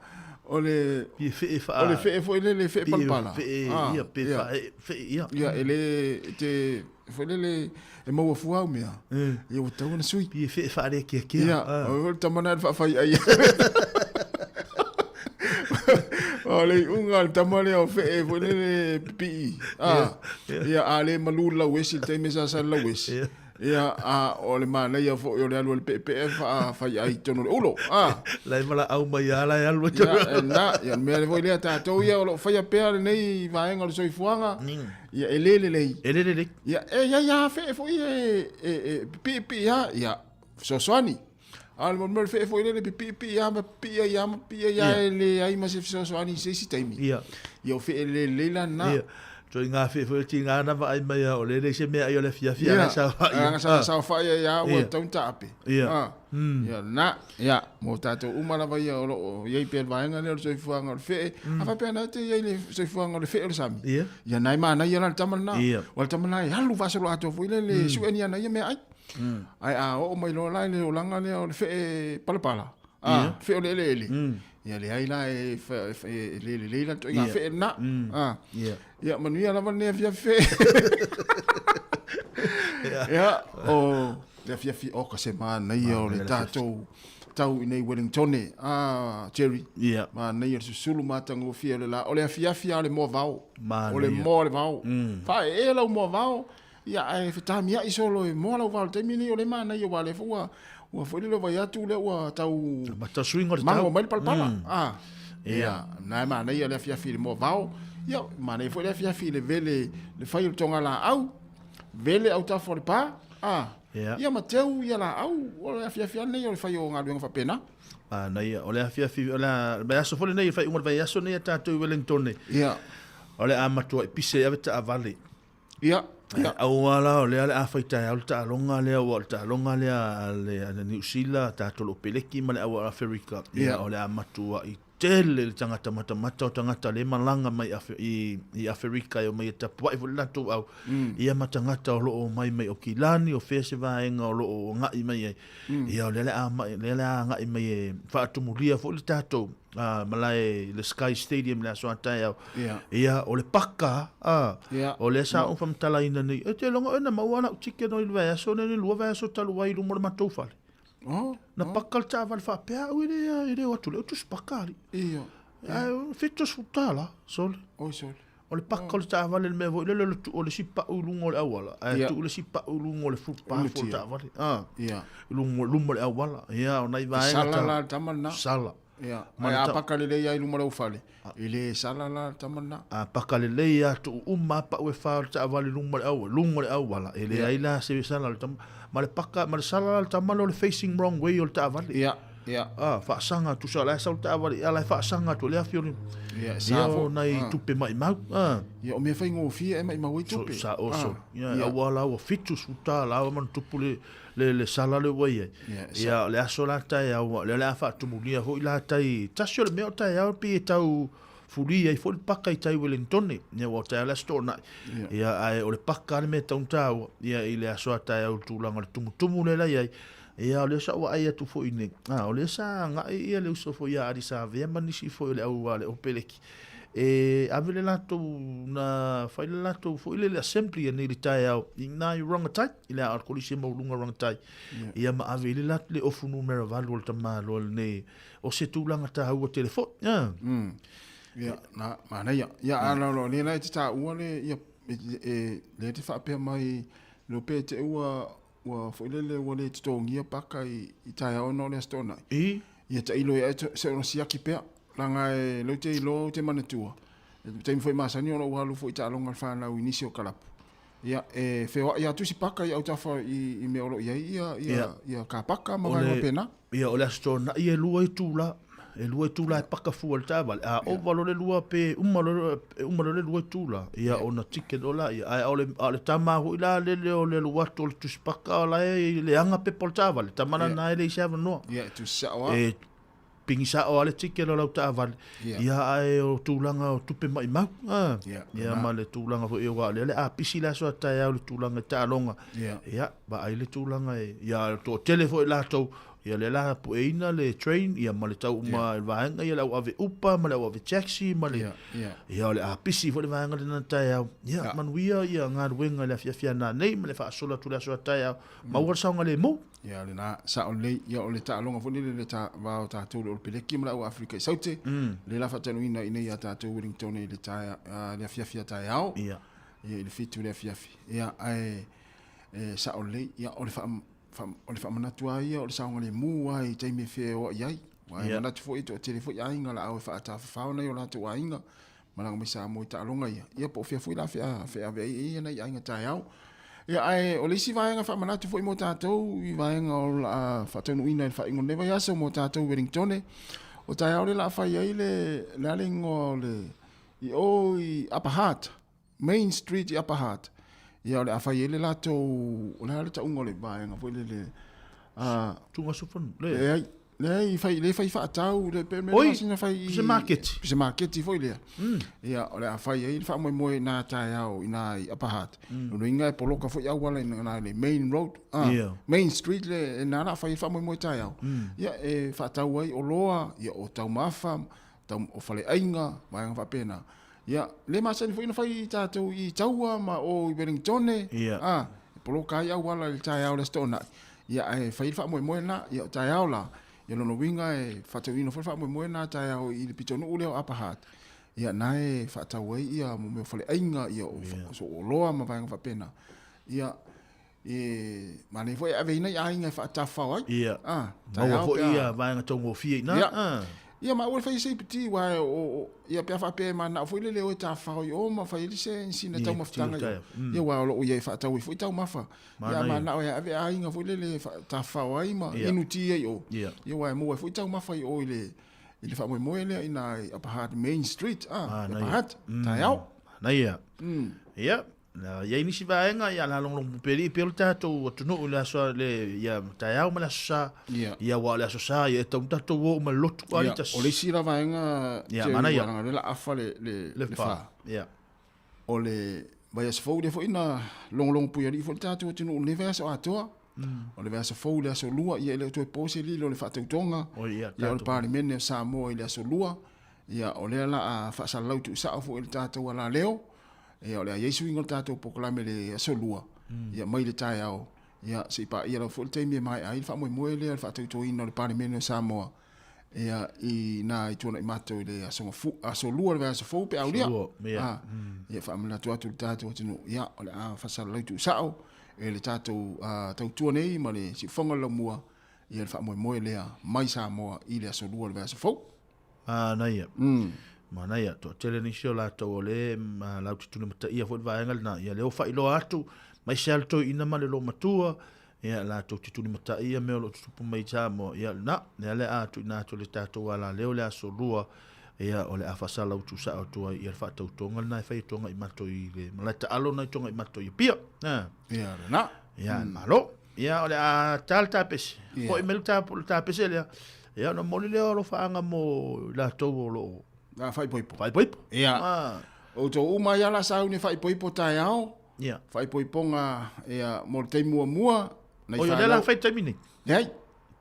O le Pei e fee faa O le fee foi lele fee palapala. Fee ia pe faa fee ia. Ia e le te foi lele e maua fua au mea. Ia ua tatau ona sui. Pei e fee faalekeakea. Ia, o le tama lena e faafai ai. O le iuga o le tama lea o fee foi lele pipii. Ia a le malu le lauesi i le taimi e sasa le lauesi. Ia, a o le manaia foi o le alu a le peepee faafaiai i totonu o le ulo. A. La e valaau mai lava la e alu ai. Ia, e lena, ia o le mea foi lea tatou ia o lo o faia pea lenei vaega o le soifuaga, ia e le lelei. E le lelei. Ia, e i ai lava fee foi e, e, e pipiipii lava, ia, fesoasoani. A o le mea o le fee foi lele e pipiipii lava ma pipii ai lava ma pipii ai lava e leai ma se fesoasoani i se isi taimi. Ia. Ia o fee le lelei la lena. Ia. Ituaiga fee foi tiga na vaai mai a o le leai se meaai o le afiafi a la e saofai. Ia, sa saofai ai lava ua tatau ona taape. Ia. Ia lena. Ia, mo tatou uma lava ia o lo o i ai pea le vaega lea o le soifuaga o le fee. A faapea na te i ai le soifuaga o le fee o le sami. Ia. Ia na e manaia la le tama lena. Ia. Aua o le tama lena e alu faasoloatoa foi lele e sue ni ana ia meaai. Ae a oo mai loa la i le olaga lea o le fee palapala, a, fee o le eleele, ia leai la e, e le lelei la le ituaiga fee lena. A, ia manuia lava lenei afiafi fee. Ia, o le afiafi, oka se manaia o le tatou tau i nei Wellingtone, a, Jerry, manaia le susulu matagofie o le la, o le afiafi lava o le moa vao, o le moa o le vao. Faaee lau moa vao, Ia, ae fetamiai solo e moa lau vao i le taimi lenei, o lea e manaia aua o lea foi ua, ua foi lele vaai atu lea ua tau Amata suiga o le tau. Mago mai le palapala. Ah. Ia, na e manaia le afiafi i le moa vao. Ia, manaia foi le afiafi i le vele, le fai o le togalaau, vele autafa o le pa. Ah. Ia ma teu ia laau, o le afiafi lava lenei o le fai o galuega faapena. Manaia, o le afiafi, o le vaiaso foi lenei, le faaiuga o le vaiaso lenei a tatou i Wellington. Ia. O le a matuai pise e ave taavale. Ia, ia. Aua la, o lea o le a fai taeao le taaloga lea, aua o le taaloga lea a le, a le Niu Sila, tatou o lo o peleki ma le au Aferika. Ia, o le a matuai tele le tagata matamata o tagata le malaga mai i, i Aferika e omai e tapuai foi le latou au. Ia ma tagata o lo o omai mai Okilani, o fea se vaega o lo o agai mai ai. Ia o lea o le a, lea o le a agai mai e faatumulia foi le tatou malae i le Sky Stadium i le aso a taeao. Ia. Ia, o le paka, a, Ia. o lea sa ou faamatalaina nei, e te iloga oe na maua lau ticket i le vaiaso nei, le lua vaiaso talu ai i luma o le matou fale. Oh, Na paka le taavale faapea au e le, e le o atu le utu paka ali. Ia. Ae $70, sole. Oi sole. O le paka o le taavale le mea foi lele o le tuu o le isi pau i luga o le auala, ae Ia. tuu le isi pau i luga o le footpath o le taavale. Ah. Ia. I luga, luma o le auala. Ia, o nai vaega Sala ta- la le tama lena. Sala. Ia. Ma Ae le a ta- paka lelei lava i luma o lau fale, e le sala la le tama lena. A paka lelei lava tuu uma lava pau e fa o le taavale i luma o le auala, luga o le auala, e leai la se sala o le tama. Ma le paka, ma le sala la o le tama lea o le facing wrong way o le taavale. Ia. Ia. Ah, faasaga atu sa la e sau le taavale ia la e faasaga atu i le afi o le Ia, ia sa o fo. nai Ah. tupe maimau. Ah. Ia, o mea faigofie e maimau ai So, tupe. sa o so. Ah. Ia, Ia. aua la ua $70 ma ona tupu le le le sala le ua i ai. Ia, sa. Ia, o le aso la taeao, o lea o le a faatumulia foi la tai, tasi o le mea o taeao pei e tau fuli ai foi le paka i tai Wellingtone. Ia, ua taeao le Aso Toonai. Ia. Ia, ae o le paka le mea e tau ona taua. Ia, i le aso a taeao i le tulaga o le tumutumu lea la i ai. Ia, o lea sa ou vaai atu foi nei, a, o lea sa agai ia le uso foi ia Adi Savea ma nisi foi o le au a le Opeleki e ave le latou, na fai le latou foi le assembly nei i le taeao i ina i Rongotai, i le aa o le kolisi e maualuga o Rongotai, ia ma ave i le latou le ofu numera 8 o le tamaloa lenei, o se tulaga taua tele foi. Ia. Ia, na, manaia. Ia, a la, o lea la e te taua le, ia, e, lea e te faapea mai, le pe te ua, Ua foi lele ua le totogia paka i, i taeao ona o le Aso Toonai. I? Ia tailo ia e se ona siaki pea. Leaga e lou te iloa ou te manatua. E taimi foi masani ona ou alu foi i taaloga a le fanau i nisi o kalapu. Ia, e feoai atu si paka i autafa i, i mea o lo o i ai ia, ia, Ia. ia ka paka ma O vaega le, faapena. ia, o le Aso Toonai e lua itula. E lua itula e paka fua i le taavale. A ova loa le lua pe uma loa, e uma loa le lua itula, ia ona ticket loa laia. Ae o le, a o le tama foi la lele o le alu atu o le tusi paka o la e leaga pepa o le taavale. Tama lana e leai se avanoa. Ia, e tusi sao lava. E pigi sao lava le ticket o lau taavale. Ia. Ia, ae o tulaga o tupe maimau. A. Ia, Ia, ma le tulaga foi aua o lea o le a pisi le aso a taeao i le tulaga i taaloga. Ia. Ia, vaai le tulaga e, ia, toatele foi latou. Ia lea la pueina le train ia ma le tau uma i le vaega ia le au ave upa ma le au ave taxi ma le ia o le a pisi foi le vaega lena taeao. Ia manuia ia galuega i le afiafi a nanei ma le faasolo atu i le aso a taeao. Maua le saogalemu. Ia lena sao lelei ia o le taaloga foi lele le ta va o tatou le Olopeleki ma le au Afrika i Saute. Lea la faataunuuina i inei ia tatou Wellington i le taea le afiafi a taeao. Ia i le 7 i le afiafi. Ia ae e sao lelei ia o le faa o le faamanatu lava ia o le saogalemu lava i taimi e feoai ai. Aua e manatu foi e toatele foi aiga o le a o e faatafafao nai o latou aiga, malaga mai Samoa i taaloga ia, ia po o fea foi la feaveai ai nai aiga taeao. Ia ae o le isi vaega faamanatu foi mo tatou i vaega o le a faataunuuina i le faaiuga o lenei vaiaso mo tatou i Wellingtone, o taeao lea o le a fai ai le, le a le igoa o le, i o i Upper Hutt, Main Street i Upper Hutt, ia o le a fai ai le latou, o le a le tauga o le vaega foi lele, a Tuga Sufanu, le. Leai, leai, fai, le fai faatau, le pe mea Oi, masina fai i se maketi. Se maketi foi lea. Ia, o le a fai ai le faamoemoe i na taeao i na i Upper Hutt. Lona uiga e poloka foi auala i na i le main road, a, Main Street le, e na la fai ai le faamoemoe taeao. Ia, e faatau ai oloa, ia, o taumafa, tau, o faleaiga, vaega faapena. Ia, le masani foi ona fai tatou i Taua ma o i Wellingtone, a, e poloka ai auala i le taeao o le Aso Toonai, ia, ae fai le faamoemoe lena, ia, o taeao la, ia, lona uiga e faatauina foi le faamoemoe lena taeao i le pitonuu lea o Upper Hutt, ia, na e faatau ai ia mo mea o faleaiga, ia, o oloa ma vaega faapena, ia, E manaia foi e ave ai nai aiga e faatafafao ai. Ia. Ah, Maua foi ia vaega taugofie i ina. Ia. Ah. Ia ma aua le fai se iputi aua o ia pe a faapea e manao foi lele o e tafafao i o ma fai ai se sina taumafataga i o. Ia aua o lo o ia e faatau ai foi taumafa. Ia manao e ave aiga foi lele e tafafao ai ma inu ti ai i o. Ia aua e maua ai foi taumafa i o i le i le faamoemoe lea i ina i Upper Hutt Main Street, ah, Upper Hutt, taeao. Manaia. Ia. Na i ai nisi vaega ia la longolongo pupeli pea o le tatou atunuu i le aso le ia taeao ma le aso sa. Ia. Ia aua o le aso sa ia e tau tatou o uma i le lotu a Ia, o le isi la vaega Ia, manaia. Leaga o lea la afa le le le fa. Ia. O le vaiaso fou lea foi na longolongo puialii foi le tatou atunuu i lenei vaiaso atoa. O le vaiaso fou i le aso lua, ia e le o toe po se lilo i le faatautoga ia, o le Palemene o Samoa i le aso lua. Ia, o lea la a faasalalau tuusao foi e le tatou alaleo. Ia, o le a i ai suiga o le tatou polokalame i le aso lua, ia, mai le taeao, ia, se i paia lava foi le taimi e maea ai le faamoemoe lea o le faatautoina o le Palemene o Samoa, ia, i na i Tuanaimato i le aso Gafu, aso lua o le vaiaso fou pe aulia. Ia, ia faamanatu atu i le tatou atunuu, ia, o le a faasalalau tuusao e le tatou tautua nei ma le siufofoga o le laumua, ia, le faamoemoe lea mai Samoa i le aso lua o le vaiaso fou. Manaia. Manaia. Toatele nisi o latou o le ma latou te tulimataia foi le vaega lena. Ia lea ua faailoa atu, mai se alu toeaina ma le loomatua, ia latou te tulimataia mea o lo o tutupu mai i Samoa. Ia lena, lea le a tuuina atu le tatou alaleo le aso lua, ia o le a faasalautu sao atu ai ia le faatautoga lena e fai e Toga-i-mato i le malae taalo lena i Toga-i-mato i Apia. Ia lena. Ia malo. Ia, o le a ta le tapese. Yeah. Foi mai le tapese lea. Ia, ona momoli lea o alofaaga mo i latou o lo o... A, faaipoipo. Faaipoipo. Ia. Ah. Outou uma ia la sauni faaipoipo taeao. Ia. Faaipoipoga, ia, mo le taimi muamua. Nai Oi, o lea la fai taimi nei. Leai.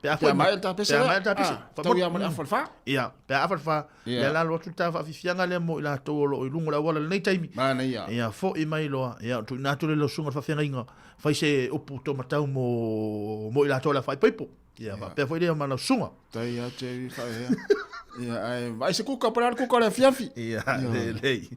Pe a foi mai le tapese. Pe a mai le tapese. Ah, tau ia ma le afa le fa. Ia, pe a afa le fa. Lea la alu atu le ta faafiafiaga lea mo i latou o lo o i luga o le auala i lenei taimi. Manaia. Ia, foi mai loa. Ia, tuuina atu lea i lau susuga i le faafeagaiga. Fai se upu taumatau mo, mo i latou o le a faaipoipo. Ia, faapea foi lea ma lau susuga. Tai a te whaea. Ia, ae, vaai se kuka, po o le a le kuka o le afiafi. Ia, lelei.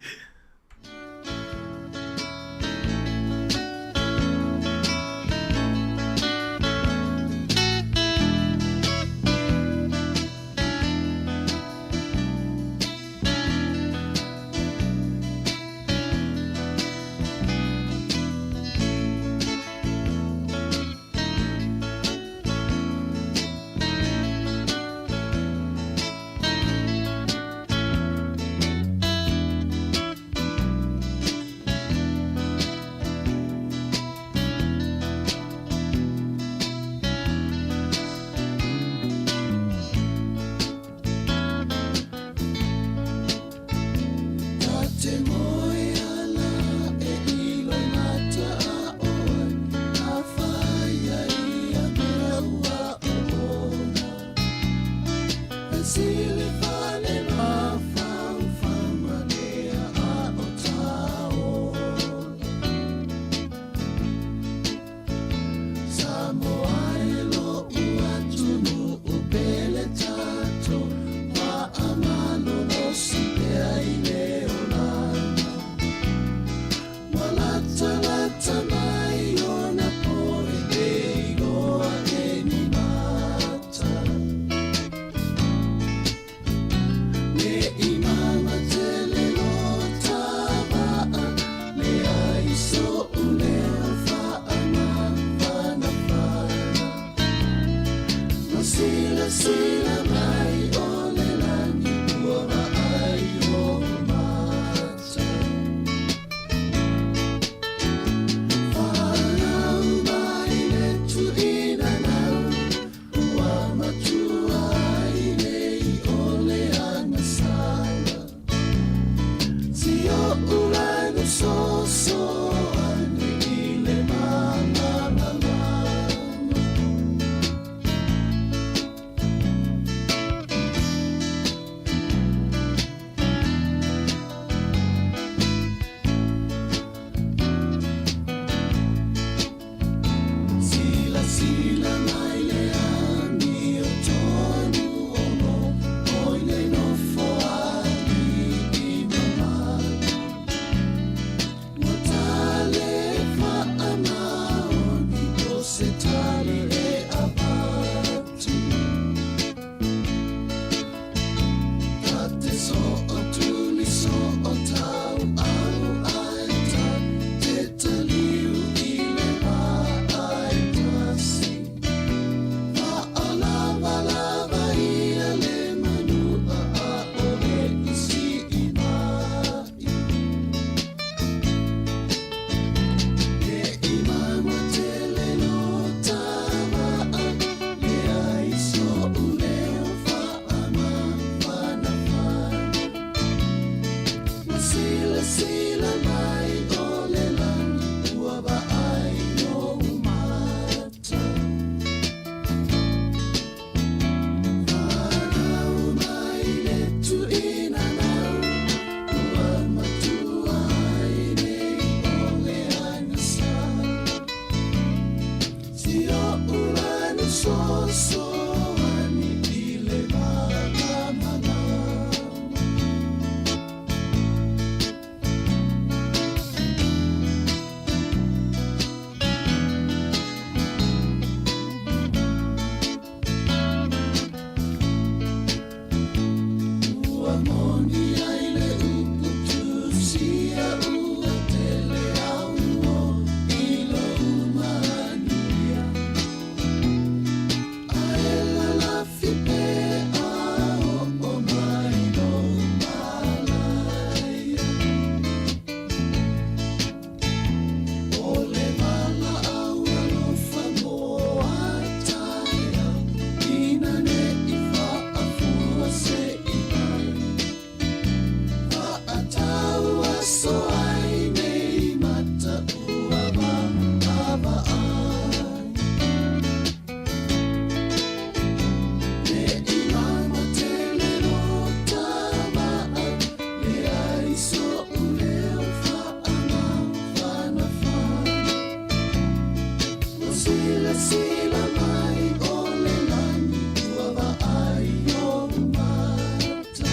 Silasila mai o le lani ua vaai ou mata.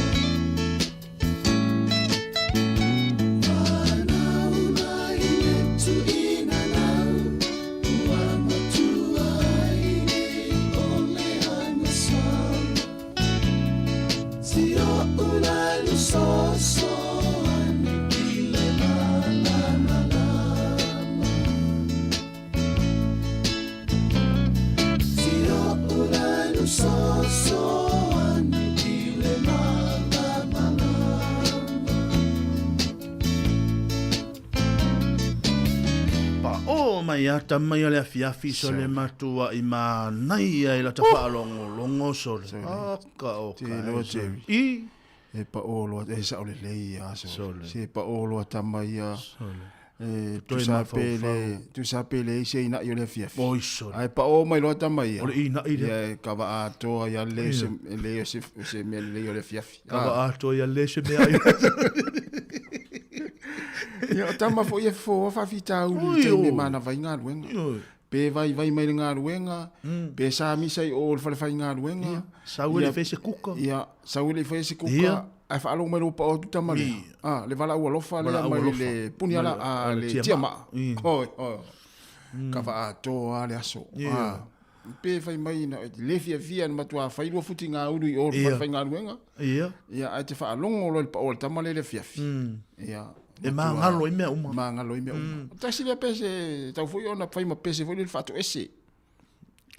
Whanau mai le tuʻina nau ua matua ai nei o le agasala. Si oʻu lani soso ane i le mālamalama. Si oʻu lani soso ane i le mālamalama. Paʻō mai ata mai o le afiafi sole matuaʻi manaia i lata faalogologo sole. Aka o ka e sole. I. E paʻō loa, e sao lelei ia sole. Se paʻō loa tama ia. Sole. E tusa pe le, tusa pe le ise inaʻi o le afiafi. Oi sole. Ae paʻō mai loa tama ia. O le inaʻi lea. Ia e kava atoa ia le se, le o se, se mea lelei o le afiafi. Kava atoa ia le se mea ai. Ia, o tama foi e fofo faafitauli i taimi e manava ai galuega. Pe vaivai mai le galuega, pe sa misa i o le fale faigaluega. Sau e le i fai se kuka. Ia, sau e le i fai se kuka, ae faalogo mai loa ua pao atu tama lea. Ah, le valaau alofa lea mai le puni ala, a le tiamaa. Oi, oi. Kava atoa lava le aso. Ah. Pe fai mai na le fiafia na matua fai lua futi ngā uru i o le whare whaigaluega. Ia. Ia, ae te whaalogo loa i le pao o le tama lea i le afiafi. Ia. E māngalo i mea uma. Māngalo i mea uma. Tasi lea pese, tau foi ona fai ma pese foi le faatoese.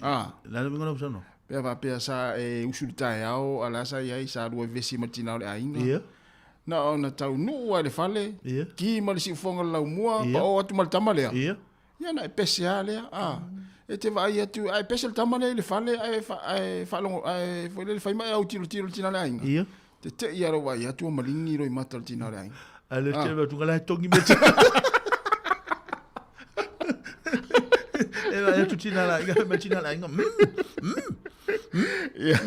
Ah. Le a le uiga o lau saunoaga? Pea faapea sa e usu i le taeao, a la sa i ai, sa lua vesi ma le tina o le aiga. Ia. Na ona taunuu lava i le fale, Ia. ki ma le siufofoga o le laumua, Ia. pao atu ma le tama lea. Ia. Ia na e pese lava lea, a. E te vaai atu, ae pese le tama lea i le fale, ae, ae faalogo, ae foi lele fai ma e autilotilo i le tina o le aiga. Ia. Te tei lava lou vaai atu ua maligi loi mata o le tina o le aiga. Ae le tele atu la e togi me E vaai atu tina la aiga, ma tina la aiga. Ia,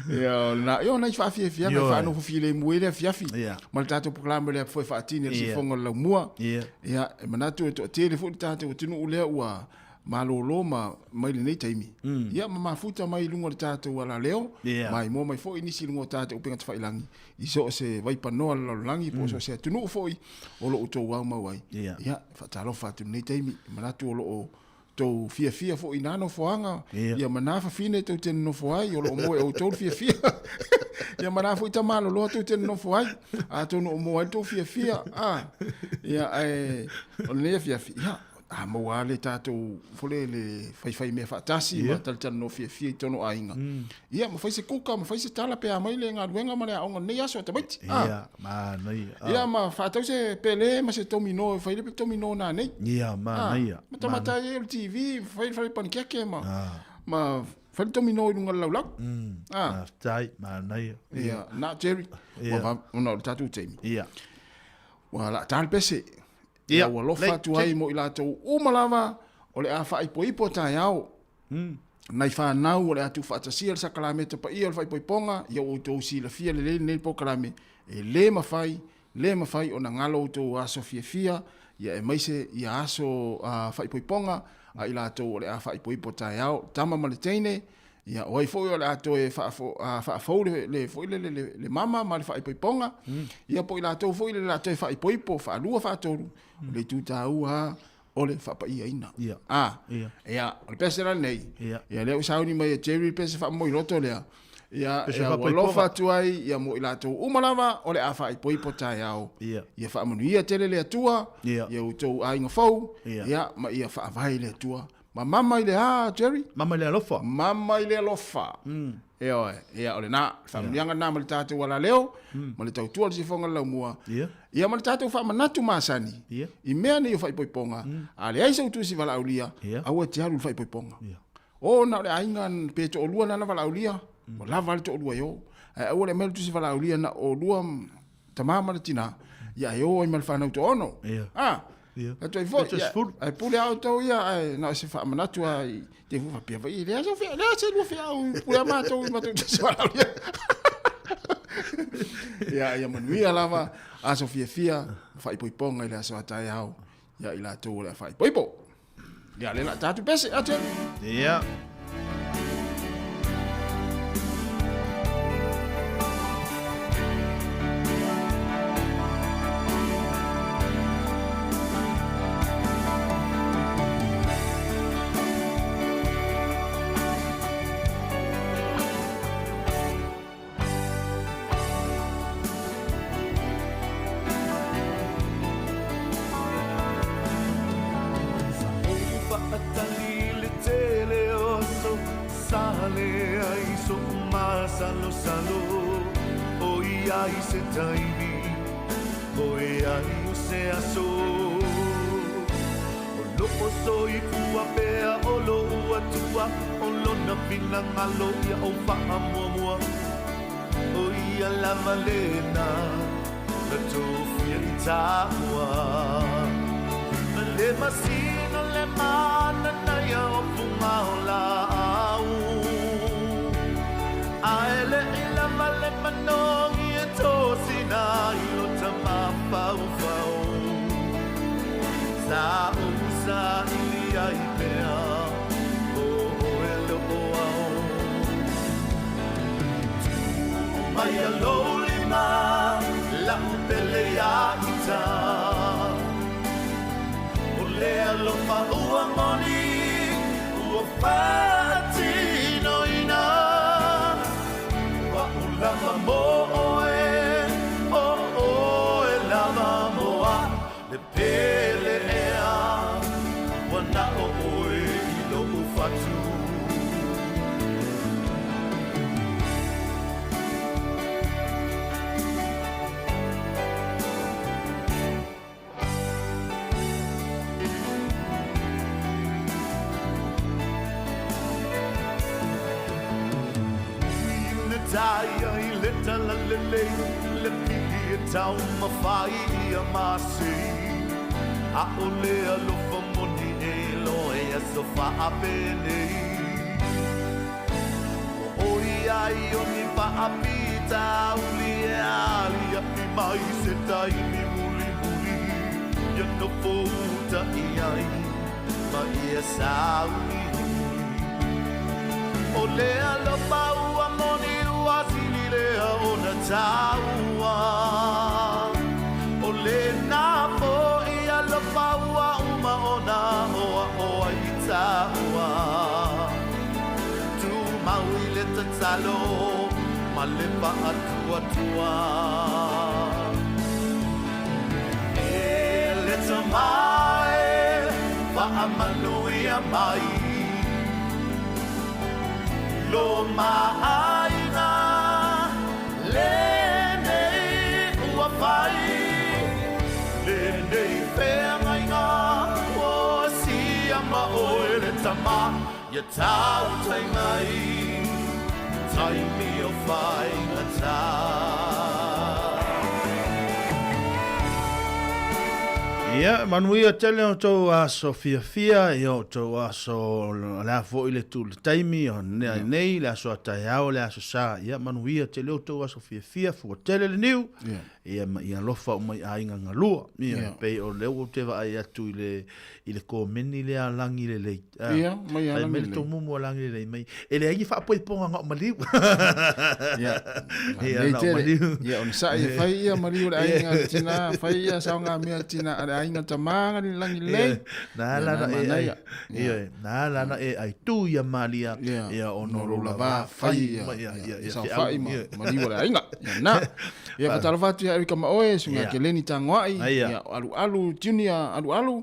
ia, na, ia, nai faafiafiaga e faanofo filemu ai le afiafi. Ma le tatou polokalame lea foi e faatini e le siufofoga o le laumua. Ia, e manatu e toatele foi le tatou atunuu lea ua malolo ma mai lenei taimi. Ia, ma mafuta mai i luga o le tatou alaleo, ma imoa mai foi nisi i luga o tatou upega tafailangi i so o se vaipanoa o le lalolagi po o so o se atunuu foi o lo o outou aumau ai. Ia, e faatalofa atu i lenei taimi, e manatu o lo o tou fiafia foi i na nofoaga, ia ma na fafine tou te nonofo ai, o lo o moe outou le fiafia. Ia ma na foi tamaloloa tou te nonofo ai, atonu o moa ai le tou fiafia. Ah, ia, ae, o lenei afiafi, ia, a maua lava le tatou foi le, le faifai mea faatasi ma talatalanoa fiafia i totonu o aiga. Ia, ma fai se kuka, ma fai se tala pe a mai le galuega ma le aoga o lenei aso a tamaiti. Ah. Ia, manaia. Ia, ma faatau se pele ma se tomino e fai le tomino nanei. Ia, manaia. Ah, ma tamata ai o le TV, fai fai panikeke ma, ma fai le tomino i luga o le laulau. Ah. Faafetai, manaia. Ia, na Jerry, Ia. ua ona o le tatou taimi. Ia. Ua laa ta le pese. Ia, Ia ua alofa atu ai mo i latou uma lava o le a faaipoipo taeao. Nai fanau o le a tuufaatasia le sakalameta paia o le faaipoipoga, ia ua outou silafia lelei lenei polokalame, e le mafai, le mafai ona galo outou aso fiafia, ia aemaise ia aso faaipoipoga a i latou o le a faaipoipo taeao, tama ma le teine, ia o ai foi o le a toe faafou le foi le le mama ma le faaipoipoga, ia po o i latou foi le a toe faaipoipo faalua faatolu, o le itu taua lava o le faapaiaina. Ia. A, Ia. ia, o le pese la lenei. Ia. Ia, lea ua sauni mai e Jerry le pese faamomoiloto lea. Ia, Pese ia ua faaipoipoga. alofa atu ai ia mo i latou uma lava o le a faaipoipo taeao. Ia. Ia faamanuia tele le Atua, Ia. ia outou aiga fou, Ia. ia, ma ia faavae le Atua. Ma mama i le a, Jerry? Mama i le alofa. Mama i le alofa. Ioe, ia o lena, le faamanuiaga lena ma le tatou alaleo, ma le tautua o le sifoga o le laumua. Ia. Ia ma le tatou faamanatu masani, Ia. i mea nei o faaipoipoga, a leai sau tusi valaaulia, Ia. aua e te alu i le faaipoipoga. Ia. O na o le aiga pe toalua nana valaaulia, ua lava le toalua e o. Ae aua le aumaia le tusi valaaulia na o lua tama ma le tina, ia e o ai ma le fanau toaono. Ia. Ah, Ia. Atu ai foi, Ia, ia, ae pule a outou ia, ae na o se faamanatu lava i te fu faapea foi, e leai se fea, leai se lua feau, pule a matou i matou tusi valaaulia. Ia, ia manuia lava, aso fiafia, faaipoipoga i le aso a taeao, ia i latou o le a faaipoipo. Ia, le la tātu pese, atu. Ia. Ia, manuia tele o tou aso fiafia, ia o tou aso o le a foi le tu le taimi, o nea yeah. nei, le aso a taeao, le aso sa, ia manuia tele o tou aso fiafia, fua tele le niu, yeah. ia ma ia alofa o mai aiga galua, ia, yeah. pei o lea ua te vaai atu i le, i le komeni lea a lagi lelei. Ia, mai a lagi lelei. Mai le tomumu a lagi lelei mai. E leai ni faapoipoga na o maliu. Ia, ia na o maliu. Ia, o le sa'i e fai ia maliu le aiga le tina, fai ia saoga mea le tina a le aiga tama le lagi lelei. Na ala na e ai. Ia, na ala na e ai tu ia malia. Ia, ono lo lava fai ia. Ia, ia, saofai ma maliu le aiga. Ia, na. Ia, fatalofa atu ia Erika Maoe, sunga ke Leni Tangoai, ia, Alualu, Junior Alualu,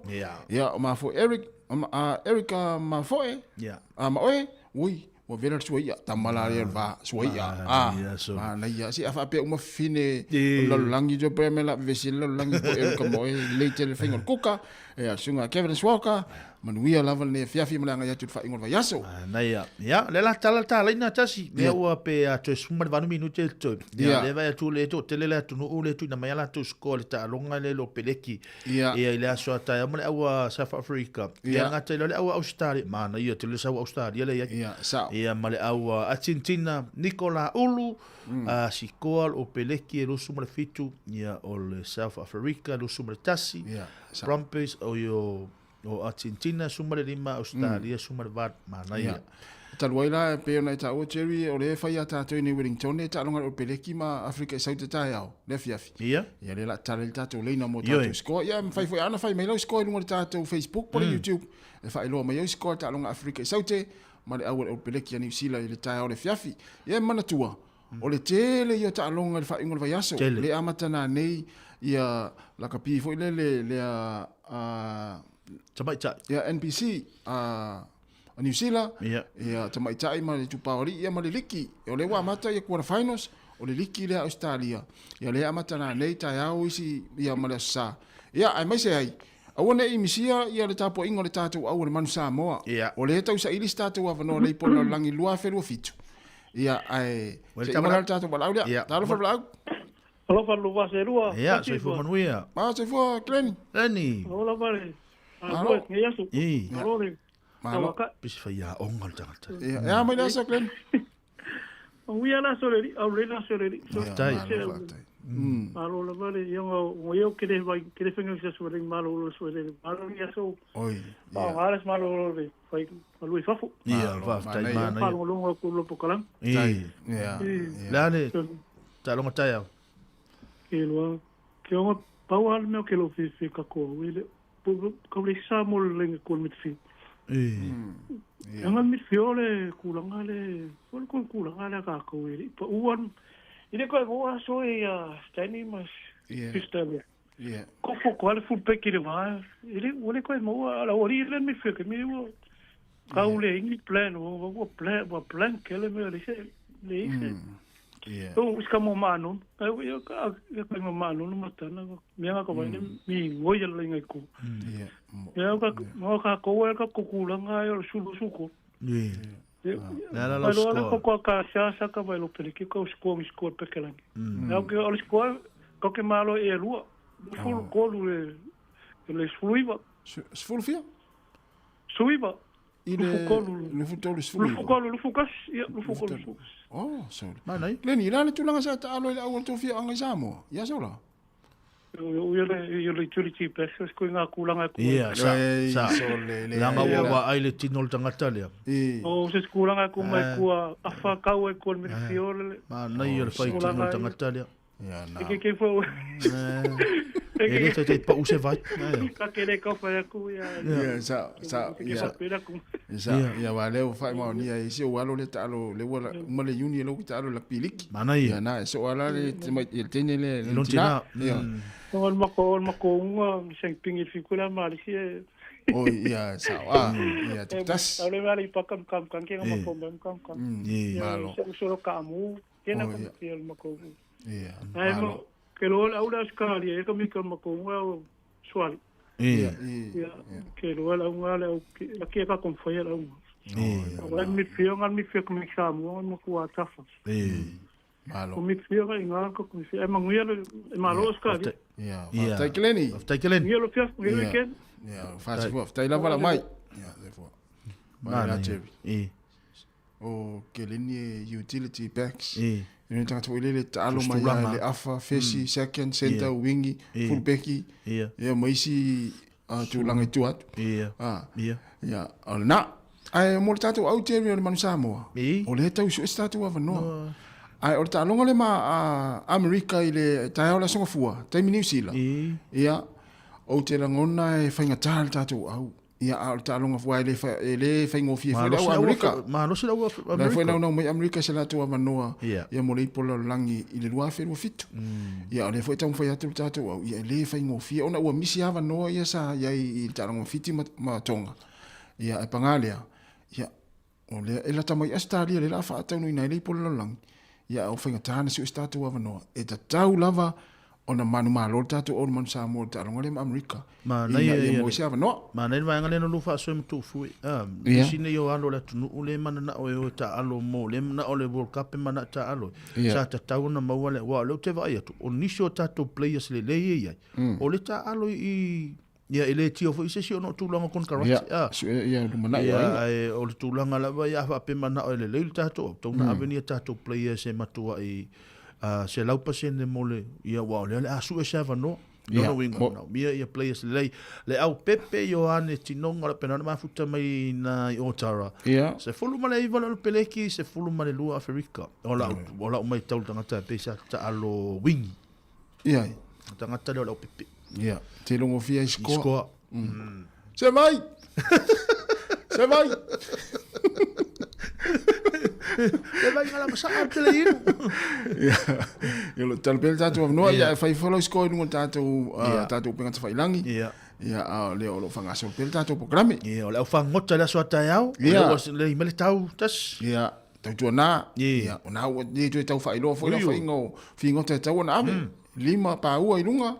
ia, o mafo Eric, a Eric Mafoe, a Maoe, ui, ua vela le suaia, tama la lea va suaia, a, manaia, si a faapea uma fine, o lalolagi jo pe me la vevesi le lalolagi po Eric Maoe, lei tele faiga o le kuka, ia, sunga Kevin Swalka, Manuia lava lenei afiafi ma le agai atu i le faaiuga o le vaiaso. Manaia. Ia, lea la tala talaina tasi. Lea ua pe a toe 18 minute le toe. Ia, lea vai atu le toatele le atunuu le tuuina mai a latou score le taaloga le lo peleki. Ia, i le aso a taeao ma le aua South Africa. Ia, gata i le aua Australia. Manaia tele sau Australia le iai. Ia, sao. Ia, ma le aua Argentina, Nicola Ulu, a sikoa o peleki e 27, ia, o le South Africa 21. Ia, sao. Brumbies o io. O Argentina 15, Australia 18, manaia. Ia. Talu ai la, e pei ona e taua Jerry, o lea e fai ia tatou i nei Wellington, e taaloga i le Oropeleki ma Afrika i Saute taeao, le afiafi. Ia. Ia lea o le a tatala ai le tatou leina mo tatou score. Ia, e mafai foi lava ona fai mai lau score i luga o le tatou Facebook po o le YouTube e faailoa mai ai score o le taaloga Afrika i Saute ma le au a le Oropeleki a Niu Sila i le taeao o le afiafi. Ia e manatua, o le tele ia o taaloga i le faaiuga o le vaiaso, le amata nanei ia lakapi foi lele lea a Tamaitai. Ia NPC a Niu Sila, ia Tamaitai ma le Itupa o Alii ia ma le liki. O lea ua amata ia quarter finals, o le liki lea a Ausetalia. Ia lea e amata nanei taeao isi ia ma le Aso Sa. Ia aemaise ai, aua ne i misia ia le tapuaiga o le tatou au o le Manu Samoa. O lea e tausaili se tatou avanoa lei po o le lalolagi 2027. Ia ae se i maua le tatou valaau lea. Talofa le valaau. Alofa le lua se lua. Ia, soifua manuia. Ma soifua Glenn. Glenn. Ola vale. Malo. Ngai aso. Malo le. Malo. Pisi fai a onga le tagata. Ia, e a mai le aso Glenn. Uia la so le au le la so le. Faafetai. Malo la vale ia ngo ia ke le vai ke le fenga se so le malo lo so le. Malo ia so. Oi. Ia. Ngales malo le fai malu i fafo. Ia, faafetai manaia. Faalogologo atu i lo polokalame. Ia. Le a le taaloga taeao? Ke loa, ke onga pau lava le mea ke lo fiafia katoa ue le kau le sa mo le lenga ko le midfield. Anga midfield le kulanga le o le kulanga le ka ko e pa uan i le ko mo aso e a Stanley mas Australia. Yeah. Ko fo ko ale full back i le vā i le ua le koe maua ala ua li le midfield ke mi ua kau le ingi plan ua ua plan ua blank ele mea le se le ise. Yeah. O uska mo manu ka yo ka ka mo manu no matana mea ka wai mi ngoi le ngai ko. Yeah. Ya ka mo ka ko wa ka ko kulanga yo sulu suko. Yeah. La la la score. Ko ka sa sa ka vai lo pele ke ko score score pekelangi. Ya ke o score ko ke malo e lua. Fulu kolu le le suluiva. Sefulu fia? Suiva. I le lufu tolu sefulu iva. Lufu kolu lufu kasi ia lufu kolu lufu. Oh, sorry. Manai. Leni, la le tulaga sa taalo i le au o le tou fiaoga i Samoa. Ia sola. Ia le ia le utility basis ko ngā kūlanga e Ia, sa, sa. Sole, le Leaga ua vaai le tino o le tagata lea. O se kūlanga e kuma e kua awha kau e kua le midfield le. Manaia le whai tino o le tagata lea. Ia, na. E ke fo. E le taitai pau se vai. Ka ke le ka whai aku ia. Ia, sa, sa, ia. Sa, ia wa leo whai mao ni ai se o alo le taalo le ua uma le uni lo ki taalo la piliki. Manaia. Ia na, so ala le te mai le tene le le tina. Ia. O le mako, o le mako unga, seng pingi fiku la malisi e. O ia, sa, ah, ia te tas. Tau le wale i pakam kam kam ke ngama ko kam kam kam. Malo. Se usoro ka amu, ke na kam ke le mako. Ia. Ai mo ke lo au la skali e ka mi ka mako unga o swali. Ia. Ia. Ke lo la unga le au la ke ka kom foi la unga. Ia. O mi fio ngal mi fio mi sa mo mo ku atafa. Ia. Malo. O mi fio ngal ngal ko mi fio e manguia le e malo skali. Ia. Faafetai Keleni. Faafetai Keleni. Ia lo fio ngi weekend. Ia, faafetai lava la mai. Ia, therefore. Mai la Jerry. Ia. O Keleni e utility backs. E. E ne tagata foi lele taalo mai ia le afa, fesi, second, center, wingi, full backi. Ia. Ia ma isi tulaga i tua atu. Ia. Ia. Ia, o lena. Ae mo le tatou au Jerry o le Manu Samoa. E. O lea tau sue se tatou avanoa. Ae o le taaloga le ma Amerika i le taeao o le Aso Gafua, taimi Niu Sila. E. Ia, ou te lagona e faigata le tatou au. Ia, a o le taaloga fua e le, e le faigofie foi le au Amerika. Malosi le au Amerika. La foi naunau mai Amerika se latou avanoa yeah. ia mo le ipo lalolagi i le 2027. Ia, o lea foi taumafai atu le tatou au, ia e le faigofie ona ua misi avanoa ia sa iai i le taaloga ma Fiti ma, ma Tonga. Ia, e pagā lea, ia, O lea e lata mai Ausetalia lea la faataunuina ai le ipu o le lalolagi, ia a o faigata ana sue se tatou avanoa, e tatau lava ona manumalo le tatou au manu Samoa i le taaloga lea ma Amerika, ina ia maua ai se avanoa. Manaia le vaega lea na lua faasoa ma Tuufui, a, nisi nei o alo o le atunuu lea e mananao e o e taaalo mo, lea e manao le World Cup e manao e taaalo ai, sa tatau ona maua le, aua o lea ou te vaai atu, o nisi o tatou players lelei ia e i ai, o le taaalo i Ia, e le tio foi se isi ona o tulaga o konekarate. Ia, a. sue ia lumanai Ia, o aiga. ae o le tulaga lava ia a faapea manao e lelei le tatou au, tatau ona ave ni a tatou players e matuai 100% mo le, ia aua o lea o le a sue se avanoa. Lona uiga, manaomia ia players lelei. Le Aupepe Ioane Tinoga o le pena na mafuta mai na i Otara. 19 le Olopeleki, 12 Aferika. O lau, o lau mai tau tagata e pei sa taalo wingi. Ia. Tagata lea o le Aupepe. Ia. Te longofia i scoa. I scoa. Se mai! Se mai! Le vai ngala masa a tele inu. Ia. Ia lo talo pele tātou avanoa, ia e fai follow score i lunga o tātou, tātou upega tawhailangi. Ia. Ia, a lea o lo whangasolo pele tātou pokrame. Ia, o le au whangota le aso a taeao. Ia. O le ua le i tau tas. Ia, tautua nā. Ia. O nā ua ni toe tau whailoa foi la whainga o whingota e tau ona ave. Lima pāua i lunga.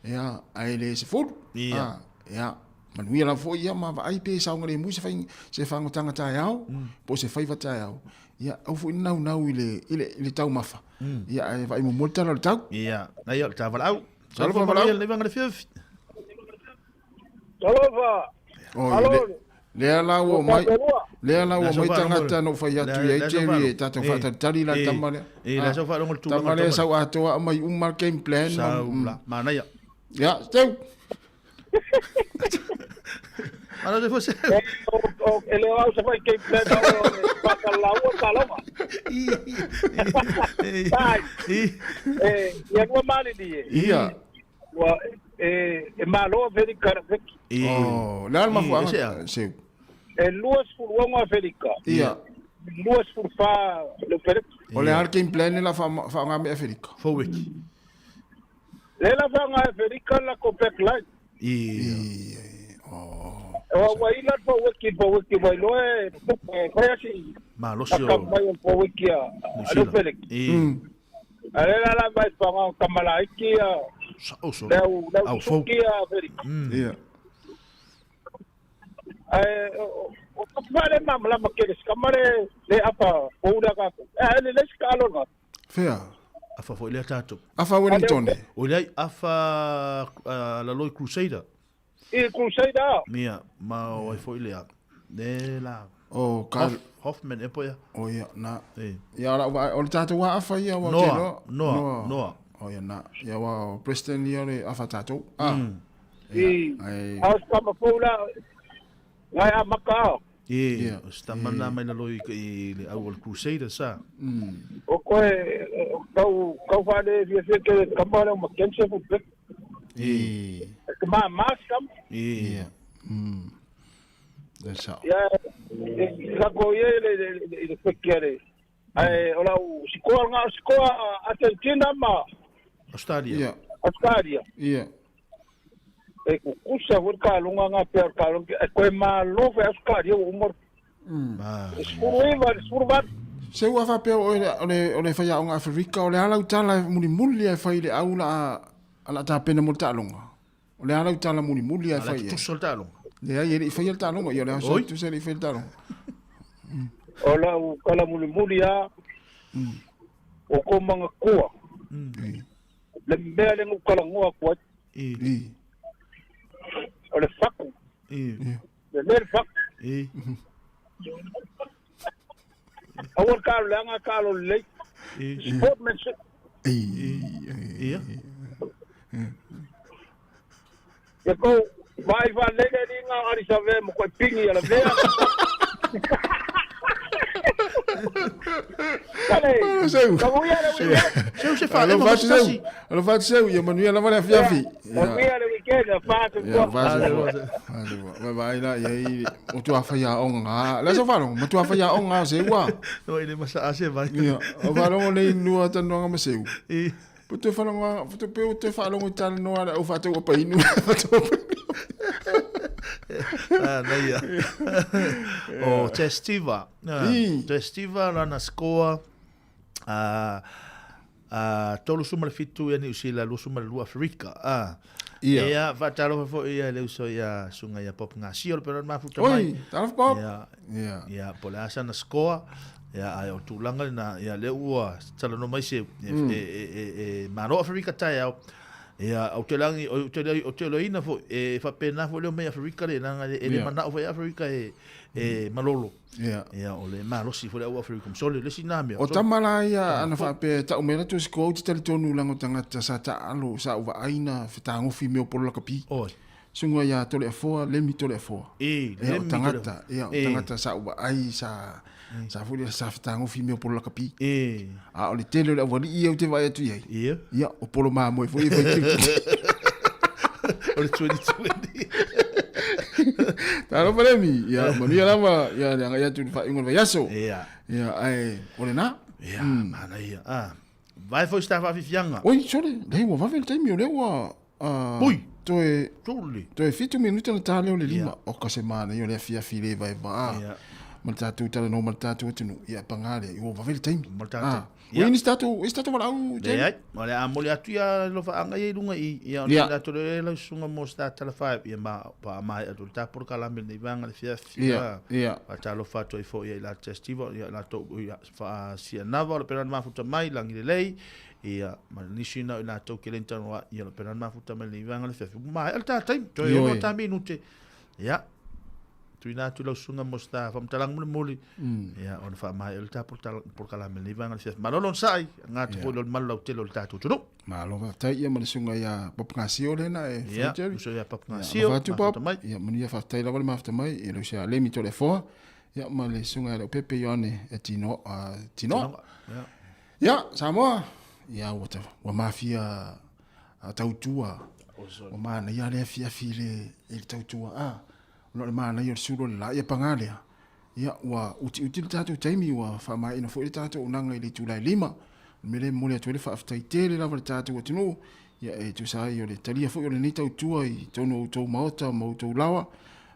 Ia, ae le 10. Ia. Ia, manuia lava foi ia ma vaai pe saogalemu se fai se fagotaga taeao po o se faiva taeao. Ia, aua foi ne naunau i le i le i le taumafa. Ia ae vaai muamua le tala o le tau. Ia, na ia o le ta valaau. Talofa valaau. Le vanga le fiafi. Talofa. Oi, le, lea la ua mai, lea la ua mai tagata na ou fai atu i ai Jerry e tatou faatalitali la tama lea. E, la sau faalogo le tulaga. Tama lea sau atoa aumai uma le game plan. Sau la, manaia. Ia, Steu. Malo te fose. E le au se fai game plan o le whakalaua talofa. Ai. E, ia nua malili e. Ia. Ua, e, e malo Amerika na feki. Oh, le a le mafuaaga, Seu? E 26 Amerika. Ia. 24 le Peleki. O le a le game plan le la whaonga me Amerika? Foweki. Le la whaonga Amerika la ko backline. Ia. Oh. O ua ila foweki foweki mai loa e fai asi. Malosi o. Mai o foweki a le Peleki. Ia. A le la la mai whaonga kamalaiki a. Sao so. Leu leu suki a Amerika. Ia. Ae o ka whare mamalama ke le skamare le apa o ura ka. E le le skalo nga. Fea? Afa foi lea tātou. Afa Wellington. O lea afa laloi Crusader. I Crusader. Ia, ma o ai foi lea. Le la. O ka Hoffman e poia. O ia na. Ia la o le tātou wa afa ia wa te loa. Noa, Noa. O ia na. Ia wa Preston ia le afa tātou. Ah. I. A o skama foula ngai a maka. Ia, o se tamana mai lalo i le au o le Crusader sa. O koe, kau, kau whale fia fia ke kama leo Mackenzie fu pek. I. Ka ma mas kam. I. Ia. Le sao. Ia, ka ko ia le le le pek ia le. Ai, o lau sikoa ngā sikoa Argentina ma Australia. Ia. Australia. Ia. E kukusa fo ka lunga ngā pea ka lunga e koe malo fe Australia o umor. 19, 18. Se ua faapea o le o le faiaoga Aferika o le ala utala e mulimuli e fai le au la ala tapena mo le taaloga. O le ala utala mulimuli e fai. Ala tutusa le taaloga. Leai e le i faia le taaloga. Ia o le aso tutusa e le i faia le taaloga. O lau kala mulimuli a o ko manga kua. Le mea le ngukala ngoa kua. I. O le faku. I. Le mea le faku. I. Aua le kalo leaga kalo lelei. I. Sportmanship. I. Ia. Ia kou vai whalele ni ngā arisa ve mo koe pingi ala vea. Kale, Seu. ka muia le weekend. Seu se whae Alo ma fatu seu. mastasi. Alo fatu seu. Ia manuia lava le afiafi. Ka muia le weekend, a whātu Ia, kua. fatu fua. Fatu fua. Vai vai la ia i o tua whaiaonga. Le so whalongo, ma tua whaiaonga o seu a. No i le masa ase vai. Ia, o whalongo nei nua tanoanga ma seu. I. Po te whalongo, po te peu te whalongo i tala noa le au whātou o painu. Whātou o painu. Ah, na ia. O Testiva. I. Testiva lana scoa 37 ia New Zealand, 22 Afrika. Ia. Ia, whaatalofa foi ia le uso ia sunga ia Pop Ngasio, le pera mafuta mai. Oi, talofa Pop. Ia. Ia. Ia, po le asa na scoa. Ia, ai o tūlanga na, ia le ua talano mai se, e, e, e, e, malo Afrika tai au. Ia, ou te lagi, ou te, ou te iloaina foi, e faapena foi le omai Aferika le, leaga e le manao foi Aferika e, e malolo. Ia. Ia, o le malosi foi le au Aferika sole, le isi na mea. O tama la ia, ana faapea e tau mai la tusi koa, ou te talitonu leaga o tagata sa taalo, sa ou vaai na fetagofi i mea o polo lakapi. Oi. Susuga ia Toleafoa, Lemi Toleafoa. E, Ia, o Lemi tagata, ia, o E. tagata sa ou vaai, sa, sa foi lea, sa fetagofi i mea o polo lakapi. E. A o le tele o le aualii ia ou te vaai atu i ai. Ia. Ia, o polo mamoe foi e fai kirikiri. O le 2020. Talofa Lemi, ia, manuia lava, ia, le agai atu i le faaiuga o le vaiaso. Ia. Ia, ae, o lena. Ia, manaia. Ah. Vae foi se ta faafiafiaga. Oi, sole, leai ua vave le taimi, o lea ua, Pui! Toe, Tuli. toe fitu minute ona ta lea o le lima. Oka se manaia o le afiafi le vaevaa. Ma le tatou talanoa ma le tatou atunuu. Ia, paga lea, ua vave le taimi. Ma le tatou. Ah. Ua i ai nisi tatou, isi tatou valaau, Jerry? Leai, o le a momoli atu ia alofaaga ia i luga i i, ia ona tuuina atu lea i lau susuga mo se ta tala faaiu, ia ma faamaea atu le ta polokalame i lenei vaega i le afiafi. Ia, ia. Faatalofa atu ai foi ia i latou Steve, ia i latou ia faasianava o le pena mafuta mai, lagi lelei, ia ma nisi na o i latou ke le talanoa, ia o le pena mafuta mai lenei vaega i le afiafi. Ua maea le ta taimi, toe ono ta minute. Ia, tuuina atu i lau susuga mo se ta faamatalaga mulimuli, ia ona faamaea le ta polokalame i lenei vaega i le afiafi. Malo le onosai, gata foi le malu lautele o le tatou atunuu. Malo faafetai ia ma le susuga ia Papa Gasio lena e Ia, fai Jerry. uso ia Papa Ia, Gasio, alofa atu mafuta Papa. mai. Ia, manuia faafetai lava le mafuta mai i lau sia Lemi Toleafoa, ia ma le susuga ia Leaupepe Ioane e Tino, Tinoa. Tinoa, ia. Ia, Samoa, ia ua, ua mafia tautua, ua manaia le afiafi i le, i le tautua. A, ona o le manaia o le sulu o le la, ia paga lea, ia ua utiuti le tatou taimi, ua faamaeaina foi le tatou auaunaga i le itula e 5. O le mea lea e momoli atu ai le faafetai tele lava i le tatou atunuu, ia e tusa ai o le talia foi o lenei tautua i totonu o outou maota ma outou laoa,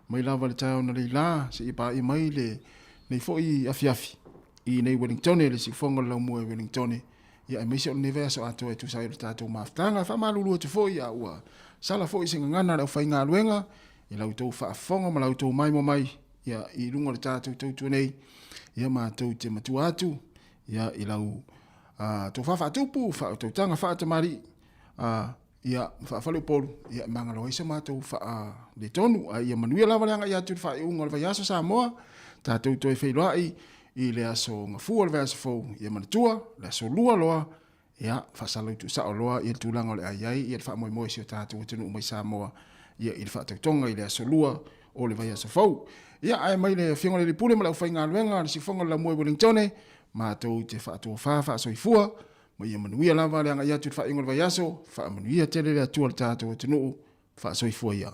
mai lava i le taeao analeila seia paia mai lenei foi afiafi i inei Wellingtone, le siufofoga o le laumua i Wellingtone, ia aemaise o lenei vaiaso atoa e tusa ai o le tatou mafutaga. E faamalulu atu foi, a ua sala foi se gagana a le aufaigaluega i la outou faafofoga ma la outou maimoa mai ia i luga o le tatou tautua nei, ia matou te matua atu ia i lau tofa faatupu, faautautaga faatamalii, ia ma faafaleupolu, ia e magalo ai so matou faaletonu. A ia manuia lava le agai atu i le faaiuga o le vaiaso Samoa, tatou toe feiloai i le aso Gafua o le vaiaso fou, ia manatua, le aso Lua loa, ia faasala tuusao loa ia le tulaga o le a i ai ia le faamoemoe o si o tatou atunuu mai Samoa ia i le faatautoga i le aso Lua o le vaiaso fou. Ia, ae mai le Afioga i le Alii Pule ma le aufaigaluega a le Siufofoga o le Laumua i Wellingtone, matou te faatofa faasoifua, ma ia manuia lava le agai atu i le faaiuga o le vaiaso, faamanuia tele le Atua i le tatou atunuu, faasoifua ia.